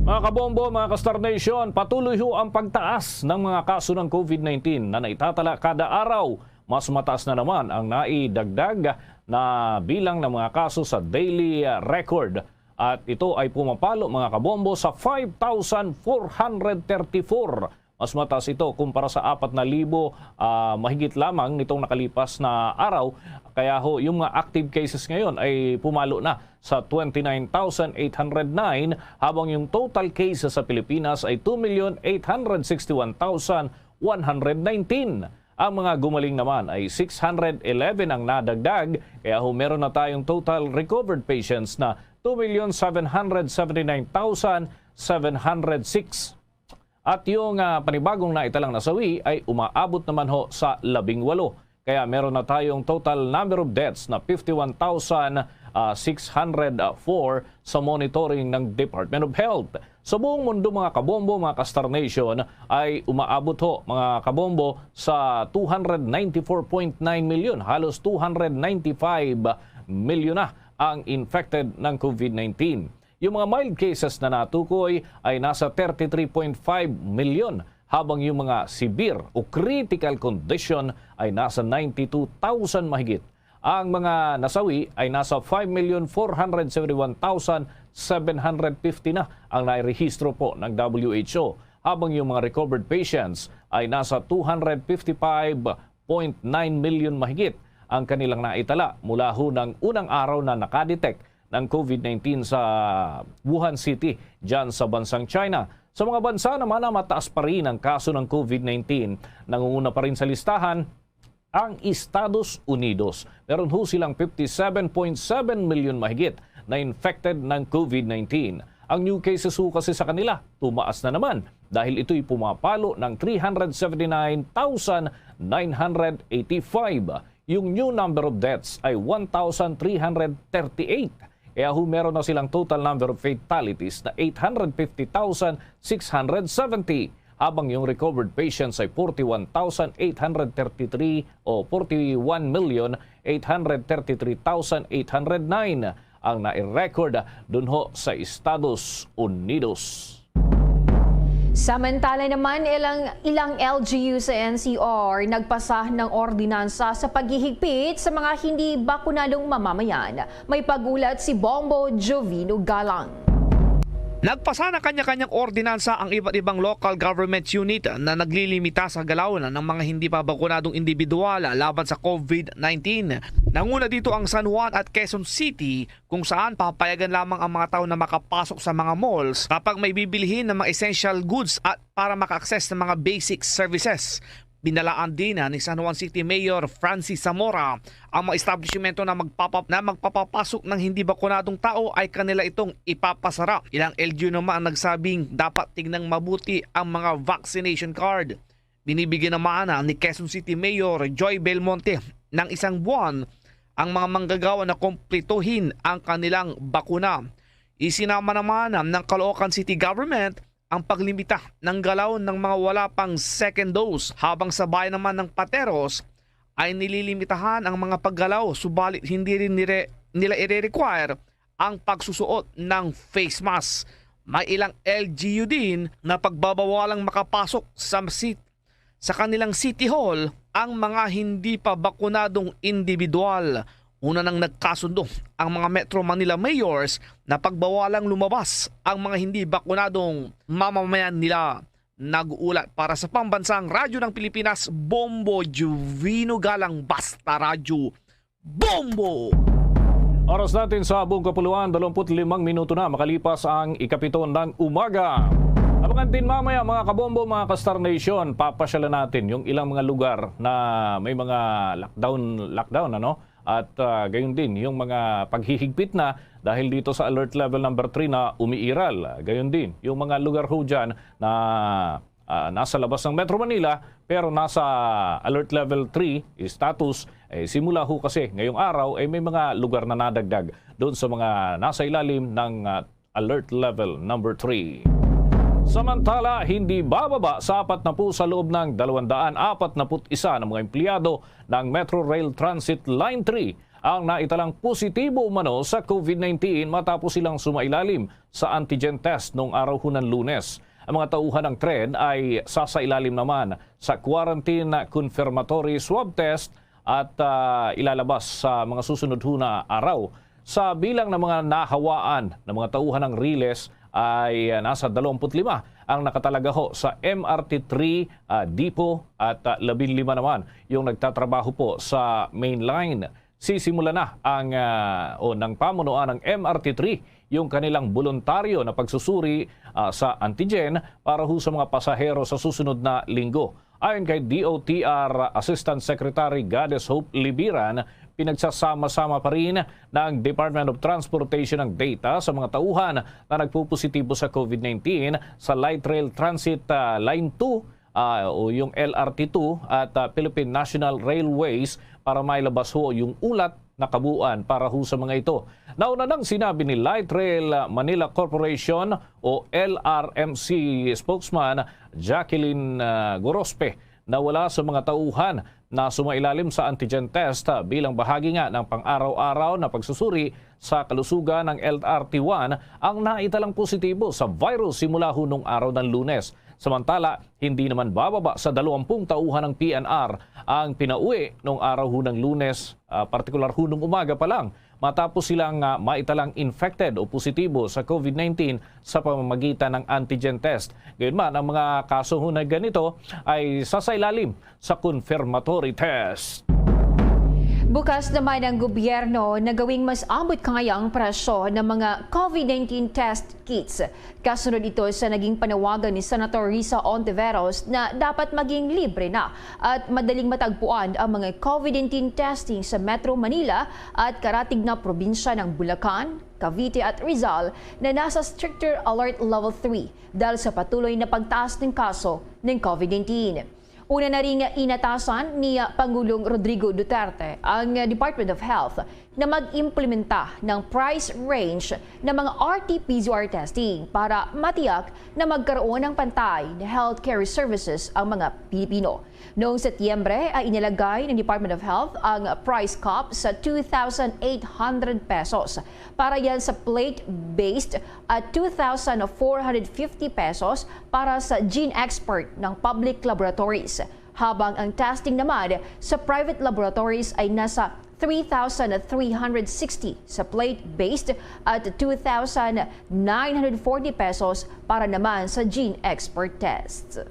Mga kabombo, mga ka-Star Nation, patuloy ho ang pagtaas ng mga kaso ng COVID nineteen na naitatala kada araw. Mas mataas na naman ang naidagdag na bilang ng mga kaso sa daily, ah, record. At ito ay pumapalo, mga kabombo, sa five thousand four hundred thirty-four. Mas mataas ito kumpara sa apat na libo, ah, mahigit lamang nitong nakalipas na araw. Kaya ho, yung mga active cases ngayon ay pumalo na sa twenty-nine thousand eight hundred nine, habang yung total cases sa Pilipinas ay two million eight hundred sixty-one thousand one hundred nineteen. Ang mga gumaling naman ay six hundred eleven ang nadagdag, kaya ho meron na tayong total recovered patients na two million seven hundred seventy-nine thousand seven hundred six. At yung, ah, panibagong naitalang nasawi ay umaabot naman ho sa labing walo. Kaya meron na tayong total number of deaths na fifty-one thousand six hundred four sa monitoring ng Department of Health. Sa buong mundo, mga kabombo, mga ka-Star Nation, ay umaabot ho, mga kabombo, sa two hundred ninety-four point nine million. Halos two hundred ninety-five million na ang infected ng COVID nineteen. Yung mga mild cases na natukoy ay nasa thirty-three point five million, habang yung mga severe o critical condition ay nasa ninety-two thousand mahigit. Ang mga nasawi ay nasa five million four hundred seventy-one thousand seven hundred fifty na ang nairehistro po ng W H O, habang yung mga recovered patients ay nasa two hundred fifty-five point nine million mahigit ang kanilang naitala mula ho ng unang araw na nakadetect ng COVID nineteen sa Wuhan City, dyan sa bansang China. Sa mga bansa naman na mataas pa rin ang kaso ng COVID nineteen, nangunguna pa rin sa listahan ang Estados Unidos. Meron ho silang fifty-seven point seven million mahigit na infected ng COVID nineteen. Ang new cases ho kasi sa kanila, tumaas na naman dahil ito'y pumapalo ng three hundred seventy-nine thousand nine hundred eighty-five. Yung new number of deaths ay one thousand three hundred thirty-eight. Kaya ho, meron na silang total number of fatalities na eight hundred fifty thousand six hundred seventy, habang yung recovered patients ay forty-one thousand eight hundred thirty-three o forty-one million eight hundred thirty-three thousand eight hundred nine ang nai-record dun ho sa Estados Unidos. Samantala naman, ilang, ilang L G U sa N C R nagpasa ng ordinansa sa paghihigpit sa mga hindi bakunadong mamamayan. May pag-ulat si Bombo Jovino Galang. Nagpasa ng kanya-kanyang ordinansa ang iba't ibang local government unit na naglilimita sa galaw ng mga hindi pa bakunadong individual laban sa COVID nineteen. Nanguna dito ang San Juan at Quezon City, kung saan papayagan lamang ang mga tao na makapasok sa mga malls kapag may bibilhin ng mga essential goods at para maka-access ng mga basic services. Binalaan din, ah, ni San Juan City Mayor Francis Zamora ang mga establishmento na magpapa-, na magpapapasok ng hindi bakunadong tao ay kanila itong ipapasara. Ilang L G U naman ang nagsabing dapat tingnan mabuti ang mga vaccination card. Binibigyan naman, ah, ni Quezon City Mayor Joy Belmonte ng isang buwan ang mga manggagawa na kumpletuhin ang kanilang bakuna. Isinama naman, ah, ng Caloocan City Government ang paglimita ng galaw ng mga wala pang second dose, habang sa bayan naman ng Pateros ay nililimitahan ang mga paggalaw, subalit hindi rin nire-, nila ire-require ang pagsusuot ng face mask. May ilang L G U din na pagbabawalang makapasok sa sit-, sa kanilang City Hall ang mga hindi pa bakunadong individual. Una nang nagkasundo ang mga Metro Manila mayors na pagbawalang lumabas ang mga hindi bakunadong mamamayan nila. Nag-uulat para sa Pambansang Radyo ng Pilipinas, Bombo Juvino Galang, Basta Radyo, Bombo! Oras natin sa buong kapuluan, dalawampu't limang minuto na makalipas ang ikapito ng umaga. Abangan din mamaya, mga kabombo, mga ka-Star Nation, papasyalan natin yung ilang mga lugar na may mga lockdown, lockdown, ano? At, ah, gayon din, yung mga paghihigpit na dahil dito sa alert level number three na umiiral. Gayon din, yung mga lugar ho dyan na, ah, nasa labas ng Metro Manila, pero nasa alert level three status, eh, simula ho kasi ngayong araw, eh, may mga lugar na nadagdag doon sa mga nasa ilalim ng, ah, alert level number three. Samantala, hindi bababa sa apat na po sa loob ng dalawang daan apat na pu't isa na mga empleyado ng Metro Rail Transit Line three ang naitalang positibo umano sa COVID nineteen matapos silang sumailalim sa antigen test noong araw hunan Lunes. Ang mga tauhan ng tren ay sasailalim naman sa quarantine confirmatory swab test at, ah, ilalabas sa mga susunod ho na araw. Sa bilang ng mga nahawaan ng mga tauhan ng riles ay, ah, nasa dalawampu't lima ang nakatalaga ho sa M R T three, ah, depot at, ah, labing lima naman yung nagtatrabaho po sa main line. Sisimula na ang, ah, o ng pamunuan ng M R T three yung kanilang boluntaryo na pagsusuri, ah, sa antigen para ho sa mga pasahero sa susunod na linggo. Ayon kay D O T R Assistant Secretary Goddess Hope Libiran, pinagsasama-sama pa rin ng Department of Transportation ang data sa mga tauhan na nagpupositibo sa COVID nineteen sa Light Rail Transit, ah, Line two, ah, o yung L R T two at, ah, Philippine National Railways para mailabas ho yung ulat na kabuuan para ho sa mga ito. Nauna nang sinabi ni Light Rail Manila Corporation o L R M C spokesman Jacqueline, ah, Gorospe na wala sa mga tauhan na sumailalim sa antigen test, ah, bilang bahagi nga ng pang-araw-araw na pagsusuri sa kalusugan ng L R T one ang naitalang positibo sa virus simula ho nung araw ng Lunes. Samantala, hindi naman bababa sa dalawampung tauhan ng P N R ang pinauwi nung araw ho ng Lunes, ah, partikular ho nung umaga pa lang, matapos silang, ah, maitalang infected o positibo sa COVID nineteen sa pamamagitan ng antigen test. Gayunman, ang mga kaso ho na ganito ay sasailalim sa confirmatory test. Bukas naman ang gobyerno na gawing mas abot kangayang presyo ng mga COVID nineteen test kits. Kasunod ito sa naging panawagan ni Senator Risa Ontiveros na dapat maging libre na at madaling matagpuan ang mga COVID nineteen testing sa Metro Manila at karatig na probinsya ng Bulacan, Cavite at Rizal na nasa stricter alert level three dahil sa patuloy na pagtaas ng kaso ng COVID nineteen. Una na ring inatasan ni Pangulong Rodrigo Duterte ang Department of Health na mag-implementa ng price range ng mga R T P C R testing para matiyak na magkaroon ng pantay na healthcare services ang mga Pilipino. Noong Setyembre ay inilagay ng Department of Health ang price cap sa two thousand eight hundred pesos para yan sa plate-based at two thousand four hundred fifty pesos para sa GeneXpert ng public laboratories, habang ang testing naman sa private laboratories ay nasa three thousand three hundred sixty sa plate-based at two thousand nine hundred forty pesos para naman sa GeneXpert test.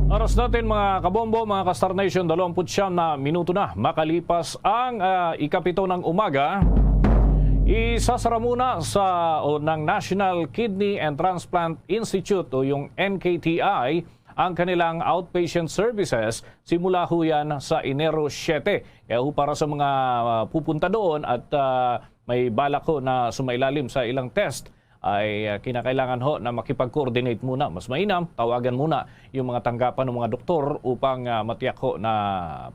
Oras natin, mga kabombo, mga ka-Star Nation, dalawampu't siyam na minuto na makalipas ang, ah, ikapito ng umaga. Isasara muna sa, o, ng National Kidney and Transplant Institute o yung N K T I ang kanilang outpatient services simula ho yan sa Enero siyete. Kaya ho, para sa mga, ah, pupunta doon at, ah, may balak ho na sumailalim sa ilang test, ay, ah, kinakailangan ho na makipag-coordinate muna. Mas mainam, tawagan muna yung mga tanggapan ng mga doktor upang, ah, matiyak ho na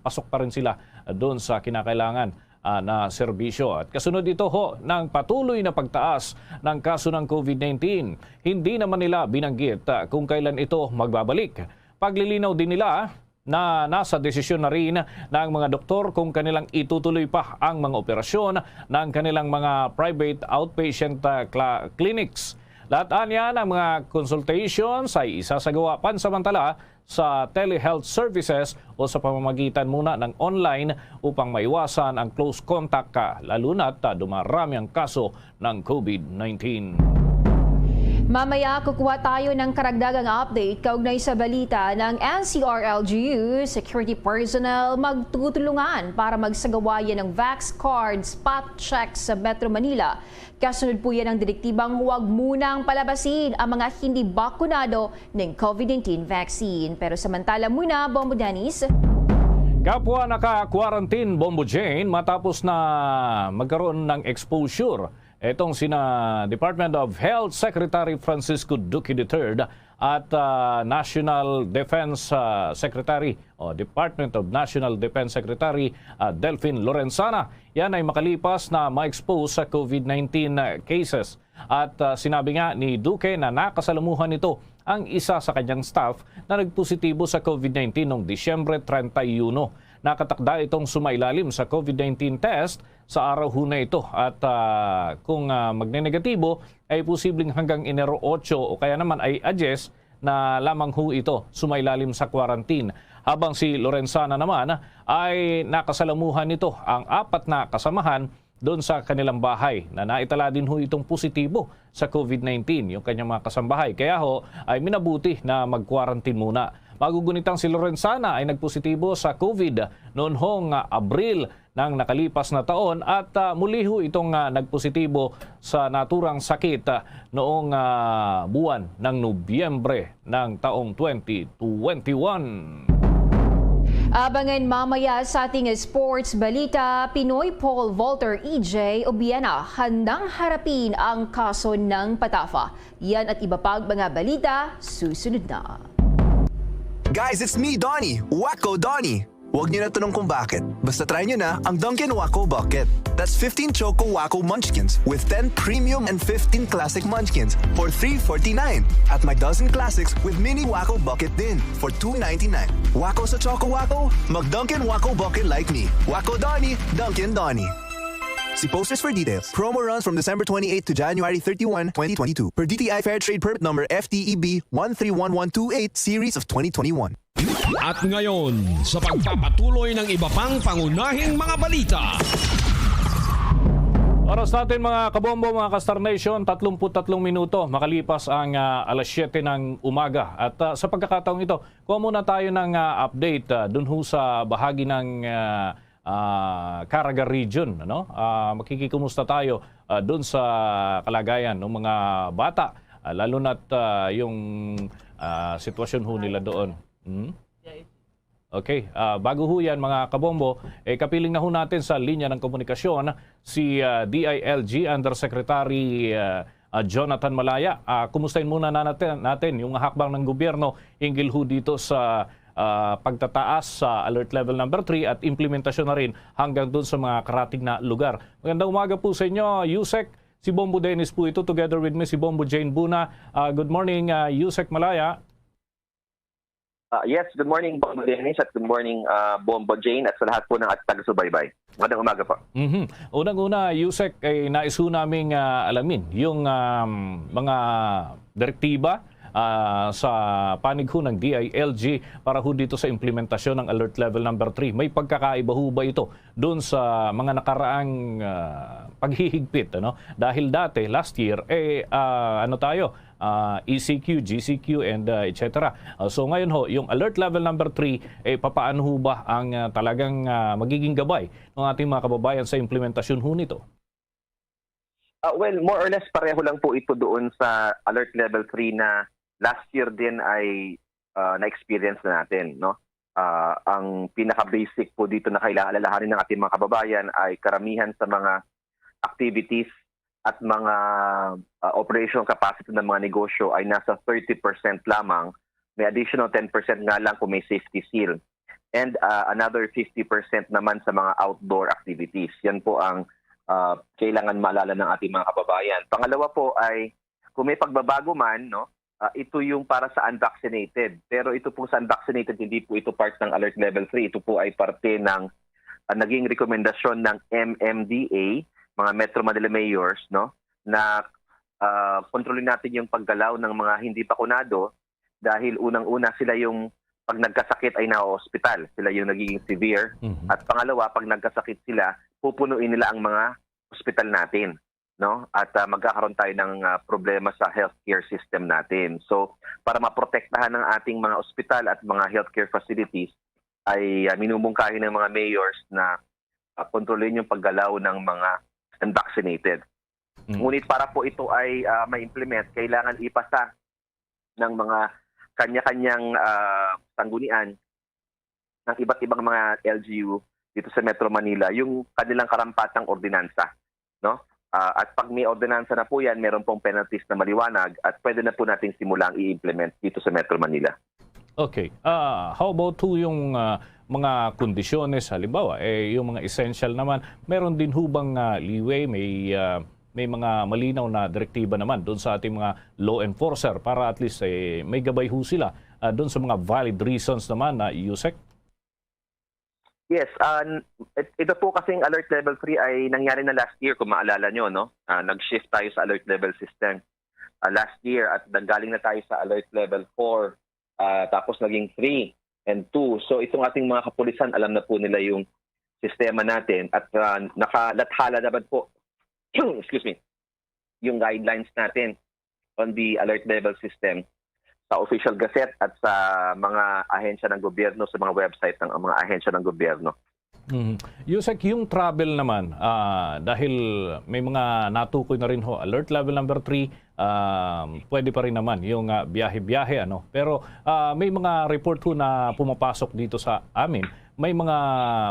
pasok pa rin sila doon sa kinakailangan, ah, na serbisyo. At kasunod ito ho ng patuloy na pagtaas ng kaso ng COVID nineteen. Hindi naman nila binanggit, ah, kung kailan ito magbabalik. Paglilinaw din nila na nasa desisyon na rin ng mga doktor kung kanilang itutuloy pa ang mga operasyon ng kanilang mga private outpatient, ah, cla-, clinics. Lahat anya ng mga consultations ay isasagawa pansamantala sa telehealth services o sa pamamagitan muna ng online upang maiwasan ang close contact ka, lalo na't, ah, dumarami ang kaso ng COVID nineteen. Mamaya, kukuha tayo ng karagdagang update kaugnay sa balita ng N C R L G U. Security personnel magtutulungan para magsagawa yan ng Vax Card spot check sa Metro Manila. Kasunod po yan ang direktibang huwag munang palabasin ang mga hindi bakunado ng COVID nineteen vaccine. Pero samantala muna, Bombo Dennis. Kapwa naka-quarantine, Bombo Jane, matapos na magkaroon ng exposure itong sina Department of Health Secretary Francisco Duque the third at, ah, National Defense, ah, Secretary o Department of National Defense Secretary, ah, Delfin Lorenzana. Yan ay makalipas na ma-expose sa COVID nineteen cases. At, ah, sinabi nga ni Duque na nakasalamuhan nito ang isa sa kanyang staff na nagpositibo sa COVID nineteen noong Disyembre treinta y uno. Nakatakda itong sumailalim sa COVID nineteen test sa araw ho na ito at, ah, kung, ah, magnenegatibo ay posibleng hanggang Enero otso o kaya naman ay a diyes na lamang ho ito sumailalim sa quarantine. Habang si Lorenzana naman ay nakasalamuhan nito ang apat na kasamahan doon sa kanilang bahay na naitala din ho itong positibo sa COVID nineteen, yung kanyang mga kasambahay. Kaya ho ay minabuti na mag-quarantine muna. Magugunitang si Lorenzana ay nagpositibo sa COVID noon hong, ah, Abril ng nakalipas na taon at, ah, muli ho itong, ah, nagpositibo sa naturang sakit, ah, noong, ah, buwan ng Nobyembre ng taong twenty twenty-one. Abangan mamaya sa ating sports balita, Pinoy pole vaulter E J Obiena handang harapin ang kaso ng patafa. Yan at iba pang mga balita susunod na. Guys, it's me, Donnie. Wacko Donnie. Huwag niyo na tanong kung bakit. Basta try niyo na ang Dunkin' Wacko Bucket. That's fifteen Choco Wacko Munchkins with ten Premium and fifteen Classic Munchkins for three forty-nine. At may dozen Classics with Mini Wacko Bucket din for two ninety-nine. Wacko sa Choco Wacko? Mag Dunkin' Wacko Bucket like me. Wacko Donnie, Dunkin' Donnie. See posters for details. Promo runs from December twenty-eighth to January thirty-one, twenty twenty-two. Per D T I Fair Trade Permit Number F T E B one three one one two eight, Series of twenty twenty-one. At ngayon, sa pagpapatuloy ng iba pang pangunahing mga balita. Oras natin, mga kabombo, mga ka-Star Nation, tatlumpu't tatlong minuto makalipas ang, ah, alas siyete ng umaga. At, ah, sa pagkakataong ito, kuha muna tayo ng, ah, update, ah, dun ho sa bahagi ng, ah, ah, Caraga Region, ano? Ah, makikikumusta tayo, ah, dun sa kalagayan ng mga bata, ah, lalo na't, ah, yung, ah, sitwasyon ho nila doon. Hmm? Okay, ah, bago ho yan, mga kabombo, eh, kapiling na ho natin sa linya ng komunikasyon si, ah, D I L G Undersecretary, ah, ah, Jonathan Malaya. Ah, kumustahin muna na natin, natin yung hakbang ng gobyerno hinggil ho dito sa, ah, pagtataas sa alert level number three at implementasyon na rin hanggang doon sa mga karatig na lugar. Magandang umaga po sa inyo, Yusek. Si Bombo Dennis po ito, together with me, si Bombo Jane Buna. Ah, good morning, ah, Yusek Malaya. Ah, yes, good morning, Bombo Dennis, at good morning, ah, Bombo Jane, at sa lahat po ng at taga-subaybay. Magandang umaga po. Mhm. Unang-una, Yusek, eh, nais ho naming, ah, alamin yung, um, mga direktiba, ah, sa panig ho ng D I L G para ho dito sa implementasyon ng Alert Level Number three. May pagkakaiba ho ba ito doon sa mga nakaraang, ah, paghihigpit, ano? Dahil dati, last year, eh, ah, ano tayo, ah, E C Q, G C Q, and, ah, et cetera. Ah, so ngayon ho, yung alert level number three, eh, papaano ho ba ang, ah, talagang, ah, magiging gabay ng ating mga kababayan sa implementasyon ho nito? Ah, well, more or less pareho lang po ito doon sa alert level three na last year din ay, ah, na-experience na natin, no? Ah, ang pinaka-basic po dito na kailangan alalahanin ng ating mga kababayan ay karamihan sa mga activities at mga, ah, operational capacity ng mga negosyo ay nasa thirty percent lamang. May additional ten percent nga lang kung may safety seal. and, ah, another fifty percent naman sa mga outdoor activities. Yan po ang, ah, kailangan maalala ng ating mga kababayan. Pangalawa po ay kung may pagbabago man, no, ah, ito yung para sa unvaccinated. Pero ito po sa unvaccinated, hindi po ito part ng Alert Level three. Ito po ay parte ng, ah, naging rekomendasyon ng M M D A, mga Metro Manila Mayors, no, na, ah, kontrolin natin yung paggalaw ng mga hindi bakunado dahil unang-una sila yung pag nagkasakit ay na-hospital, sila yung nagiging severe. Mhm. At pangalawa, pag nagkasakit sila, pupunuin nila ang mga ospital natin, no? At, ah, magkakaroon tayo ng, ah, problema sa healthcare system natin. So, para maprotektahan ang ating mga ospital at mga healthcare facilities, ay, ah, minumungkahi ng mga mayors na, ah, kontrolin yung paggalaw ng mga unvaccinated. Mm. Ngunit para po ito ay, ah, ma-implement, kailangan ipasa ng mga kanya-kanyang, ah, sanggunian ng iba't ibang mga L G U dito sa Metro Manila yung kanilang karampatang ordinansa, no? Ah, at pag may ordinansa na po yan, meron pong penalties na maliwanag at pwede na po nating simulang i-implement dito sa Metro Manila. Okay. Ah, how about ho yung, ah, mga kondisyones? Halimbawa, eh, yung mga essential naman, meron din ho bang, ah, leeway? May, ah, may mga malinaw na direktiba naman doon sa ating mga law enforcer para at least, eh, may gabay ho sila, ah, doon sa mga valid reasons naman na, Yusek? Yes, ah, n-, it-, ito po kasing Alert Level three ay nangyari na last year, kung maalala nyo, no? Ah, nag-shift tayo sa Alert Level System, ah, last year at nanggaling na tayo sa Alert Level four, ah, tapos naging three and two. So itong ating mga kapulisan, alam na po nila yung sistema natin at, ah, nakalathala naman po, excuse me, yung guidelines natin on the Alert Level System sa official gazette at sa mga ahensya ng gobyerno, sa mga website ng mga ahensya ng gobyerno. Mhm. Yusek, yung travel naman, ah, dahil may mga natukoy na rin ho, alert level number three, ah, pwede pa rin naman yung, ah, biyahe-biyahe, ano. Pero, ah, may mga report ho na pumapasok dito sa amin, may mga,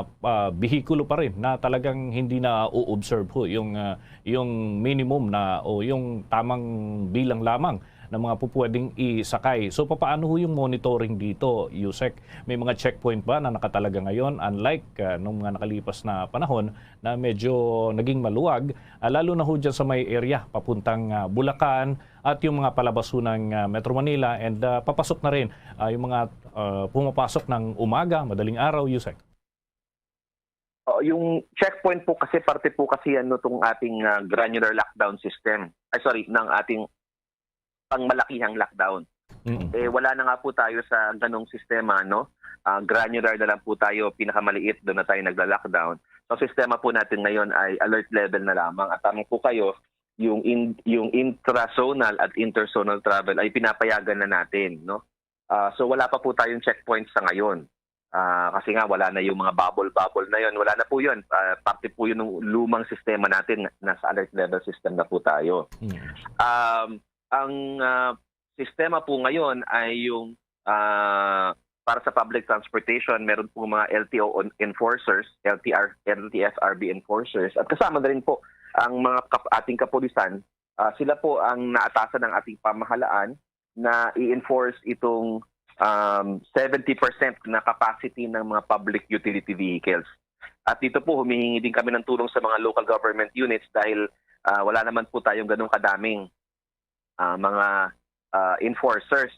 ah, bihikulo pa rin na talagang hindi na o-observe ho yung, ah, yung minimum na o yung tamang bilang lamang ng mga pupwedeng isakay. So, papaano ho yung monitoring dito, Yusek? May mga checkpoint ba na nakatalaga ngayon, unlike, ah, nung mga nakalipas na panahon na medyo naging maluwag, ah, lalo na ho dyan sa may area papuntang, ah, Bulacan at yung mga palabas ho ng, ah, Metro Manila and, ah, papasok na rin, ah, yung mga, ah, pumapasok ng umaga, madaling araw, Yusek? Oh, yung checkpoint po kasi, parte po kasi yan nitong ating, ah, granular lockdown system. Ay, sorry, ng ating pangmalakihang lockdown. Mm. Eh, wala na nga po tayo sa ganong sistema, no? Ah, granular na lang po tayo, pinakamaliit, doon na tayo nagla-lockdown. So, ang sistema po natin ngayon ay alert level na lamang. At tama po kayo, yung in-, yung intrazonal at interzonal travel ay pinapayagan na natin, no? Ah, so, wala pa po tayong checkpoint sa ngayon. Ah, kasi nga, wala na yung mga bubble-bubble na yon. Wala na po yun. Ah, parte po yun ng lumang sistema natin. Nasa alert level system na po tayo. Mm. Um, ang, ah, sistema po ngayon ay yung, ah, para sa public transportation, meron po mga L T O on-, enforcers, L T R, L T F R B enforcers, at kasama na rin po ang mga kap-, ating kapulisan. Ah, sila po ang naatasan ng ating pamahalaan na i-enforce itong, um, seventy percent na capacity ng mga public utility vehicles. At dito po, humihingi din kami ng tulong sa mga local government units dahil, ah, wala naman po tayong ganun kadaming, ah, mga, ah, enforcers,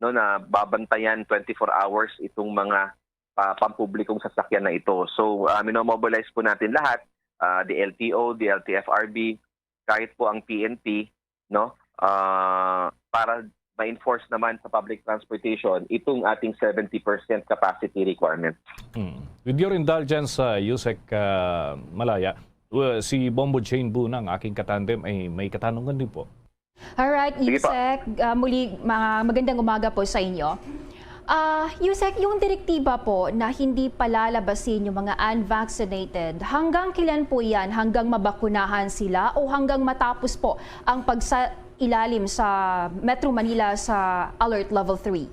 no, na babantayan twenty-four hours itong mga, ah, pampublikong sasakyan na ito. So, ah, minomobilize po natin lahat, ah, the L T O, the L T F R B, kahit po ang P N P, no, ah, para ma-enforce naman sa public transportation itong ating seventy percent capacity requirement. Hmm. With your indulgence, uh, Yusek, uh, Malaya, uh, si Bombo Jane Boon, ang aking katandem, ay may katanungan din po. Alright, Sige po. Yusek, uh, muli, mga magandang umaga po sa inyo. Ah, Yusek, yung direktiba po na hindi palalabasin yung mga unvaccinated, hanggang kailan po yan? Hanggang mabakunahan sila o hanggang matapos po ang pagsa-, ilalim sa Metro Manila sa Alert Level three?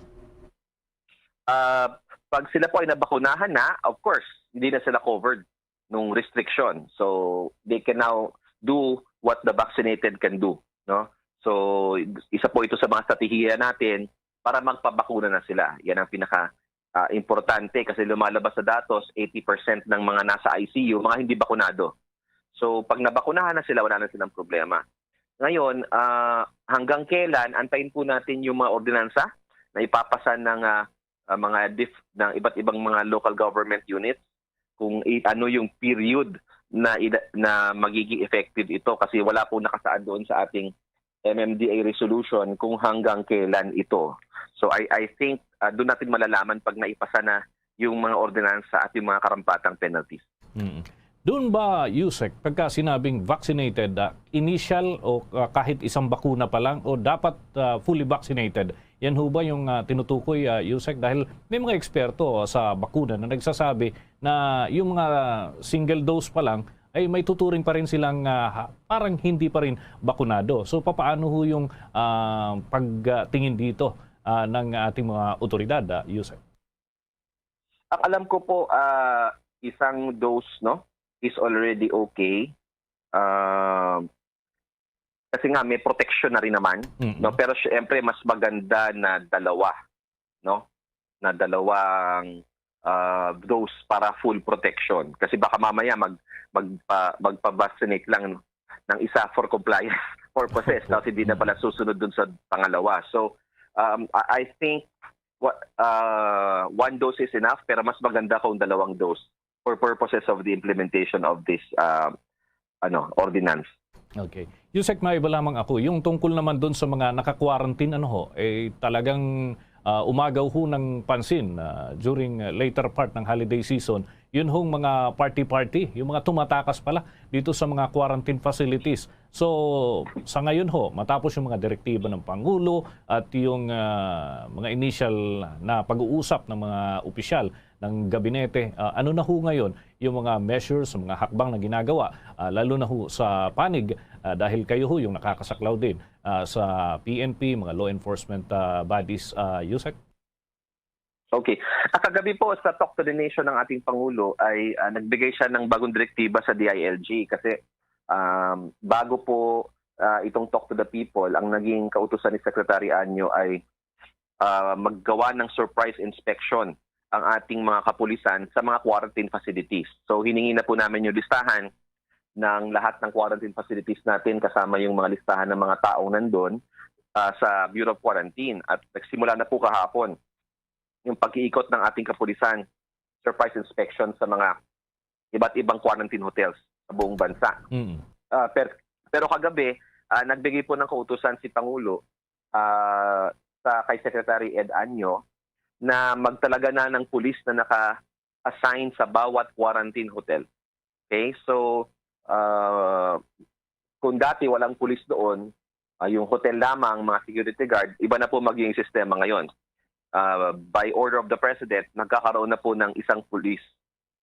Ah, pag sila po ay nabakunahan na, of course, hindi na sila covered nung restriction. So, they can now do what the vaccinated can do, no? So, isa po ito sa mga estratehiya natin para magpabakuna na sila. Yan ang pinaka, ah, importante kasi lumalabas sa datos, eighty percent ng mga nasa I C U, mga hindi bakunado. So, pag nabakunahan na sila, wala na silang problema. Ngayon, ah, hanggang kailan, antayin po natin yung mga ordinansa na ipapasa ng, ah, ah, mga dif-, ng iba't ibang mga local government units kung i-, ano yung period na ida-, na magiging effective ito kasi wala po nakasaad doon sa ating M M D A resolution kung hanggang kailan ito. So, I, I think, ah, doon natin malalaman pag naipasa na yung mga ordinansa at yung mga karampatang penalties. Mm. Doon ba, Yusek, pagka sinabing vaccinated, ah, initial o, ah, kahit isang bakuna pa lang o dapat, ah, fully vaccinated? Yan ho ba yung, ah, tinutukoy, ah, Yusek? Dahil may mga eksperto, ah, sa bakuna na nagsasabi na yung mga single dose pa lang ay may tuturing pa rin silang, ah, ha-, parang hindi pa rin bakunado. So, papaano ho yung, ah, pagtingin dito, ah, ng ating mga otoridad, ah, Yusek? Ang alam ko po, ah, isang dose, no, is already okay. Ah, kasi nga may protection na rin naman, Mm-mm. no? Pero syempre, mas maganda na dalawa, no? Na dalawang, ah, dose para full protection. Kasi baka mamaya mag-, magpa-, magpa-vaccinate lang ng isa for compliance purposes, tapos hindi na pala susunod dun sa pangalawa. So, um, I, I think wa-, ah, one dose is enough, pero mas maganda kung dalawang dose for purposes of the implementation of this, ah, ano, ordinance. Okay. Yusek, may iba lamang ako. Yung tungkol naman dun sa mga naka-quarantine, ano ho, eh, talagang, ah, umagaw ho ng pansin, ah, during, ah, later part ng holiday season. Yun hong mga party-party, yung mga tumatakas pala dito sa mga quarantine facilities. So, sa ngayon ho, matapos yung mga direktiba ng Pangulo at yung, ah, mga initial na pag-uusap ng mga opisyal ng gabinete, ah, ano na ho ngayon yung mga measures, mga hakbang na ginagawa, ah, lalo na ho sa panig, ah, dahil kayo ho yung nakakasaklaw din, ah, sa P N P, mga law enforcement, ah, bodies, ah, Yusek? Okay. Ah, kagabi po sa Talk to the Nation ng ating Pangulo ay, ah, nagbigay siya ng bagong direktiba sa D I L G kasi, um, bago po, ah, itong Talk to the People, ang naging kautusan ni Secretary Anyo ay, ah, maggawa ng surprise inspection ang ating mga kapulisan sa mga quarantine facilities. So, hiningi na po namin yung listahan ng lahat ng quarantine facilities natin, kasama yung mga listahan ng mga taong nandun, ah, sa Bureau of Quarantine. At nagsimula na po kahapon yung pag-iikot ng ating kapulisan, surprise inspection sa mga iba't ibang quarantine hotels sa buong bansa. Mm. Ah, per-, pero kagabi, ah, nagbigay po ng kautusan si Pangulo, ah, sa kay Secretary Ed Anyo na magtalaga na ng pulis na naka-assign sa bawat quarantine hotel. Okay? So, ah, kung dati walang pulis doon, ah, yung hotel lamang, mga security guard, iba na po magiging sistema ngayon. Ah, by order of the President, nagkakaroon na po ng isang pulis,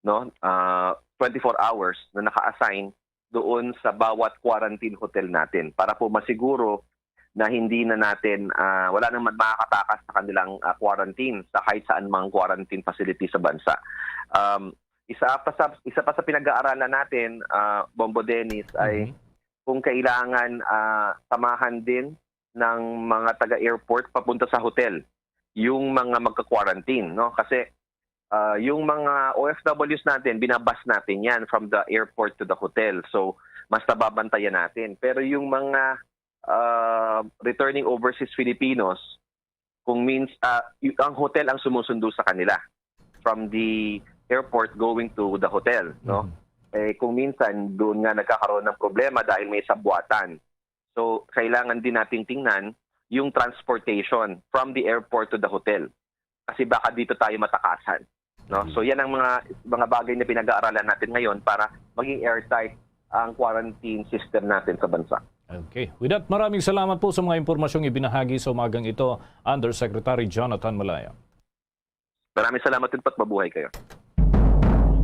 no? Ah, twenty-four hours na naka-assign doon sa bawat quarantine hotel natin para po masiguro na hindi na natin, ah, wala nang makakatakas sa kanilang, ah, quarantine sa kahit saan mang quarantine facility sa bansa. Um, isa pa sa, isa pa sa pinag-aaralan natin, ah, Bombo Dennis, ay Mhm. kung kailangan, ah, samahan din ng mga taga-airport papunta sa hotel yung mga magka-quarantine, no? Kasi, ah, yung mga O F Ws natin, binabas natin yan from the airport to the hotel. So, mas nababantayan natin. Pero yung mga, ah, returning overseas Filipinos, kung mins-, ah, y-, ang hotel ang sumusundo sa kanila from the airport going to the hotel, no? Mhm. Eh, kung minsan, doon nga nagkakaroon ng problema dahil may sabwatan. So, kailangan din nating tingnan yung transportation from the airport to the hotel. Kasi baka dito tayo matakasan, no? Mhm. So, yan ang mga, mga bagay na pinag-aaralan natin ngayon para maging airtight ang quarantine system natin sa bansa. Okay. With that, maraming salamat po sa mga impormasyong ibinahagi sa umagang ito, Undersecretary Jonathan Malaya. Maraming salamat din po at mabuhay kayo.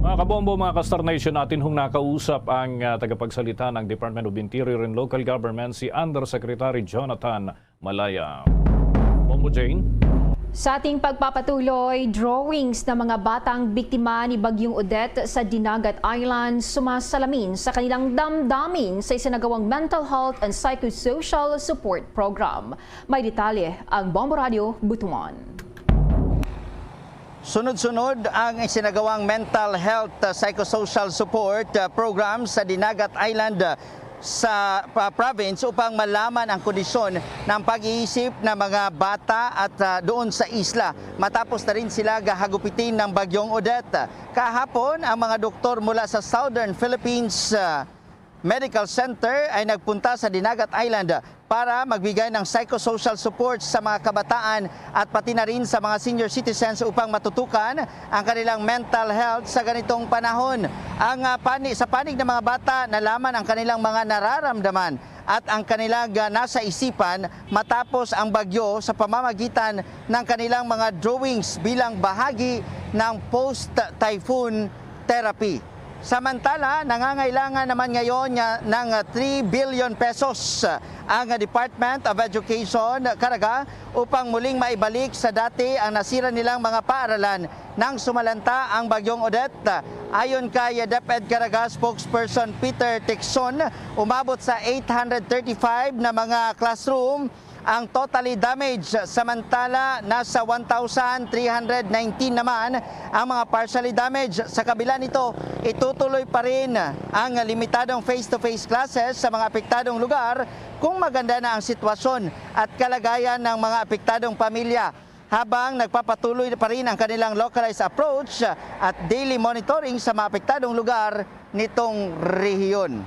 Mga kabombo, mga ka-Star Nation, natin hong nakausap ang, ah, tagapagsalita ng Department of Interior and Local Government, si Undersecretary Jonathan Malaya. Bombo Jane? Sa ating pagpapatuloy, drawings ng mga batang biktima ni Bagyong Odette sa Dinagat Island sumasalamin sa kanilang damdamin sa isinagawang Mental Health and Psychosocial Support Program. May detalye ang Bombo Radio Butuan. Sunod-sunod ang isinagawang mental health, uh, psychosocial support, uh, program sa Dinagat Island, uh, sa pa-, province upang malaman ang kondisyon ng pag-iisip ng mga bata at, uh, doon sa isla matapos na rin sila gahagupitin ng Bagyong Odette. Kahapon, ang mga doktor mula sa Southern Philippines, uh, Medical Center ay nagpunta sa Dinagat Island para magbigay ng psychosocial support sa mga kabataan at pati na rin sa mga senior citizens upang matutukan ang kanilang mental health sa ganitong panahon. Ang, ah, pani-, sa panig ng mga bata, nalaman ang kanilang mga nararamdaman at ang kanilang, ah, nasa isipan matapos ang bagyo sa pamamagitan ng kanilang mga drawings bilang bahagi ng post-typhoon therapy. Samantala, nangangailangan naman ngayon nga ng three billion pesos ang Department of Education, Caraga, upang muling maibalik sa dati ang nasira nilang mga paaralan nang sumalanta ang Bagyong Odette. Ayon kay DepEd Caraga spokesperson Peter Tecson, umabot sa eight hundred thirty-five na mga classroom ang totally damaged, samantala nasa one thousand three hundred nineteen naman ang mga partially damaged. Sa kabila nito, itutuloy pa rin ang limitadong face-to-face classes sa mga apektadong lugar kung maganda na ang sitwasyon at kalagayan ng mga apektadong pamilya, habang nagpapatuloy pa rin ang kanilang localized approach at daily monitoring sa mga apektadong lugar nitong rehiyon.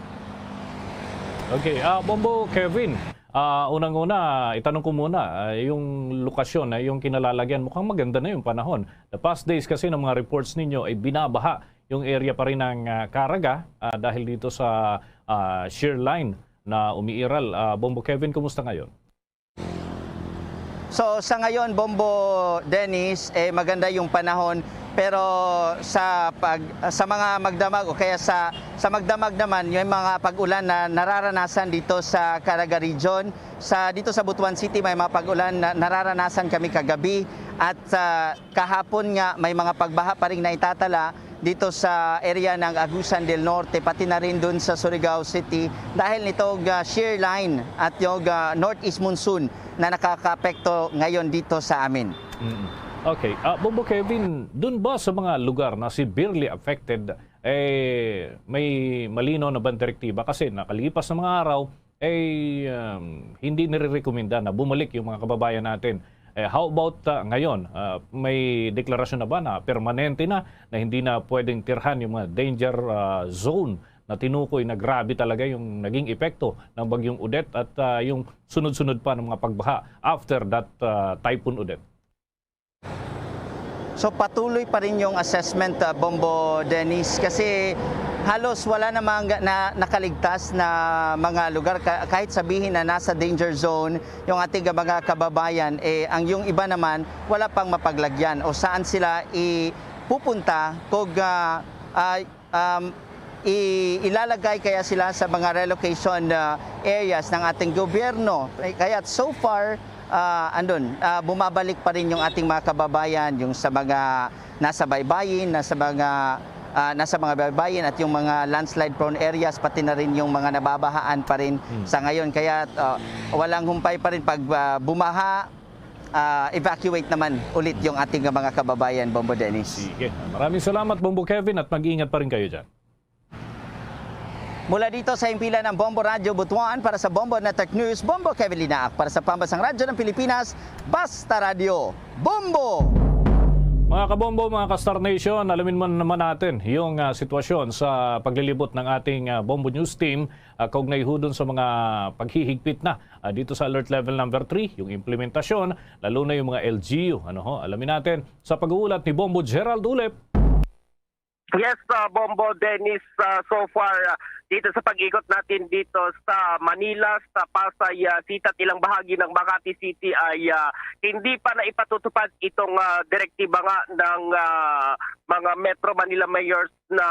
Okay, ah, Bombo Kevin, ah, unang-una, itanong ko muna, ah, yung lokasyon, ah, yung kinalalagyan, mukhang maganda na yung panahon. The past days kasi ng mga reports ninyo ay binabaha yung area pa rin ng, ah, Caraga, ah, dahil dito sa, ah, shear line na umiiral. Ah, Bombo Kevin, kumusta ngayon? So, sa ngayon, Bombo Dennis, eh, maganda yung panahon, pero sa pag sa mga magdamag o kaya sa sa magdamag naman, yung mga pag-ulan na nararanasan dito sa Caraga Region, sa dito sa Butuan City may mga pag-ulan na nararanasan kami kagabi at sa kahapon nga may mga pagbaha pa rin naitatala dito sa area ng Agusan del Norte, pati na rin dun sa Surigao City dahil nitong, ah, shear line at yung, ah, northeast monsoon na nakakaapekto ngayon dito sa amin. Mm. Okay. Ah, Bombo Kevin, dun ba sa mga lugar na severely affected, eh, may malinaw na bang direktiba? Kasi nakalipas na mga araw, eh, um, hindi nirerekomenda na bumalik yung mga kababayan natin. Eh, how about, ah, ngayon? Ah, may deklarasyon na ba na permanente na, na hindi na pwedeng tirhan yung mga danger, ah, zone na tinukoy na grabe talaga yung naging epekto ng Bagyong Odette at, ah, yung sunod-sunod pa ng mga pagbaha after that, ah, Typhoon Odette? So, patuloy pa rin yung assessment, ah, Bombo Dennis, kasi halos wala namang na, nakaligtas na mga lugar, ka- kahit sabihin na nasa danger zone yung ating mga kababayan, eh, ang yung iba naman wala pang mapaglagyan o saan sila ipupunta kung, ah, ah, um, i- ilalagay kaya sila sa mga relocation, ah, areas ng ating gobyerno. Eh, kaya so far, ah, andun, ah, bumabalik pa rin yung ating mga kababayan, yung sa mga nasa baybayin, nasa mga, ah, nasa mga baybayin at yung mga landslide prone areas, pati na rin yung mga nababahaan pa rin sa ngayon. Kaya, ah, walang humpay pa rin pag, ah, bumaha, ah, evacuate naman ulit yung ating mga kababayan, Bombo Dennis. Sige. Maraming salamat, Bombo Kevin, at mag-ingat pa rin kayo dyan. Mula dito sa himpilan ng Bombo Radyo Butuan, para sa Bombo Network News, Bombo Kevin Linaak. Para sa Pambansang Radyo ng Pilipinas, Basta Radyo, Bombo! Mga kabombo, mga ka-Star Nation, alamin mo naman natin yung, ah, sitwasyon sa paglilibot ng ating, ah, Bombo News Team, ah, kaugnay ho dun sa mga paghihigpit na, ah, dito sa Alert Level Number Three, yung implementasyon, lalo na yung mga L G U. Ano ho? Alamin natin sa pag-uulat ni Bombo Gerald Ulep. Yes, uh, Bombo Dennis, uh, so far, uh, dito sa pag-ikot natin dito sa Manila, sa Pasay uh, City at ilang bahagi ng Makati City ay uh, hindi pa na ipatutupad itong uh, direktiba nga ng uh, mga Metro Manila mayors na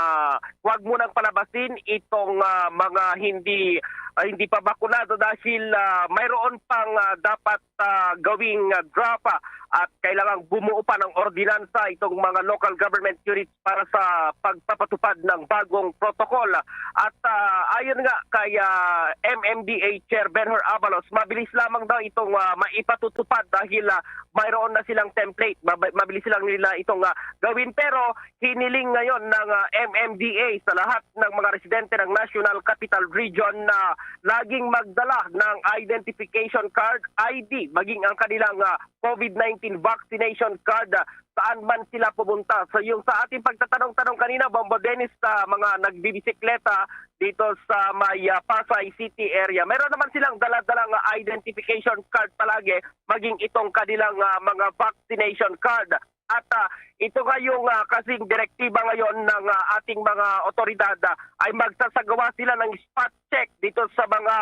huwag munang palabasin itong uh, mga hindi uh, hindi pa bakunado dahil uh, mayroon pang uh, dapat uh, gawing uh, draft uh, at kailangang bumuo pa ng ordinansa itong mga local government units para sa pagpapatupad ng bagong protocol. At Ah, ayon nga kay, ah, M M D A Chair Benhur Abalos, mabilis lamang daw itong, ah, maipatutupad dahil, ah, mayroon na silang template. Mab-, mabilis lang nila itong, ah, gawin. Pero hiniling ngayon ng, ah, M M D A sa lahat ng mga residente ng National Capital Region na laging magdala ng identification card, I D, maging ang kanilang, ah, COVID nineteen vaccination card, ah, saan man sila pumunta. So, yung sa ating pagtatanong-tanong kanina, Bombo Dennis, sa mga nagbibisikleta dito sa may, ah, Pasay City area, mayroon naman silang dala-dalang, ah, identification card palagi, maging itong kanilang, ah, mga vaccination card. At, ah, ito nga yung, ah, kasing direktiba ngayon ng, ah, ating mga otoridad, ah, ay magsasagawa sila ng spot check dito sa mga,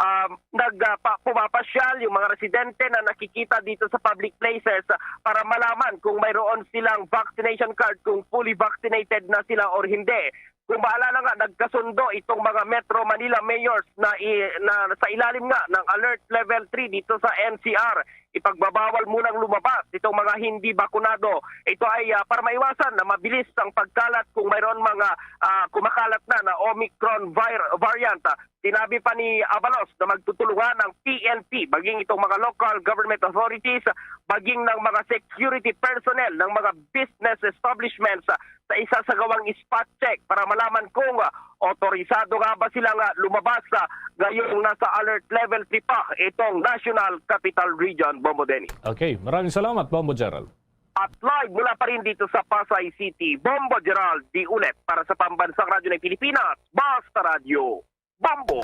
ah, nag, ah, pa-, pumapasyal, yung mga residente na nakikita dito sa public places, ah, para malaman kung mayroon silang vaccination card, kung fully vaccinated na sila or hindi. Kung maalala nga, nagkasundo itong mga Metro Manila mayors na i-, na sa ilalim nga ng Alert Level three dito sa N C R. Ipagbabawal munang lumabas itong mga hindi bakunado. Ito ay, ah, para maiwasan na mabilis ang pagkalat kung mayroon mga, ah, kumakalat na na Omicron vir-, variant. Ah, sinabi pa ni Abalos na magtutulungan ang P N P, maging itong mga local government authorities, maging ng mga security personnel ng mga business establishments, ah, sa isasagawang spot check para malaman kung, ah, otorisado nga ba sila nga lumabas, ah, ngayong nasa alert level three pa itong National Capital Region, Bombo Dennis. Okay, maraming salamat, Bombo Gerald. At live mula pa rin dito sa Pasay City, Bombo Gerald Diulet para sa Pambansang Radyo ng Pilipinas, Basta Radyo, Bombo.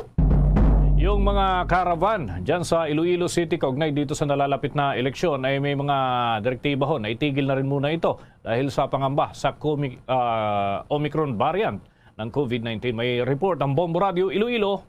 Yung mga caravan dyan sa Iloilo City kaugnay dito sa nalalapit na eleksyon ay may mga direktiba ho na itigil na rin muna ito dahil sa pangamba sa Comi-, ah, Omicron variant ng COVID nineteen. May report ang Bombo Radio Iloilo.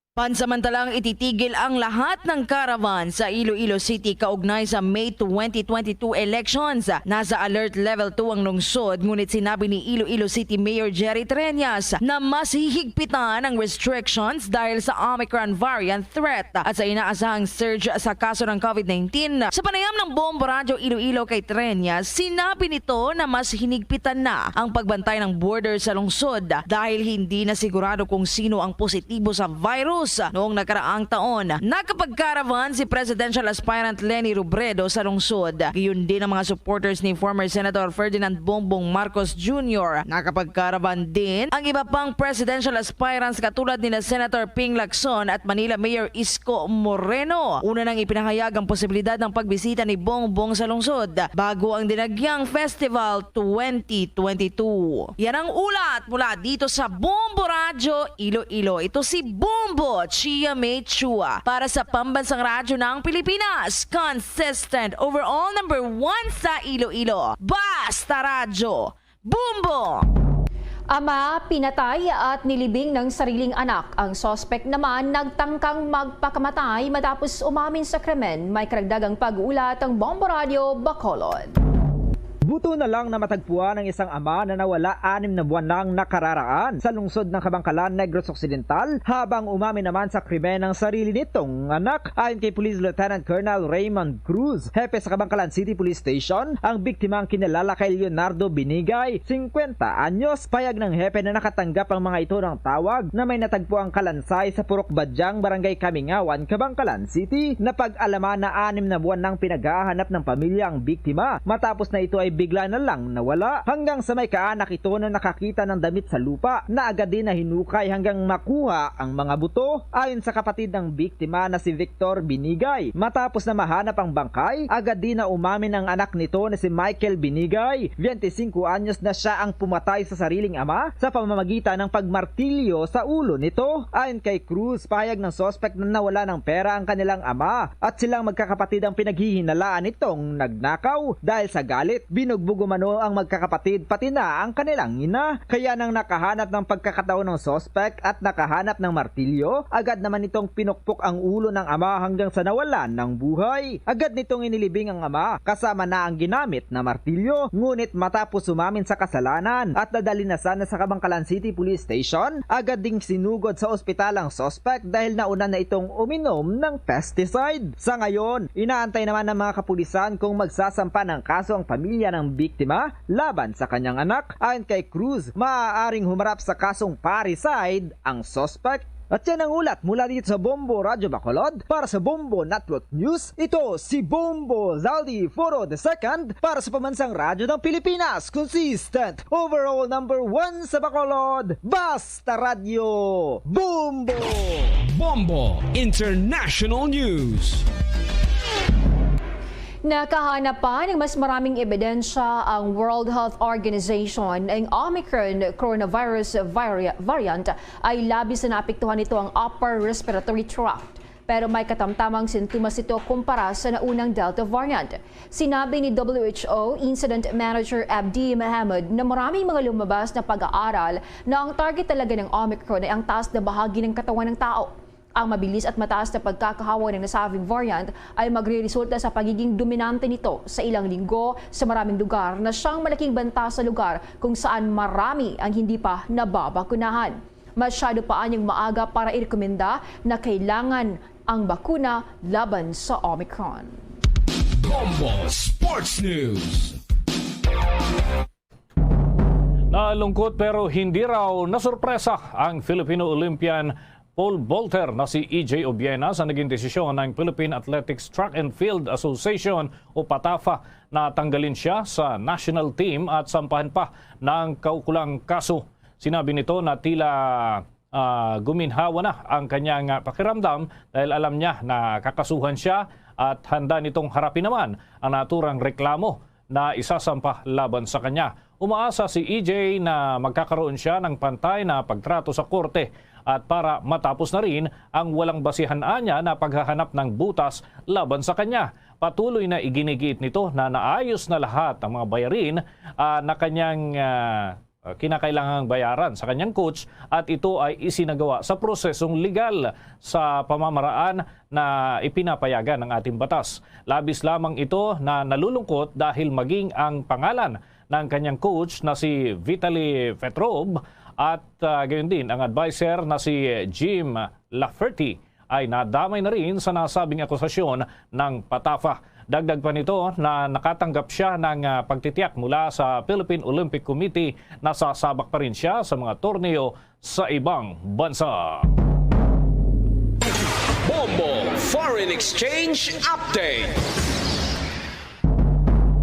Pansamantalang ititigil ang lahat ng caravan sa Iloilo City kaugnay sa May twenty twenty-two elections. Nasa alert level two ang lungsod, ngunit sinabi ni Iloilo City Mayor Jerry Treñas na mas hihigpitan ang restrictions dahil sa Omicron variant threat at sa inaasahang surge sa kaso ng COVID nineteen. Sa panayam ng Bombo Radyo Iloilo kay Treñas, sinabi nito na mas hinigpitan na ang pagbantay ng border sa lungsod dahil hindi na sigurado kung sino ang positibo sa virus. Noong nakaraang taon, nakapag-caravan si presidential aspirant Leni Robredo sa lungsod. Gayon din ang mga supporters ni former Senator Ferdinand Bongbong Marcos Junior. Nakapag-caravan din ang iba pang presidential aspirants katulad nina Senator Ping Lacson at Manila Mayor Isko Moreno. Una nang ipinahayag ang posibilidad ng pagbisita ni Bongbong sa lungsod bago ang Dinagyang Festival twenty twenty-two. Yan ang ulat mula dito sa Bombo Radyo Iloilo. Ito si Bombo Chia May Chua para sa Pambansang Radyo ng Pilipinas. Consistent overall number one sa Iloilo. Basta Radyo. Bombo! Ama, pinatay at nilibing ng sariling anak. Ang suspect naman nagtangkang magpakamatay matapos umamin sa krimen. May karagdagang pag-uulat ang Bombo Radio Bacolod. Buto na lang na matagpuan ang isang ama na nawala anim na buwan nang nakararaan sa lungsod ng Kabangkalan, Negros Occidental, habang umamin naman sa krimen ang sarili nitong anak. Ayon kay Police Lieutenant Colonel Raymond Cruz, hepe sa Kabangkalan City Police Station, ang biktima ang kinilala kay Leonardo Binigay, singkwenta anyos. Payag ng hepe na nakatanggap ang mga ito ng tawag na may natagpo ang kalansay sa Purok Badyang, Barangay Kamingawan, Kabangkalan City. Napag-alaman na anim na buwan nang pinaghahanap ng pamilya ang biktima matapos na ito ay bigla na lang nawala. Hanggang sa may kaanak ito na nakakita ng damit sa lupa na agad din na hinukay hanggang makuha ang mga buto. Ayon sa kapatid ng biktima na si Victor Binigay, matapos na mahanap ang bangkay, agad din na umamin ang anak nito na si Michael Binigay, twenty-five anyos, na siya ang pumatay sa sariling ama sa pamamagitan ng pagmartilyo sa ulo nito. Ayon kay Cruz, payag ng suspect na nawala ng pera ang kanilang ama at silang magkakapatid ang pinaghihinalaan nitong nagnakaw. Dahil sa galit, binugbog umano ang magkakapatid pati na ang kanilang ina. Kaya nang nakahanap ng pagkakataon ng suspect at nakahanap ng martilyo, agad naman nitong pinukpok ang ulo ng ama hanggang sa nawalan ng buhay. Agad nitong inilibing ang ama kasama na ang ginamit na martilyo. Ngunit matapos umamin sa kasalanan at nadali na sana sa Kabangkalan City Police Station, agad ding sinugod sa ospital ang suspect dahil nauna na itong uminom ng pesticide. Sa ngayon, inaantay naman ng mga kapulisan kung magsasampa ng kaso ang pamilya ng biktima laban sa kanyang anak. Ayon kay Cruz, maaaring humarap sa kasong parricide ang suspect. At yan ang ulat mula dito sa Bombo Radyo Bacolod. Para sa Bombo Network News, ito si Bombo Zaldi Foro the second para sa Pambansang Radyo ng Pilipinas. Consistent, overall number one sa Bacolod, Basta Radyo, Bombo! Bombo International News. Nakahanap pa ng mas maraming ebidensya ang World Health Organization na ang Omicron coronavirus vari-, variant ay labis na naapektuhan nito ang upper respiratory tract. Pero may katamtamang sintomas ito kumpara sa naunang Delta variant. Sinabi ni W H O Incident Manager Abdi Mohammed na maraming mga lumabas na pag-aaral na ang target talaga ng Omicron ay ang taas na bahagi ng katawan ng tao. Ang mabilis at mataas na pagkakahawa ng nasabing variant ay magreresulta sa pagiging dominante nito sa ilang linggo sa maraming lugar na siyang malaking banta sa lugar kung saan marami ang hindi pa nababakunahan. Masyado pa anyang maaga para irekomenda na kailangan ang bakuna laban sa Omicron. Bombo Sports News. Nalungkot pero hindi raw nasurpresa ang Filipino Olympian pole vaulter na si E J Obiena sa naging desisyon ng Philippine Athletics Track and Field Association o patafa na tanggalin siya sa national team at sampahan pa ng kaukulang kaso. Sinabi nito na tila, ah, guminhawa na ang kanyang, ah, pakiramdam dahil alam niya na kakasuhan siya at handa nitong harapin naman ang naturang reklamo na isasampa laban sa kanya. Umaasa si E J na magkakaroon siya ng pantay na pagtrato sa korte at para matapos na rin ang walang basihan anya na paghahanap ng butas laban sa kanya. Patuloy na iginigiit nito na naayos na lahat ang mga bayarin, ah, na kanyang, ah, kinakailangang bayaran sa kanyang coach at ito ay isinagawa sa prosesong legal sa pamamaraan na ipinapayagan ng ating batas. Labis lamang ito na nalulungkot dahil maging ang pangalan ng kanyang coach na si Vitaly Petrov at, ah, gayon din ang adviser na si Jim Lafferty ay nadamay na rin sa nasabing akusasyon ng patafa. Dagdag pa nito na nakatanggap siya ng, ah, pagtitiyak mula sa Philippine Olympic Committee na sasabak pa rin siya sa mga torneo sa ibang bansa. Bombo Foreign Exchange Update.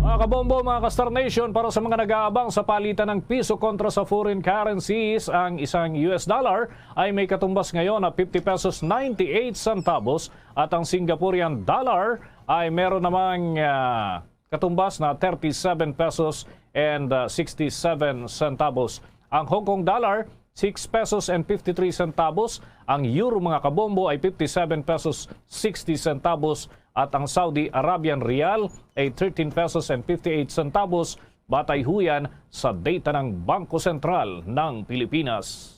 Mga kabombo, mga ka-Star Nation, para sa mga nag-aabang sa palitan ng piso kontra sa foreign currencies, ang isang U S dollar ay may katumbas ngayon na fifty pesos ninety-eight centavos at ang Singaporean dollar ay meron namang, ah, katumbas na thirty-seven pesos and, ah, sixty-seven centavos. Ang Hong Kong dollar, six pesos and fifty-three centavos. Ang euro, mga kabombo, ay fifty-seven pesos sixty centavos at ang Saudi Arabian rial ay thirteen pesos and fifty-eight centavos, batay huyan sa data ng Bangko Sentral ng Pilipinas.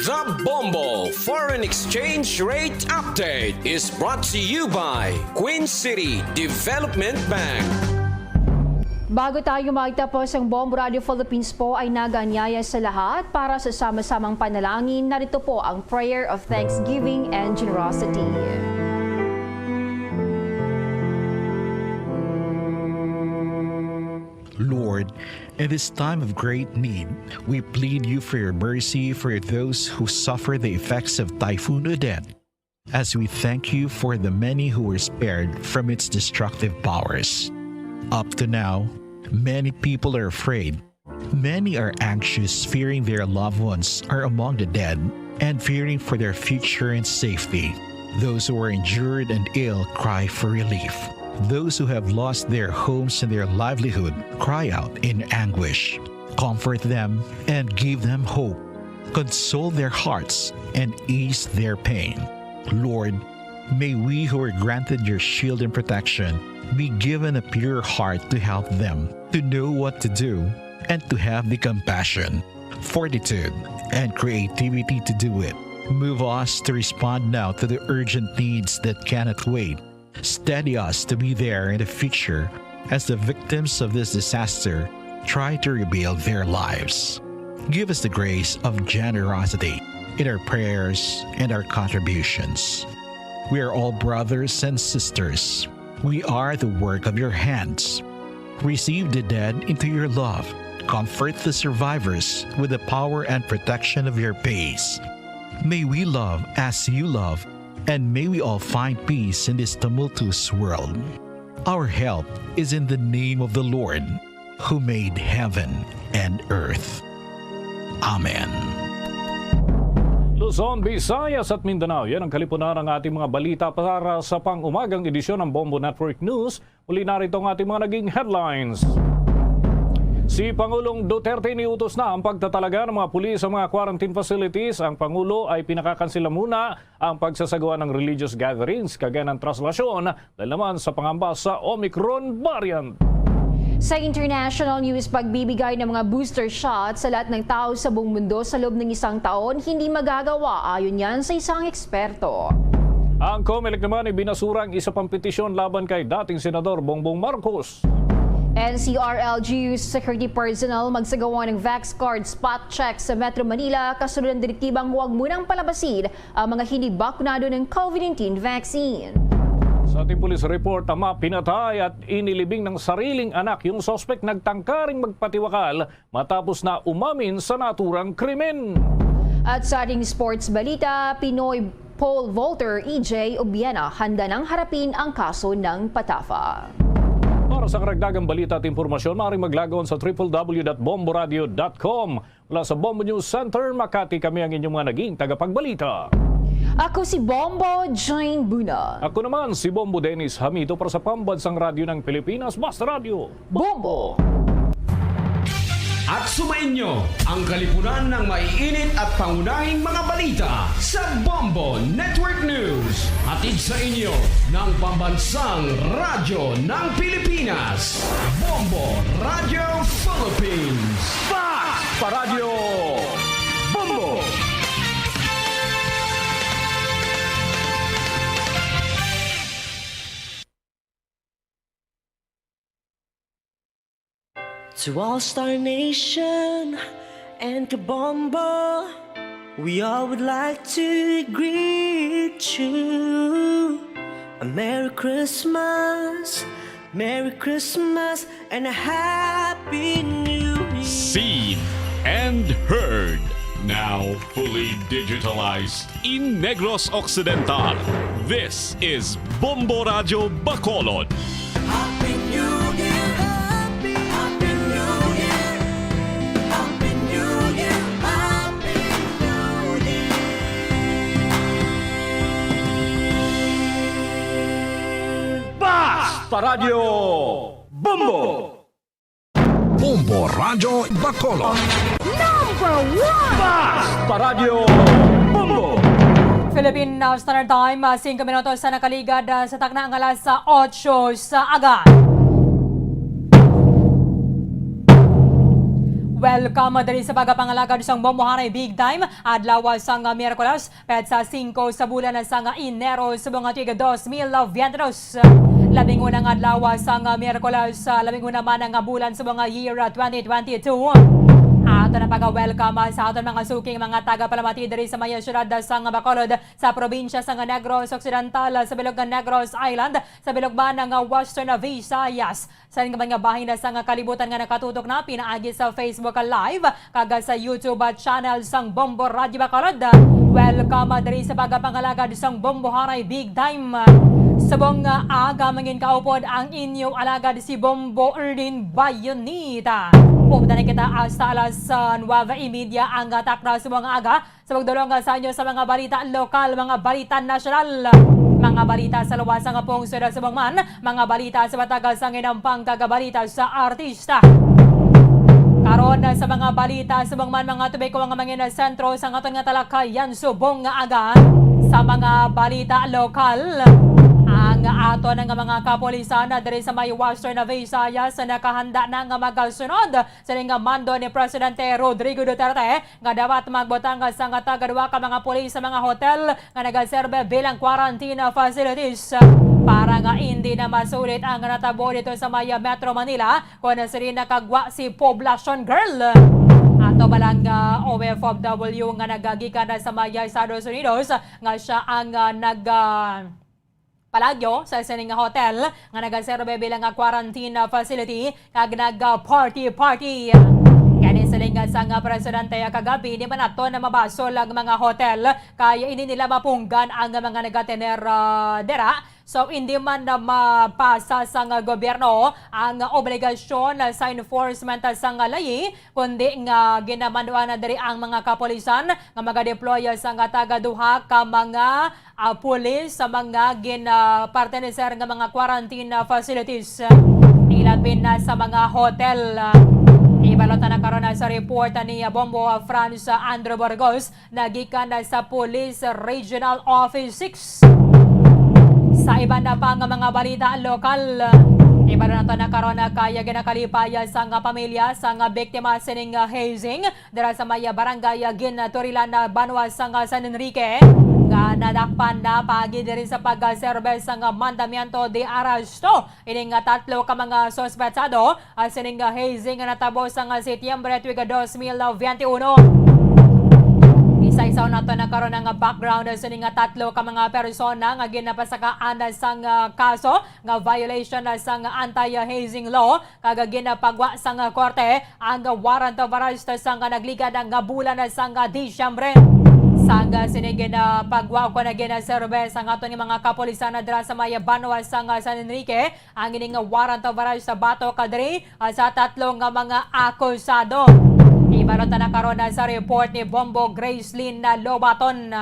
The Bombo Foreign Exchange Rate Update is brought to you by Queen City Development Bank. Bago tayo magtapos, ang Bombo Radio Philippines po ay nag-aanyaya sa lahat para sa sama-samang panalangin. Narito po ang prayer of thanksgiving and generosity. Lord, in this time of great need, we plead you for your mercy for those who suffer the effects of Typhoon Odette, as we thank you for the many who were spared from its destructive powers. Up to now, many people are afraid. Many are anxious, fearing their loved ones are among the dead and fearing for their future and safety. Those who are injured and ill cry for relief. Those who have lost their homes and their livelihood cry out in anguish. Comfort them and give them hope. Console their hearts and ease their pain. Lord, may we who are granted your shield and protection be given a pure heart to help them to know what to do and to have the compassion, fortitude, and creativity to do it. Move us to respond now to the urgent needs that cannot wait. Steady us to be there in the future as the victims of this disaster try to rebuild their lives. Give us the grace of generosity in our prayers and our contributions. We are all brothers and sisters. We are the work of your hands. Receive the dead into your love. Comfort the survivors with the power and protection of your peace. May we love as you love, and may we all find peace in this tumultuous world. Our help is in the name of the Lord, who made heaven and earth. Amen. Luzon, Visayas at Mindanao, yan ang kalipunan ng ating mga balita para sa pang-umagang edisyon ng Bombo Network News. Muli narito ang ating mga naging headlines. Si Pangulong Duterte iniutos na ang pagtatalaga ng mga pulis sa mga quarantine facilities. Ang Pangulo ay pinakakansela muna ang pagsasagawa ng religious gatherings kagaya ng traslasyon dahil naman sa pangamba sa Omicron variant. Sa international news, pagbibigay ng mga booster shots sa lahat ng tao sa buong mundo sa loob ng isang taon hindi magagawa, ayon yan sa isang eksperto. Ang Comelec naman ay binasura ang isa pang petisyon laban kay dating Senador Bongbong Marcos. N C R L G U security personnel magsagawa ng vax card spot check sa Metro Manila kasunod ng direktibang huwag munang palabasin ang mga hindi bakunado ng COVID nineteen vaccine. Sa ating police report, ama pinatay at inilibing ng sariling anak yung suspect nagtangkaring magpatiwakal matapos na umamin sa naturang krimen. At sa ating sports balita, Pinoy pole vaulter E J Obiena handa nang harapin ang kaso ng patafa. Para sa karagdagang balita at impormasyon, maaaring maglagaw sa triple W dot bomboradio dot com. Mula sa Bombo News Center, Makati, kami ang inyong mga naging tagapagbalita. Ako si Bombo Jane Buna. Ako naman si Bombo Dennis Hamito para sa Pambansang Radyo ng Pilipinas, Basta Radyo. Bombo! At sumainyo ang kalipunan ng maiinit at pangunahing mga balita sa Bombo Network News. Hatid sa inyo ng Pambansang Radyo ng Pilipinas, Bombo Radio Philippines. Basta Radyo Bombo! To All Star Nation and Kabombo, we all would like to greet you a Merry Christmas, Merry Christmas, and a Happy New Year. Seen and heard, now fully digitalized in Negros Occidental. This is Bombo Radyo Bacolod. Happy New Year! Happy, Happy New Year! Happy New Year! Happy New Year! Basta Radyo Bombo! Bombo Radyo Bacolod. Number one! Basta Radyo Bombo! Philippine, uh, Standard Time, uh, singko minutos sa nakaligad, uh, sa takna nga alas, uh, otso sa aga. Welcome, uh, diri sa pagapangalagad sang Bombohanay Big Time, adlaw sang, uh, Miyerkules. Petsa singko sa bulan sang Enero subong nga tuig dos mil biyente dos. Labing una nga adlaw sang Miyerkules, labing una man nga bulan subong nga year twenty twenty-two. Ato na pag-welcome sa aton mga suking mga tagapalamati diri sa may siyudad sang Bacolod, sa probinsya sang Negros Occidental, sa bilog nga Negros Island, sa bilog man nga Western Visayas. Sa ining man nga bahin na sang kalibutan nga nakatutok na pinaagi sa Facebook Live kag sa YouTube channel sang Bombo Radyo Bacolod. Welcome diri sa pagapangalagad sang Bombohanay Big Time. Subong nga aga, mangin kaupod ang inyo alagad si Bombo Erlin Bayonita. Updan na kita hasta alas, ah, nuwebe y media ang takna subong nga aga. Sa pagdulong sa inyo sa mga balita lokal, mga balita nasyonal, mga balita sa luwas nga pungsod subong man, mga balita sa matag sang inampang kag balita sa artista. Karon sa mga balita subong man, mga tubig ko nga mangin sentro sa aton nga talakayan subong nga aga. Sa mga balita lokal, ang aton nga mga kapulisan diri sa may Western Visayas nakahanda na nga magasunod sa nga mando ni Presidente Rodrigo Duterte nga dapat magbutang sang taga-duha ka mga pulis sa mga hotel nga nagaserbe bilang quarantine facilities para nga indi na masulit ang natabo dito sa may Metro Manila, kung sila nakagwa si Poblacion Girl. Ato ba lang nga O F W nga nagagikan na sa may Estados Unidos nga siya ang, ah, nag, ah, Palagyo sa sini nga hotel nga nagaserbe bilang nga quarantine facility kag nag-party-party. Kani siling sang presidente kagabi, di man naton mabasol ang mga hotel kay hindi nila mapunggan ang mga nagatener, ah, dira. So, hindi man na mapasa sang gobyerno ang obligasyon sa enforcement sang layi, kundi nga ginamanduan na diri ang mga kapulisan nga magadeploy sang taga duha ka mga, ah, pulis sa mga gin, ah, parteneser nga mga quarantine, ah, facilities. Ilabi na sa mga hotel. Ibalot na karon sa report ni Bombo, ah, Franz, ah, Andrew Burgos, nagikan sa Police Regional Office six. Sa iban na pa nga mga balita lokal, ibalot nato na karon kay ginakalipay sang pamilya sang biktima sining hazing dira sa may barangay Ginturilan, Banwa sang San Enrique, nga nadakpan na paagi diri sa pagserbe sang mandamiento de arresto ining tatlo ka mga suspetsado, ah, sining hazing nga natabo sang Setyembre tuig dos mil veintiuno. Isa-isa nato na karon ang background sining tatlo ka mga persona nga ginapasakaan sang, ah, kaso nga violation sang anti-hazing law kag ginapagwa sang korte ang warrant of arrest sang nagligad nga bulan sang Disyembre. Sang sining ginapagwa o kon ginaserbe sang aton nga mga kapulisan dira sa may Banwa sang San Enrique, ang ini nga warrant of arrest sa batok diri, ah, sa tatlo nga mga akusado. Ibalot na karon, ah, sa report ni Bombo Gracelyn Lobaton.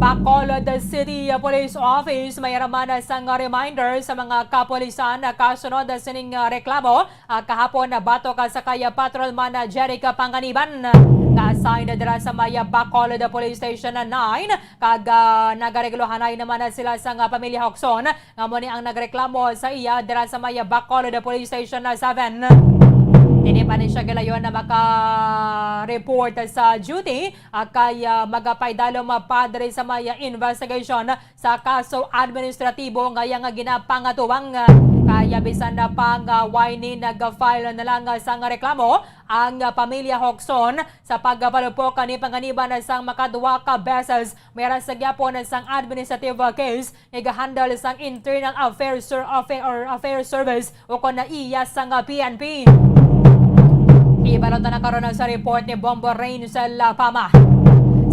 Bacolod City Police Office may raman sang reminder sa mga kapulisan kasunod sining, ah, reklamo, ah, kahapon batok sa kay Patrolman Jeric Panganiban nga assigned dira sa may Bacolod Police Station nine, kag, ah, nagareglohanay naman na sila sang pamilya Hocson nga amo ni ang nagreklamo sa iya dira sa may Bacolod Police Station seven. Dili pa ni siya gilayon na maka-report sa duty, ah, kay, ah, magapaidalom pa diri sa may investigation sa kaso administratibo nga iya nga ginapangatuwang. Kaya bisan na pa nga way ni nag-file na lang sang reklamo ang pamilya Hocson sa pagpalupok ni Panganiban sang makaduwa ka beses, may ra sa gyapon sang administrative case nga handle sang Internal Affairs Ser-, Affair, or Affairs Service o kon na iya sang P N P. Ibalot na karon sa report ni Bombo Rain sa La Pama.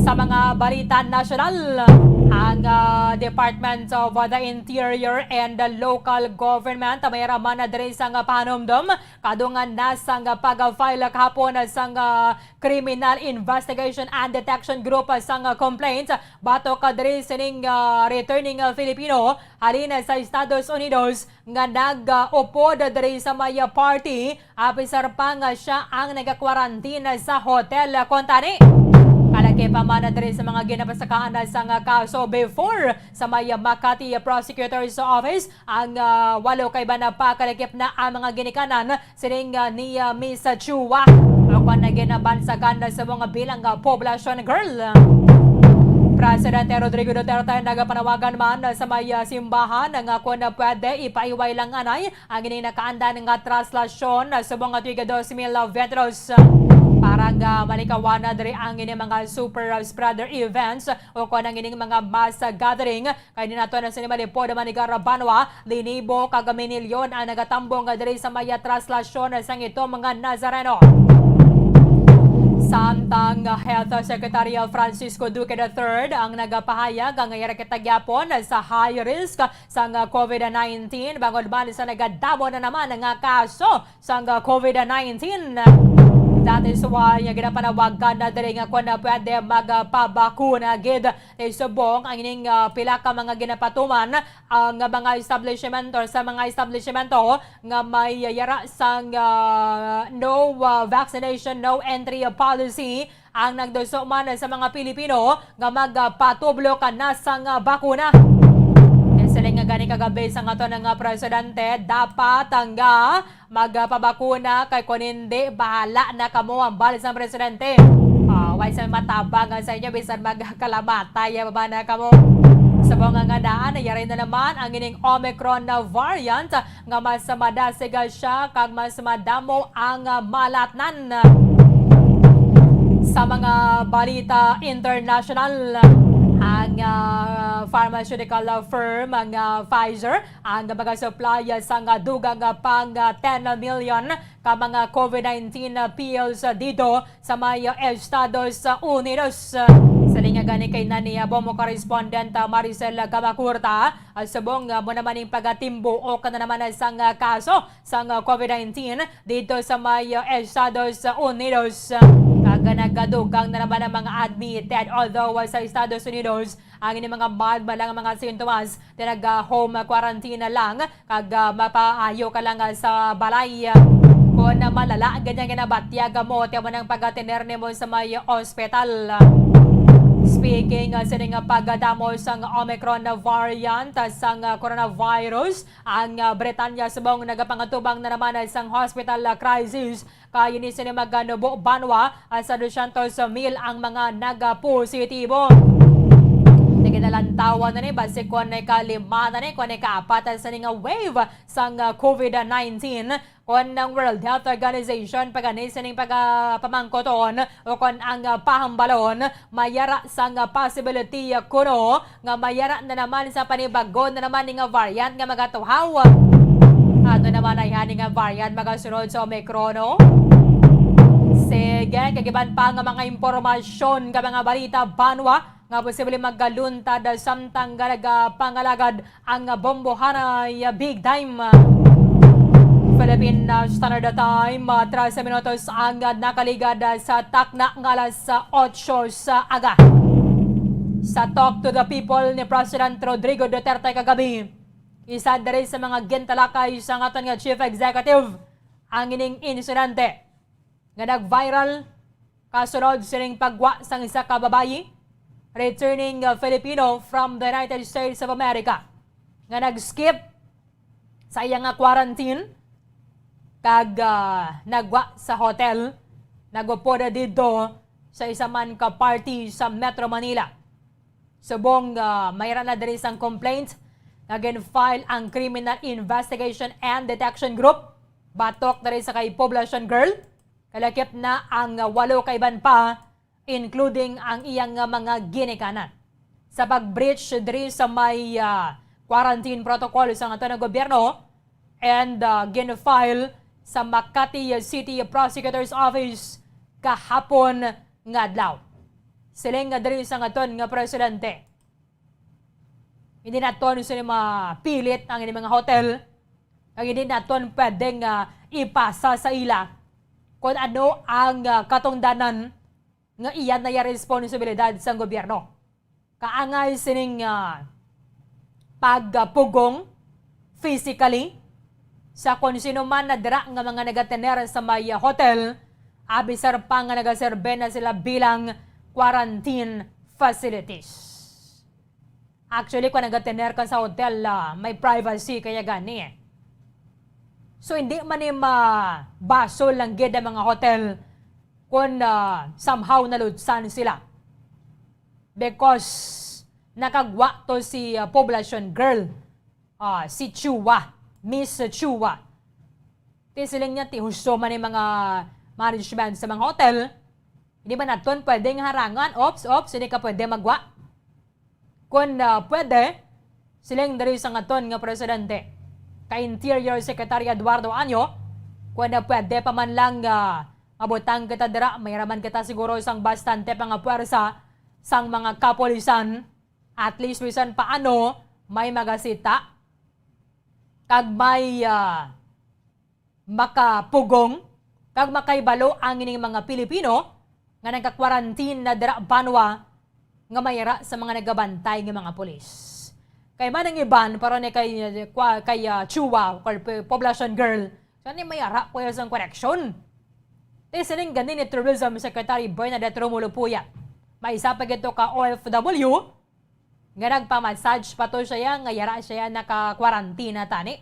Sa mga balita nasyonal, ang, ah, Department of the Interior and the Local Government may raman na diri sang panumdom kadungan na sang pag-file kahapon sang, ah, Criminal Investigation and Detection Group sang, ah, complaint batok diri sining, ah, returning, ah, Filipino halin sa Estados Unidos nga nag-upod diri sa may party, apisar pa nga siya ang nagakwarantina sa hotel. Kuntani, kalaki pa man diri sa mga ginapasakaan sang kaso before sa may Makati Prosecutor's Office ang, ah, walo kay bana pa kalakip na ang mga ginikanan sining, ah, ni, ah, Miss Chua. Ako na ginabansagan sa mga bilang, ah, poblasyon girl. Presidente Rodrigo Duterte nagapanawagan man sa may, ah, simbahan nga kon pwede ipaiway lang anay ang ining nakaandan nga traslasyon sa mga tuig dos mil veintidos para nga malikawan na diri ang ining mga super spreader events o kon ang ining mga mass gathering. Kay ni nato na sini malipod, Manigar, Banwa, Linibo kag Minilyon ang nagatambong diri sa may traslasyon sang itom nga Nazareno. Samtang Health Secretary Francisco Duque the third ang nagapahayag nga yara kita gyapon sa high risk sang COVID nineteen bangod man sa nagadamo na naman nga kaso sang COVID nineteen. That is why nga ginapanawagan na diri nga kon pwede magpabakuna gid. Subong ang ining, ah, pila ka mga ginapatuman ang mga establishment or sa mga establishmento nga may yara sang, ah, no, ah, vaccination, no entry policy ang nagduso man sa mga Pilipino nga magpatublo ka na sang bakuna. Siling nga gani kagabi sang aton nga presidente, dapat nga magpabakuna, kay kon hindi, bahala na kamo, ang bal sang presidente. Ah, way sa matabang sa inyo, bisan magkalamatay pa man kamo. Subong nga daan, yari na naman ang ining Omicron na variant nga mas madasig siya kag mas madamo ang malatnan. Sa mga balita international, ang nga pharmaceutical firm nga Pfizer ang magasupply sang dugang pang ten million ka mga COVID nineteen pills didto sa may Estados Unidos. Siling nga gani kay Nani Abomo correspondent Maricel Gamacurta, subong mo naman ning pagatimbuok na naman sang kaso sang COVID nineteen dito sa may, uh, Estados Unidos. Kag nagadugang na naman ang mga admitted, although, uh, sa Estados Unidos ang ini mga mild man lang mga sintomas, ti nag-home quarantine na lang, kag, uh, mapaayo ka lang, uh, sa balay. Kung malala gani ang ginabatyag mo, ti amo nang pagatener nimo sa may ospital. Speaking, uh, sining pagdamo sang Omicron variant, uh, sang, uh, coronavirus, ang, ah, Britanya subong nagapangatubang na naman sang hospital, ah, crisis, kay ini sini maganubo banwa, ah, sa dosyentos mil ang mga nagapositibo. Naginalantawan na ni, basi kon ikalima na ni, kon ikaapat na sini nga wave sang, ah, COVID nineteen, kon ang World Health Organization pagani sining pagapamangkoton o kon ang, ah, pahambalon, mayara sang, ah, possibility, ah, kuno nga mayara na naman sa panibago na naman ni nga variant nga magatuhaw. Ano naman ay hani nga variant magasunod sa Omicron, no? Sige, kag iban pa nga mga impormasyon ka mga balita banwa nga posible magaluntad samtang nagapangalagad ang bombohanay big time. Philippine, uh, Standard Time, uh, trese minutos ang, uh, nakaligad, uh, sa takna nga alas, uh, otso sa aga. Sa Talk to the People ni President Rodrigo Duterte kagabi, isa diri sa mga gintalakay sang aton nga Chief Executive ang ining insidente nga nag-viral kasunod sining pagwa sang isa ka babayi, returning, uh, Filipino from the United States of America, nga nag-skip sa iya nga quarantine kag, ah, nagwa sa hotel, nag-upod didto sa isa man ka party sa Metro Manila. Subong, ah, mayra na diri sang complaint nga gin-file ang Criminal Investigation and Detection Group batok diri sa kay Poblacion Girl. Kalakip na ang walo ka iban pa, including ang iyang mga ginikanan. Sa pag-breach diri sa may, ah, quarantine protocol sa aton nga gobyerno and, ah, gin-file sa Makati City Prosecutor's Office kahapon nga adlaw. Siling nga diri sa aton nga presidente, hindi naton sila mapilit ang ining mga hotel, kag hindi naton pwedeng, ah, ipasa sa ila kung ano ang, ah, katungdanan nga iya na iya responsibilidad sang gobyerno. Kaangay sining, ah, pagpugong physically sa kon sino man na dira nga mga nagatener sa may hotel, abisar pa nga nagaserbe na sila bilang quarantine facilities. Actually, kung nagatener ka sa hotel, ah, may privacy kaya gani eh. So, hindi man ni mabasol lang gid ang mga hotel kung, ah, somehow nalutsan sila. Because nakagwa to si, ah, Poblacion Girl, ah, si Chua, Miss Chua. Ti siling niya, ti husto man ni mga management sa mga hotel. Hindi ba naton pwedeng harangan? Ops, ops, hindi ka pwede magwa. Kung, ah, pwede, siling diri sa aton nga presidente, ka Interior Secretary Eduardo Año, kung, ah, pwede pa man lang, ah, mabutang kita dira, mayra man kita siguro sang bastante pa nga puwersa sang mga kapulisan, at least bisan paano may magasita kag may, ah, makapugong kag makahibalo ang ining mga Pilipino nga nagka-quarantine na dira banwa nga mayra sa mga nagabantay nga mga pulis. Kay man ang iban, pero ni kay, kwa-, kay, ah, Chua, kay Pe-, Poblacion Girl, so ni mayra ko sang koneksyon. Ti siling gani ni Tourism Secretary Bernadette Romulo Puyat, may isa pa gito ka O F W nga nagpa-massage pa to siya, nga yara siya naka-quarantine na tani.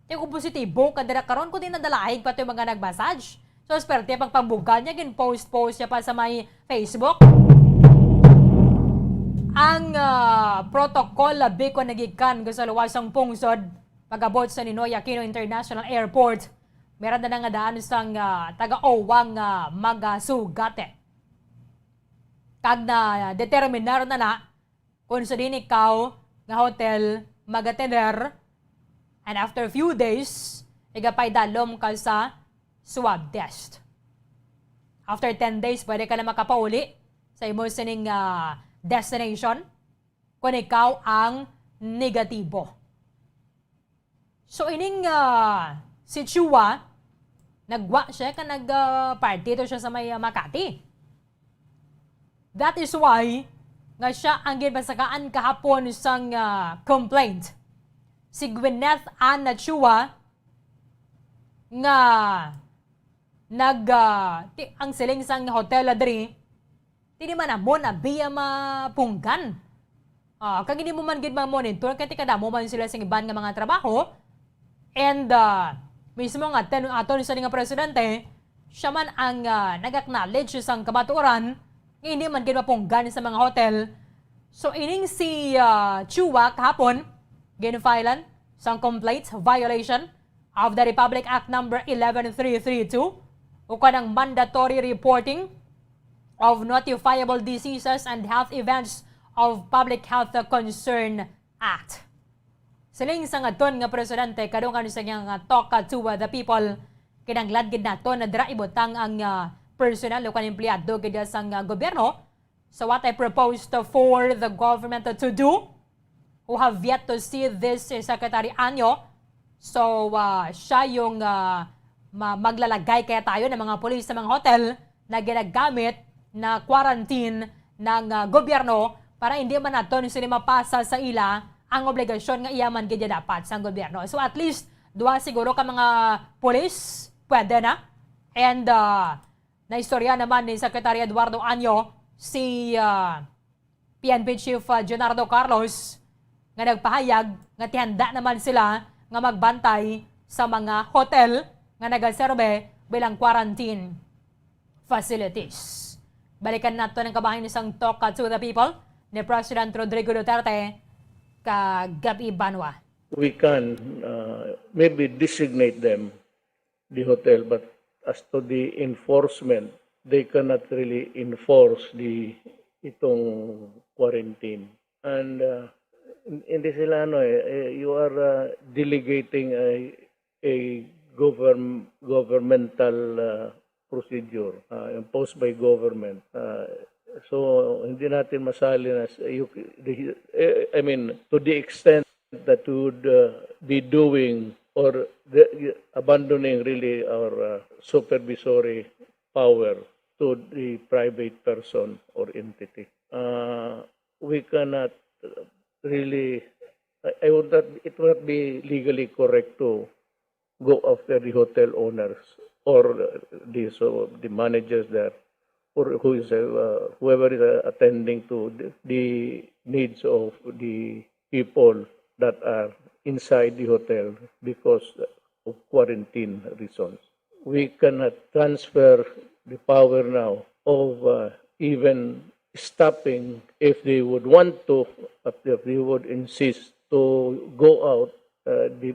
Ti kung positibo ka dira karon, kundi nadalaig pa to yung mga nag-massage. So, esperte pang pambugal niya, gin-post-post siya pa sa may Facebook. Ang, ah, protocol labi ko nagikan ko sa luwas sang pungsod, pag-abot sa Ninoy Aquino International Airport, meron na nga daan sang, ah, taga-owa nga magasugate. Kag na determinar na na kung sa din ikaw nga hotel mag-atender, and after few days, igapaidalom ka sa swab test. After ten days, pwede ka na makapauli sa imo sining, ah, destination kung ikaw ang negatibo. So, ining, ah, si Chua, nagwa siya ka nag, ah, party to siya sa may, ah, Makati. That is why nga siya ang ginbasakaan kahapon sang, ah, complaint. Si Gwyneth Ann Chua nga nag, ah, ti-, ang siling sang hotel diri, di man amo na biya mapunggan. Ah, kag hindi mo man gid ma-monitor kay tikadamo man sila sing iban nga mga trabaho. And, ah, mismo nga ten-, aton sa nga presidente, siya man ang, ah, nag-acknowledge sang kamatuoran nga hindi man gid mapunggan sa mga hotel. So, ining si, ah, Chua kahapon, ginfilean sang complaint violation of the Republic Act Number eleven three three two, o kanang mandatory reporting of notifiable diseases and health events of Public Health Concern Act. Siling sang aton nga presidente, kadungan sa iyang, ah, talk, ah, to, ah, the people, kinahanglan gid naton na dira ibutang ang, ah, personal o kan empleyado gid sang, ah, gobyerno. So what I propose to, for the government to, to do, who have yet to see this, si Secretary Anyo. So, ah, siya yung, ah, ma-, maglalagay kaya tayo ng mga pulis sa mga hotel na ginagamit na quarantine ng, ah, gobyerno para hindi man naton sila mapasa sa ila ang obligasyon nga iya man gid dapat sang gobyerno. So at least, duha siguro ka mga pulis, pwede na. And, ah, naistorya naman ni Secretary Eduardo Anyo si, ah, P N P Chief, ah, Junardo Carlos nga nagpahayag nga tihanda naman sila nga magbantay sa mga hotel nga nagaserbe bilang quarantine facilities. Balikan nato ang kabahin sang Talk to the People ni President Rodrigo Duterte kagab-i banwa. We can, uh, maybe designate them, the hotel, but as to the enforcement, they cannot really enforce the, itong quarantine. And, uh, hin-, hindi sila, ano, eh, eh, you are, uh, delegating a, a govern-, governmental, uh, procedure, uh, imposed by government. Uh, so, hindi natin masali na s-, you, the, eh, I mean, to the extent that would, uh, be doing or the, abandoning really our, uh, supervisory power to the private person or entity. Uh, we cannot, uh, really, I, I would not, it would not be legally correct to go after the hotel owners or the, so the managers there, or who is, uh, whoever is, uh, attending to the, the needs of the people that are inside the hotel because of quarantine reasons. We cannot transfer the power now of, uh, even stopping if they would want to, if they would insist to go out, uh, the,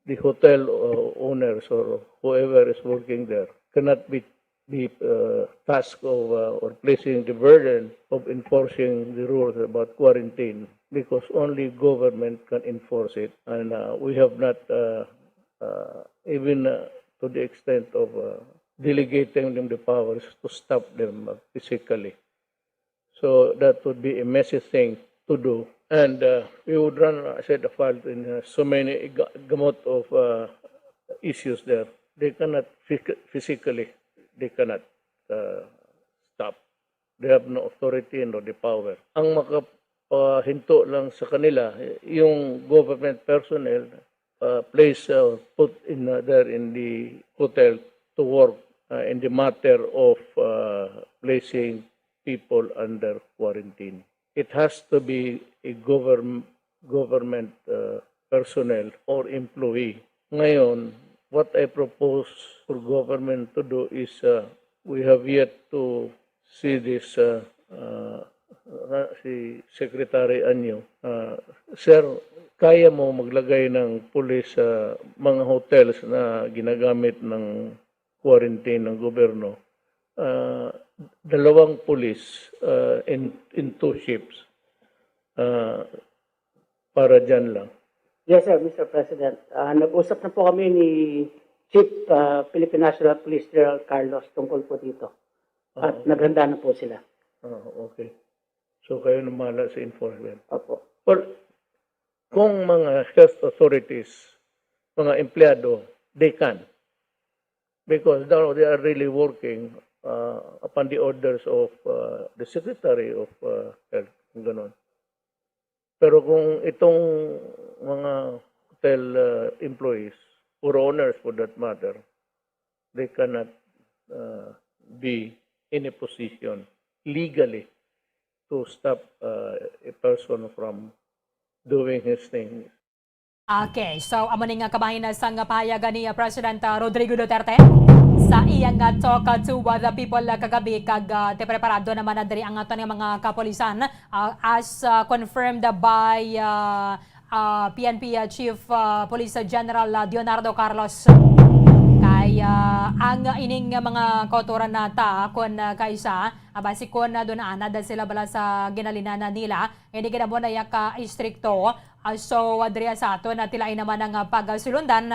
the hotel, uh, owners or whoever is working there cannot be, be, uh, tasked of, uh, or placing the burden of enforcing the rules about quarantine, because only government can enforce it. And, uh, we have not, uh, uh, even, uh, to the extent of, uh, delegating them the powers to stop them, uh, physically. So that would be a messy thing to do. And, uh, we would run, uh, I said, afoul in, uh, so many ga-, gamut of, uh, issues there. They cannot phys-, physically, they cannot, uh, stop. They have no authority nor the power. Ang makapahinto lang sa kanila, yung government personnel, uh, place, uh, put in, uh, there in the hotel to work, uh, in the matter of, uh, placing people under quarantine. It has to be a govern-, government, uh, personnel or employee. Ngayon, what I propose for government to do is, uh, we have yet to see this, uh, uh, uh, si Secretary Anyo. Uh, sir, kaya mo maglagay ng pulis sa mga hotels na ginagamit ng quarantine ng gobyerno? Uh, dalawang pulis, uh, in, in two shifts. Ah, para dyan lang. Yes, sir, Mister President. Ah, nag-usap na po kami ni Chief ah, Philippine National Police General Carlos tungkol po dito. At Oo. Naghanda na po sila. Ah, okay. So kayo na bahala sa enforcement. Opo. Or kung mga health authorities, mga empleyado, they can. Because now they are really working uh, upon the orders of uh, the Secretary of uh, Health, kung ganon. Pero kung itong mga hotel uh, employees or owners for that matter, they cannot uh, be in a position legally to stop uh, a person from doing his thing. Okay, so amo ni nga kabahin sang pahayag ni uh, President uh, Rodrigo Duterte sa iyang uh, talk uh, to uh, the people uh, kagabi kag uh, ti preparado naman na diri ang aton nga mga kapulisan uh, as uh, confirmed by uh, uh, P N P uh, Chief uh, Police General uh, Leonardo Carlos. Kay uh, ang ining mga kautoran nata kun uh, kaisa uh, basi kun uh, dun anad sila bala sa ginalinan nila, hindi gid amo na iya ka istrikto. Ah, so, ah, diri sa aton, ah, tilain naman ang ah, pagasulundan.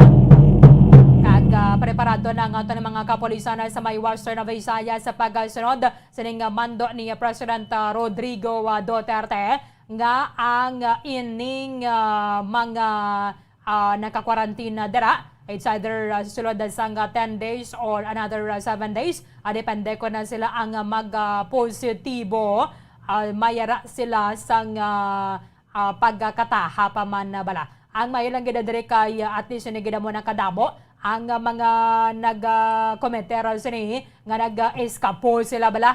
Kag ah, preparado na ang aton mga kapulisan sa may Western Visayas sa pagsunod sining ah, mando ni President ah, Rodrigo ah, Duterte nga ang ah, ining ah, mga ah, naka-quarantine na dira, it's either ah, sulod sang ah, ten days or another ah, seven days. Ah, depende ko na sila ang ah, mag-positibo. Ah, mayara sila sang ah, ah, pagkataha pa man na bala. Ang maayo lang gid diri kay ah, at least ni gid mo nakadamo ang ah, mga nag-komete sini nga nag-eskapo sila bala.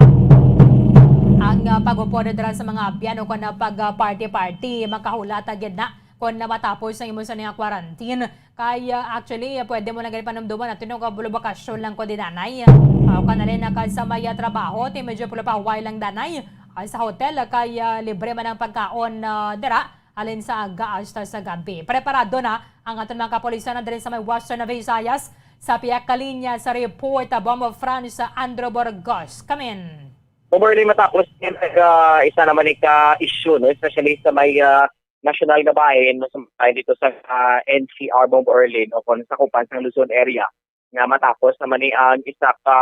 Ang ah, pag-upod dira sa mga abyan o kon pag-party-party, makahulat gid na kon na matapos ang imo sa nga quarantine. Kay ah, actually, ah, pwede mo na gani panumduman natin no kabulo bakasyon lang ko dinanay. Ah, kanali na ka sa may ah, trabaho, ti medyo pulo pa huway lang danay. Ah, sa hotel, ah, kay ah, libre man ang pagkaon ah, dira. Halin sa aga hasta sa gabi. Preparado na ang aton mga kapulisan na diri sa may Western Visayas. Sa pihak ka linya sa report, ah, Bombo France, ah, Andrew Burgos. Kamin. Overly matapos yung uh, isa naman ni ka-issue, no? Especially sa may uh, national nga bahin, mas bahin dito sa uh, N C R Bomb Orlin o kung sa Kupan sa Luzon area, na matapos naman ni ang isa ka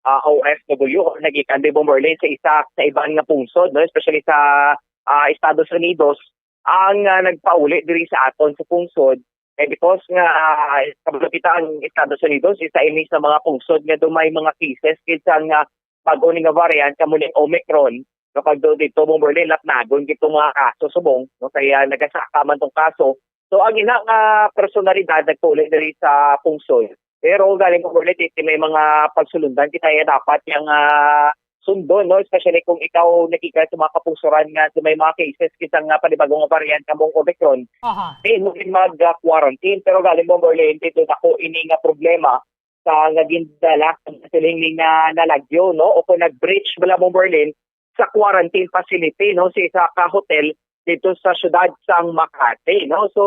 uh, O F W o nagikan di Bomb Orlin sa isa sa iban nga pungsod, no? Especially sa uh, Estados Unidos, ang uh, nagpauli diri sa aton sa pungsod kay because nga uh, kabalo kita ang Estados Unidos isa ini sa mga pungsod nga dumay mga cases kid sang uh, bag-o ni nga variant kamo ni Omicron, no, kag do dito Bomberlin, lapnagon gid tong mga kaso subong, no, kaya nagasaka man tong kaso. So ang ina nga personalidad nagpuli diri sa pungsod. Pero galing Bomberlin, ti may mga pagsulundan kita ya dapat yang uh, sundon, no, especially kung ikaw nagikan sa mga kapungsuran nga sa may mga cases kita nga panibagong variant kamong Omicron. Aha. Di mo gid mag-quarantine, pero galing Bomberlin, dito ako ini nga problema sa nga gindala sa siling ni nga nalagyo, no, o kung nag-breach bala Bomberlin sa quarantine facility, no, sa isa ka hotel dito sa siyudad sang Makati, no. So,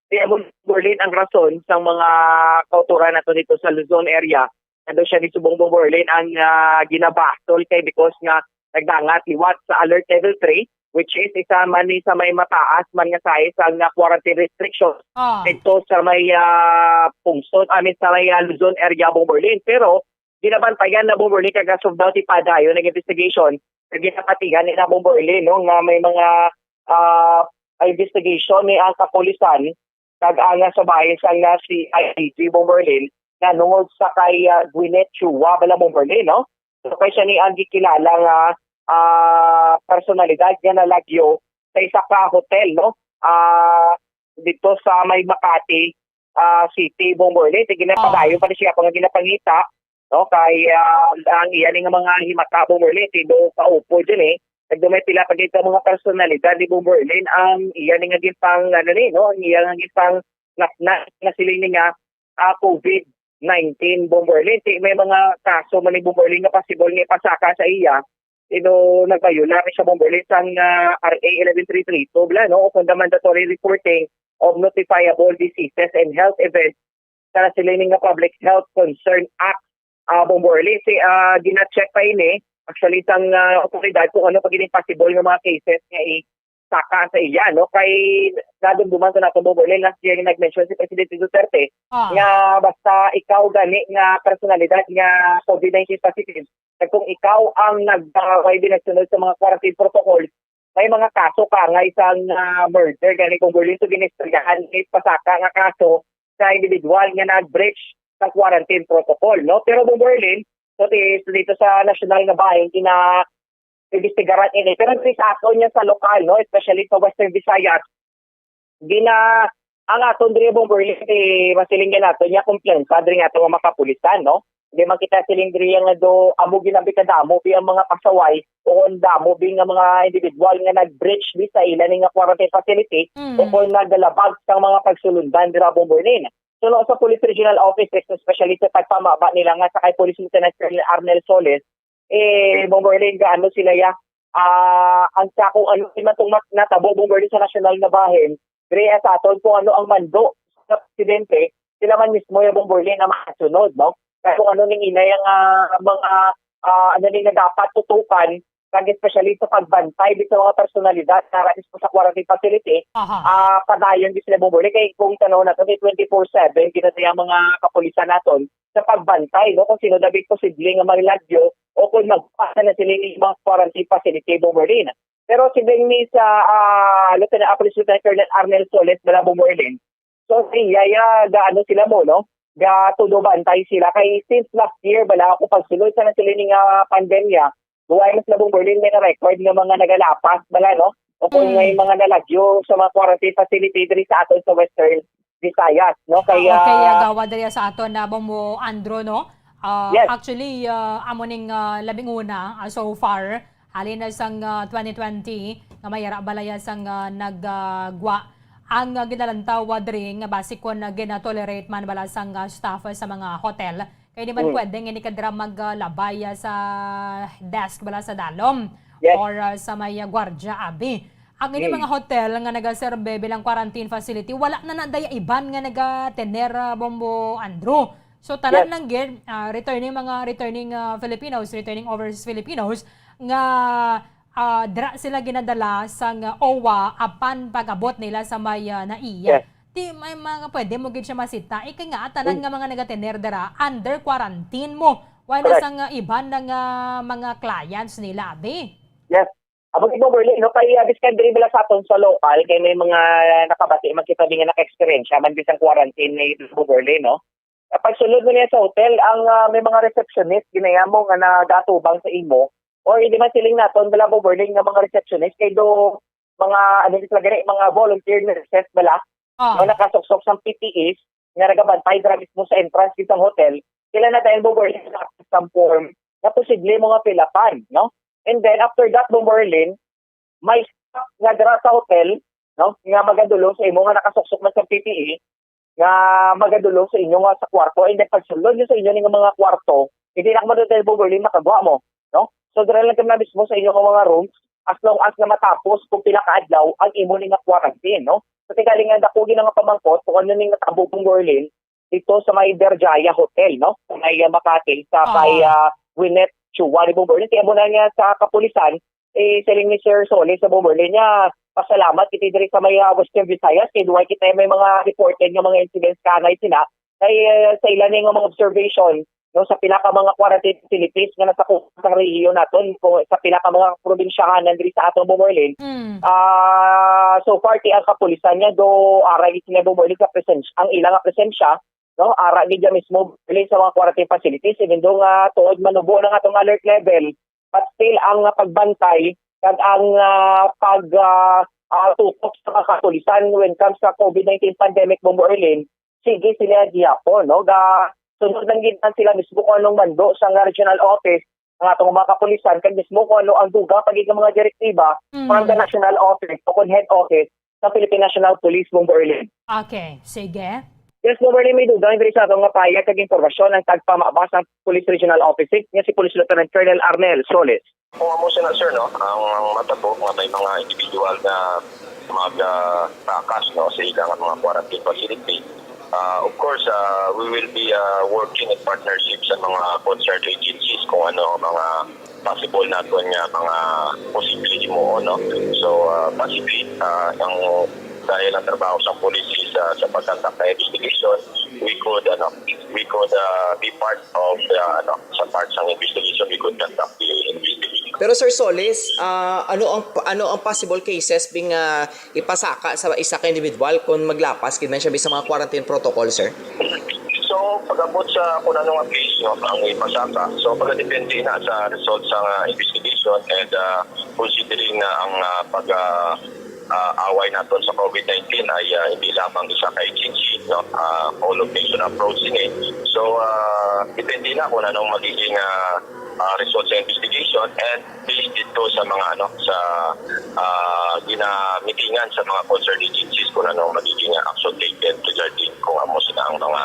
kaya mo Bomberlin ang rason sang mga kauturan nato dito sa Luzon area. Ano siya ni Subong Bomberlin ang ah, ginabasol kay because nga nagdangat liwat sa alert level three, which is isa man ni sa may mataas man nga size ang ah, quarantine restriction Ah. dito sa may ah, pungsod, I mean sa may ah, Luzon area Bomberlin. Pero ginabantayan na Bomberlin kag as of now ti padayon ang investigation na ginapatihan ni na Bomberlin, no, nga may mga ah, investigation ni ang kapulisan kag ang ah, sa bahin sang ah, C I D G Bomberlin na nungod sa kay ah, Gwyneth Chua bala Bomberlin, no? So kay siya ni ang gikilala nga ah, personalidad nga nalagyo sa isa ka hotel, no? Ah, dito sa may Makati ah, City, Bomberlin. Ti ginapadayon pa ni siya pa nga ginapangita, no? Kay ah, ang iya ni nga mga himata Bomberlin, ti do kaupo dyan eh. Nagdumay pila pa gid ka mga personalidad ni Bomberlin ang iya ni nga ginpang ano ni, no? Ang iya nga ginpang natna na sila ni nga ah, COVID nineteen Bomberlin. Ti may mga kaso man ni Bomberlin nga possible nga ipasaka sa iya. Ino nagbayular ni siya Bomberlin sang ah, R A eleven three three two bla, no? O kung the mandatory reporting of notifiable diseases and health events sa sila ni nga Public Health Concern Act. Ah, Bomberlin, si ah, gina-check pa ini actually sang ah, otoridad kung ano pa gid ang possible nga mga cases nga i saka sa iya, no? Kay nadumduman sa nato, Bong Berlin, last year nga nag-mention si Presidente Duterte Ah. nga basta ikaw gani nga personalidad nga COVID nineteen positive, kag kung ikaw ang nag-, ah, way di nagsunod sa mga quarantine protocol, may mga kaso ka nga isang ah, murder gani, Bong Berlin, so ginistoryahan ni pasaka nga kaso sa individual nga nag-breach sa quarantine protocol, no? Pero, Bong Berlin, so, ti-, dito sa national nga bahin, gina-, imbestigaran ini. Pero diri sa aton niya sa lokal, no, especially sa Western Visayas, gina-, ang aton diri, Bong Berlin, eh, masiling nga nato niya kumpiyansa diri nga ato nga mga kapulisan, no? Di man kita siling diri nga do amo ginabi kadamo bi ang mga pasaway o ang damo bi nga mga individual nga nag-breach bi sa ila ni nga quarantine facility Mm. o kung nagalabag sa mga pagsulundan dira, Bong Berlin. So, no, sa Police Regional Office, especially sa tagpamaba nila nga sa kay Police Lieutenant Colonel Arnel Solis, eh, Bong Berlin, gaano sila ya, ah, ang sa kung ano man itong mat-, natabo, Bong Berlin, sa nasyonal nga bahin, diri sa aton kung ano ang mando sa presidente, sila man mismo ya, Bong Berlin, ang makasunod, no? Kaya kung ano ning inay ang ah, mga ah, ano ning nga dapat tutukan, kag especially sa pagbantay di sa mga personalidad na mismo sa quarantine facility, Aha. ah padayon di sila, Bong Berlin, kay kung tanaw nato ni twenty-four seven gina ang mga kapulisan naton sa pagbantay, no, kung sino dapat posible nga malagyo o kung magpasa na sila ni mga quarantine facility, Bong Berlin. Pero siling ni sa ah, Lieutenant, ah, Police Lieutenant Colonel Arnel Solis bala, Bong Berlin, so siya ya gaano sila mo, no, ga todo bantay sila kay since last year bala ako pagsulod sa na sila ni nga pandemya, buhay mas na, Bong Berlin, may na-record nga mga nagalapas bala, no, o kung Mm. may mga nalagyo sa mga quarantine facility diri sa aton sa Western Visayas, no? Kaya Ah, okay, ah, gawa diri sa aton na, Bong Andrew, no? Ah, Yes. Actually, ah, amo ning ah, labing una, ah, so far, halin na sang ah, twenty twenty, nga may ara balaya sang ah, nagagwa ang ah, ginalantaw ah, diri nga basi kon ah, gina-tolerate man bala sang ah, staff sa mga hotel. Kay di man Mm. pwede nga ni kadra maglabay ah, sa desk bala sa dalom Yes. or ah, sa may ah, gwardiya, abi. Ang ini Mm. mga hotel nga nagaserbe bilang quarantine facility, wala na na daya iban nga nagatener, ah, Bombo Andrew. So tanan Yes. lang gid, ah, returning, mga returning ah, Filipinos, returning overseas Filipinos nga ah, dira sila ginadala sang ah, OWWA apan pag-abot nila sa may ah, NAIA. Yes. Di may mga pwede mo gid siya masita. Ikay nga tanan Mm. nga mga nagatener dira under quarantine mo. Wala Correct. sang ah, iban na nga mga clients nila, abi. Yes. Amo gid, Bong Berlin, no, kay ah, biskan diri bala sa aton sa lokal kay may mga nakabati man kita di nga naka-experience man bisang quarantine ni, Bong Berlin, no. Ah, pagsulod mo niya sa hotel, ang ah, may mga receptionist ginayamo nga nagatubang sa imo, or hindi man siling naton bala, Bong Berlin, nga mga receptionist kay do mga, ano sila gani, mga volunteer nurses bala, Ah. nga nakasuksok sang P P Es nga nagabantay dira mismo sa entrance sa hotel, sila na dayon, Bong Berlin, sa form nga posible mo nga pilapan, no? And then after that, Bong Berlin, may staff nga dira sa hotel, no, nga magadulong sa imo nga nakasuksok man sa P P E, nga magadulong sa inyo nga sa kwarto, and then pagsulod nyo sa inyo nga mga kwarto, hindi na kamo dito, Bong Berlin, makagwa mo, no? So dira lang kamo na mismo sa inyo nga mga rooms, as long as na matapos kung pila ka adlaw ang imo ni nga quarantine, no? So tingali nga dako gid nga pamangkot kung ano ni nga tabo, Bong Berlin, dito sa may Berjaya Hotel, no? Sa may ah, Makati, sa Ah. kay ah, Winnet Chua ni, Bong Berlin. Kaya mo na niya sa kapulisan, eh, siling ni Sir Solis sa, Bong Berlin, niya, pasalamat kita diri sa may ah, Western Visayas, kay duway kita may mga reported nga mga incidents kanay sila. Kay ah, sa ila ni nga mga observation, no, sa pila ka mga quarantine facilities nga nasa ku-, sa rehiyon naton, kung sa pila ka mga probinsyahan diri sa aton, Bong Berlin, Mm. ah so far ti ang kapulisan niya do ara gid sila, Bong Berlin, sa presensya, ang ila nga presensya, no, ara gid dyan mismo, Bong Berlin, sa mga quarantine facilities, even though nga tuod manubo na nga atong alert level, but still ang ah, pagbantay kag ang ah, pag ah, ah, tutok sa mga kapulisan when comes sa COVID nineteen pandemic, Bong Berlin, sige sila gihapon, no? Ga sunod lang gid man sila mismo kung anong mando sa nga regional office, ang atong mga kapulisan, kag mismo kung ano ang dugang pa gid nga mga direktiba Mm. from the national office o kung head office sa Philippine National Police, Bong Berlin. Okay, sige. Yes, Bong Berlin, may dugang diri sa atong nga pahayag kag impormasyon ang tagpamaba sa Police Regional Office Six nga si Police Lieutenant Colonel Arnel Solis. Kung amo sila, sir, no, ang, ang matabo nga may mga individual nga mag ah, takas, no, sa ilang mga quarantine facility. Ah, of course, ah, we will be ah, working in partnership sa mga concerned agencies kung ano ang mga possible naton nga mga posible himuon, no? So, ah, possibly, ah, ang dahil ang trabaho sa police is, ah, sa pagkandak na investigation, we could, ano, we could, ah, be part of the, ano, sa part sa investigation, we could conduct the investigation. Pero Sir Solis, ah, ano ang ano ang possible cases being ah, ipasaka sa isa ka individual kung maglapas gid man siya sa mga quarantine protocol, sir? So, pag-abot sa kung ano nga case, no, ang ipasaka, so pagdepende na sa result sa, ah, investigation and, ah, considering na ang, ah, pag, ah, ah, away naton sa COVID nineteen ay, ah, hindi lamang isa ka agency, no, ah, whole of nation approach ini. So, ah, depende na kung anong magiging, ah, ah, result sa investigation and based dito sa mga, ano, sa, ah, ginamitingan sa mga concerned agencies kung ano ang magiging action taken regarding kung amo sila ang mga,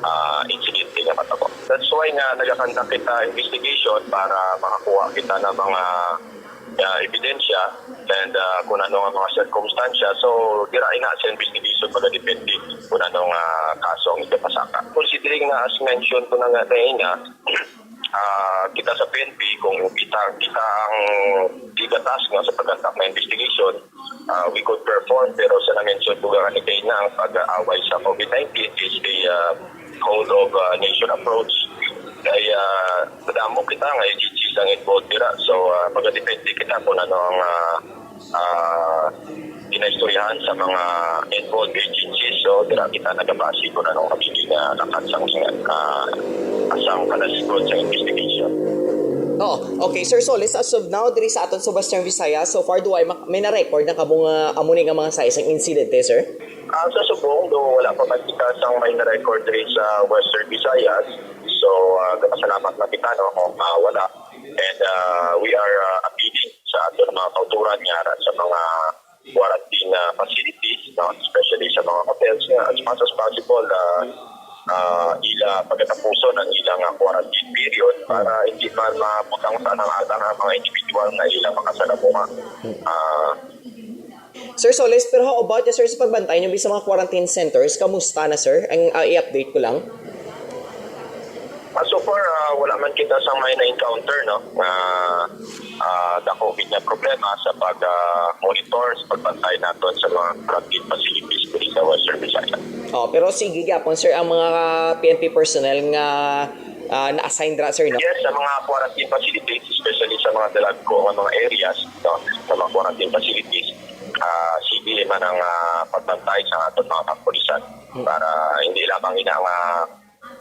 ah, insidente nga matabo. That's why nga nagakandak kita investigation para makakuha kita ng mga, ah, ebidensya and, ah, kung ano nga mga sirkumstansya. So, dira ina sa investigation, magadepende kung ano nga kaso ang ipapasaka. Considering na, as mentioned ko na nga kanina, ah, kita sa P N P, kung kita, kita ang gigatas nga sa pagkandak na investigation, ah, we could perform, pero sa na-mention ko nga ni kaina, ang pag-aaway sa COVID nineteen is a, ah, whole of, ah, nation approach. Kaya madamo kita nga agencies ang involved dira. So, ah, magadepende kita kung ano ang, ah, ah, ginaistoryahan sa mga involved agencies. So, dira kita nagabase kung anong magiging, ah, lakat sang, ah, sang kalasgon sa investigation. Oh, okay. Sir Solis, as of now, diri sa aton sa Western Visayas, so far, do I mak- may na-record na kamo nga amo ni nga mga sa isang insidente, sir? Ah, sa subong, do wala pa man kita sang may na-record diri sa Western Visayas. So, ah, gapasalamat na kita, no, kung, ah, wala. And, ah, we are, ah, appealing sa aton mga kauturan nga ara sa mga quarantine, ah, facilities, no, especially sa mga hotels, nga as much as possible, ah, ah, ila pagatapuson ang ilang, ah, quarantine period para hindi man mabutang sa nang atang ang mga individual nga ila makasalamuha. Ah, Sir Solis, pero how about, sir, sa pagbantay niyo sa mga quarantine centers? Kamusta na, sir? Ang ah, i-update ko lang. Ah, so far, ah, wala man kita sa may na-encounter, no, nga, ah, dako gid nga problema sa pag, ah, monitor, sa pagbantay naton sa mga quarantine facilities diri sa Western Visayas. Oh, pero sige gyapon, sir, ang mga P N P personnel nga ah, na-assign dira, sir, no? Yes, sa mga quarantine facilities, especially sa mga dalagko nga mga areas, no, sa mga quarantine facilities, ah, sige man ang, ah, pagbantay sa aton mga kapulisan para hindi lamang ina nga,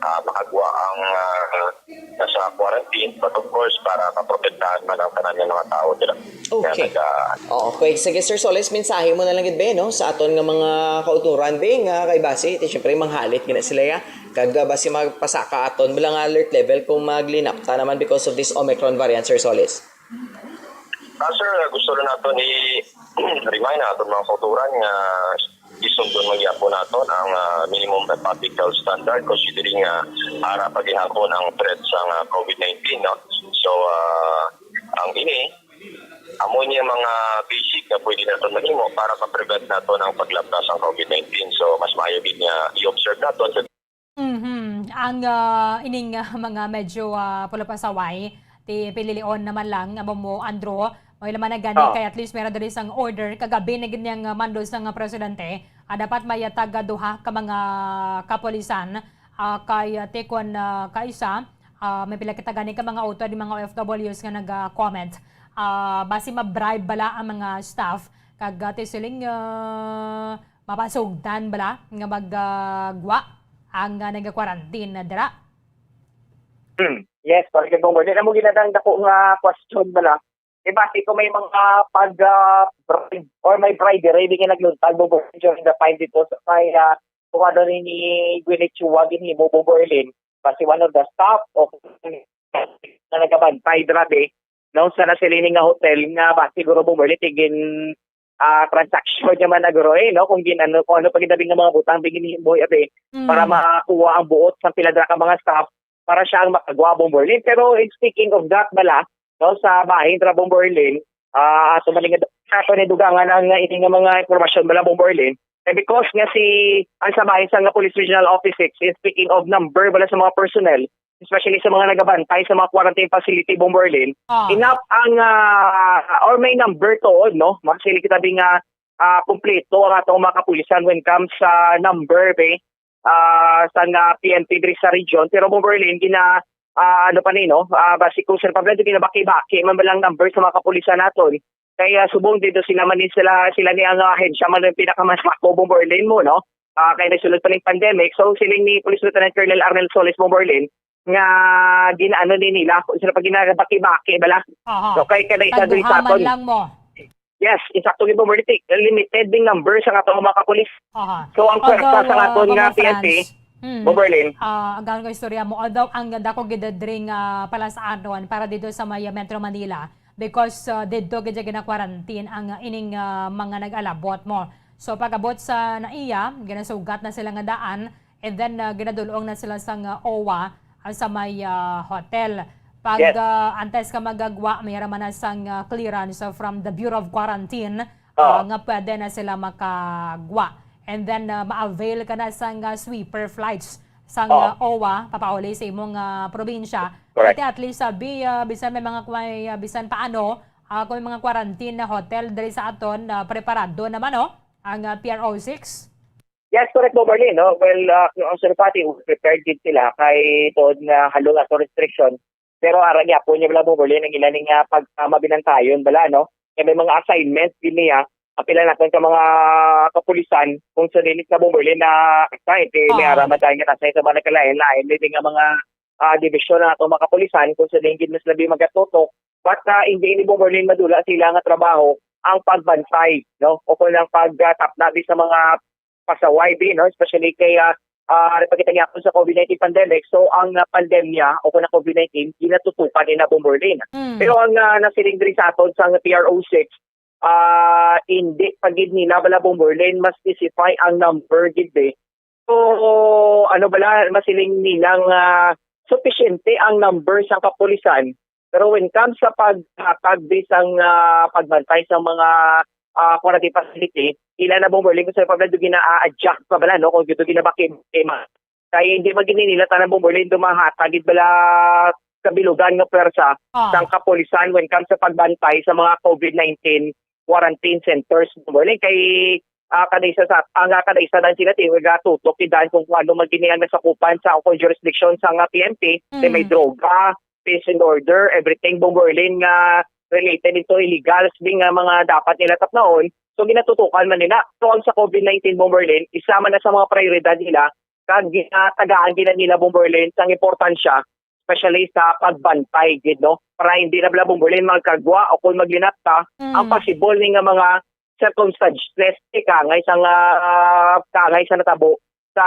ah, makagwa ang, ah, nasa quarantine, but of course, para maprotektahan man ang tanan nga mga tao dira. Okay. Nga naga- Oh, okay. Sige, Sir Solis, mensahe mo na lang gid, be, no, sa aton nga mga kauturan, be, nga kay basi, ti, syempre, manghalit gina sila, ya. Kag ah, basi magpasaka aton, wala nga alert level kung maglinapta naman because of this Omicron variant, Sir Solis. Ah, sir, gusto lang naton i-remind na aton mga kauturan nga isundon man gyapon naton ang, ah, minimum public health standard, considering nga ara pa gihapon ang threat sa, ah, COVID nineteen, no? So, ah, ang ini, amo niya mga basic nga pwede naton mahimo para ma-prevent naton ang paglabta sa COVID nineteen. So, mas maayo gid nga i-observe naton sa Mhm. Ang ah, ining ah, mga medyo ah, pulapasaway, ti Pililion naman lang, amo mo, Andrew, may laman na gani Oh. Kay at least meron diri sang order kagabi na gid niyang ah, mando sang ah, presidente. Ah, dapat may ah, taga duha ka mga kapulisan ah, kay ah, ti kwan ah, kaisa, ah, may pila kita gani ka mga auto di mga O F Ws nga naga-comment. Ah, basi ma-bribe bala ang mga staff kag ah, ti siling ah, mapasugtan bala nga magagwa ang ah, naga-quarantine na dira. Hmm. Yes, correct, Bong Bong. Di na mo ginadang dako nga question bala. E basi ko may mga pag ah, bribe or may bribery di nga nagluntag, Bong Bong, during the time dito sa may uh, kung ano ni ni Gwyneth Chua ginhimo, Bong Bong Erlin. Basi one of the staff o na nagabantay grabe no sa nasiling nga hotel nga basi siguro, Bong Bong Erlin, tigin ah, transaction niya man na guro eh, no? Kung gin ano, kung ano pa ginabi nga mga butang di ginhimo abi para Mm. makuha ang buot sa pila dira ka mga staff para siya ang makagwa, Bong Bong Erlin. Pero in speaking of that bala, no, sa bahin dira, Bong Bong Erlin, ah, ato man nga ato ni dugangan ang nga ini nga mga impormasyon bala, Bong Bong Erlin. Eh, because nga si ang sa bahin sa nga Police Regional Office six, in speaking of number bala sa mga personnel, especially sa mga nagabantay sa mga quarantine facility, Bomberlin, Ah. enough ang, ah, or may number tuod, no? Mga facility tabi nga, ah, kompleto ang atong mga kapulisan when comes sa number, be, ah, sa nga P N P diri sa region. Pero, Bomberlin, gina-, ah, ano pa ni, no? Ah, basi kung sa Republic, ginabaki-baki man ba lang number sa mga kapulisan naton. Kaya subong dito sila man ni sila, sila ni ang ahensya man ang pinakamasako, Bomberlin mo, no? Ah, kaya nagsulod pa ning pandemic. So, siling ni Police Lieutenant Colonel Arnel Solis, Bomberlin, nga ginaano ni nila, kung sila pa ginabaki-baki, bala. Aha. So, kay kada isa diri sa Kaduha man aton. lang mo. Yes, insakto gyud, Bomberlin. Limited ding number sa atong mga kapulis. Aha. So, ang Although, pwersa sa ah, aton nga Bombo P N P, Franz, hmm, Bomberlin. ah, ang gawin ko istorya mo, although ang dako gid diri nga palasanon para dito sa may, ah, Metro Manila, because, ah, didto gid siya gina-quarantine ang, ah, ining, ah, mga nag-alabot mo. So, pag-abot sa NAIA, ginasugat na sila nga daan, and then, ah, ginadulong na sila sang, ah, OWWA, ah, sa may, ah, hotel. Pag, Yes. ah, antes ka magagwa, may raman na sang, ah, clearance, ah, from the Bureau of Quarantine, Oh. ah, nga pwede na sila makagwa. And then, ah, ma-avail ka na sang, ah, sweeper flights sang, Oh. ah, OWWA, papauli sa imong, ah, probinsya. Correct. Ate, at least, sabi, ah, bisan may mga, may, ah, bisan paano, ah, kung may mga quarantine na hotel diri sa aton, ah, preparado naman, no? Ang, ah, P R O six. Yes, correct, Bomberlin, no? Well, ah, ang Suripati, prepared gid sila kay tuod nga halong ato restriction. Pero ara gyapon niya bala, Bomberlin, ang ila ning, ah, pag, ah, mabinantayon bala, no? Kay may mga assignment gid niya, apila naton ka mga kapulisan kung sa dinis na, Bomberlin, na assign, kay may Ah. ara man tayo nga assign sa mga nagkalain-lain, maybe nga mga, ah, division na atong mga kapulisan kung sa diin gid mas labi magatutok. But, ah, hindi ini, Bomberlin, madula sila nga trabaho ang pagbantay, no? O kung ang pag, ah, tapnabi sa mga pasaway, bi, no? Especially kay, ah, ah, nagpakita gyapon sa COVID nineteen pandemic. So, ang, ah, pandemya o kung ang COVID nineteen, ginatutukan nila, Bomberlin. Mm. Pero ang, ah, nasiling diri sa aton sa P R O six, ah, hindi pa gid nila bala, Bomberlin, ma-specify ang number gid, eh. So, ano bala, masiling nila nga sufisyente ang number sa kapulisan. Pero when comes sa paghatag bisang, ah, pagbantay sa mga, ah, quarantine facility, ila na, Bomberlin, kung sa pagdado gina-adjust pa bala, no? Kung dito ginabaki-, kay hindi man gid nila tanan, Bomberlin, dumahatag gid bala kabilugan nga pwersa Ah. sang kapulisan when comes sa pagbantay sa mga COVID nineteen quarantine centers, Bomberlin. Kay, ah, kada isa sa, ang, ah, kada isa dan sila, ti, nagatutok gid dan kung ano man gid ang nasakupan sa, kung jurisdiction sa nga P N P, kay may Mm. droga, peace and order, everything, Bomberlin, nga related into illegals, bi, nga mga dapat nila tapnaon. So, ginatutukan man nila. So, ang sa COVID nineteen, Bomberlin, isa man na sa mga prioridad nila, kag ginatagaan gid nila, Bomberlin, sang importansya, especially sa pagbantay gid, no? Para hindi na bala, Bomberlin, magkagwa o kung maglinapta, ang Mm. possible ni nga mga circumstances, ika nga isang, ah, kangay sa natabo sa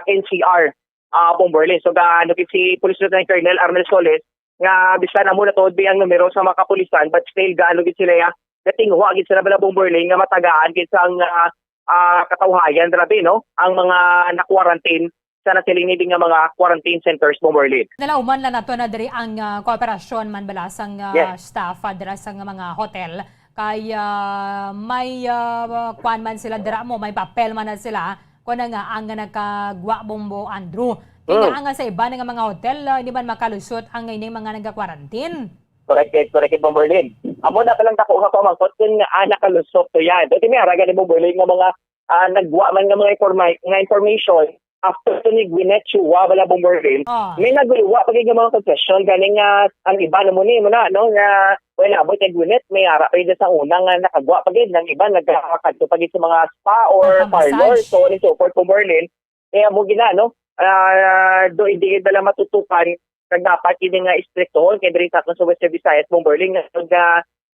N C R, ah, Bomberlin. So, gaano gid si Police Lieutenant Colonel Arnel Solis nga bisan amo na tuod bi ang numero sa mga kapulisan, but still gaano gid sila, ah, gatinguha gid sila bala, Bomberlin, nga matagaan gid sang, ah, ah, katawhayan, grabe, no? Ang mga na-quarantine sa nasiling ni nga mga quarantine centers, Bomberlin. Nalauman lang nato na diri ang, ah, kooperasyon man bala sang, ah, Yes. staff, ah, dira sa mga hotel. Kay, ah, may, ah, kuan man sila dira mo, may papel man na sila. Kuan na nga ang nakagwa, Bombo Andrew. Kaya Mm. nga sa iba na nga mga hotel, ah, hindi man makalusot ang ining mga nagka-quarantine. Correct, correct, Bomberlin. Amo na ka lang dako nga pamangkot kung, ah, nakalusot to yan. Kasi may haragan ni Bomberlin nga mga, ah, nagwa man nga mga informa-, nga information after to ni Gwyneth Chua bala, Bomberlin. Ah. May nagluwa pa gid nga mga confession ganing nga ang iba na mo ni mo na, no, nga, well, abot kay Gwyneth, may ara pa gid sa una nga nakagwa pa gid, ang iba nagkakadto pa gid sa mga spa or Nagpamassage. parlor, so on and so forth, Bomberlin. Kaya mo gina, no? Ah, do hindi gid bala matutukan kag dapat gid nga istriktohon kay diri sa aton sa Western Visayas, Bomberlin, nga, nga,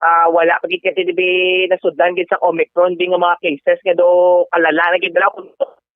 ah, wala pa gid kasi dibi nasudlan gid sa Omicron, di nga mga cases nga do kalala na gid bala kung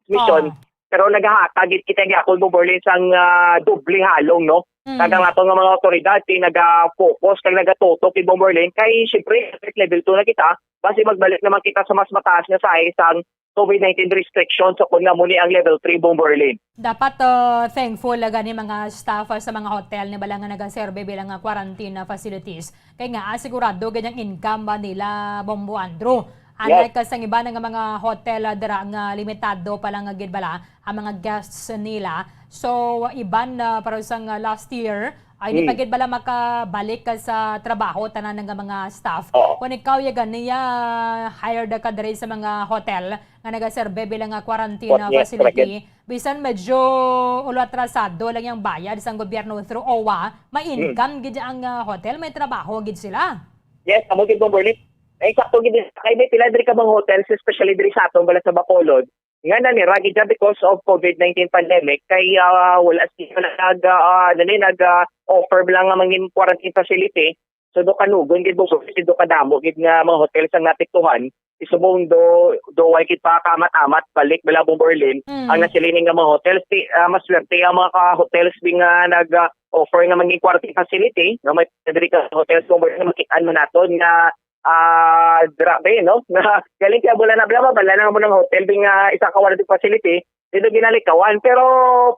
mission. Ah. Pero nagahatag gid kita gyapon, Bomberlin, sang, ah, doble halong, no? Mm. Kag ang aton nga mga awtoridad kay naga-focus kag nagatutok kay Bomberlin kay siyempre level two na kita, basi magbalik naman kita sa mas mataas nga size sang COVID nineteen restrictions, so kung amo ni ang level three, Bomberlin. Dapat, uh, thankful, uh, gani mga staff, uh, sa mga hotel ni bala nga nagaserbe bilang, uh, quarantine, uh, facilities. Kay nga, ah, sigurado gid ang income ba nila, Bombo Andrew. Yes. Unlike, ah, sang iban nga mga hotel, ah, dira nga limitado pa lang gid bala ang mga guests nila. So, iban, ah, pero sang, ah, last year, ay di pa Mm. gid bala makabalik ka sa trabaho tanan nga mga staff. Oo. Kung ikaw ya gani, ah, hired ka diri sa mga hotel nga nagaserbe bilang, ah, quarantine, What, ah, yes, correct, facility, yes. Bisan medyo ulo atrasado lang yang bayad sang gobyerno through owa, may Mm. income gid ang, ah, hotel, may trabaho gid sila. Yes, amo gid, Bomberly. Ay, sakto gid, kay may pila diri ka mga hotels, especially diri sa aton, bala sa Bacolod, nga nanira gid siya because of COVID nineteen pandemic, kay, ah, wala sila nag, ah, ano ni, nag, ah, offer lang nga mangin quarantine facility. So, do kanugon gid, Bomberly, do kadamo gid nga mga hotels ang naapektuhan. Subong do, do way gid pa kaamat-amat balik bala, Bomberly, Mm. ang nasiling nga mga hotels, ti, ah, maswerte ang mga ka-, hotels bi nga nag, ah, offer nga mangin quarantine facility, nga may diri ka hotels, Bomberly, nga makit-an man naton nga ah, grabe, no? Nga galing kay wala na, bala, wala na mo ng hotel, ding, ah, isa ka quarantine facility, dito ginalikawan. Pero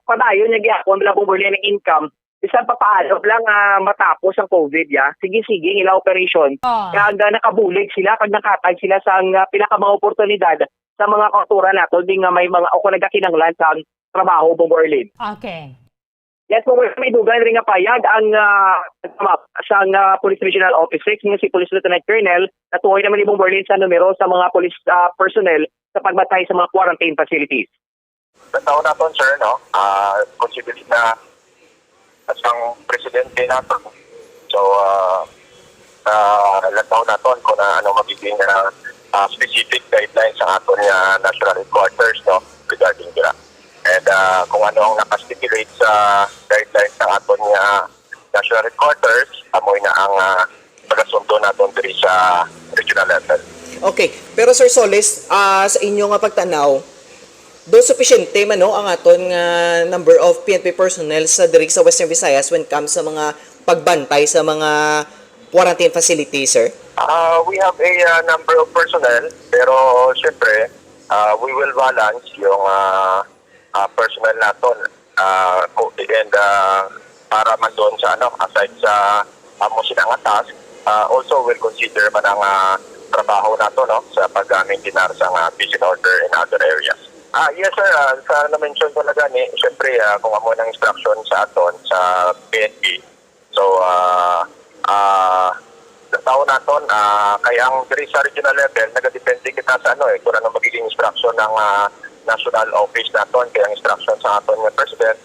padayon niya gyapon, bala, kung wala ng income, bisan pa paano lang, ah, matapos ang COVID, ya. Sige-sige ang ila operation. Ah. Kag, ah, nakabulig sila, kag nakatag sila sa, ah, pila ka mga oportunidad sa mga kauturan nato, di nga may mga, o kung nagkakinanglan sa trabaho, Bomberly. Okay. Yes, kung may dugang rin nga payag ang, ah, sa, ah, Police Regional Office six, nga si Police Lieutenant Colonel, natuhoy naman ni Bomberly sa numero sa mga police, ah, personnel sa pagmatay sa mga quarantine facilities. Sa taon naton, sir, no? Ah, considering na sang presidente naton. So, ah, ah, lantaw naton kung na, ano magiging, ah, ah, specific guidelines sa aton nga national headquarters, no, regarding dira. And, ah, kung ano ang naka-stipulate sa guidelines sa aton nga national headquarters, amoy na ang, ah, pagasundo naton diri sa regional level. Okay. Pero, Sir Solis, ah, sa inyo nga pagtanaw, do supisyente man, no, ang aton nga number of P N P personnel sa diri sa Western Visayas when comes sa mga pagbantay sa mga quarantine facility, sir? Ah, we have a, ah, number of personnel, pero siyempre, ah, we will balance yung, ah, ah, personnel naton, ah, ko-, and, ah, para man doon sa, ano, aside sa amo sila nga task, ah, also will consider man ang, ah, trabaho nato, no, sa pag-, ah, maintain sa nga peace and order in other areas. Ah, yes, sir. Ah, sa na-mention ko na gani, siyempre, ah, kung amo nang instruction sa aton sa P N P, so, ah, ah, sa taon naton, ah, kay ang diri sa regional level, nagadepende kita sa, ano, eh, kung ano magiging instruction ng, ah, national office naton, kay ang instruction sa aton nga president,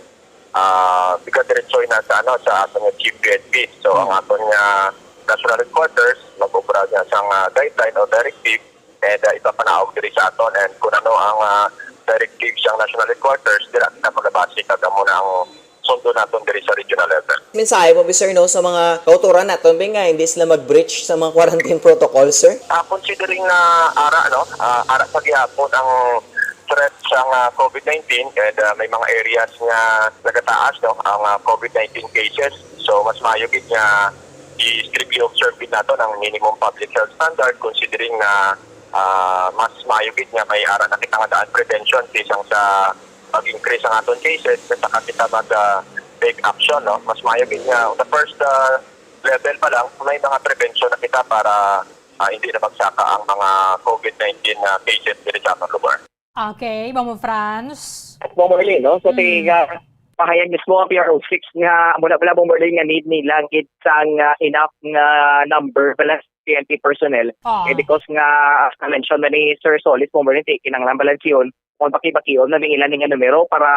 ah, bigadiretso na sa, ano, sa aton nga chief P N P. So, ang aton nga national headquarters mag-obra niya sa nga guideline o directive, and, ah, ipapanaog diri sa aton. And kung ano ang, ah, directive sang national headquarters, dira kita magabase kag amo na ang sundo naton diri sa regional level. Mensahe mo, sir, no, sa mga kauturan naton, bi, nga hindi sila mag-breach sa mga quarantine protocol, sir? Ah, considering na ara, no, ah, ara pa gihapon ang threat sang, ah, COVID nineteen, and, ah, may mga areas nga nagataas, no, ang, ah, COVID nineteen cases. So, mas maayo gid nga i-strictly observe gid naton ang minimum public health standard, considering na, ah, mas maayo gid nga may ara na kita nga daan prevention kaysa sa mag-increase ang aton cases, kaysa ka kita mag, ah, take action, no? Mas maayo gid nga on the first, ah, level pa lang, may mga prevention na kita para, ah, hindi na magsaka ang mga COVID nineteen na cases diri sa aton lugar. Okay, Bombo Franz. Bombo Arlene, no? So, Mm. ti-, ah, pahayag mismo ang P R O six nga mula pala, Bombo Arlene, nga need nila gid sang, ah, enough nga number pala sa P N P personnel. Ah. Eh, because nga, as na-mention na ni Sir Solis, Bombo Arlene, ti-, kinahanglan pala siyon kung baki-bakion na ning ilan nga numero para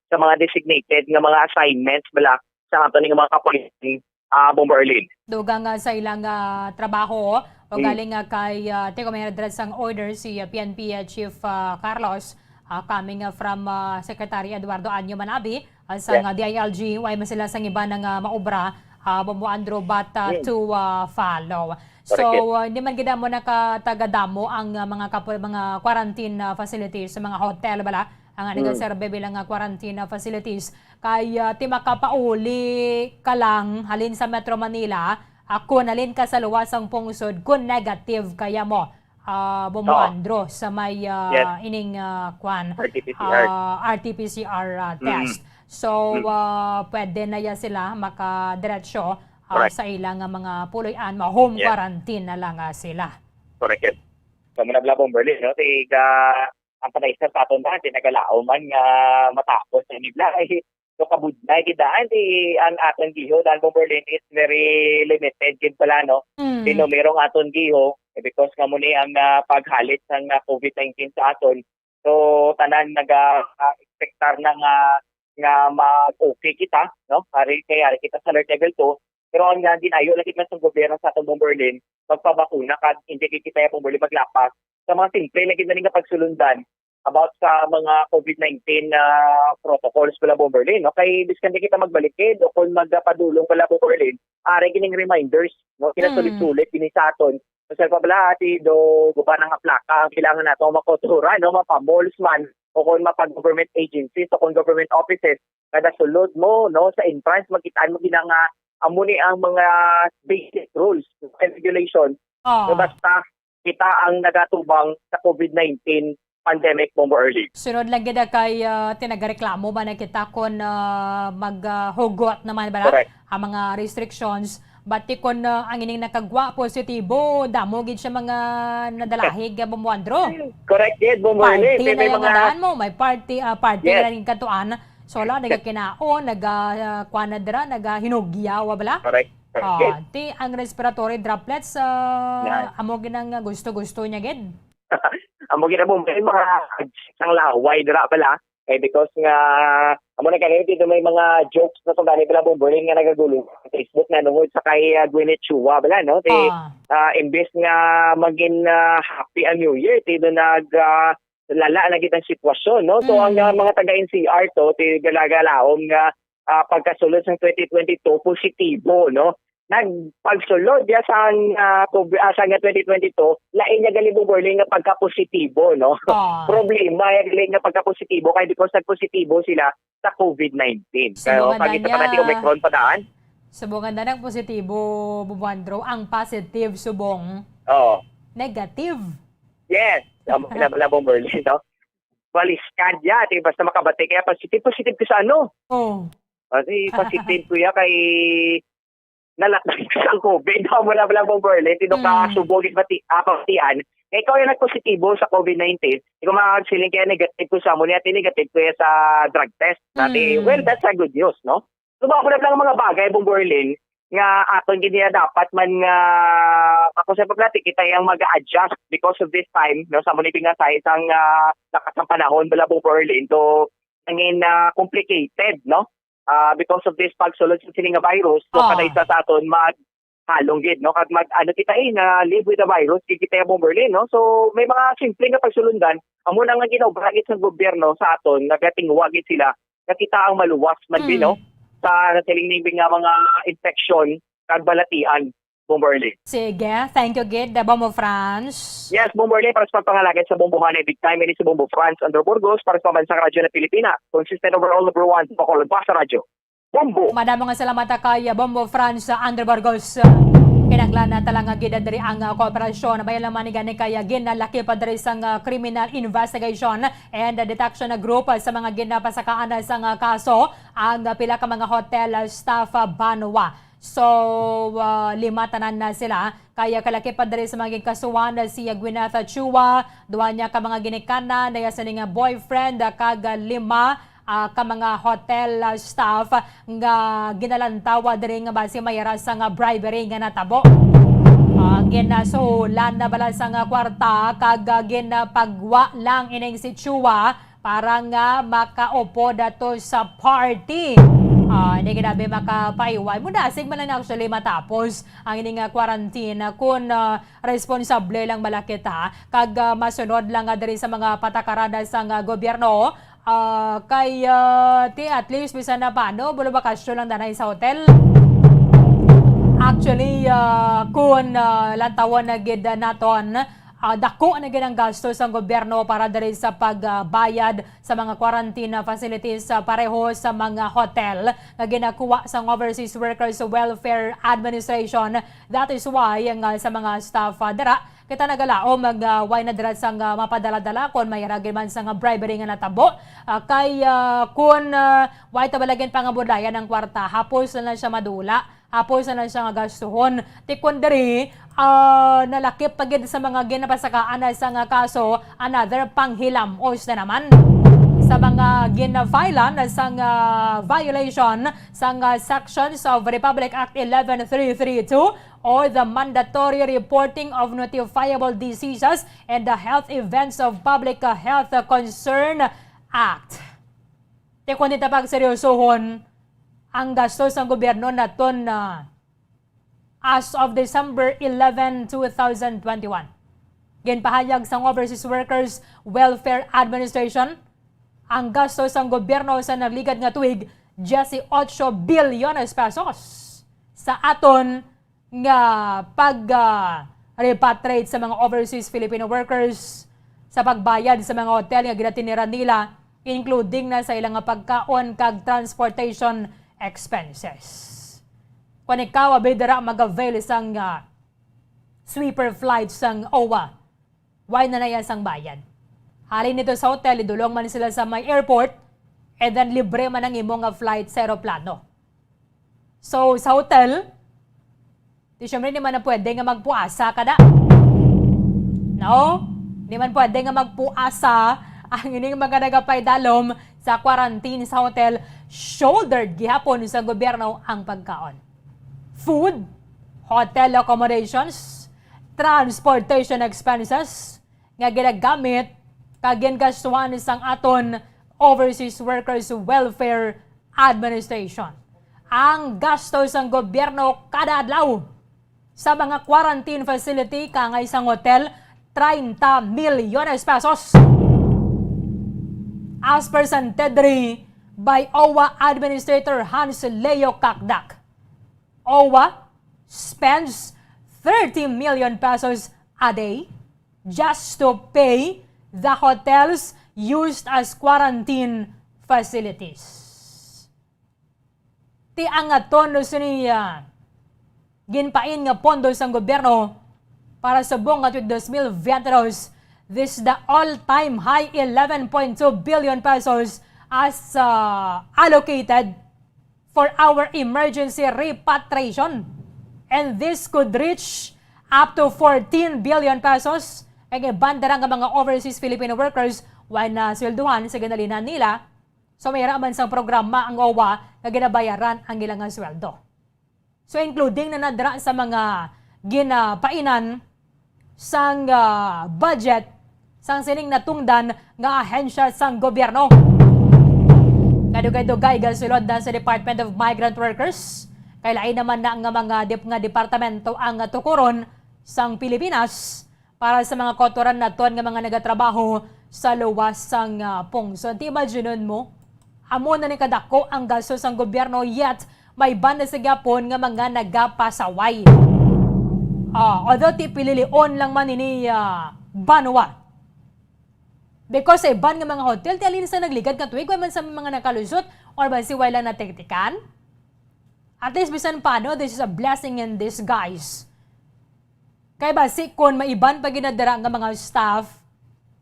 sa mga designated nga mga assignments bala sa ato ning mga kapulisan, ah, Bombo Arlene. Dugang, ah, sa ilang, ah, trabaho, o Mm. galing, ah, kay, ah, Tiko Mayor Dres ang order si, ah, P N P, ah, Chief, ah, Carlos, ah, coming, ah, from, ah, Secretary Eduardo Anyo Manabi, ah, sa Yes. nga D I L G, way man sila sa iban nga maobra, ah, Bombo Andrew, but, ah, Mm. to, ah, follow. So, Correct. ah, hindi man gid mo nakatagadamo ang, ah, mga kapo-, mga quarantine, ah, facilities sa mga hotel, bala, ang Mm. nagaserve bilang, ah, quarantine, ah, facilities. Kay, ah, ti makapauli ka lang halin sa Metro Manila, ah, kun halin ka sa luwas sang pungsod, kun negative kaya mo, ah, Bombo Oo. Andro, sa may, ah, Yes. ining, ah, kwan, R T P C R. ah, R T P C R, ah, Mm. test. So, Mm. ah, pwede na ya sila makadiretso, ah, Correct. sa ilang, ah, mga puloy-an, ma-home Yes. quarantine na lang, ah, sila. Correct, yes. Kamo na bala, Bomberlin, no? Ti ga, ang panaysa sa aton daan, ti nagalaom man nga matapos ang biyahe. So, kabudlay gid daan, ti ang aton giho daan, Bomberlin, is very limited gid pala, no? Mm. Ti numero ang aton giho, eh, because nga mo ni ang, ah, paghalit sang, ah, covid nineteen sa aton. So, tanan naga-expectar na nga, nga mag-okay kita, no? Ari, kay ari kita sa alert level two. Pero ang nga ginayo lagi man sa gobyerno sa atong, Bomberlin, magpabakuna kag hindi kita, Bomberlin, maglapas sa mga simple lagi na nga pagsulundan about sa mga covid nineteen na protocols pala, Bomberlin, no? Kay biskan di kita magbalikid o kung magpadulong pala, Bomberlin, ari kining reminders, no? Mm. Kinasulit-sulit kini sa aton. Sa pa bala, ati do, guba na nga plaka ang kailangan nato makotura, no? Mapa-malls man, o kung mapa-government agencies, o kung government offices, kada sulod mo, no, sa entrance, makitaan mo gina nga amo ni ang mga basic rules and regulation. Ah. So, basta kita ang nagatubang sa covid nineteen pandemic, Bombo Early. Sunod lang gid kay, ah, ti nagareklamo ba na kita kon, ah, mag, ah, hugot naman bala Correct. ang mga restrictions. But ti kon, ah, ang ining nakagwa positibo, damo gid siya mga nadalahig, ah, Bombo Andro. Correct gid, Bombo Early. Party Ti na may yung mga nga daan mo, may party, ah, party Yes. na rin katuan. So, wala, nagakinaon, naga, ah, kuwan na dira, nagahinugyaw, wa bala? Correct. Correct. Ah, ti ang respiratory droplets, ah, Yan. amo gid ang gusto-gusto niya gid. Amo gid ang mga sang laway dira bala. Eh, because nga, amo na gani, dito may mga jokes na to gani bala, Bombo Early, nga nagagulo sa Facebook na nungod sa kay, ah, Gwyneth Chua bala, no? Ti, Ah. ah, imbes nga maging, ah, happy ang New Year, ti do nag, ah, lala na gid ang sitwasyon, no? So, ang, Mm. ah, mga taga N C R to, ti galagalaom nga, ah, pagkasulod sang twenty twenty-two, positibo, no? Nagpagsulod ya sang, ah, kob-, ah, sang twenty twenty-two, lain niya gali, Bombo Early, nga pagkapositibo, no? Ah. Problema ya gali nga pagkapositibo, kay because nagpositibo sila sa covid nineteen. Kaya Subong pag na ito pa na, di niya. Omicron pa daan. Subong na ng positibo, Bombo Andro, ang positive subong Oo. negative. Yes. Amo na bala, Bombo Early, no? Baliskad ya, di basta makabati kaya positive, positive ka sa ano? Oh. Kasi positive ko ya kay nalatag sa covid. Amo na bala, Bombo Early, ti do ka Mm. subong gid bati-, ah, pabatian. Kay ikaw yung nagpositibo sa covid nineteen, ikaw magsiling kaya negative ko sa amo niya, ti negative ko ya sa drug test. Dati, Mm. well, that's a good news, no? So, amo na lang mga bagay, Bombo Early, nga aton gid niya dapat man nga, ako sa pagkati, kita yang mag-adjust because of this time, no, sa amo ni nga sa isang, ah, lakas ng panahon, bala, Bombo Early. So, nangin, ah, complicated, no? Ah, because of this pagsulod sa sini nga virus, so, Ah. kada isa sa aton maghalong gid, no? Kag mag, ano kita, eh, na live with the virus, gid kita, Bombo Early, no? So, may mga simple nga pagsulundan, amo na nga ginaubra gid sa gobyerno sa aton, nagatingwa gid sila, nga kita ang maluwas man, Mm. no? Sa nasiling ni nga mga infection, kag balatian, Bombo Early. Sige, thank you gid, Bombo Franz. Yes, Bombo Early, para sa pagpangalagad sa bombohanay, big time ini si Bombo Franz Andrew Burgos, para sa Pambansang Radyo ng Pilipina, consistent overall number one, Bacolod, Basta Radyo. Bombo! Madamo nga salamat kay Bombo Franz Andrew Burgos. Kinahanglan na talaga gid diri ang, uh, kooperasyon. Bayan lang man ni gani kay ginalakip diri sang, uh, Criminal Investigation and Detection Group sa mga ginapasakaan sang, uh, kaso ang, uh, pila ka mga hotel, uh, staff, uh, banwa. So, ah, lima tanan na sila. Kaya kalakip pa diri sa mga ginkasuhan na si Gwyneth Chua, duha niya ka mga ginikanan, na iya sini nga boyfriend, ah, kag, ah, lima, ah, ka mga hotel, ah, staff nga ginalantawa diri nga basi may ara sa nga bribery nga natabo. Ah, ginasuhulan na bala sa nga kwarta kag, ah, ginapagwa lang ining si Chua para nga makaupod ato sa party. Ah, hindi ginabi makapaiway. Mudasig man lang actually matapos ang ini nga quarantine kung, ah, responsable lang bala kita kag, ah, masunod lang nga diri sa mga patakaran sang, ah, gobyerno. Ah, kay, ah, ti at least bisan na paano, bulo bakasyon lang danay sa hotel. Actually, ah, kung, ah, lantawon na gid naton, ah, dako na gid ang gasto sang gobyerno para diri sa pagbayad sa mga quarantine facilities, ah, pareho sa mga hotel nga ginakuha sang Overseas Workers Welfare Administration. That is why nga sa mga staff, ah, dira, kita nagalaom nga way na dira sang, ah, mapadala-dala kon may ra gid man sang bribery nga natabo. Ah, kay, ah, kun, ah, way ta bala gid pangabudlayan ang kwarta, hapos na lang siya madula. Apos na lang siya nga gastuhon. Ti kon diri, ah, nalakip pa gid sa mga ginapasakaan na sa nga kaso, another panghilam-os na naman sa mga gina-file-an na sa nga violation sa nga sections of Republic Act eleven three three two or the Mandatory Reporting of Notifiable Diseases and the Health Events of Public Health Concern Act. Ti kon ta pagseryosohon, ang gasto sang gobyerno naton na as of December eleven, two thousand twenty-one. Ginpahayag sang Overseas Workers Welfare Administration, ang gasto sang gobyerno sa nagligad nga tuig, diyesyocho bilyones pesos sa aton nga pag, ah, repatriate sa mga overseas Filipino workers, sa pagbayad sa mga hotel nga ginatinira nila, including na sa ilang nga pagkaon kag transportation expenses. Kung ikaw, abi, dira mag-avail sang, ah, sweeper flight sang owa, why na naya sang bayad? Halin nito sa hotel, idulong man sila sa may airport, and then libre man ang imo nga flight sa eroplano. So, sa hotel, di syempre, di man na pwede nga magpuasa ka na. No? Di man pwede nga magpuasa ang ining mga nagapaidalom sa quarantine sa hotel. Shouldered gihapon sa gobyerno ang pagkaon. Food, hotel accommodations, transportation expenses, nga ginagamit kag gingastuhan sang aton Overseas Workers Welfare Administration. Ang gasto sang gobyerno kada adlaw sa mga quarantine facility kangay sang hotel, treinta milyones pesos. As presented diri by owa Administrator Hans Leo Cacdac, owa spends thirty million pesos a day just to pay the hotels used as quarantine facilities. Ti ang aton sini, ah, ginpain nga pondo sang gobyerno para subong nga tuig dos mil veinte dos, this is the all-time high eleven point two billion pesos as, ah, allocated for our emergency repatriation. And this could reach up to fourteen billion pesos. Kay iban dira nga mga overseas Filipino workers, wala na sweldohan sa ginalinan nila. So, may ra man sang programa ang owa nga ginabayaran ang ilang nga sweldo. So, including na nadra sa mga ginapainan sang, ah, budget sang sining natungdan nga ahensya sang gobyerno. Kadugay-dugay gasulod na sa Department of Migrant Workers, kay lain naman na nga mga dip-, nga departamento ang tukuron sang Pilipinas para sa mga kautoran naton nga mga nagatrabaho sa luwas sang, ah, pungsod. Ti imaginon mo, amo na ni kadako ang gasto sang gobyerno, yet may iban na sa gyapon nga mga nagapasaway. Ah, although ti pililion lang man ini, ah, banwa. Because sa iban nga mga hotel, ti halin sa nagligad nga tuig, way man sa mga nakalusot, or basi way lang natiktikan. At least, bisan paano, this is a blessing in disguise. Kay basi kon may iban pa gid na dira nga mga staff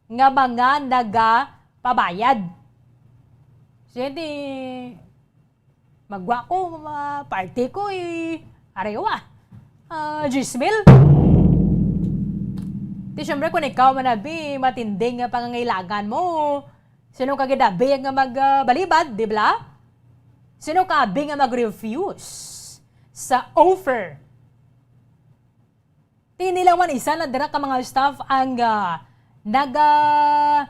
nga mga nagapabayad. Sige, magwa ko, ma-, party ko, eh, arewa. Ah, diyes mil. Ti, syempre, kung ikaw man abi, matinding nga pangangailangan mo, sino ka gid abi nga mag, ah, balibad, di ba? Sino ka abi nga mag-refuse sa offer? Ti, hindi lang man isa na dira ka mga staff ang, ah, naga-,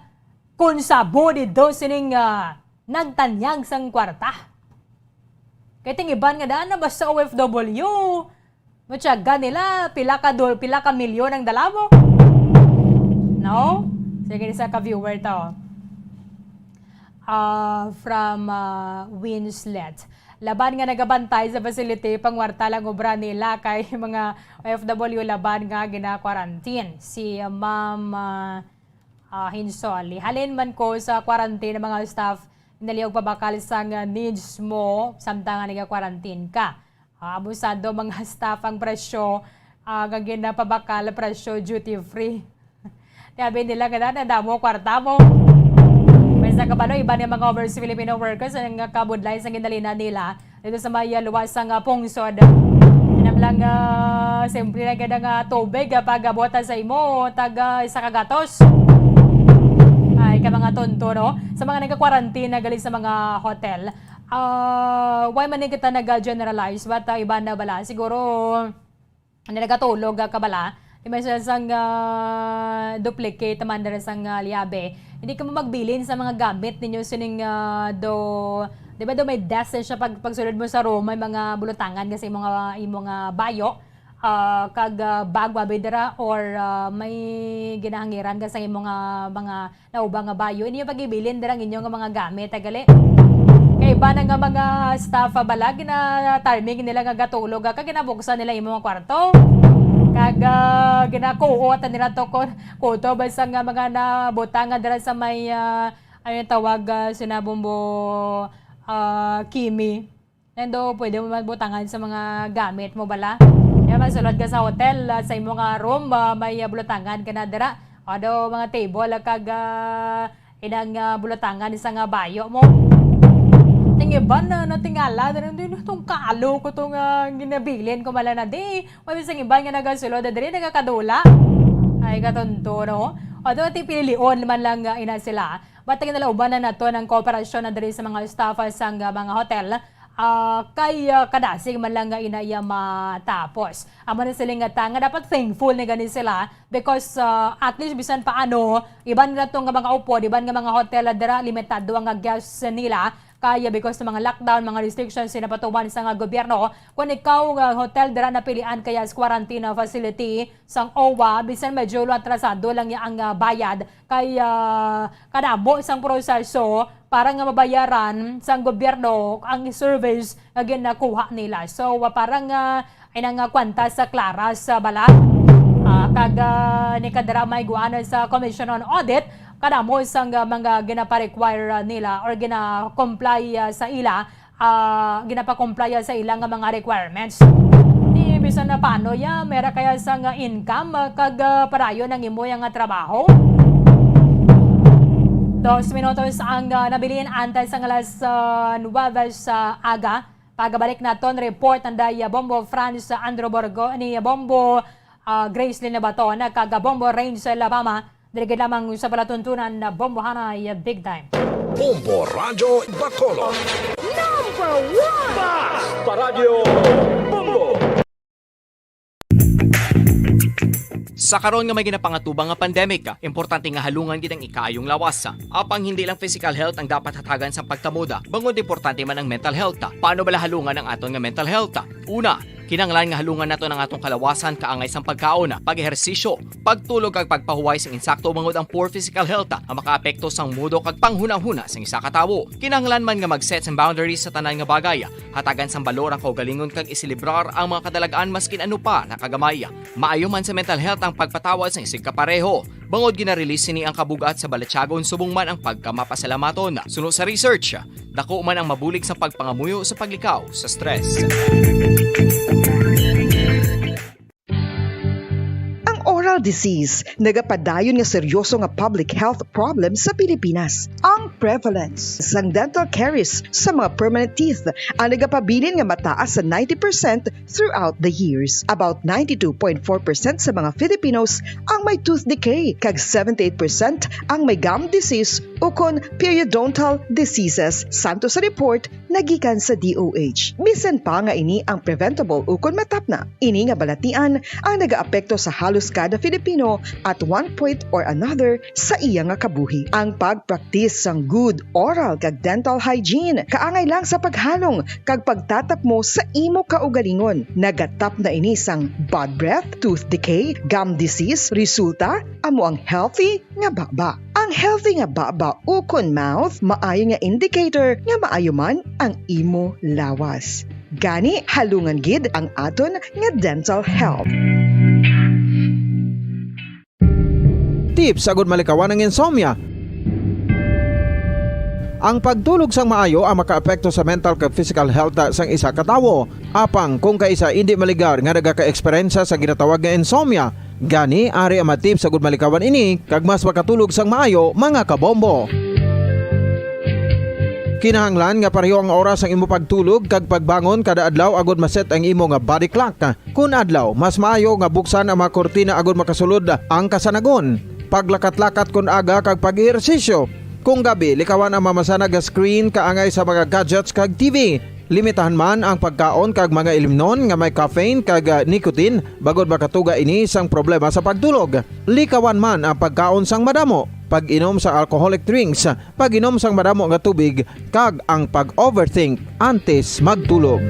konsabo didto sining, ah, nagtanyag sang kwarta. Kay ting iban nga daan na basta O F W, matyaga nila, pila ka dol-, pila ka milyon ang dala mo. No? Sige, isa ka viewer to. Ah, from, ah, Winslet. Laban nga nagabantay sa facility, pangwarta lang obra nila kay mga O F W laban nga gina-quarantine. Si, ah, Ma'am, ah, ah, Hinsoli. Halin man ko sa quarantine ang mga staff, naliog pabakal sa nga needs mo, samtang nga naga-quarantine ka. Ah, abusado mga staff ang presyo, ah, nga ginapabakal presyo duty free. Ti abi nila nga na, nadamo kwarta mo. May sa kabalo, iban nga mga overseas Filipino workers ang kabudlay sa ginalinan nila Dito sa may, ah, luwas sang, ah, pungsod. Inam lang, ah, simple lang gid ang, ah, tubig, ah, pag-abot sa imo, tag, ah, isa ka gatos. Ay, ka mga tonto, no? Sa mga nagka-quarantine na gali sa mga hotel, ah, why man kita nag-generalize? But, ah, iba na bala? Siguro, ano, nagatulog, ah, ka bala? Di man siya sang, ah, duplicate man dira sang, ah, liabe. Hindi ka mo magbilin sa mga gamit ninyo sining, ah, do, di ba do may desk siya pag, pagsulod mo sa room, may mga bulutangan kasi imo nga, imo nga bayo, ah, kag, ah, bag wabi dira or, ah, may ginahangiran ka sa imo nga mga nauba nga bayo. Inyo pagibilin dira ang inyo nga mga gamit, ah, gali. Kay iba na nga mga staff, ah, bala, gina-timing nila nga gatulog, ah, kag ginabuksan nila imo nga kwarto. Kag, ah, ginakuot nila to kon kuto basta nga mga nabutang nga dira sa may, ah, ano yung tawag, ah, sinabong mo, ah, Kimi. Nando, pwede mo man butangan sa mga gamit mo bala. Kaya masulod ka sa hotel, ah, sa imo nga room, ah, may, ah, bulutangan ka na dira. Ano, mga table, ah, kag, ah, inang, ah, bulutangan sa nga bayo mo. Tingiban na, natingala, na, na, na, tong kaalo ko tong, ah, ginabilin ko mala na di. May isang iban nga nagasulod na diri, nagakadula. Ay, katunto, no? Although, ti pilion man lang, ah, ina sila. But, ginalauban na nato ng kooperasyon na diri sa mga staff, ah, sang, ah, mga hotel. Ah, kay, ah, kadasig man lang nga ina iya matapos. Amo na sila nga ta-, nga dapat thankful ni gani sila because, ah, at least bisan paano, iban na to nga mga upod, iban nga mga hotel, ah, dira limitado ang, ah, guests nila. Kaya because sa mga lockdown, mga restrictions na patuman sa nga gobyerno, kung ikaw nga hotel dira napilian kaya sa quarantine facility sang owa, bisan medyo atrasado lang ya ang, ah, bayad, kay, ah, kadamo sang proseso para nga mabayaran sang gobyerno ang service nga ginakuha nila. So, ah, parang, ah, ay nang, ah, kwanta sa Claras, ah, bala. Ah, kag, ah, ni kadra may guana sa Commission on Audit, kadamo sang, ah, mga ginapa-require, ah, nila or gina-comply, ah, sa ila, ah, ginapa-comply, ah, sa ila nga mga requirements. Ni bisan na paano ya, mera kaya sang, ah, income, ah, kag, ah, padayon ang imo nga trabaho. Dos minutos ang, ah, nabilin antes sang alas, ah, nuwebe sa aga. Pagabalik naton report ang day, ah, Bombo Franz Andrew Borgo, ni Bombo, ah, Grace Linabaton, kag Bombo Rains Labama. Diri gid lamang sa palatuntunan na Bombohanay Big Time. Bombo Radyo Bacolod. Number one! Basta Radyo Bombo! Sa karon nga may ginapangatubang nga pandemic, importante nga halungan gid ang ikaayong lawas. Apang hindi lang physical health ang dapat hatagan sa pagtamod, bangod importante man ang mental health. Paano bala halungan ang aton nga mental health? Una, kinahanglan nga halungan naton ang atong kalawasan kaangay sang pagkaon, pag-ehersisyo, pagtulog kag pagpahuway sang insakto, bangod ang poor physical health ang makaapekto sang mudo kag panghunahuna sang isa ka tawo. Kinahanglan man nga mag-set sang boundaries sa tanan nga bagay, hatagan sang balor ang kaugalingon kag iselebrar ang mga kadalag-an maskin ano pa na kagamay. Maayo man sa mental health ang pagpatawad sang isigkapareho, bangod gina-release sini ang kabug-at sa balatyagon subong man ang pagkamapasalamaton. Suno sa research, dako man ang mabulig sa pagpangamuyo sa paglikaw sa stress. Ang oral disease nagapadayon nga seryoso nga public health problem sa Pilipinas. Ang prevalence sang dental caries sa mga permanent teeth ang nagapabilin nga mataas sa ninety percent throughout the years. About ninety-two point four percent sa mga Filipinos ang may tooth decay, kag seventy-eight percent ang may gum disease ukon periodontal diseases, santo sa report nagikan sa D O H. Bisan pa nga ini ang preventable ukon matapna, ini nga balatian ang nagaapekto sa halos kada Filipino at one point or another sa iya nga kabuhi. Ang pagpraktis sang good oral kag dental hygiene kaangay lang sa paghalong kag pagtatapmo sa imo kaugalingon. Nagatapna ini sang bad breath, tooth decay, gum disease, resulta amo ang healthy nga baba. Ang healthy nga baba ukon mouth maayo nga indicator nga maayo man ang imo lawas. Gani, halungan gid ang aton nga dental health. Tips agud malikawan ang insomnia. Ang pagtulog sang maayo ang makaapekto sa mental kag physical health sang isa ka tawo. Apang kung kaisa indi maligar nga nagaka-eksperyensya sa ginatawag nga insomnia, gani ari ang mga tips agud malikawan ini kag mas makatulog sang maayo, mga kabombo. Kinahanglan nga pareho ang oras sang imo pagtulog kag pagbangon kada adlaw agod ma-set ang imo nga body clock. Kon adlaw, mas maayo nga buksan ang mga kurtina agod makasulod ang kasanagon. Paglakat-lakat kon aga kag pag-ehersisyo. Kung gabi, likawan ang mamasanag nga screen kaangay sa mga gadgets kag T V. Limitahan man ang pagkaon kag mga ilimnon nga may caffeine kag, ah, nicotine, bangod makatuga ini sang problema sa pagtulog. Likawan man ang pagkaon sang madamo, pag-inom sang alcoholic drinks, pag-inom sang madamo nga tubig, kag ang pag-overthink antes magtulog.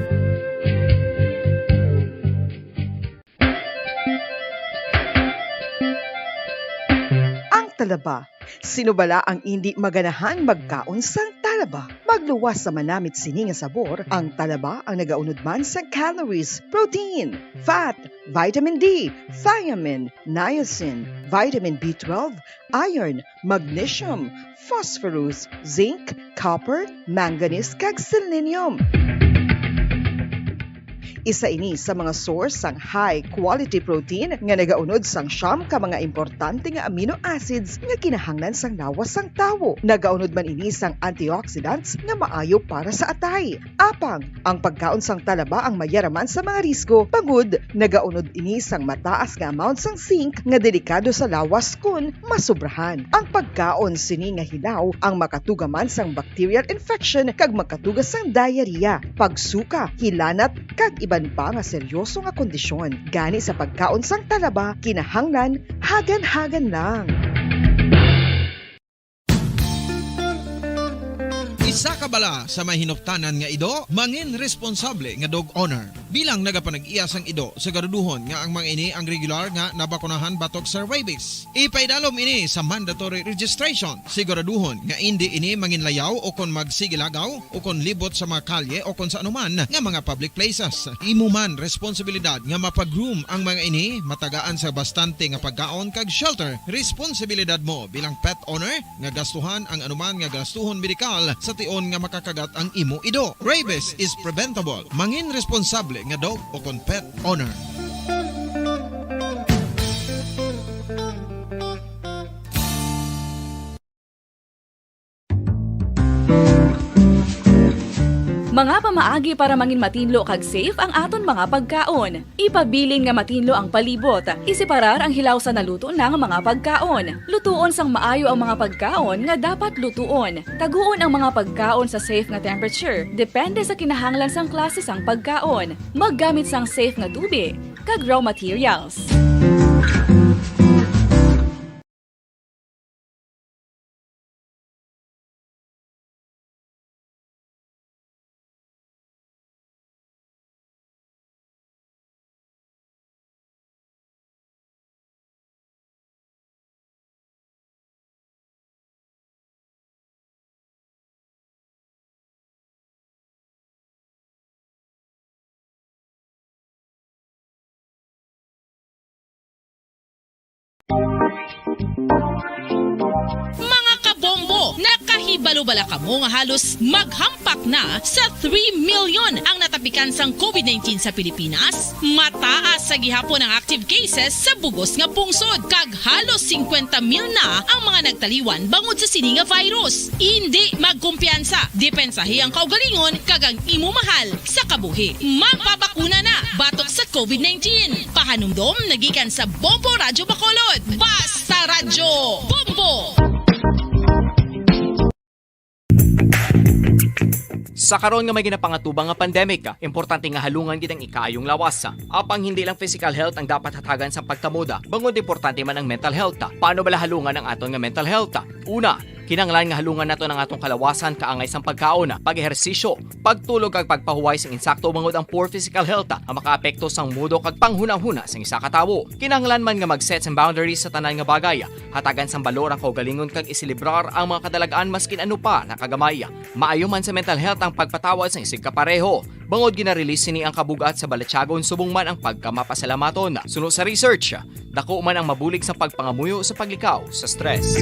Ang talaba. Sino bala ang indi maganahan magkaon sang talaba? Magluwas sa manamit sini nga sabor, ang talaba ang nagaunod man sang calories, protein, fat, vitamin D, thiamine, niacin, vitamin B twelve, iron, magnesium, phosphorus, zinc, copper, manganese, kag selenium. Isa ini sa mga source sang high quality protein nga nagaunod sang siyam ka mga importante nga amino acids nga kinahanglan sang lawas sang tawo. Nagaunod man ini sang antioxidants nga maayo para sa atay. Apang, ang pagkaon sang talaba ang mayaraman sa mga risgo, bangod nagaunod ini sang mataas nga amount sang zinc nga delikado sa lawas kon masobrahan. Ang pagkaon sini nga hilaw ang makatuga man sang bacterial infection kag makatuga sang diarrhea, pagsuka, hilanat, kag iban pa nga seryoso nga kondisyon. Gani sa pagkaon sang talaba, kinahanglan hagan-hagan lang. Isa ka bala sa may hinuptanan nga ido, mangin responsable nga dog owner. Bilang nagapanag-iya sang ido, siguraduhon nga ang mga ini ang regular nga nabakunahan batok sa rabies. Ipaidalom ini sa mandatory registration. Siguraduhon nga indi ini manginlayaw o kon magsigilagaw o kon libot sa mga kalye o kon sa anuman nga mga public places. Imo man responsibilidad nga mapag-groom ang mga ini, matagaan sa bastante nga pagkaon kag shelter. Responsibilidad mo bilang pet owner nga gastuhan ang anuman nga gastuhon medikal sa tion nga makakagat ang imo ido. Rabies is preventable. Mangin responsable nga dog o kon pet owner. Mga pamaagi para mangin matinlo kag safe ang aton mga pagkaon. Ipabilin nga matinlo ang palibot. Iseparar ang hilaw sa naluto na nga mga pagkaon. Lutuon sang maayo ang mga pagkaon nga dapat lutuon. Taguon ang mga pagkaon sa safe nga temperature, depende sa kinahanglan sang klase sang pagkaon. Maggamit sang safe nga tubig kag raw materials. Mga kabombo, nakahibalo bala kamo nga halos maghampak na sa three million ang natapikan sang covid nineteen sa Pilipinas? Mataas sa gihapon ang active cases sa bugos nga pungsod, kag halos singkwenta mil na ang mga nagtaliwan bangod sa sini nga virus. Indi magkumpiyansa, depensahi ang kaugalingon kag ang imo mahal sa kabuhi. Magpabakuna na batok sa covid nineteen. Pahanumdom nagikan sa Bombo Radyo Bacolod. Basta Radyo Bombo! Sa karon nga may ginapangatubang nga pandemic, importante nga halungan gid ang ikaayong lawas. Apang hindi lang physical health ang dapat hatagan sa pagtamod, bangod importante man ang mental health. Paano bala halungan ang aton nga mental health? Una, kinahanglan nga halungan naton ang atong kalawasan kaangay sang pagkaon, pag-ehersisyo, pagtulog kag pagpahuway sing insakto, bangod ang poor physical health nga makaapekto sang mood kag panghunahuna sang isa ka tawo. Kinahanglan man nga mag-set sang boundaries sa tanan nga bagay, hatagan sang balor ang kaugalingon kag iselebrar ang mga kadalag-an maskin ano pa na kagamay. Maayo man sa mental health ang pagpatawad sang isigkapareho, bangod gina-release sini ang kabug-at sa balatyagon subong man ang pagkamapasalamaton. Suno sa research, dako man ang mabulig sa pagpangamuyo sa paglikaw sa stress.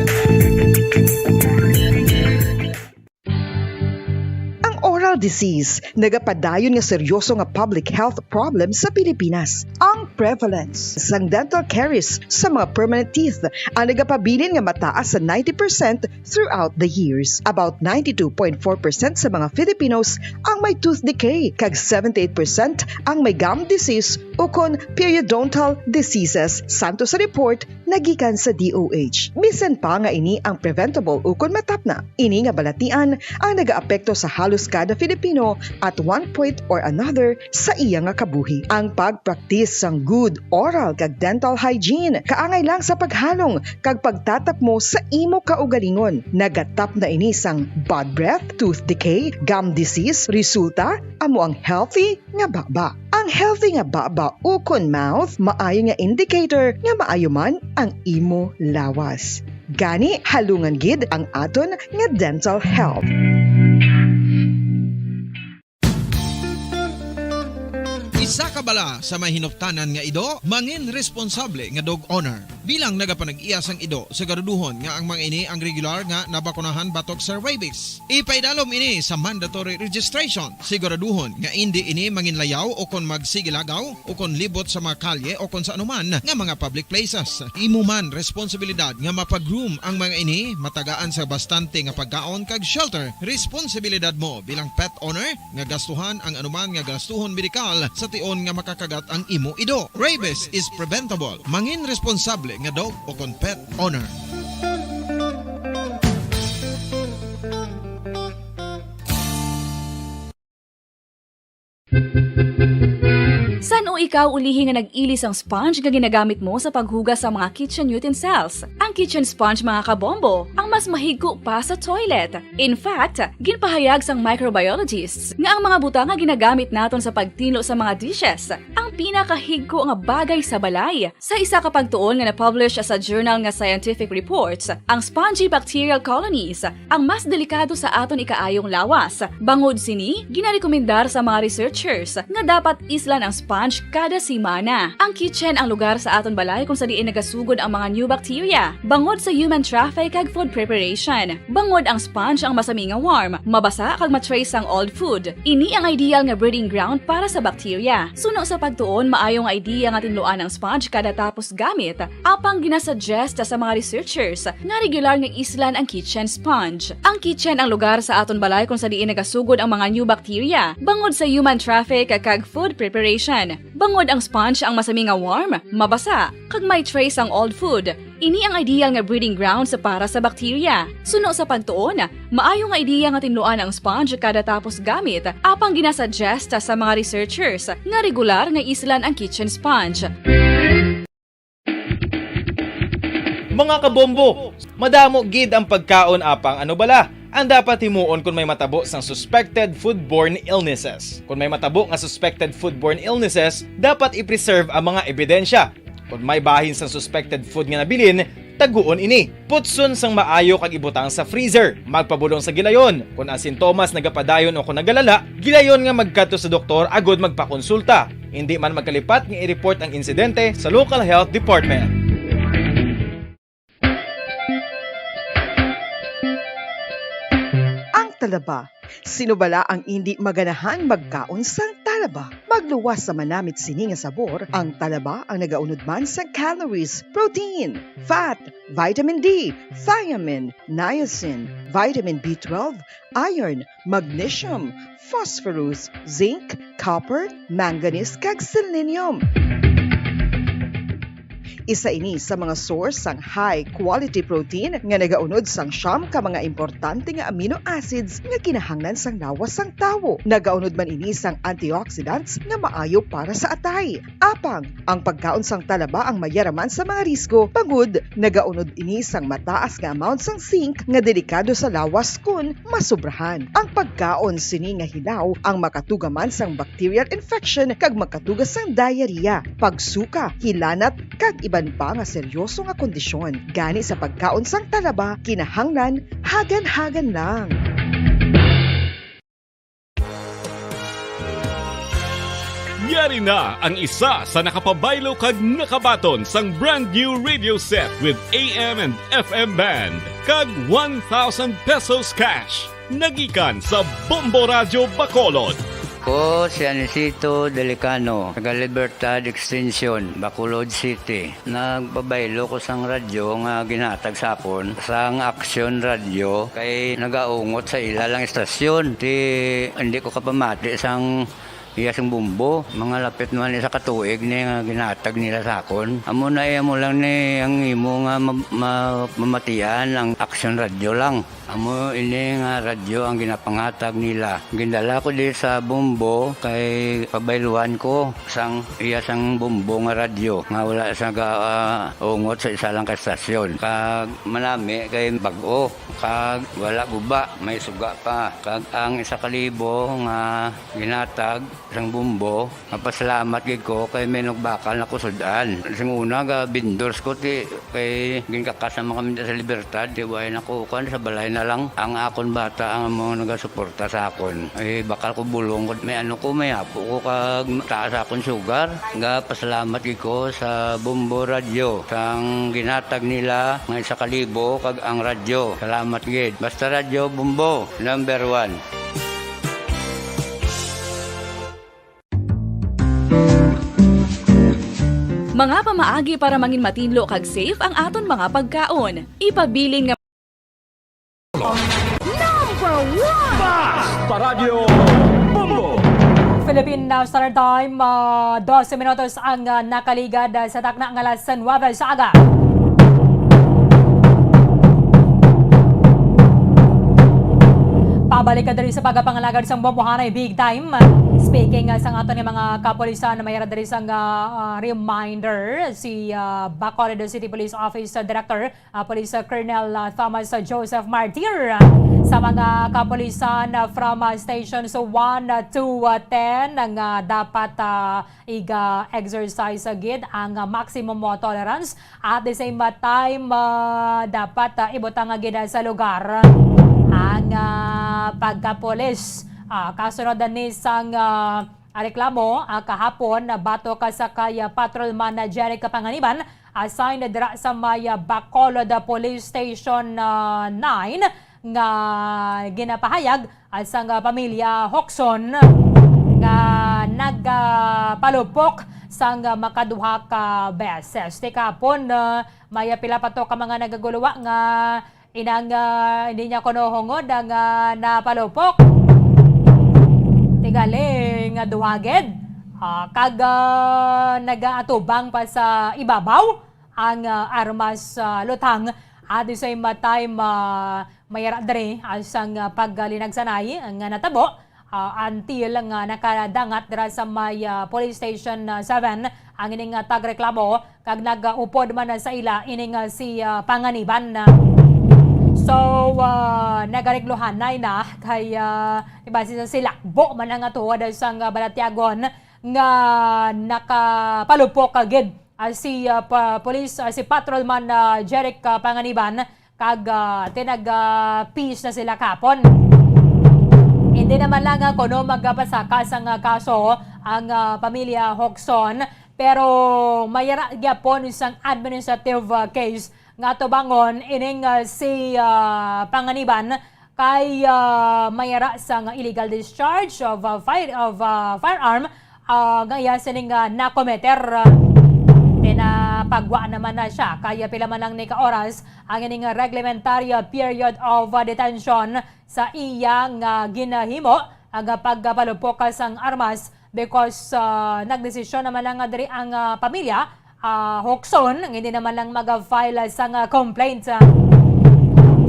Ang oral disease, nagapadayon nga seryoso nga public health problem sa Pilipinas. Ang prevalence sang dental caries sa mga permanent teeth ang nagapabilin nga mataas sa ninety percent throughout the years. About ninety-two point four percent sa mga Filipinos ang may tooth decay, kag seventy-eight percent ang may gum disease ukon periodontal diseases, santo sa report nga gikan sa D O H. Bisan pa nga ini ang preventable ukon matapna, ini nga balatian ang nagaapekto sa halos kada Filipino at one point or another sa iya nga kabuhi. Ang pagpraktis sang good oral kag dental hygiene kaangay lang sa paghalong kag pagtatapmo sa imo kaugalingon. Nagatapna ini sang bad breath, tooth decay, gum disease, resulta amo ang healthy nga baba. Ang healthy nga baba ukon mouth maayo nga indicator nga maayo man ang imo lawas. Gani, halungan gid ang aton nga dental health. Isa ka bala sa may hinuptanan nga ido, mangin responsable nga dog owner. Bilang nagapanag-iya sang ido, siguraduhon nga ang mga ini ang regular nga nabakunahan batok sa rabies. Ipaidalom ini sa mandatory registration. Siguraduhon nga indi ini manginlayaw o kon magsigilagaw o kon libot sa mga kalye o kon sa anuman nga mga public places. Imo man responsibilidad nga mapagroom ang mga ini, matagaan sa bastante nga pagkaon kag shelter. Responsibilidad mo bilang pet owner nga gastuhan ang anuman nga gastuhon medikal sa tion nga makakagat ang imo ido. Rabies is preventable. Mangin responsable nga dog o kon pet owner. San-o ikaw ulihi nga nag-ili sang sponge nga ginagamit mo sa paghugas sa mga kitchen utensils? Ang kitchen sponge, mga kabombo, ang mas mahigko pa sa toilet. In fact, ginpahayag sang microbiologists nga ang mga butang nga ginagamit naton sa pagtinlo sa mga dishes ang pinakahigko nga bagay sa balay. Sa isa ka pagtuon nga na-publish sa journal nga Scientific Reports, ang spongy bacterial colonies ang mas delikado sa aton ikaayong lawas. Bangod sini, ginarekomendar sa mga researchers nga dapat islan ang sponge kada semana. Ang kitchen ang lugar sa aton balay kung sa diin nagasugod ang mga new bacteria, bangod sa human traffic kag food preparation. Bangod ang sponge ang masami nga warm, mabasa kag ma-trace sang old food. Ini ang ideal nga breeding ground para sa bacteria. Suno sa pagtuon, maayo nga idea nga tinluan ang sponge kada tapos gamit, apang ginasuggest sa mga researchers nga regular nga islan ang kitchen sponge. Ang kitchen ang lugar sa aton balay kung sa diin nagasugod ang mga new bacteria, bangod sa human traffic kag food preparation. Bangod ang sponge ang masami nga warm, mabasa, kag may trace ang old food, ini ang ideal nga breeding grounds para sa bacteria. Suno sa pagtuon, maayo nga idea nga tinluan ang sponge kada tapos gamit, apang ginasuggest sa mga researchers nga regular nga islan ang kitchen sponge. Mga kabombo, madamo gid ang pagkaon, apang ano bala ang dapat himuon kon may matabo sang suspected foodborne illnesses? Kon may matabo nga suspected foodborne illnesses, dapat i-preserve ang mga ebidensya. Kon may bahin sang suspected food nga nabilin, taguon ini. Putson sang maayo kag ibutang sa freezer. Magpabulong sa gilayon. Kon ang sintomas nagapadayon o kon nagalala, gilayon nga magkadto sa doktor agud magpakonsulta. Indi man magkalipat nga i-report ang insidente sa local health department. Ang talaba. Sino bala ang indi maganahan magkaon sang talaba? Magluwas sa manamit sini nga sabor, ang talaba ang nagaunod man sang calories, protein, fat, vitamin D, thiamine, niacin, vitamin B twelve, iron, magnesium, phosphorus, zinc, copper, manganese, kag selenium. Isa ini sa mga source sang high quality protein nga nagaunod sang siyam ka mga importante nga amino acids nga kinahanglan sang lawas sang tawo. Nagaunod man ini sang antioxidants nga maayo para sa atay. Apang ang pagkaon sang talaba ang mayaraman sa mga risgo, bangod nagaunod ini sang mataas nga amount sang zinc nga delikado sa lawas kon masobrahan. Ang pagkaon sini nga hilaw ang makatuga man sang bacterial infection kag makatuga sang diarrhea, pagsuka, hilanat, kag iban pa nga seryoso nga kondisyon. Gani sa pagkaon sang talaba, kinahanglan hagan-hagan lang. Yari na ang isa sa nakapabaylo kag nakabaton sang brand new radio set with A M and F M band kag one thousand pesos cash. Nagikan sa Bombo Radyo Bacolod. Ko si Anisito Delicano, taga Libertad Extension, Bacolod City. Nagpabaylo ko sang radyo nga ginhatag sa akon sang Aksyon Radyo kay nagaungot sa ila lang istasyon. Ti, hindi ko kapamati sang iya sang Bombo. Mga lapit man isa ka tuig ni nga ginhatag nila sa akon. Amo na, eh, amo lang ni ang imo nga ma-, ma-, mamatian ang Aksyon Radyo lang. Amo ini nga radyo ang ginapanghatag nila. Gindala ko di sa Bombo kay pabayluan ko sang iya sang Bombo nga radyo nga wala sa ga-, ah, ungot sa isa lang ka estasyon. Kag manami kay bag-o, kag wala guba, may suga pa. Kag ang isa ka libo nga ginhatag sang Bombo, mapasalamat gid ko kay may nagbakal na ko sud-an. Sing una, ga-vendors ko, ti, kay ginkakas naman kami sa Libertad, ti, way na ko, kuwan, sa balay na lang. Ang akon bata ang amo nagasuporta sa akon. Ay, bakal ko bulong ko, may ano ko, may apo ko, kag taas akon sugar. Ga-pasalamat gid ko sa Bombo Radyo, sang ginhatag nila nga isa ka libo, kag ang radyo. Salamat gid. Basta Radyo Bombo, number one. Mga pamaagi para mangin matinlo kag safe ang aton mga pagkaon. Ipabilin nga Number one! Basta Radyo Bombo! Philippine, uh, Standard Time, uh, dose minutos ang, uh, nakaligad, uh, sa takna nga alas nuwebe sa aga. Pabalik ka diri sa pagpangalagad sang Bombohanay Big Time. Speaking, uh, sa aton nga mga kapulisan, may ara diri sang, uh, uh, reminder si, uh, Bacolod City Police Office, uh, Director, uh, Police, uh, Colonel, uh, Thomas, uh, Joseph Martir, uh, sa mga kapulisan, uh, from, uh, stations one, uh, to, uh, ten, nga dapat, uh, iga-exercise, uh, gid ang, uh, maximum, uh, tolerance. At the same, uh, time, uh, dapat, uh, ibutang, uh, gid, uh, sa lugar ang, uh, pagkapulis. Uh, kasunod ni sang, uh, reklamo, uh, kahapon, uh, batok, uh, sa kay, uh, Patrolman, uh, Jeric Panganiban, assigned dira sa may, ah, Bacolod Police Station, ah, nine, nga ginapahayag, ah, sang, ah, pamilya Hocson nga nagapalupok sang, ah, makaduha ka beses. Ti kahapon, ah, may pila pa to ka mga nagaguluwa nga inang, ah, hindi niya kuno hungod ang, ah, napalupok. Tingali nga duha gid, ah, kag, ah, nagaatubang pa sa ibabaw ang, ah, armas, ah, luthang. At the same time, ah, may ara diri, ah, sang, ah, paglinagsanay nga natabo, ah, until nga nakadangat dira sa may, ah, Police Station, ah, seven ang ining, ah, tagreklamo, kag nagaupod man sa ila ining, ah, si, ah, Panganiban. So, ah, nagareglohanay na kay, ah, di ba, si, si Lakbo man ang atuod sang, ah, balatyagon nga nakapalupok gid, ah, si, ah, pa-, police, ah, si Patrolman, ah, Jeric, ah, Panganiban, kag, ah, tinag, ah, peace na sila kapon. Hindi naman lang, ah, kuno magpasaka sang, ah, kaso ang, ah, pamilya Hocson, pero may ara gyapon isang administrative, ah, case nga tubangon ining, ah, si, ah, Panganiban kay, ah, may ara sang illegal discharge of, ah, fire, of, ah, firearm, ah, nga iya sining, ah, nakometer. Tinapagwa naman na siya kay pila man lang ni ka oras ang ining reglementary period of, ah, detention sa iya nga ginahimo ang pagpalupok sang armas because, ah, nagdesisyon naman lang nga diri ang, ah, pamilya, ah, Hocson, nga hindi naman lang mag-file sang, ah, complaint.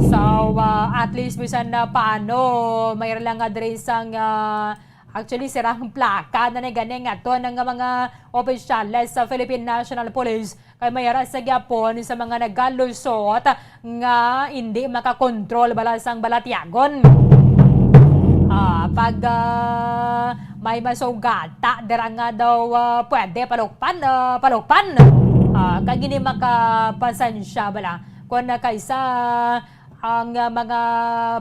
So, ah, at least bisan na paano, may lang nga diri sang, ah, actually, sirang plaka na ni gani nga to nga mga opisyales sa Philippine National Police kay may ara sa gyapon sa mga nagalusot nga hindi makakontrol bala sang balatyagon. Ah, pag, ah, may masugata dira nga daw, ah, pwede palukpan, ah, palukpan. Ah, kag hindi makapasensya bala. Kung na kaysa ang, ah, mga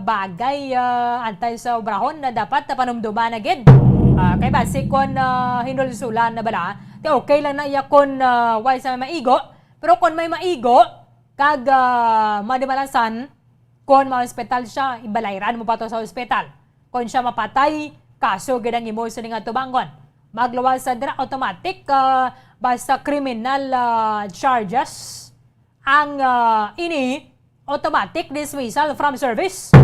bagay, ah, antay sa obrahon na dapat na panumduman na gid. Ah, kay basi kon, ah, hinulsulan na bala, ti okay lang na iya kon, ah, way sa may maigo. Pero kon may maigo, kag, ah, madimalasan, Kon ma-hospital siya, ibalayran mo pa to sa hospital. Kon siya mapatay, kaso gid ang imo sini nga tubangon. Magluwas sa dira automatic, ah, basta criminal, ah, charges ang, ah, ini, automatic dismissal from service.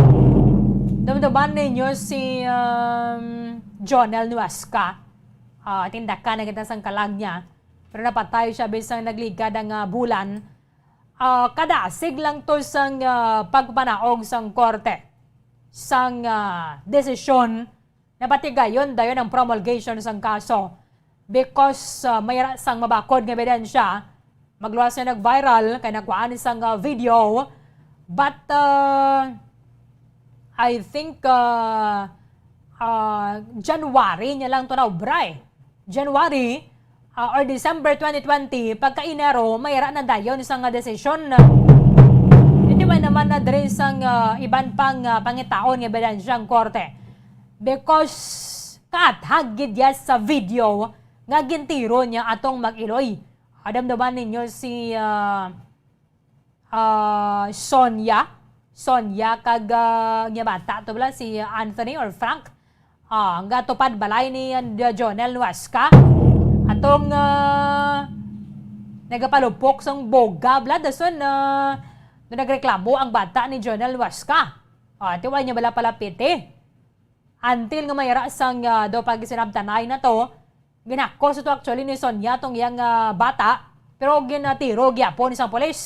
Dumduman ninyo si, um, Jonel Nuasca. Ah, tindakan na kita sang kalag niya. Pero napatay siya bisan nagligad ang, ah, bulan. Ah, kadasig lang to sang, ah, pagpanaog sang korte sang, ah, desisyon na patigayon dayon ang promulgation sang kaso because, ah, may ra sang mabakod nga ebidensya. Magluwas na nag-viral kay nakuhaan sang, ah, video. But, ah, I think, ah, ah, January niya lang to naobra, eh. January, ah, or December twenty twenty, pagka Enero, may ra na dayon sang desisyon. Iti may naman na diri sang, ah, iban pang, ah, pangitaon nga ebidensya ang korte. Because kaathag gid ya sa video nga gintiro niya atong mag-iloy. Adamdaman ninyo si, ah, ah, Sonia. Sonia kag, ah, niya bata to bala si Anthony or Frank. Ah, nga tupad balay ni, ah, Jonel Nuasca. Atong, ah, nagapalupok sang boga bala dason, ah, nga nagreklamo ang bata ni Jonel Nuasca. Ah, tiway niya bala palapiti. Until nga may ra sang, ah, daw pagsinabtanay na to, ginakos ito actually ni Sonia tong iyang, ah, bata, pero ginatiro gyapon sang pulis.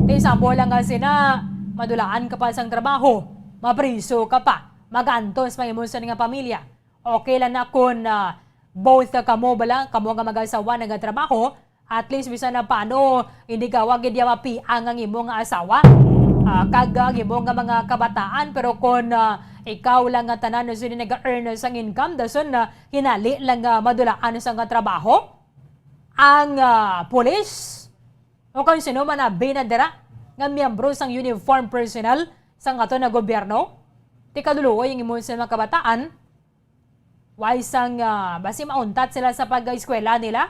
Ti sambo lang nga sina, madulaan ka pa sang trabaho, mapriso ka pa, magantos pa imong sa nga pamilya. Okay lang na kung, ah, both kamo bala, kamo nga mag-asawa nagatrabaho, at least, bisan na paano, hindi gawa gid ya mapiang ang imo nga asawa, ah, kag ang imo nga mga kabataan. Pero kon, ah, ikaw lang nga tanan sini nag-earn sang income, dason na hinali lang nga madulaan sa nga trabaho ang, ah, pulis o kung sino man abi na dira nga miyembro sang uniform personnel sang ato na gobyerno, ti kaluluoy ang imo sa mga kabataan. Why sang, ah, basi mauntat sila sa pag-eskwela nila?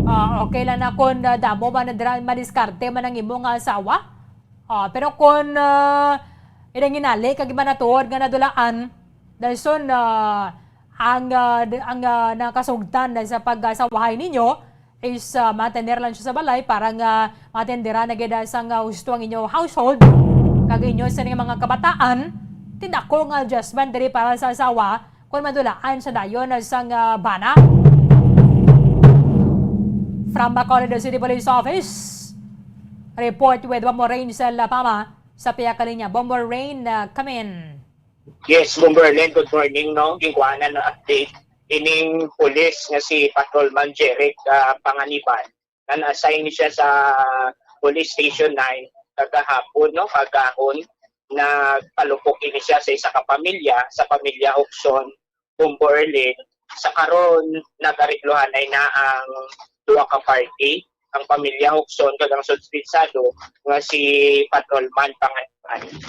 Ah, okay lang na kung, ah, damo man na dira madiskarte man ang imo nga asawa. Ah, pero kung, ah, inanginali kag iba na tuod nga nadulaan, dason, ah, ang, ah, d-, ang, ah, nakasugtan na sa pag-asawahay ninyo, is, ah, matender lang siya sa balay para nga matendera na gid, ah, sang, ah, husto ang inyo household kag inyo sini nga mga kabataan. Ti dako nga adjustment diri para sa asawa kon madulaan sa dayon sang, ah, bana. From Bacolod City Police Office, report with Bombo Rain sa La Pama sa pihak kalinya. Bombo Rain, ah, come in. Yes, Bomberlin, good morning, no? Ginkuhanan ng update ining pulis nga si Patrolman Jeric, ah, Panganiban, nga na-assign siya sa Police Station nine kagahapon, no? Kagahon, nagpalupok ini siya sa isa ka pamilya, sa pamilya Hokson, Bomberlin. Sa karon, nag-ariglohanay na ang duha ka party, ang pamilya Hokson kag ang suspitsado nga si Patrolman Panganiban.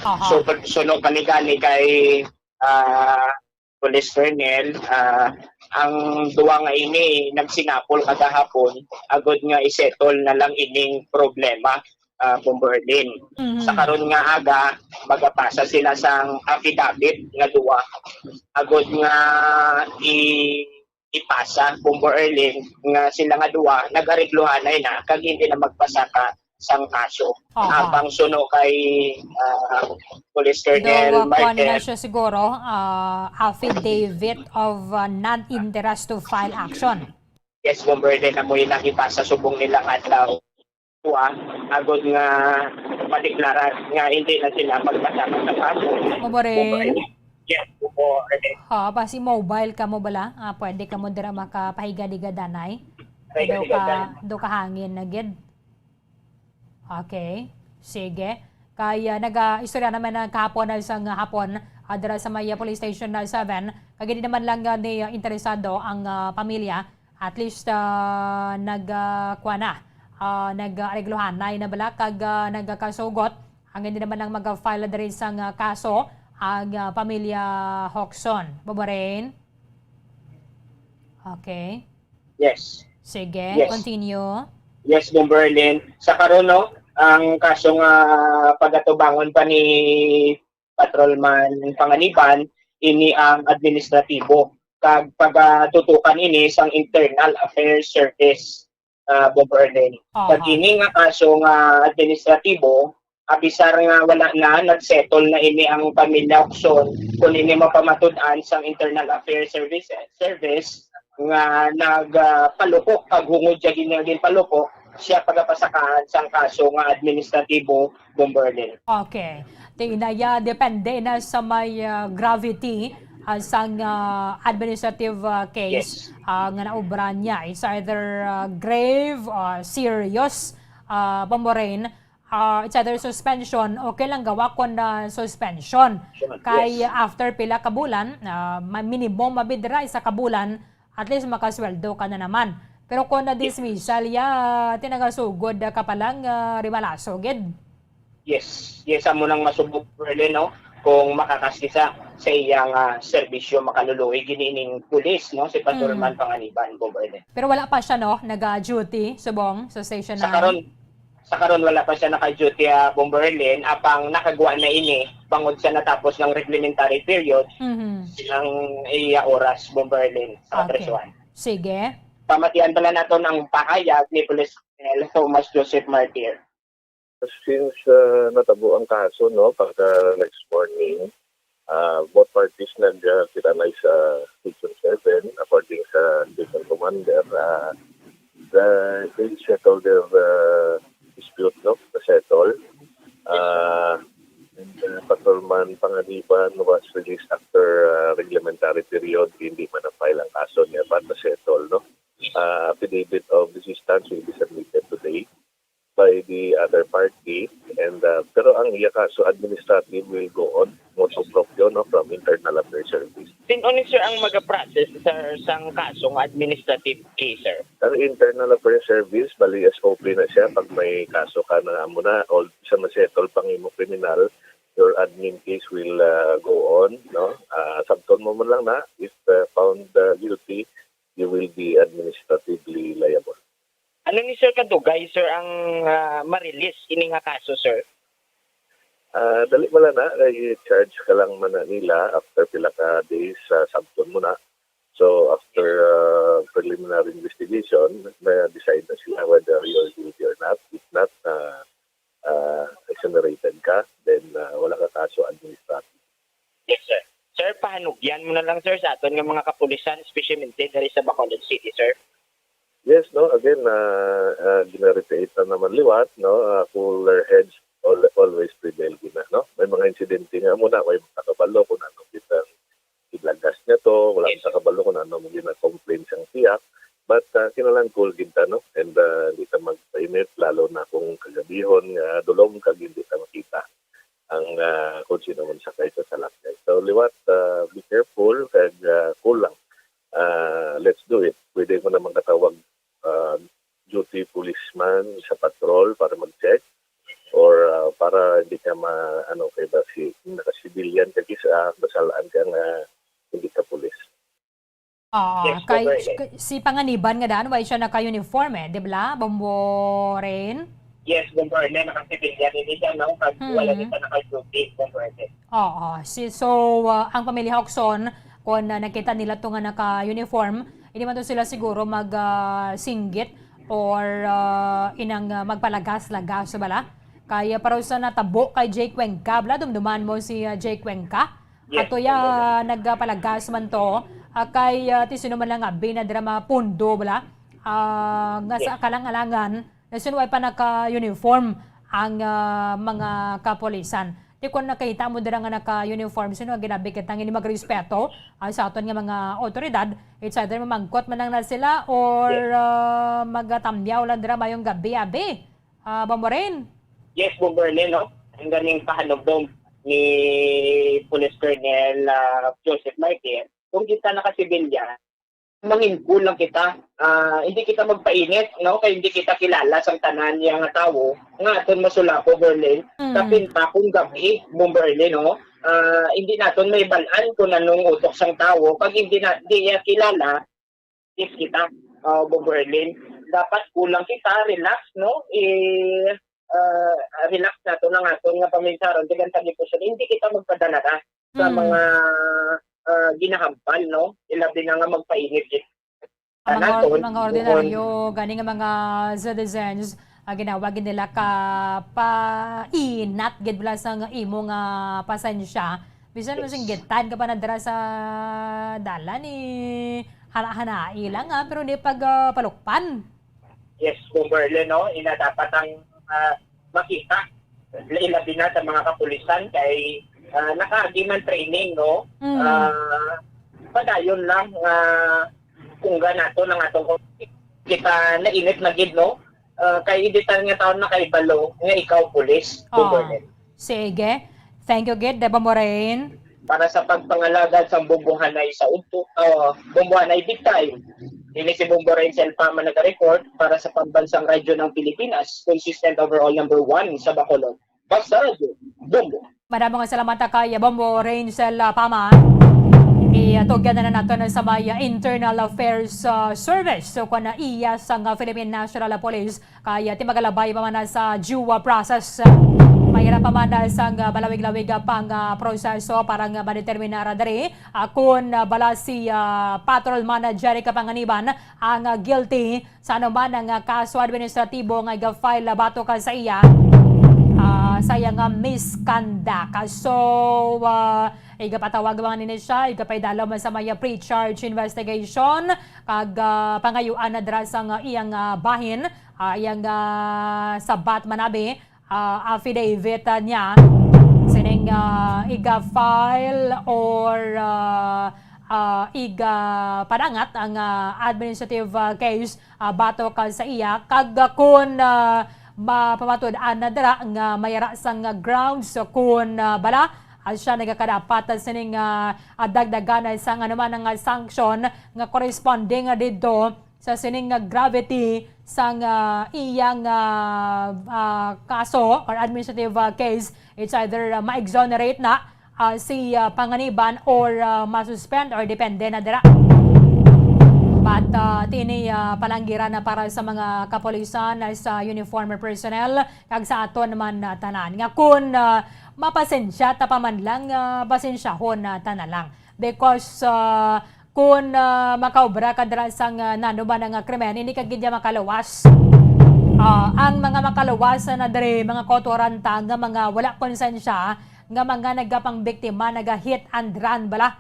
Aha. So, pag suno kami gani kay, ah, Police Colonel, ah, ang duwa nga ini nagsinapol kagahapon agod nga isettle na lang ining problema, ah, Bomberlin. Mhm. Sa karon nga aga, magapasa sila sang affidavit nga duwa agod nga i-, ipasa, Bomberlin, nga sila nga duwa nag-ariglohanay na kag hindi na magpasaka sang kaso. Aha. Apang suno kay, ah, Police Colonel Martin. Daw, ah, kuwan na siya siguro, ah, affidavit of, ah, non-interest to file action. Yes, Bomberlin, amo yung nakita sa subong nila nga adlaw. Kuha, agod nga madeklara nga hindi na sila magpasaka sa kaso. Bomberlin? Yes, Bomberlin. Ha, basi mobile ka mo bala? Ah, pwede ka mo dira makapahiga-diga danay. Pahiga-diga danay. Daw ka hangin na gid. Okay. Sige. Kay, ah, naga-istorya naman ang kahapon na isang hapon, ah, dira sa may, ah, police station na seven. Kag hindi naman lang, ah, ni, ah, interesado ang, ah, pamilya. At least, ah, nag, ah, kuha na. Ah, nag-areglohanay na bala kag, ah, nagkasugot. Ang hindi naman lang mag-file diri sang, ah, kaso ang, ah, pamilya Hokson. Bobo Rain? Okay. Yes. Sige, yes. Continue. Yes, Bomberlin. Sa karon, no, Ang kaso nga pagatubangon pa ni Patrolman Panganiban, ini ang administratibo. Kag pagatutukan ini sang Internal Affairs Service, ah, Bombo Erlen. Aha. Kag ini nga kaso nga administratibo, abisar nga wala na, nagsettle na ini ang pamilya Ocson, kung ini mapamatud-an sang Internal Affairs Service, Service nga nagpalupok, kag hungod siya gin-, ginpalupok, siya pagapasakaan sang kaso nga administratibo, Bombo Erlen. Okay. Ti inaya, depende na sa may, ah, gravity, ah, sang, ah, administrative, ah, case, Yes. ah, nga naobra niya. It's either, ah, grave, ah, serious, ah, Bombo Erlen, ah, it's either suspension, okay lang gawa kon na suspension. Sure, Kay yes. after pila ka bulan, ah, ma-, minimum mabidra isa ka bulan, at least makasweldo ka na naman. Pero kung na-dismissal ya, tinagasugod ka pa lang, ah, rimalaso gid. Yes, yes, amo nang masubok, Erlen, no? Kung makakasisa sa iyang, ah, serbisyo, makaluluoy gini ining pulis, no? Si Patrolman Mm. Panganiban, Bombo Erlen. Pero wala pa siya, no? Naga-duty, subong, sa Station Sa nine? karon, sa karon wala pa siya naka-duty, ah, Bombo Erlen, apang nakagwa na ini, bangod sa natapos ng reglementary period Mhm. ng iya oras, Bombo Erlen, sa Okay. kapresuhan. Sige. Pamatian pala naton ang pahayag ni Police Colonel Thomas Joseph Martir. Since, ah, natabo ang kaso, no, pagka next morning, ah, both parties nag, ah, kita na sa Station seven, according sa Station Commander, ah, the, they settled their, ah, dispute, no, na-settle. Ah, and, ah, Patrolman Panganiban was released after, ah, reglementary period, hindi man na-file ang kaso niya, but na-settle, no. Ah, affidavit of desistance will be submitted today by the other party, and, uh, pero ang iya kaso administrative will go on motu proprio, no, from Internal Affairs Service. Sin-o ni, sir, ang maga-process, sir, sang kaso nga administrative case, sir? Ang Internal Affairs Service, bali S O P na siya. Pag may kaso ka na amo na, all sa ma-settle pang imo kriminal, your admin case will, uh, go on, no? Uh, sabton mo man lang na, if, uh, found, uh, guilty, you will be administratively liable. Ano ni, sir, kadugay, sir, ang, ah, ma-release ini nga kaso, sir? Ah, dali man lang na, i-charge ka lang man na nila after pila ka days, ah, sabton mo na. So, after, ah, preliminary investigation, ma-decide na sila whether you're guilty or not. If not, ah, ah, exonerated ka, then, ah, wala ka kaso administrative. Yes, sir. Sir, pahanugyan mo na lang, sir, sa aton nga mga kapulisan, especially diri sa Bacolod City, sir. Yes, no, again, ah, ah, gina-repeat na naman liwat, no, ah, cooler heads al-, always prevail gina, no? May mga insidente nga mo na, may mga kabalo kung ano kitang gidlagas niya to, wala Yes, sir. Sa kabalo kung ano mo gina-complain sang siya. But, ah, kinahanglan cool gid ta, no? And, ah, di ta magpainit, lalo na kung kagabihon nga dulom kag hindi ta makita ang, ah, kung sino man sakay sa salakyan. So, liwat, ah, be careful kag, ah, cool lang. Ah, let's do it. Pwede mo naman katawag, ah, duty policeman sa patrol para mag-check or, ah, para hindi ka ma-, ano, kay ba si, naka-civilian ka, kis-, ah, masalaan ka nga hindi ka pulis. Ah, Yes, kay, Bombo Erlen. Kay si Panganiban nga daan, way siya naka-uniform eh, di ba, Bombo Erlen? Yes, Bombo Erlen, naka-civilian ini siya, no? Kag wala Mm. kita naka-duty, Bombo Erlen. Oo. Si, so, ah, ang pamilya Hokson, kung, ah, nakita nila to nga naka-uniform, hindi man to sila siguro mag, ah, singgit or, ah, inang, ah, magpalagas-lagas, bala. Kay, ah, para sa natabo kay Jay Cuenca, bala, dumduman mo si, ah, Jay Cuenca. Yes, Ato ya, ma'am. Nagpalagas man to, ah, kay, ah, ti sino man lang abi na dira mapundo, bala. Ah, nga sa Yes. kalang-alangan, na sino ay pa naka-uniform ang, ah, mga kapulisan. Ti kung nakita mo dira nga naka-uniform, sino nga ginabi kita nga hindi magrespeto, ah, sa aton nga mga otoridad, it's either mamangkot man lang na sila or, Yes. ah, magatamyaw lang dira mayong gabi, abi. Ah, Bombo Erlen? Yes, Bombo Erlen, no? Ang ganing pahanubdom ni Police Colonel, ah, Joseph Martir, kung kita naka-sibilyan, mangin-cool lang kita. Ah, hindi kita magpainit, no? Kay hindi kita kilala sang tanan niya nga tawo nga aton masulapo, Bombo Erlen. Mm. Kapin pa kung gabi, Bombo Erlen, no? Ah, hindi naton may balaan kung anong utok sang tawo. Pag hindi na, di niya kilala, is kita, ah, Bombo Erlen. Dapat cool lang kita, relax, no? Eh, ah, relax naton ang aton nga paminsaron, daghan sa depresyon, hindi kita magpadala na sa Mm. mga, ah, ginahambal, no? Ilabi na nga magpainit gid. Ang mga or-, Naton, mga ordinaryo, buhon. Gani nga mga citizens, ah, ginawag nila ka painat gid bala sang imo nga pasensya. Bisan mo Yes. singgitan ka pa na dira sa dalan, eh, hana-hanai lang, ah, pero di pag, ah, palukpan. Yes, Bomberle, no? Ina dapat ang, ah, makita. Ilabi na sa mga kapulisan kay, ah, nakaagi man training, no? Mm. Ah, padayon lang nga kungga nato ang atong kita nainit na gid, no? Ah, kay editan nga taon na kay balo nga ikaw pulis, Oh. Bomberle. Sige. Thank you gid, Debo Morain. Para sa pagpangalagad sa bumbuhanay sa udto, ah, bumbuhanay big time. Ini si Bombo Renzel Pama nag-report para sa Pambansang Radyo ng Pilipinas, consistent overall number one sa Bacolod. Basta Radyo, Bombo. Madamo nga salamat kay Bombo Renzel, ah, Pama. Itugyan na nato na sa may, ah, Internal Affairs, ah, Service. So, kung na iya sa nga Philippine National Police, kay, ah, ti magalabay pa man na sa due, ah, process. Mahirap pa man na sang, ah, malawig-lawig, ah, pang, ah, proseso para nga madeterminar diri, ah, kun, ah, bala si, ah, Patrolman Jeric Panganiban ang, ah, guilty sa anuman nga kaso administratibo nga iga-file, ah, batok sa iya, ah, sa iya nga misconduct. So, ah, igapatawag man nini siya, igapaidalom sa may pre-charge investigation, kag, ah, pangayuan na dira sang, ah, iyang, ah, bahin, ah, iyang, ah, sabat manabi, ah, affidavit, ah, niya sining, ah, iga-file or, ah, ah, iga-padangat ang, ah, administrative, ah, case, ah, batok, ah, sa iya, kag, ah, kun, ah, mapamatud-an na dira nga may ara sang, ah, grounds kun, ah, bala, ah, siya nagakadapat sining, ah, ah, dagdagan sang anuman nga sanction nga corresponding, ah, didto sa sining nga gravity sang, ah, iyang, ah, ah, kaso or administrative, ah, case. It's either, ah, ma-exonerate na, ah, si, ah, Panganiban or, ah, ma-suspend or depende na dira. But, ah, tini, ah, palanggiran na para sa mga kapulisan, ah, sa uniform personnel, kag sa aton man, ah, tanan. Nga kun, ah, mapasensya ta pa man lang, ah, pasensyahon na ta na lang. Because, ah, kun, ah, makaobra ka dira sang, ah, nano ba na nga krimen, hindi ka gid niya makaluwas. Ah, ang mga makaluwas na diri, mga kautoran ta nga mga wala konsensya, nga mga nagapangbiktima, naga-hit and run bala.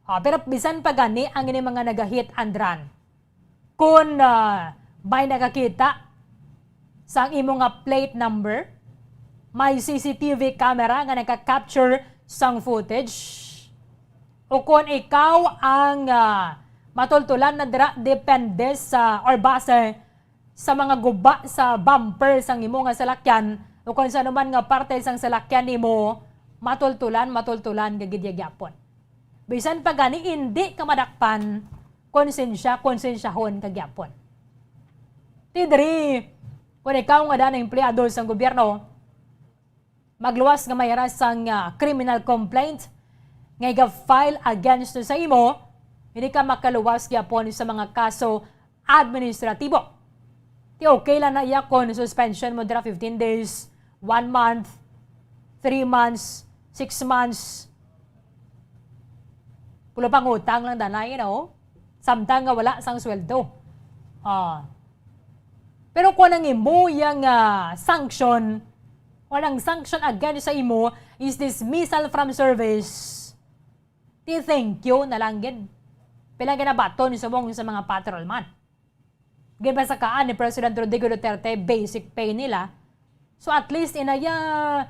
Ah, pero bisan pa gani ang ini mga naga-hit and run, kun, ah, may nakakita sang imo nga plate number, may C C T V camera nga nagka-capture sang footage, o kun ikaw ang, ah, matultulan na dira, depende sa, or base sa mga guba sa bumper sang imo nga salakyan, o kon sa anuman nga parte sang salakyan nimo, matultulan, matultulan ka gid ya gyapon. Bisan pa gani indi ka madakpan, konsensya, konsensyahon ka gyapon. Ti diri, kun ikaw nga daan empleyado sang gobyerno, magluwas nga may ara sang, ah, criminal complaint nga iga-file against sa imo, hindi ka makaluwas gyapon sa mga kaso administratibo. Ti okay lang na iya kon suspension mo dira fifteen days, one month, three months, six months. Pulo pang utang lang danay, you know? Samtang nga wala sang sweldo. Ah. Pero kung ang imo yang, ah, sanction, or ang sanction against sa imo is dismissal from service, ti thank you na lang gid. Pila ginabaton subong sa mga patrolman. Ginpasakaan ni President Rodrigo Duterte basic pay nila. So at least inaya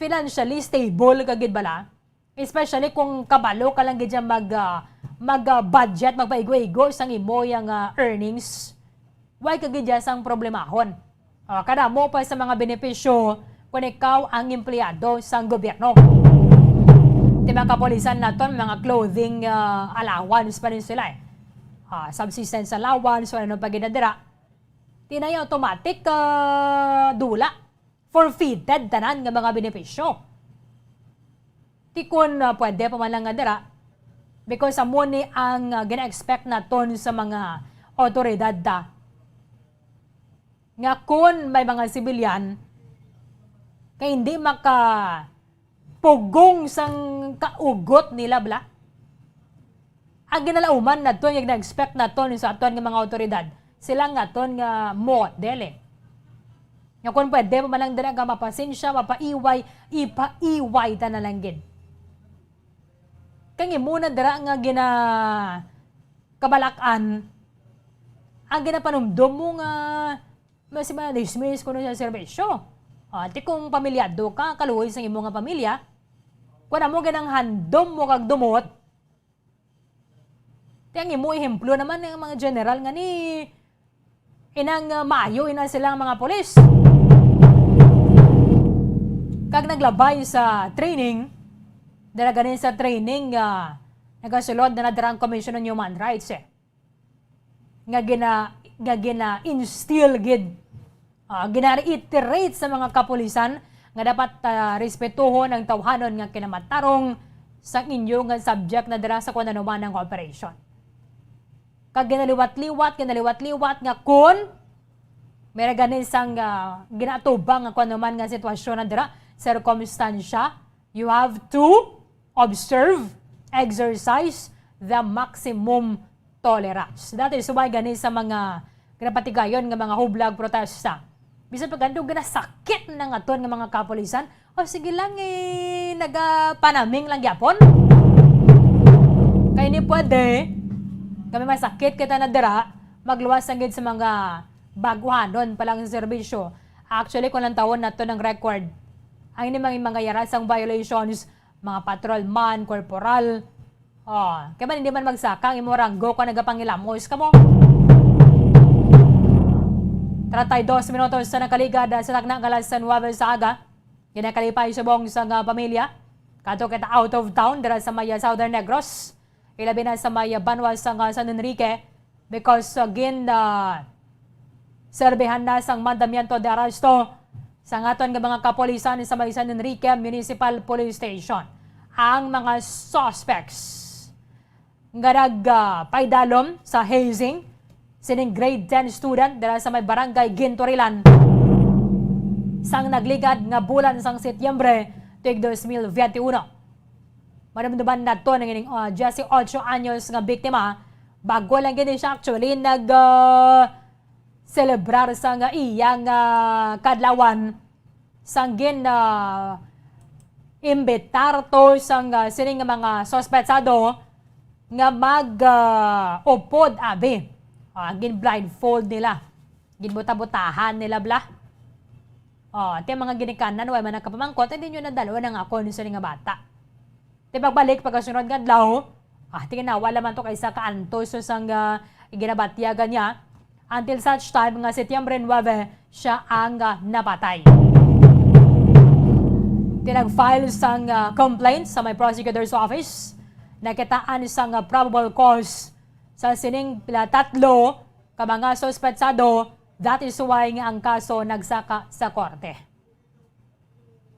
financially stable ka gid bala. Especially kung kabalo ka lang gid siya mag, ah, mag, ah, budget, magpaigo-igo sang imo yang, ah, earnings. Why ka gid siya sang problemahon? Ah, kadamo pa sa mga benepisyo kung ikaw ang empleyado sang gobyerno. Di ba, kapulisan naton, mga clothing, ah, allowance pa rin sila eh. Ah, subsistence allowance, o ano pa gid na dira. Tinay automatic, ah, dula. Forfeited tanan nga mga benepisyo. Ti kun, ah, pwede pa man lang nga dira, because amo ni ang, ah, gina-expect naton sa mga awtoridad ta, nga kun may mga sibilyan, Kay hindi makapugong sang kaugot nila, bala. Ang ginalauman naton, nga gina-expect naton sa aton nga mga awtoridad, sila nga aton nga model, eh. Nga kung pwede pa man lang dira nga mapasensya, mapaiway, ipaiway ta na lang gid. Kay imo na dira nga gina-, kabalakan, ang ginapanumdom mo nga mas ma-dismiss kuno sa serbisyo. Ah, ti kung pamilyado ka, kaluoy sa imo nga pamilya, kung amo ginang handom mo kag dumot, ti ang imo ehemplo naman nga mga general nga ni inang, ah, maayo ina sila nga mga pulis. Kag naglabay sa training, dala gani sa training, ah, nagasulod na nadara ang Commission on Human Rights, eh. Nga gina-, nga gina-instill gid, ah, gina-reiterate sa mga kapulisan nga dapat, ah, respetuhon ang tawhanon nga kinamatarong sang inyo nga subject na dira sa kuan anuman nga operation. Kag ginaliwat-liwat, ginaliwat-liwat nga kun may ra gani sang, ah, ginaatubang nga kuan anuman nga sitwasyon na dira, sirkumstansya, you have to observe, exercise the maximum tolerance. That is why gani sa mga ginapatigayon nga mga hublag protesta, bisan pa gani ginasakit na nga aton nga mga kapulisan, o sige lang, eh, nagapanaming lang gyapon. Kay ni pwede, kami masakit kita na dira, magluwas lang gid sa mga baguhanon pa lang sa serbisyo. Actually, kung lantawon nato ng record, ang ini mga, mga yara sang violations, mga patrolman, corporal, oh, kay man hindi man magsaka ang imo ranggo kung nagapangilamos ka mo. Treinta y dos minutos sa nakaligad sa takna nga alas nuebe sa aga. Ginakalipay subong sang, ah, pamilya. Kadto kita out of town dira sa may, ah, Southern Negros. Ilabi na sa may, ah, banwa sang, ah, San Enrique. Because, ah, gin, ah, serbihan na sang mandamiento de arresto sang aton nga mga kapulisan sa may San Enrique Municipal Police Station ang mga suspects nga nag, ah, paidalom sa hazing sining grade ten student dira sa may barangay Ginturilan sang nagligad nga bulan sang Setyembre tuig dos mil veintiuno. Madumduman nato ang ining, ah, diyesotso anyos nga biktima. Bago lang gid siya actually nag, ah, celebrar sang iyang, ah, kadlawan sang gin, ah, imbitar to sang, ah, sining nga mga suspetsado nga mag, ah, upod abi. Ah, gin blindfold nila. Ginbuta-butahan nila bala. Oh, ti mga ginikanan, way man nakapamangkot, hindi nyo nadalwa na nga ako ni sini nga bata. Ti pagbalik pagkasunod nga adlaw, ah, tingin na, wala man to kay sa kaantos sang, ah, ginabatyagan niya. Until such time nga Setyembre nuebe, siya ang, ah, napatay. Ti nag-file sang, ah, complaint sa may prosecutor's office. Nakitaan sang, ah, probable cause sa sining pila tatlo ka mga suspetsado, that is why nga ang kaso nagsaka sa korte.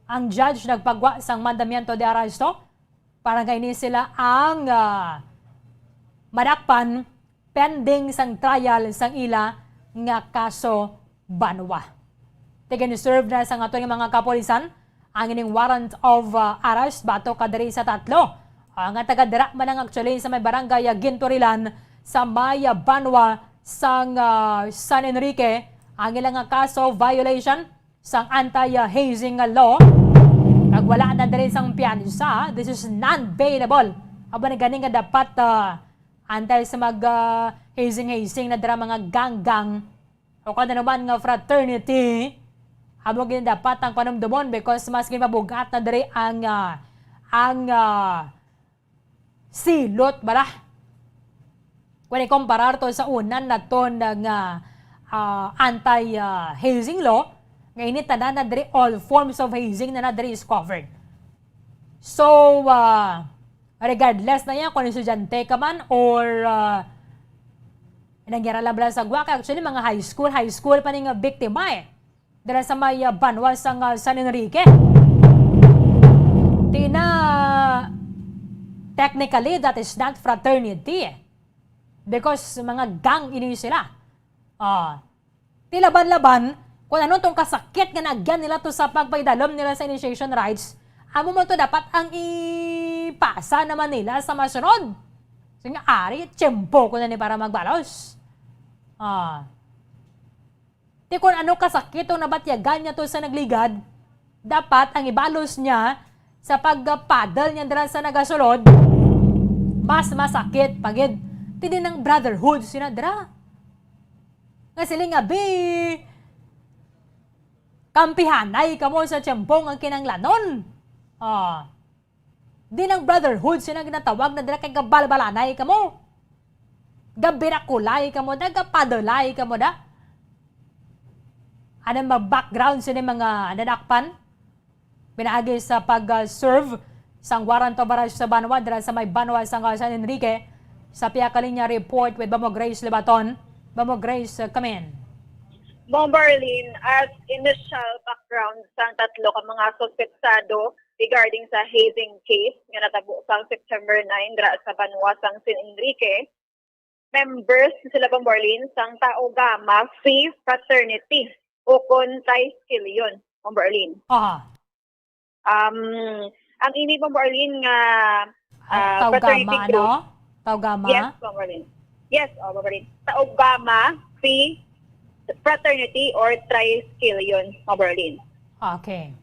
Ang judge nagpagwa sang mandamiento de arresto para nga ini sila ang, ah, madakpan pending sang trial sang ila nga kaso banwa. Ti gin-serve na sang aton nga mga kapulisan ang ining warrant of, uh, arrest batok kadiri sa tatlo, uh, nga taga dira man ang actually sa may barangay, uh, Ginturilan sa may, uh, banwa sang, uh, San Enrique ang ila nga kaso violation sang anti-hazing nga law, kag wala na diri sang piyansa. This is non-bailable. Aba na gani nga dapat, uh, antay sa mag, uh, hazing-hazing na dira mga gang-gang o kung ano man nga fraternity, amo gid dapat ang panumdumon because mas ginpabugat na diri ang, ah, ang, ah, silot bala. Kung ikumparar to sa unan naton nga, ah, anti, ah, hazing law, nga ini tanan na diri all forms of hazing na na diri is covered. So, ah, regardless na yan kung estudyante ka man or, ah, nangyara lang bala sa gwa, kay actually mga high school, high school pa ning biktima eh. Dala sa may, ah, banwa sang, ah, San Enrique. Ti na, technically, that is not fraternity eh. Because mga gang ini sila. Ah, ti laban-laban, Kung ano tong kasakit nga naagyan nila to sa pagpaidalom nila sa initiation rites, amo man to dapat ang ipasa naman nila sa masunod. So nga, ari, tiyempo ko na ni para magbalos. Ah. Ti kung ano kasakit ang nabatyagan niya to sa nagligad, dapat ang ibalos niya sa pagpaddle niya dira sa nagasulod, mas masakit pa gid. Ti di nang brotherhood sina dira. Nga sila nga, "Bi, kampihanay kamo sa tiyempo nga kinahanglanon." Ah. Di nang brotherhood sila ginatawag na dira kay gabalbalanay kamo. Gabirakulay kamo da, gapadulay kamo da. Ano ang mga background sini mga nadakpan? Pinaagi sa pag-serve sang warrant of arrest sa banwa dira sa may banwa sang San Enrique, sa Pia Kalinya report with Bamo Grace Lebaton. Bamo Grace, uh, come in. Bombo Arlene, as initial background sang tatlo ka mga suspetsado regarding sa hazing case nga natabo sang September nine dira sa banwa sang San Enrique, members sila, Bombo Arlene, sang Tau Gamma Phi Fraternity o kon Triskelion, Bombo Arlene. Aha. Um, ang ini, Bombo Arlene, nga, ah, Tau Gamma, fraternity group, ano? Tau Gamma? Yes, Bombo Arlene. Yes, oh, Bombo Arlene. Tau Gamma Phi Fraternity or Triskelion, Bombo Arlene. Okay.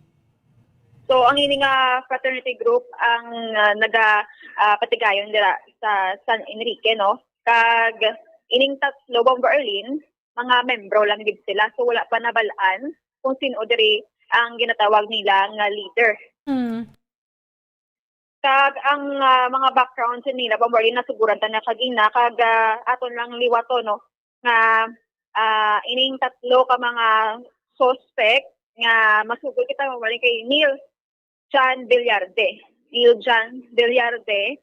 So, ang ini nga fraternity group ang, ah, naga, ah, patigayon dira sa San Enrique, no? Kag ining tatlo, Bombo Arlene, mga membro lang gid sila. So, wala pa nabal-an kung sin-o diri ang ginatawag nila nga leader. Mm. Kag ang, ah, mga background sa nila, Bombo Arlene, nasugoran ta na kagina, kag, ah, aton lang liwaton, no, nga, ah, ining tatlo ka mga suspect nga masugod kita, Bombo Arlene, kay Neil John Villarde. Neil John Villarde,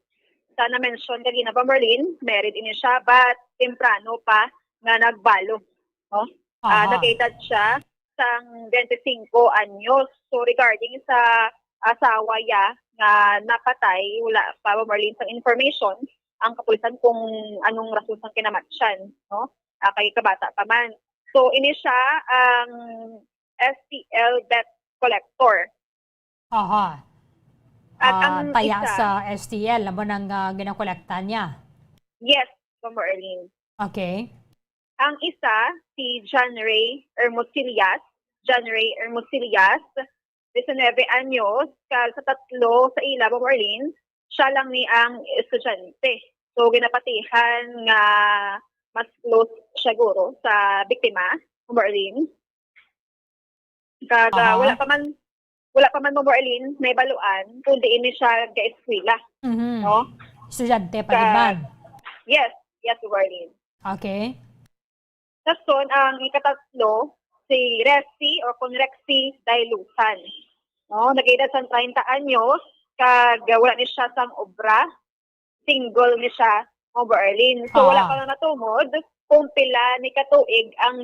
sa na-mention kagina, Bombo Arlene, married ini siya, but temprano pa nga nagbalo, no? Ah, aha. Nag-edad siya sang twenty-cinco anyos. So, regarding sa asawa ya nga napatay, wala pa, Bombo Arlene, sang information ang kapulisan kung anong rason sang kinamatyan, no? Ah, kay kabata pa man. So, ini siya ang S T L debt collector. Aha. At ah, ang taya isa sa S T L, amo nang, ah, ginakolekta niya? Yes, Bombo Arlene. Okay. Ang isa, si John Ray Hermosillas. John Ray Hermosillas, diecinueve anyos, kag sa tatlo sa ila, Bombo Arlene, siya lang ni ang estudyante. So, ginapatihan nga mas close siya guro sa biktima, Bombo Arlene. Kag, ah, aha, wala pa man, wala pa man, Bombo Arlene, nahibaluan kung diin ni siya ga-eskwela, mhm, no? Estudyante pa gid man. Yes, yes, Bombo Arlene. Okay. Dason ang ikatatlo, si Rexy or kon Rexy Dailusan. No, nag-edad sang treinta anyos, kag wala ni siya sang obra, single ni siya, Bombo Arlene. So, wala, ah, pa na natungod kung pila ni katuig ang,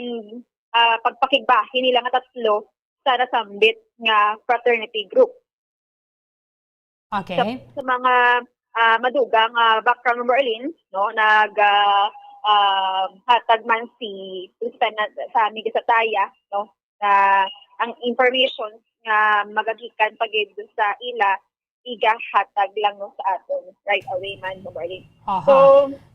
ah, pagpakigbahin nila nga tatlo sa nasambit nga fraternity group. Okay. Sa, sa mga, ah, madugang, ah, background, Bombo Arlene, no, nag, ah, ah, hatag man si Lieutenant Sammy Gasataya, no, na ang information nga magagikan pa gid sa ila, igahatag lang, no, sa aton right away man, Bombo Arlene. Aha. So,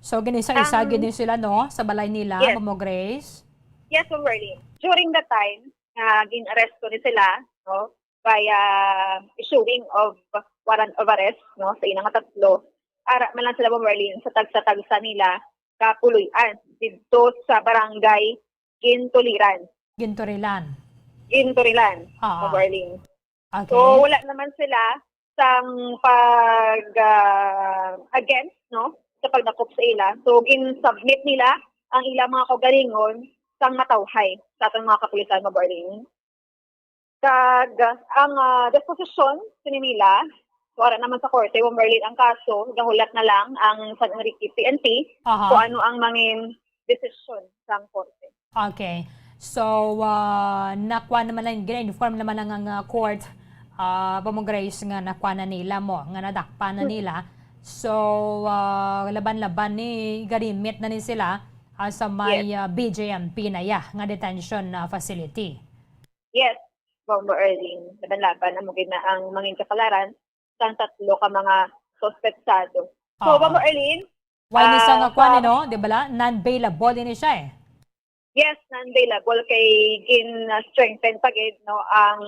so, ginisa-isa ang gid ni sila, no, sa balay nila, yes, Bombo Grace? Yes, Bombo Arlene. During the time nga gin-aresto ni sila, no, by, ah, issuing of warrant of arrest, no, sa ina nga tatlo, ara man lang sila, Bombo Arlene, sa tagsa-tagsa nila kapuloy-an didto sa barangay Gintuliran. Gintuliran. Gintuliran, ah, Bombo Arlene. Okay. So, wala naman sila sang pag, ah, against, no, sa pagdakop sa ila. So, gin-submit nila ang ilang mga kaugalingon sang matawhay sa atong mga kapulisan, Bombo Arlene. Kag ang, ah, disposisyon sini nila, so, ara naman sa korte, Bombo Arlene, ang kaso, gahulat na lang ang San Enrique P N P, aha, kung ano ang mangin desisyon sang korte. Okay. So, ah, nakuha naman lang, gina-inform naman lang ang, ah, court, ah, Bombo Grace, nga nakuha na nila mo, nga nadakpan na, hmm, nila. So, ah, laban-laban ni, garimit na ni sila, ah, sa may, yes, ah, B J M P na ya nga detention, ah, facility. Yes, Bombo Erlin, laban-laban amo gid na ang mangin kasalaran sang tatlo ka mga suspetsado. So, Aha. Bombo Erlin, Why ni sa Ah, nga kwan, sa- no? Di ba la? Non-bailable ini siya eh. Yes, non-bailable kay gin-strengthen pa gid, no, ang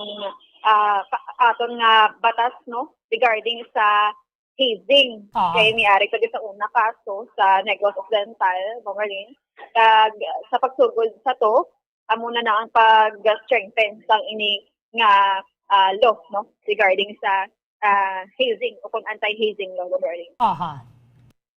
ah, pa- aton nga batas, no, regarding sa hazing. Ah. Kay miari ko sa una kaso sa Negros Occidental, Bombo Erlin. Kag sa pagsugod sa to, amo na na ang pag-strengthen sang ini nga ah, law, no, regarding sa ah, hazing o kung anti-hazing law, Bombo Erlin. Aha.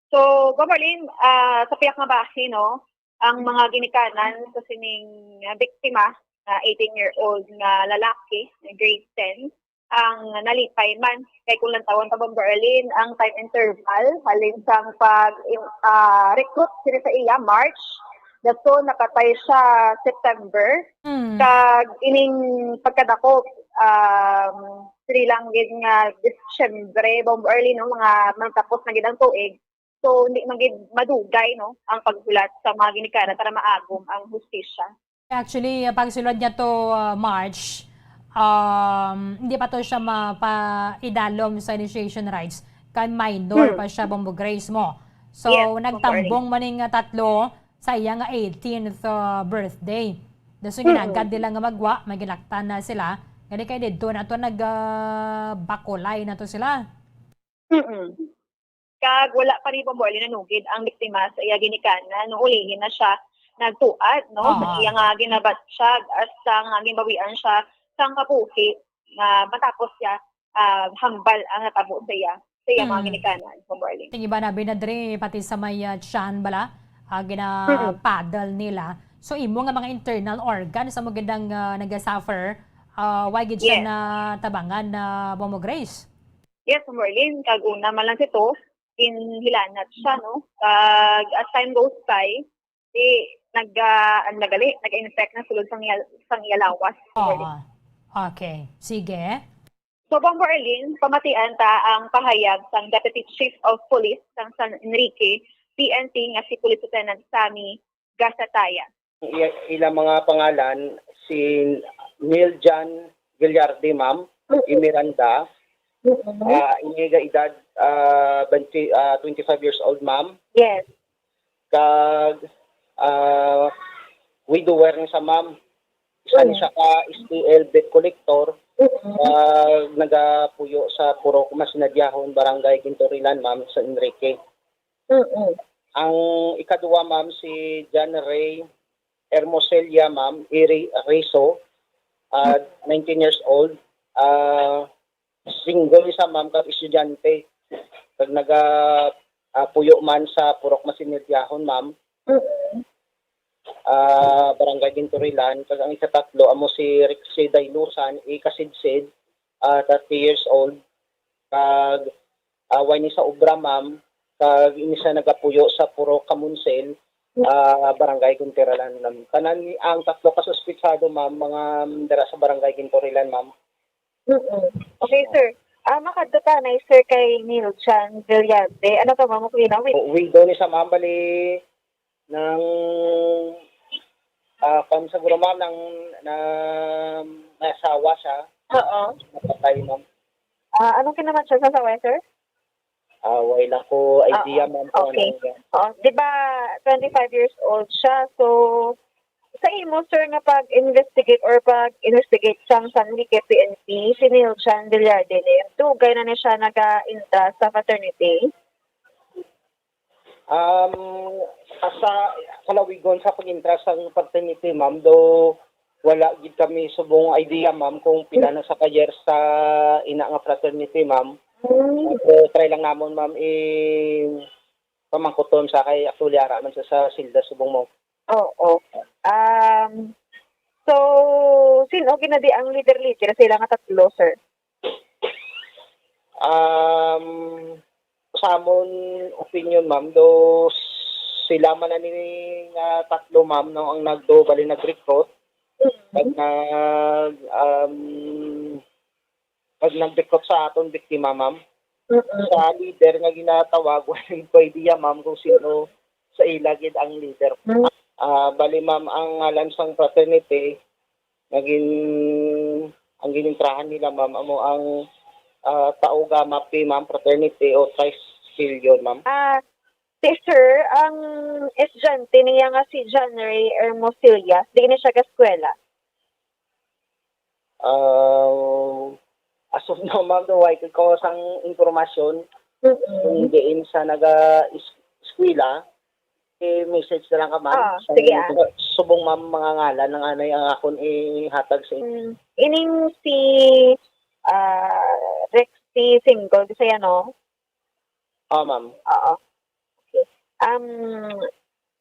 So, Bombo Erlin, ah, sa pihak nga bahin, no, ang mga ginikanan sa sining ah, biktima, nga eighteen-year-old nga lalaki, grade ten, ang nalipay man. Kay kung lantawon ta, Bombo Erlin, ang time interval halin sang pag ah, recruit sila sa iya, March, dason napatay siya September. Hmm. Kag ining pagkadakop, um, sila lang gid nga Disyembre, Bombo Erlin, no, mga matapos na gid ang tuig. So, hindi man gid madugay, no, ang paghulat sa mga ginikanan para maagom ang hustisya. Actually, uh, pagsulod niya to uh, March, um, hindi pa to siya mapaidalom sa initiation rites. Kay minor Hmm. pa siya, Bombo Grace mo. So, Yes, Bombo nagtambong man ning uh, tatlo sa iya nga eighteenth uh, birthday. Dason Mm. ginagad nila nga magwa, may ginaktan na sila. Gani kay didto na to nag uh, bakulay na to sila. Mm-mm. Kag wala pa ni Bombo Erlin nanugid ang biktima sa iya ginikanan nung ulihi na siya nagtuad, no? Ah. Sa iya nga ginabatsyag hasta nga ginbawian siya sang kabuhi nga matapos siya ah, hambal ang natabo sa iya sa iya mga Mm. ginikanan, Bombo Erlin. Ting iba na binadre pati sa may uh, tiyan bala, uh, gina-paddle nila. So imo nga mga internal organs amo gid ang uh, nagasuffer, uh, why gid siya Yes. na tabangan na Bombo Grace? Yes, Bombo Erlin, kag una man lang sito, ginhilanat siya, no? Kag as time goes by, di nag uh, ano na gali, nag-infect na sulod sang iya, sang iya lawas. Bombo Erlin. Oo. Okay. Sige. So, Bombo Erlin, pamatian ta ang pahayag sang Deputy Chief of Police sang San Enrique P N P nga si Police Lieutenant Sammy Gasataya. I- ilang mga pangalan, si Neil John Villarde, ma'am, i Miranda. Ah, ini nga edad, ah, twenty, ah, twenty-five years old, ma'am. Yes. Kag ah, widower ni sa, ma'am. Isa ni siya ka S T L debt collector. Kag nagapuyo sa Purok Masinadyajon, Barangay Quintorilan, ma'am, sa Enrique. Mm-mm. Ang ikaduha, ma'am, si John Ray Hermoselia, ma'am, Iri Rizo, ah, nineteen years old. Ah, single isa, ma'am, kag estudyante. Kag naga ah, puyo man sa Purok Masinadyajon, ma'am. Mm-mm. Ah, Barangay Quintorilan, kag ang ikatatlo amo si Rixie Dailusan, ikasidsid, ah, thirty years old, kag ah, way ni sa obra, ma'am, kag ini siya nagapuyo sa Purok Kamunsel, ah, Barangay Quintorilan, ma'am. Tanan ni ang tatlo ka suspitsado, ma'am, mga mm, dira sa Barangay Quintorilan, ma'am. Mm-mm. Okay, sir. Ah, makadto ta na, sir, kay Neil Chan Villarde. Ano pa, ma'am? Okay na, wait. O, widow ni sa, ma'am, bali nang ah, kwan siguro, ma'am, nang na, nasawa siya, Oo. napatay, ma'am. Ah, anong kinamatyan sa saway, sir? Ah, wala ko idea, ma'am, kung Okay. ano yan. Oh, di ba, twenty-five years old siya. So, sa imo, sir, nga pag-investigate or pag-investigate sang San Enrique P N P, si Neil Chan Villarde, dugay na ni siya nag-intra sa fraternity? Um, sa, sa kalawigon sa pag-intra sa fraternity, ma'am, do wala gid kami subong idea, ma'am, kung pila na sa ka-years sa ina nga fraternity, ma'am. Mm. So, try lang namon, ma'am, i pamangkuton sa kay actually ara man sa, sa silda subong mo. Oo. Um, so, sino ginadi ang leader-leader? Sila nga tatlo, sir? Um, sa amon opinion, ma'am, do sila man na ni nga tatlo, ma'am, no, ang nagdo bali nag-recruit. Pag nag um, pag nag-recruit sa aton biktima, ma'am, Mm-mm. Sa leader nga ginatawag, wala ko idea, ma'am, kung sino sa ila gid ang leader. Ah, bali, ma'am, ang ngalan sang fraternity, Naging, ang ginintrahan nila, ma'am, amo ang, ah, Tau Gamma Phi, ma'am, fraternity o Tri Skillion, ma'am. Ah, si sir, ang estudyante niya nga si John Ray Hermosillas, di ni siya gaskwela? Ah, as of now, ma'am, do, wala ko sang impormasyon kung Mm-mm. diin sa naga-, is-, eskwela. I-message na lang ka, ma'am. Ah, Sa sige, ah. Subong, ma'am, mga ngalan ng anay ang akon ihatag sa inyo. Mm. Ining si, ah, Rexy Single, Bisaya, no? Ah, ma'am. Oo. Okay. Um,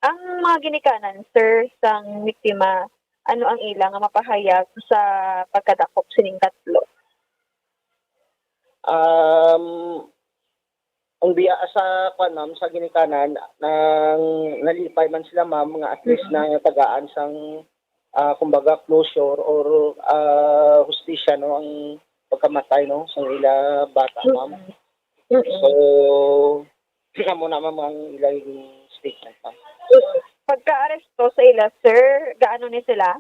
ang mga ginikanan, sir, sang biktima, ano ang ila nga mapahayag sa pagkadakop sining tatlo? Um, ang biya sa kwan, ma'am, sa ginikanan, nang nalipay man sila, ma'am, nga at least Mm. natagaan sang, ah, kumbaga, closure or, ah, hustisya, no, ang pagkamatay, no, sang ila bata, ma'am. Mm. Mm. So, amo na, ma'am, ang ilang statement, ma'am. Mm. Pagka-aresto sa ila, sir, gaano ni sila?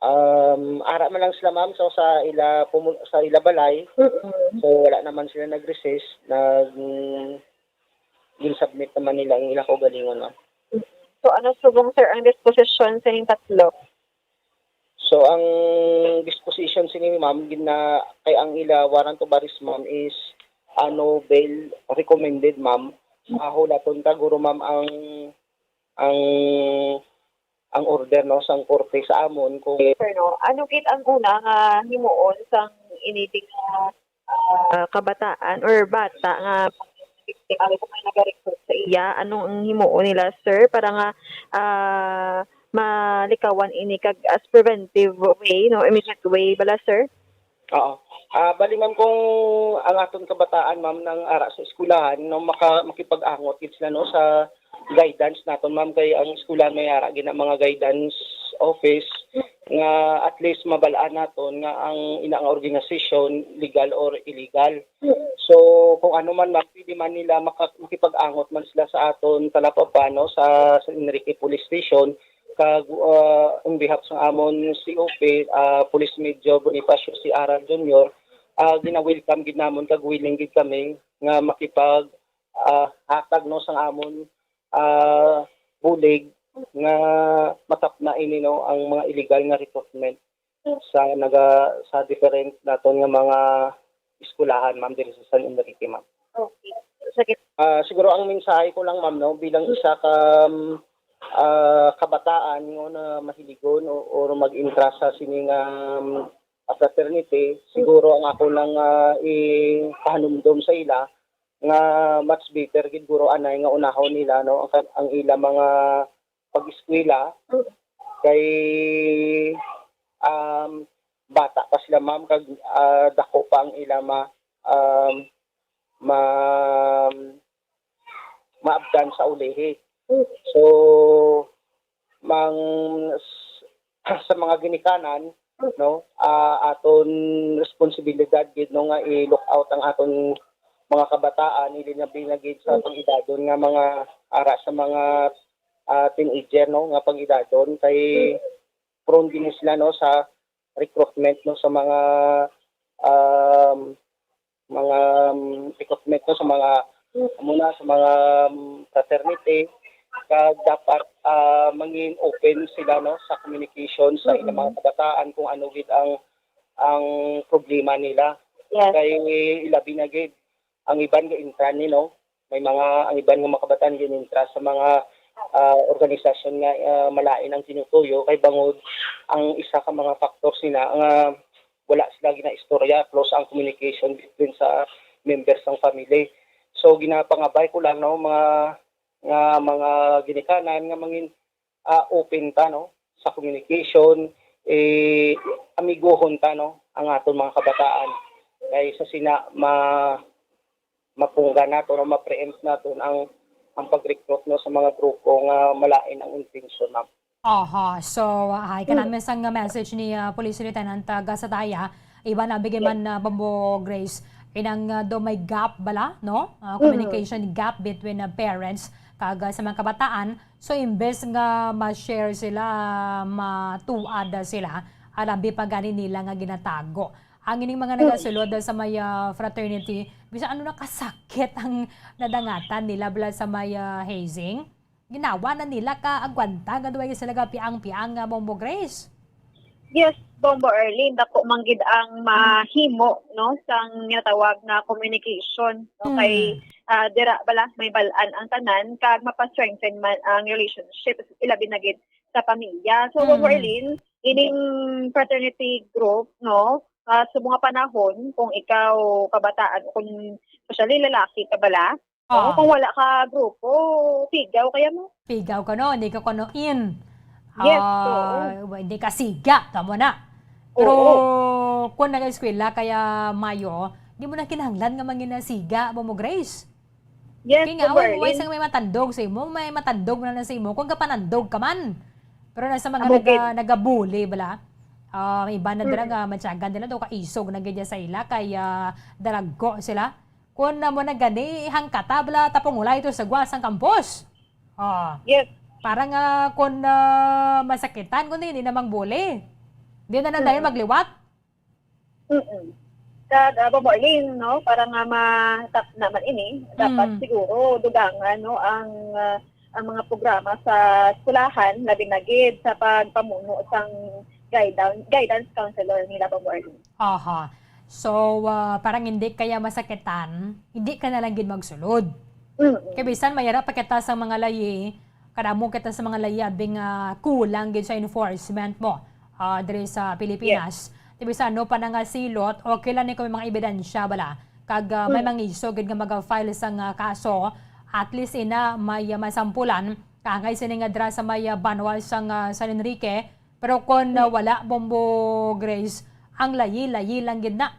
Um, ara man lang sila, ma'am, so sa ila pumu-, sa ila balay. Mm-mm. So, wala naman sila nag-resist, nag-, gin-submit naman nila ang ilang kaugalingon, ma'am. Mm. So, ano subong, sir, ang disposisyon sa ining tatlo? So, ang disposition sini, ma'am, gina-, kay ang ila warrant of arrest, ma'am, is ano, bail recommended, ma'am. Sa hulaton ta, guro, ma'am, ang, ang, ang order, no, sang korte sa amon kung Sir, no, ano gid ang una nga himuon sang initing nga, ah, kabataan or bata nga victim, ano, kung may nag-recruit sa iya, anong ang himuon nila, sir, para nga, ah, malikawan ini kag as preventive way, no, immediate way bala, sir? Oo. Ah, bali, ma'am, kung ang aton kabataan, ma'am, nang ara sa eskwelahan, no, maka-, makipag-angot gid sila, no, sa guidance naton, ma'am, kay ang eskwelahan may ara gid na mga guidance office nga at least mabal-an naton nga ang ina nga organisasyon legal or illegal. So, kung ano man, ma'am, pwede man nila maka-, makipag-angot man sila sa aton talapapa, no, sa San Enrique Police Station, kag, ah, on behalf sa amon C O P, ah, Police Major Bonifacio C. Aral Junior, ah, gina-welcome gid namon kag willing gid kami nga makipag, ah, hatag, no, sang amon, ah, bulig nga matapna ini, no, ang mga illegal nga recruitment sa naga-, sa different naton nga mga eskwelahan, ma'am, diri sa San Enrique, ma'am. Okay. Sige. Ah, siguro ang mensahe ko lang, ma'am, no, bilang isa ka, um, ah, kabataan nga na mahiligon o, or mag-entra sa sini nga, um, fraternity, siguro ang ako lang, ah, ipahanumdom sa ila nga much better gid guro anay nga unahon nila, no, ang, ang ila mga pag-eskwela kay, um, bata pa sila, ma'am, kag, ah, dako pa ang ila ma-, um, ma-, maabdan sa ulihi. So, mang, s-, sa mga ginikanan, no, ah, aton responsibilidad gid, no, nga i-look out ang aton mga kabataan, ilabi na gid sa pang-edadon nga mga ara sa mga, ah, teenager, no, nga pang-edadon, kay prone din sila, no, sa recruitment, no, sa mga, um, mga, um, recruitment, no, sa mga, amo na, sa mga, um, fraternity, kag dapat, ah, mangin open sila, no, sa communication sa ilang mga kabataan kung ano gid ang, ang problema nila. Yes. Kay ilabi na gid ang iban nga intran ni, no, may mga, ang iban nga mga kabataan ginintra sa mga, ah, organisasyon nga, ah, malain ang tinutuyo, kay bangod ang isa ka mga factor sina nga wala sila ginaistorya, close ang communication between sa members sang family. So, ginapangabay ko lang, no, mga, nga mga ginikanan nga mangin-, ah, open ta, no, sa communication, eh, amiguhon ta, no, ang aton mga kabataan. Kay sa sina, ma-, mapunggan naton o ma-preempt naton ang, ang pag-recruit, no, sa mga grupo nga malain ang intensyon, ma'am. Aha. So, ay, kanami sang message ni, ah, Police Lieutenant, ah, Gasataya, iba na bigay man, ah, Bambo Grace. Inang, ah, do may gap bala, no? Ah, Mm. communication gap between, ah, parents kag, ah, sa mga kabataan. So, imbes nga ma-share sila, matuad sila, ah, labi pa gani nila nga ginatago. Ang ining mga Mm. nagasulod sa may, ah, fraternity, bisan ano na kasakit ang nadangatan nila bala sa may, ah, hazing. Ginawa na nila ka agwanta nga duway sila gapiang-piang nga Bombo Grace. Yes, Bombo Arlene, dako man gid ang mahimo, no, sang ginatawag na communication, no, kay, Mm. ah, dira bala may bal-an ang tanan kag mapa-strengthen man ang relationship, ilabi na gid sa pamilya. So, Bombo Mm. Arlene, ining fraternity group, no, ah, sa mga panahon, kung ikaw kabataan o kung especially lalaki ka bala, Oo, Ah. kung wala ka grupo, pigaw kaya mo. Pigaw ka, no? Hindi ka kuno in. Yes, Ah, oo. wa-, hindi ka siga, tamo na. Pero Oo. kung nag-eskwela kaya mayo, di mo na kinahanglan nga mangin na siga, Bombo Grace. Yes, Kaya nga, Bombo away, away Arlene. sang may matandog sa imo, may matandog na lang sa imo, kung kapanandog ka man. Pero nasa mga Amo naga-, gid. nagabuli, bala. Ah, may iba na dira Mm. nga, matyagan nila, daw kaisog na gid sa ila, kay, ah, dalagko sila. Kun amo na gani, hangkata bala tapungulay to sa gwa sang kampus. Ah. Yes. Para nga kun, ah, masakitan, kun hindi na mangbuli. Di na lang dayon Mm. magliwat. Mm-mm. Kag, ah, Bombo Arlene, no, para nga matap naman ini, dapat Mm. siguro dugangan, no, ang, ah, ang mga programa sa eskwelahan, labi na gid sa pagpamuno sang guidance, guidance counselor nila, Bombo Arlene. Aha. So, ah, parang hindi kaya masakitan, hindi ka na lang gid magsulod. Mm. Kay bisan mayara pa kita sa mga layi, kadamo kita sa mga layi abi nga kulang gid sa enforcement mo, ah, diri sa Pilipinas. Yes. Ti bisan ano pa na nga silot, okay lang ni kung may mga ebidensya bala. Kag, ah, may Mm. mangiso gid nga mag-file sang, ah, kaso, at least ina may, ah, masampulan. Kaangay sini nga dira sa may, ah, banwa sang, ah, San Enrique, Pero kung, ah, Hmm. wala, Bombo Grace, ang layi-layi lang gid na.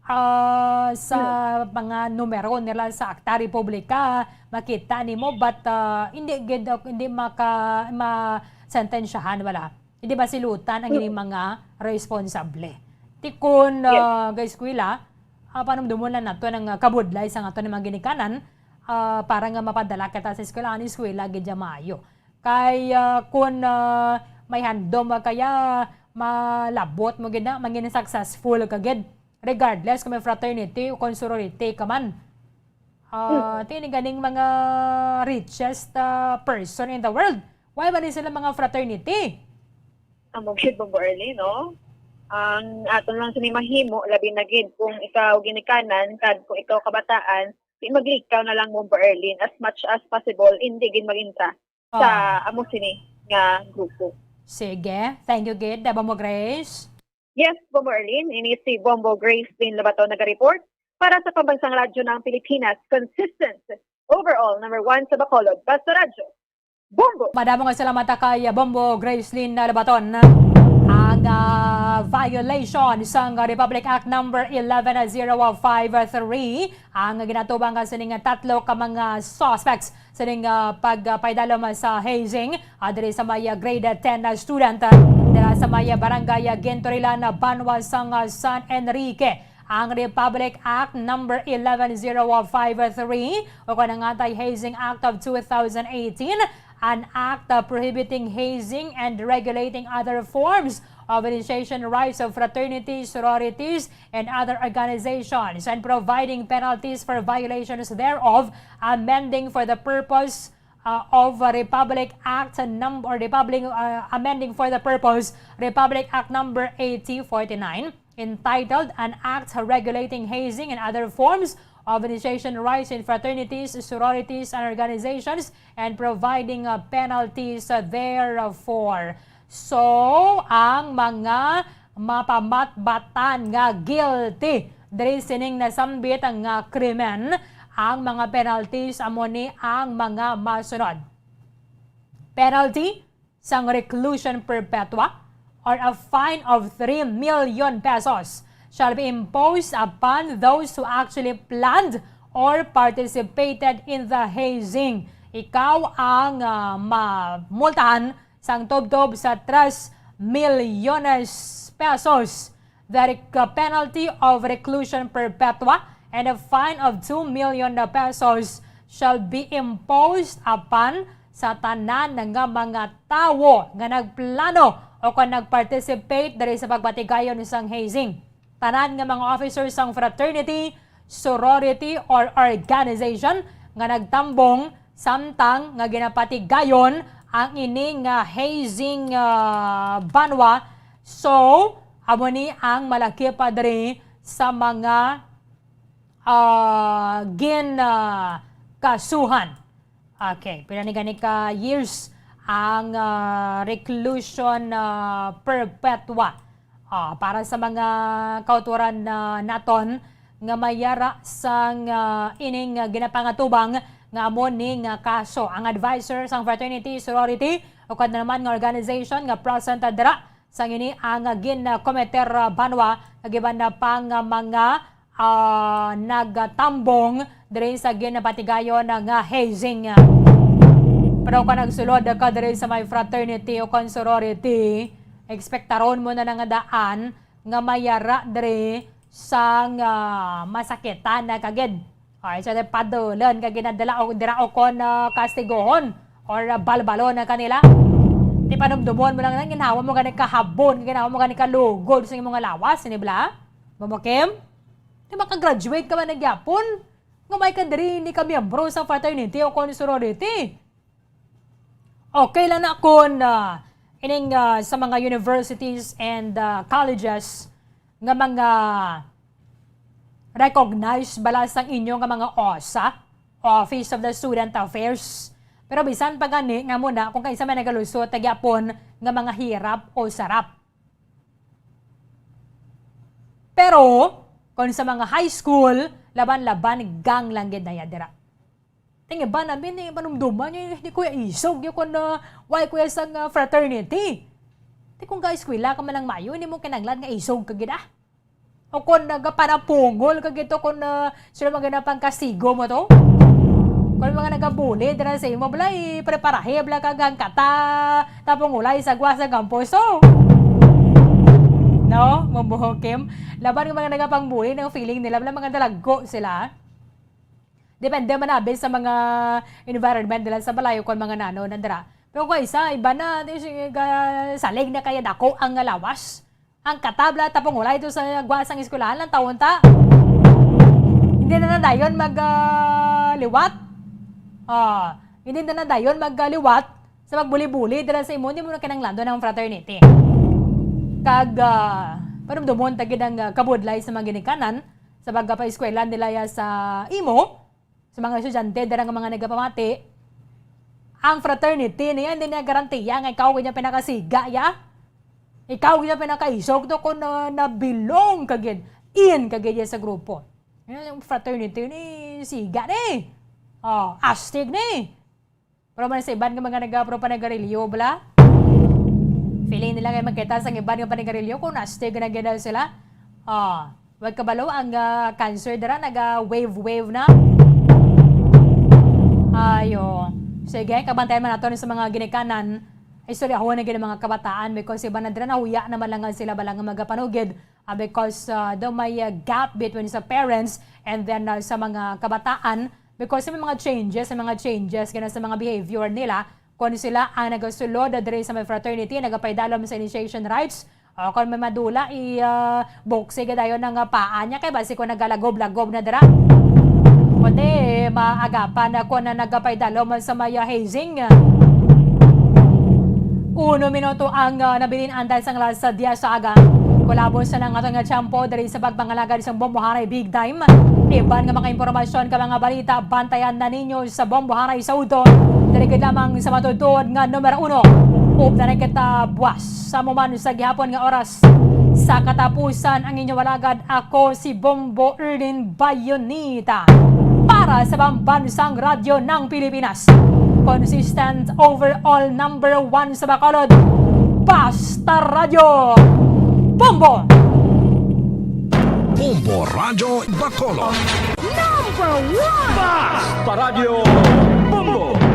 Ah, sa Hmm. mga numero nila sa Akta Republika, makita nimo, but, ah, hindi gid, hindi maka-, masentensyahan, wala. Hindi masilutan ang Hmm. ining mga responsable. Ti kun, Yes. ah, ga-eskwela, ah, panumdumon lang nato ang, ah, kabudlay sa aton nga mga ginikanan, ah, para nga mapadala kita sa eskwela, ang eskwela gid ya maayo. Kay, ah, kun, ah, may handom ba kaya malabot mo gid na, mangin successful ka gid, regardless kung may fraternity o kung sorority ka man. Ah, Mm. ti ini ganing mga richest, ah, person in the world. Why ba ni sila mga fraternity? Amo gid, Bombo Arlene, no? Ang aton lang sini mahimo, labi na gid kung ikaw ginikanan, kag kung ikaw kabataan, di maglikaw na lang, Bombo Arlene, as much as possible, hindi gid mag-entra sa Ah. amo sini nga grupo. Sige. Thank you gid, Bombo Grace. Yes, Bombo Arlene. Ini si Bombo Grace Lynn Labaton naga-report para sa Pambansang Radyo ng Pilipinas. Consistent. Overall, number one sa Bacolod. Basta Radyo. Bombo! Madamo nga salamat kay Bombo Grace Lynn Labaton. Ang, ah, violation sang Republic Act number eleven zero five three, ang ginatubang ka sining tatlo ka mga suspects sining, ah, pagpaidalom sa hazing, ah, diri sa may, ah, grade ten na student, ah, dira sa may, ah, barangay, ah, Gintorilan, ah, banwa sang, ah, San Enrique. Ang Republic Act number eleven zero five three o kon ang Anti-Hazing Act of two thousand eighteen, an act, uh, prohibiting hazing and regulating other forms of initiation rites of fraternities, sororities, and other organizations, and providing penalties for violations thereof, amending for the purpose, uh, of, uh, Republic Act num-, or Republic, uh, amending for the purpose Republic Act number eighty forty-nine, entitled An Act Regulating Hazing and Other Forms of Initiation Rites in Fraternities, Sororities, and Organizations, and providing, uh, penalties, uh, therefor. So, ang mga mapamatbatan nga guilty diri sining nasambit nga krimen, ang mga penalties amo ni ang mga masunod. Penalty, sang reclusion perpetua or a fine of three million pesos shall be imposed upon those who actually planned or participated in the hazing. Ikaw ang, ah, mamultahan sang tubtob sa tres milyones pesos. The rec-, penalty of reclusion perpetua and a fine of two million pesos shall be imposed upon sa tanan nga mga tawo nga nagplano o kon nag-participate diri sa pagpatigayon sang hazing. Tanan nga mga officers sang fraternity, sorority, or organization nga nagtambong samtang nga ginapatigayon ang ini nga hazing, ah, banwa. So, amo ni ang malaki pa diri sa mga, ah, gin, ah, kasuhan. Okay, pila ni gani ka years ang, ah, reclusion, ah, perpetua? Ah, para sa mga kauturan, ah, naton nga may yara sang, ah, ining, ah, ginapangatubang nga amo ni nga kaso, ang advisor sang fraternity, sorority, o kada naman nga organization nga present dira sang ini ang, ah, gin, ah, kometer, ah, banwa, kag iban na pang, ah, mga ah, nagtambong diri sa ginapatigayon nga hazing. Pero kung nagsulod ka diri sa may fraternity o kon sorority, ekspektaron mo na nga daan nga may yara diri sang, ah, masakitan na kagid. Ay, sa padulan ka ginadala o dira o kon, ah, kastigohon or, ah, balbalon na kanila. Ti panumdumon mo lang na ginhawa mo gani kahabon, ginhawa mo gani kalugod sa imong lawas, ni bla? Mamakim? Di makagraduate ka man na gyapon? Nga may ka diri ni ka miyembro sa fraternity o kon sorority. Okay lang na kung, ah, ining, ah, sa mga universities and, ah, colleges nga mga recognized bala sang inyo nga mga osa, Office of the Student Affairs. Pero bisan pa gani nga muna kung kaisa may nagalusot na gyapon nga mga hirap o sarap. Pero, kung sa mga high school, laban-laban, gang lang gid na ya dira. Ting iba namin, eh, manumduman niyo, ni Kuya Isog, yung kung, ah, why Kuya sang, ah, fraternity. Di kung ga-eskwela ka man lang mayo, hindi mo kinanglan nga isog ka gid, ah. O kung nagapanapungol ka gito, kung, ah, sila mga napangkastigo mo to. Kung mga nagabuli, dira sa imo, bala, eh, preparahe, bala, kag ang kata, tapong ulay, sagwa sa kampuso. No? Mabuhukim. Laban ng mga nagapangbuli ng feeling nila, bala, mga dalagko sila. Depende man abi sa mga environment nila sa balay o kung mga nano na dira. Pero kung isa, iba na, di, sige, ga-, salig na kaya dako ang lawas. Ang katabla, tapong ulay ito sa guwa sang eskwelahan lang, taon ta. Hindi na na dayon mag, ah, liwat. Ah, hindi na na dayon mag, ah, liwat sa magbuli-buli dira sa imo, hindi mo na kinanglandon ang fraternity. Kag, ah, panumdumon ta gid ang, ah, kabudlay sa mga ginikanan sa pagkapaeskwela nila ya sa imo, sa mga estudyante dira nga mga nagapamati, ang fraternity niya hindi na garantiya nga ikaw gid ang pinakasiga ya. Ikaw gid ang pinakaisog to kung, ah, nabilong ka gid, in ka gid ya sa grupo. Yan yung fraternity ni siga ni. Oh, astig ni. Pero man sa iban nga mga nagapro panigarilyo, bala? Feeling nila nga makita sa iban nga panigarilyo kung astig na gid sila. Ah, wag kabalo ang, ah, cancer dira, naga wave-wave na. Ayo. Sige, kabantayan man nato sa mga ginikanan. Istoryahon na gid ang mga kabataan because iban na dira nahuya naman lang sila bala nga magapanugid. Ah, because, ah, daw may, ah, gap between sa parents and then, ah, sa mga kabataan because may mga changes, may mga changes gana sa mga behavior nila. Kung sila ang nagasulod diri sa may fraternity, nagapaidalom sa initiation rites, o kung may madula, i, ah, boksi gid dayon ang, ah, paa niya kay basi kung nagalagob-lagob na dira. Kundi maagapan na kung na nagapaidalom sa may, ah, hazing. Uno minuto ang, ah, nabilin anday sang alas diyes sa aga. Kulabos na lang aton nga tiyempo diri sa pagpangalagad sang Bombo Haray Big Time. Iban nga mga impormasyon ka mga balita, bantayan na ninyo sa Bombo Haray sa udto. Diri gid lamang sa matutuod nga numero uno. Updan na kita buwas sa amo man sa gihapon nga oras. Sa katapusan ang inyo alagad, ako si Bombo Erlin Bayonita para sa Pambansang Radyo ng Pilipinas. Consistent overall number one sa Bacolod. Basta Radyo Bombo! Bombo Radyo Bacolod. Number one! Basta Radyo Bombo!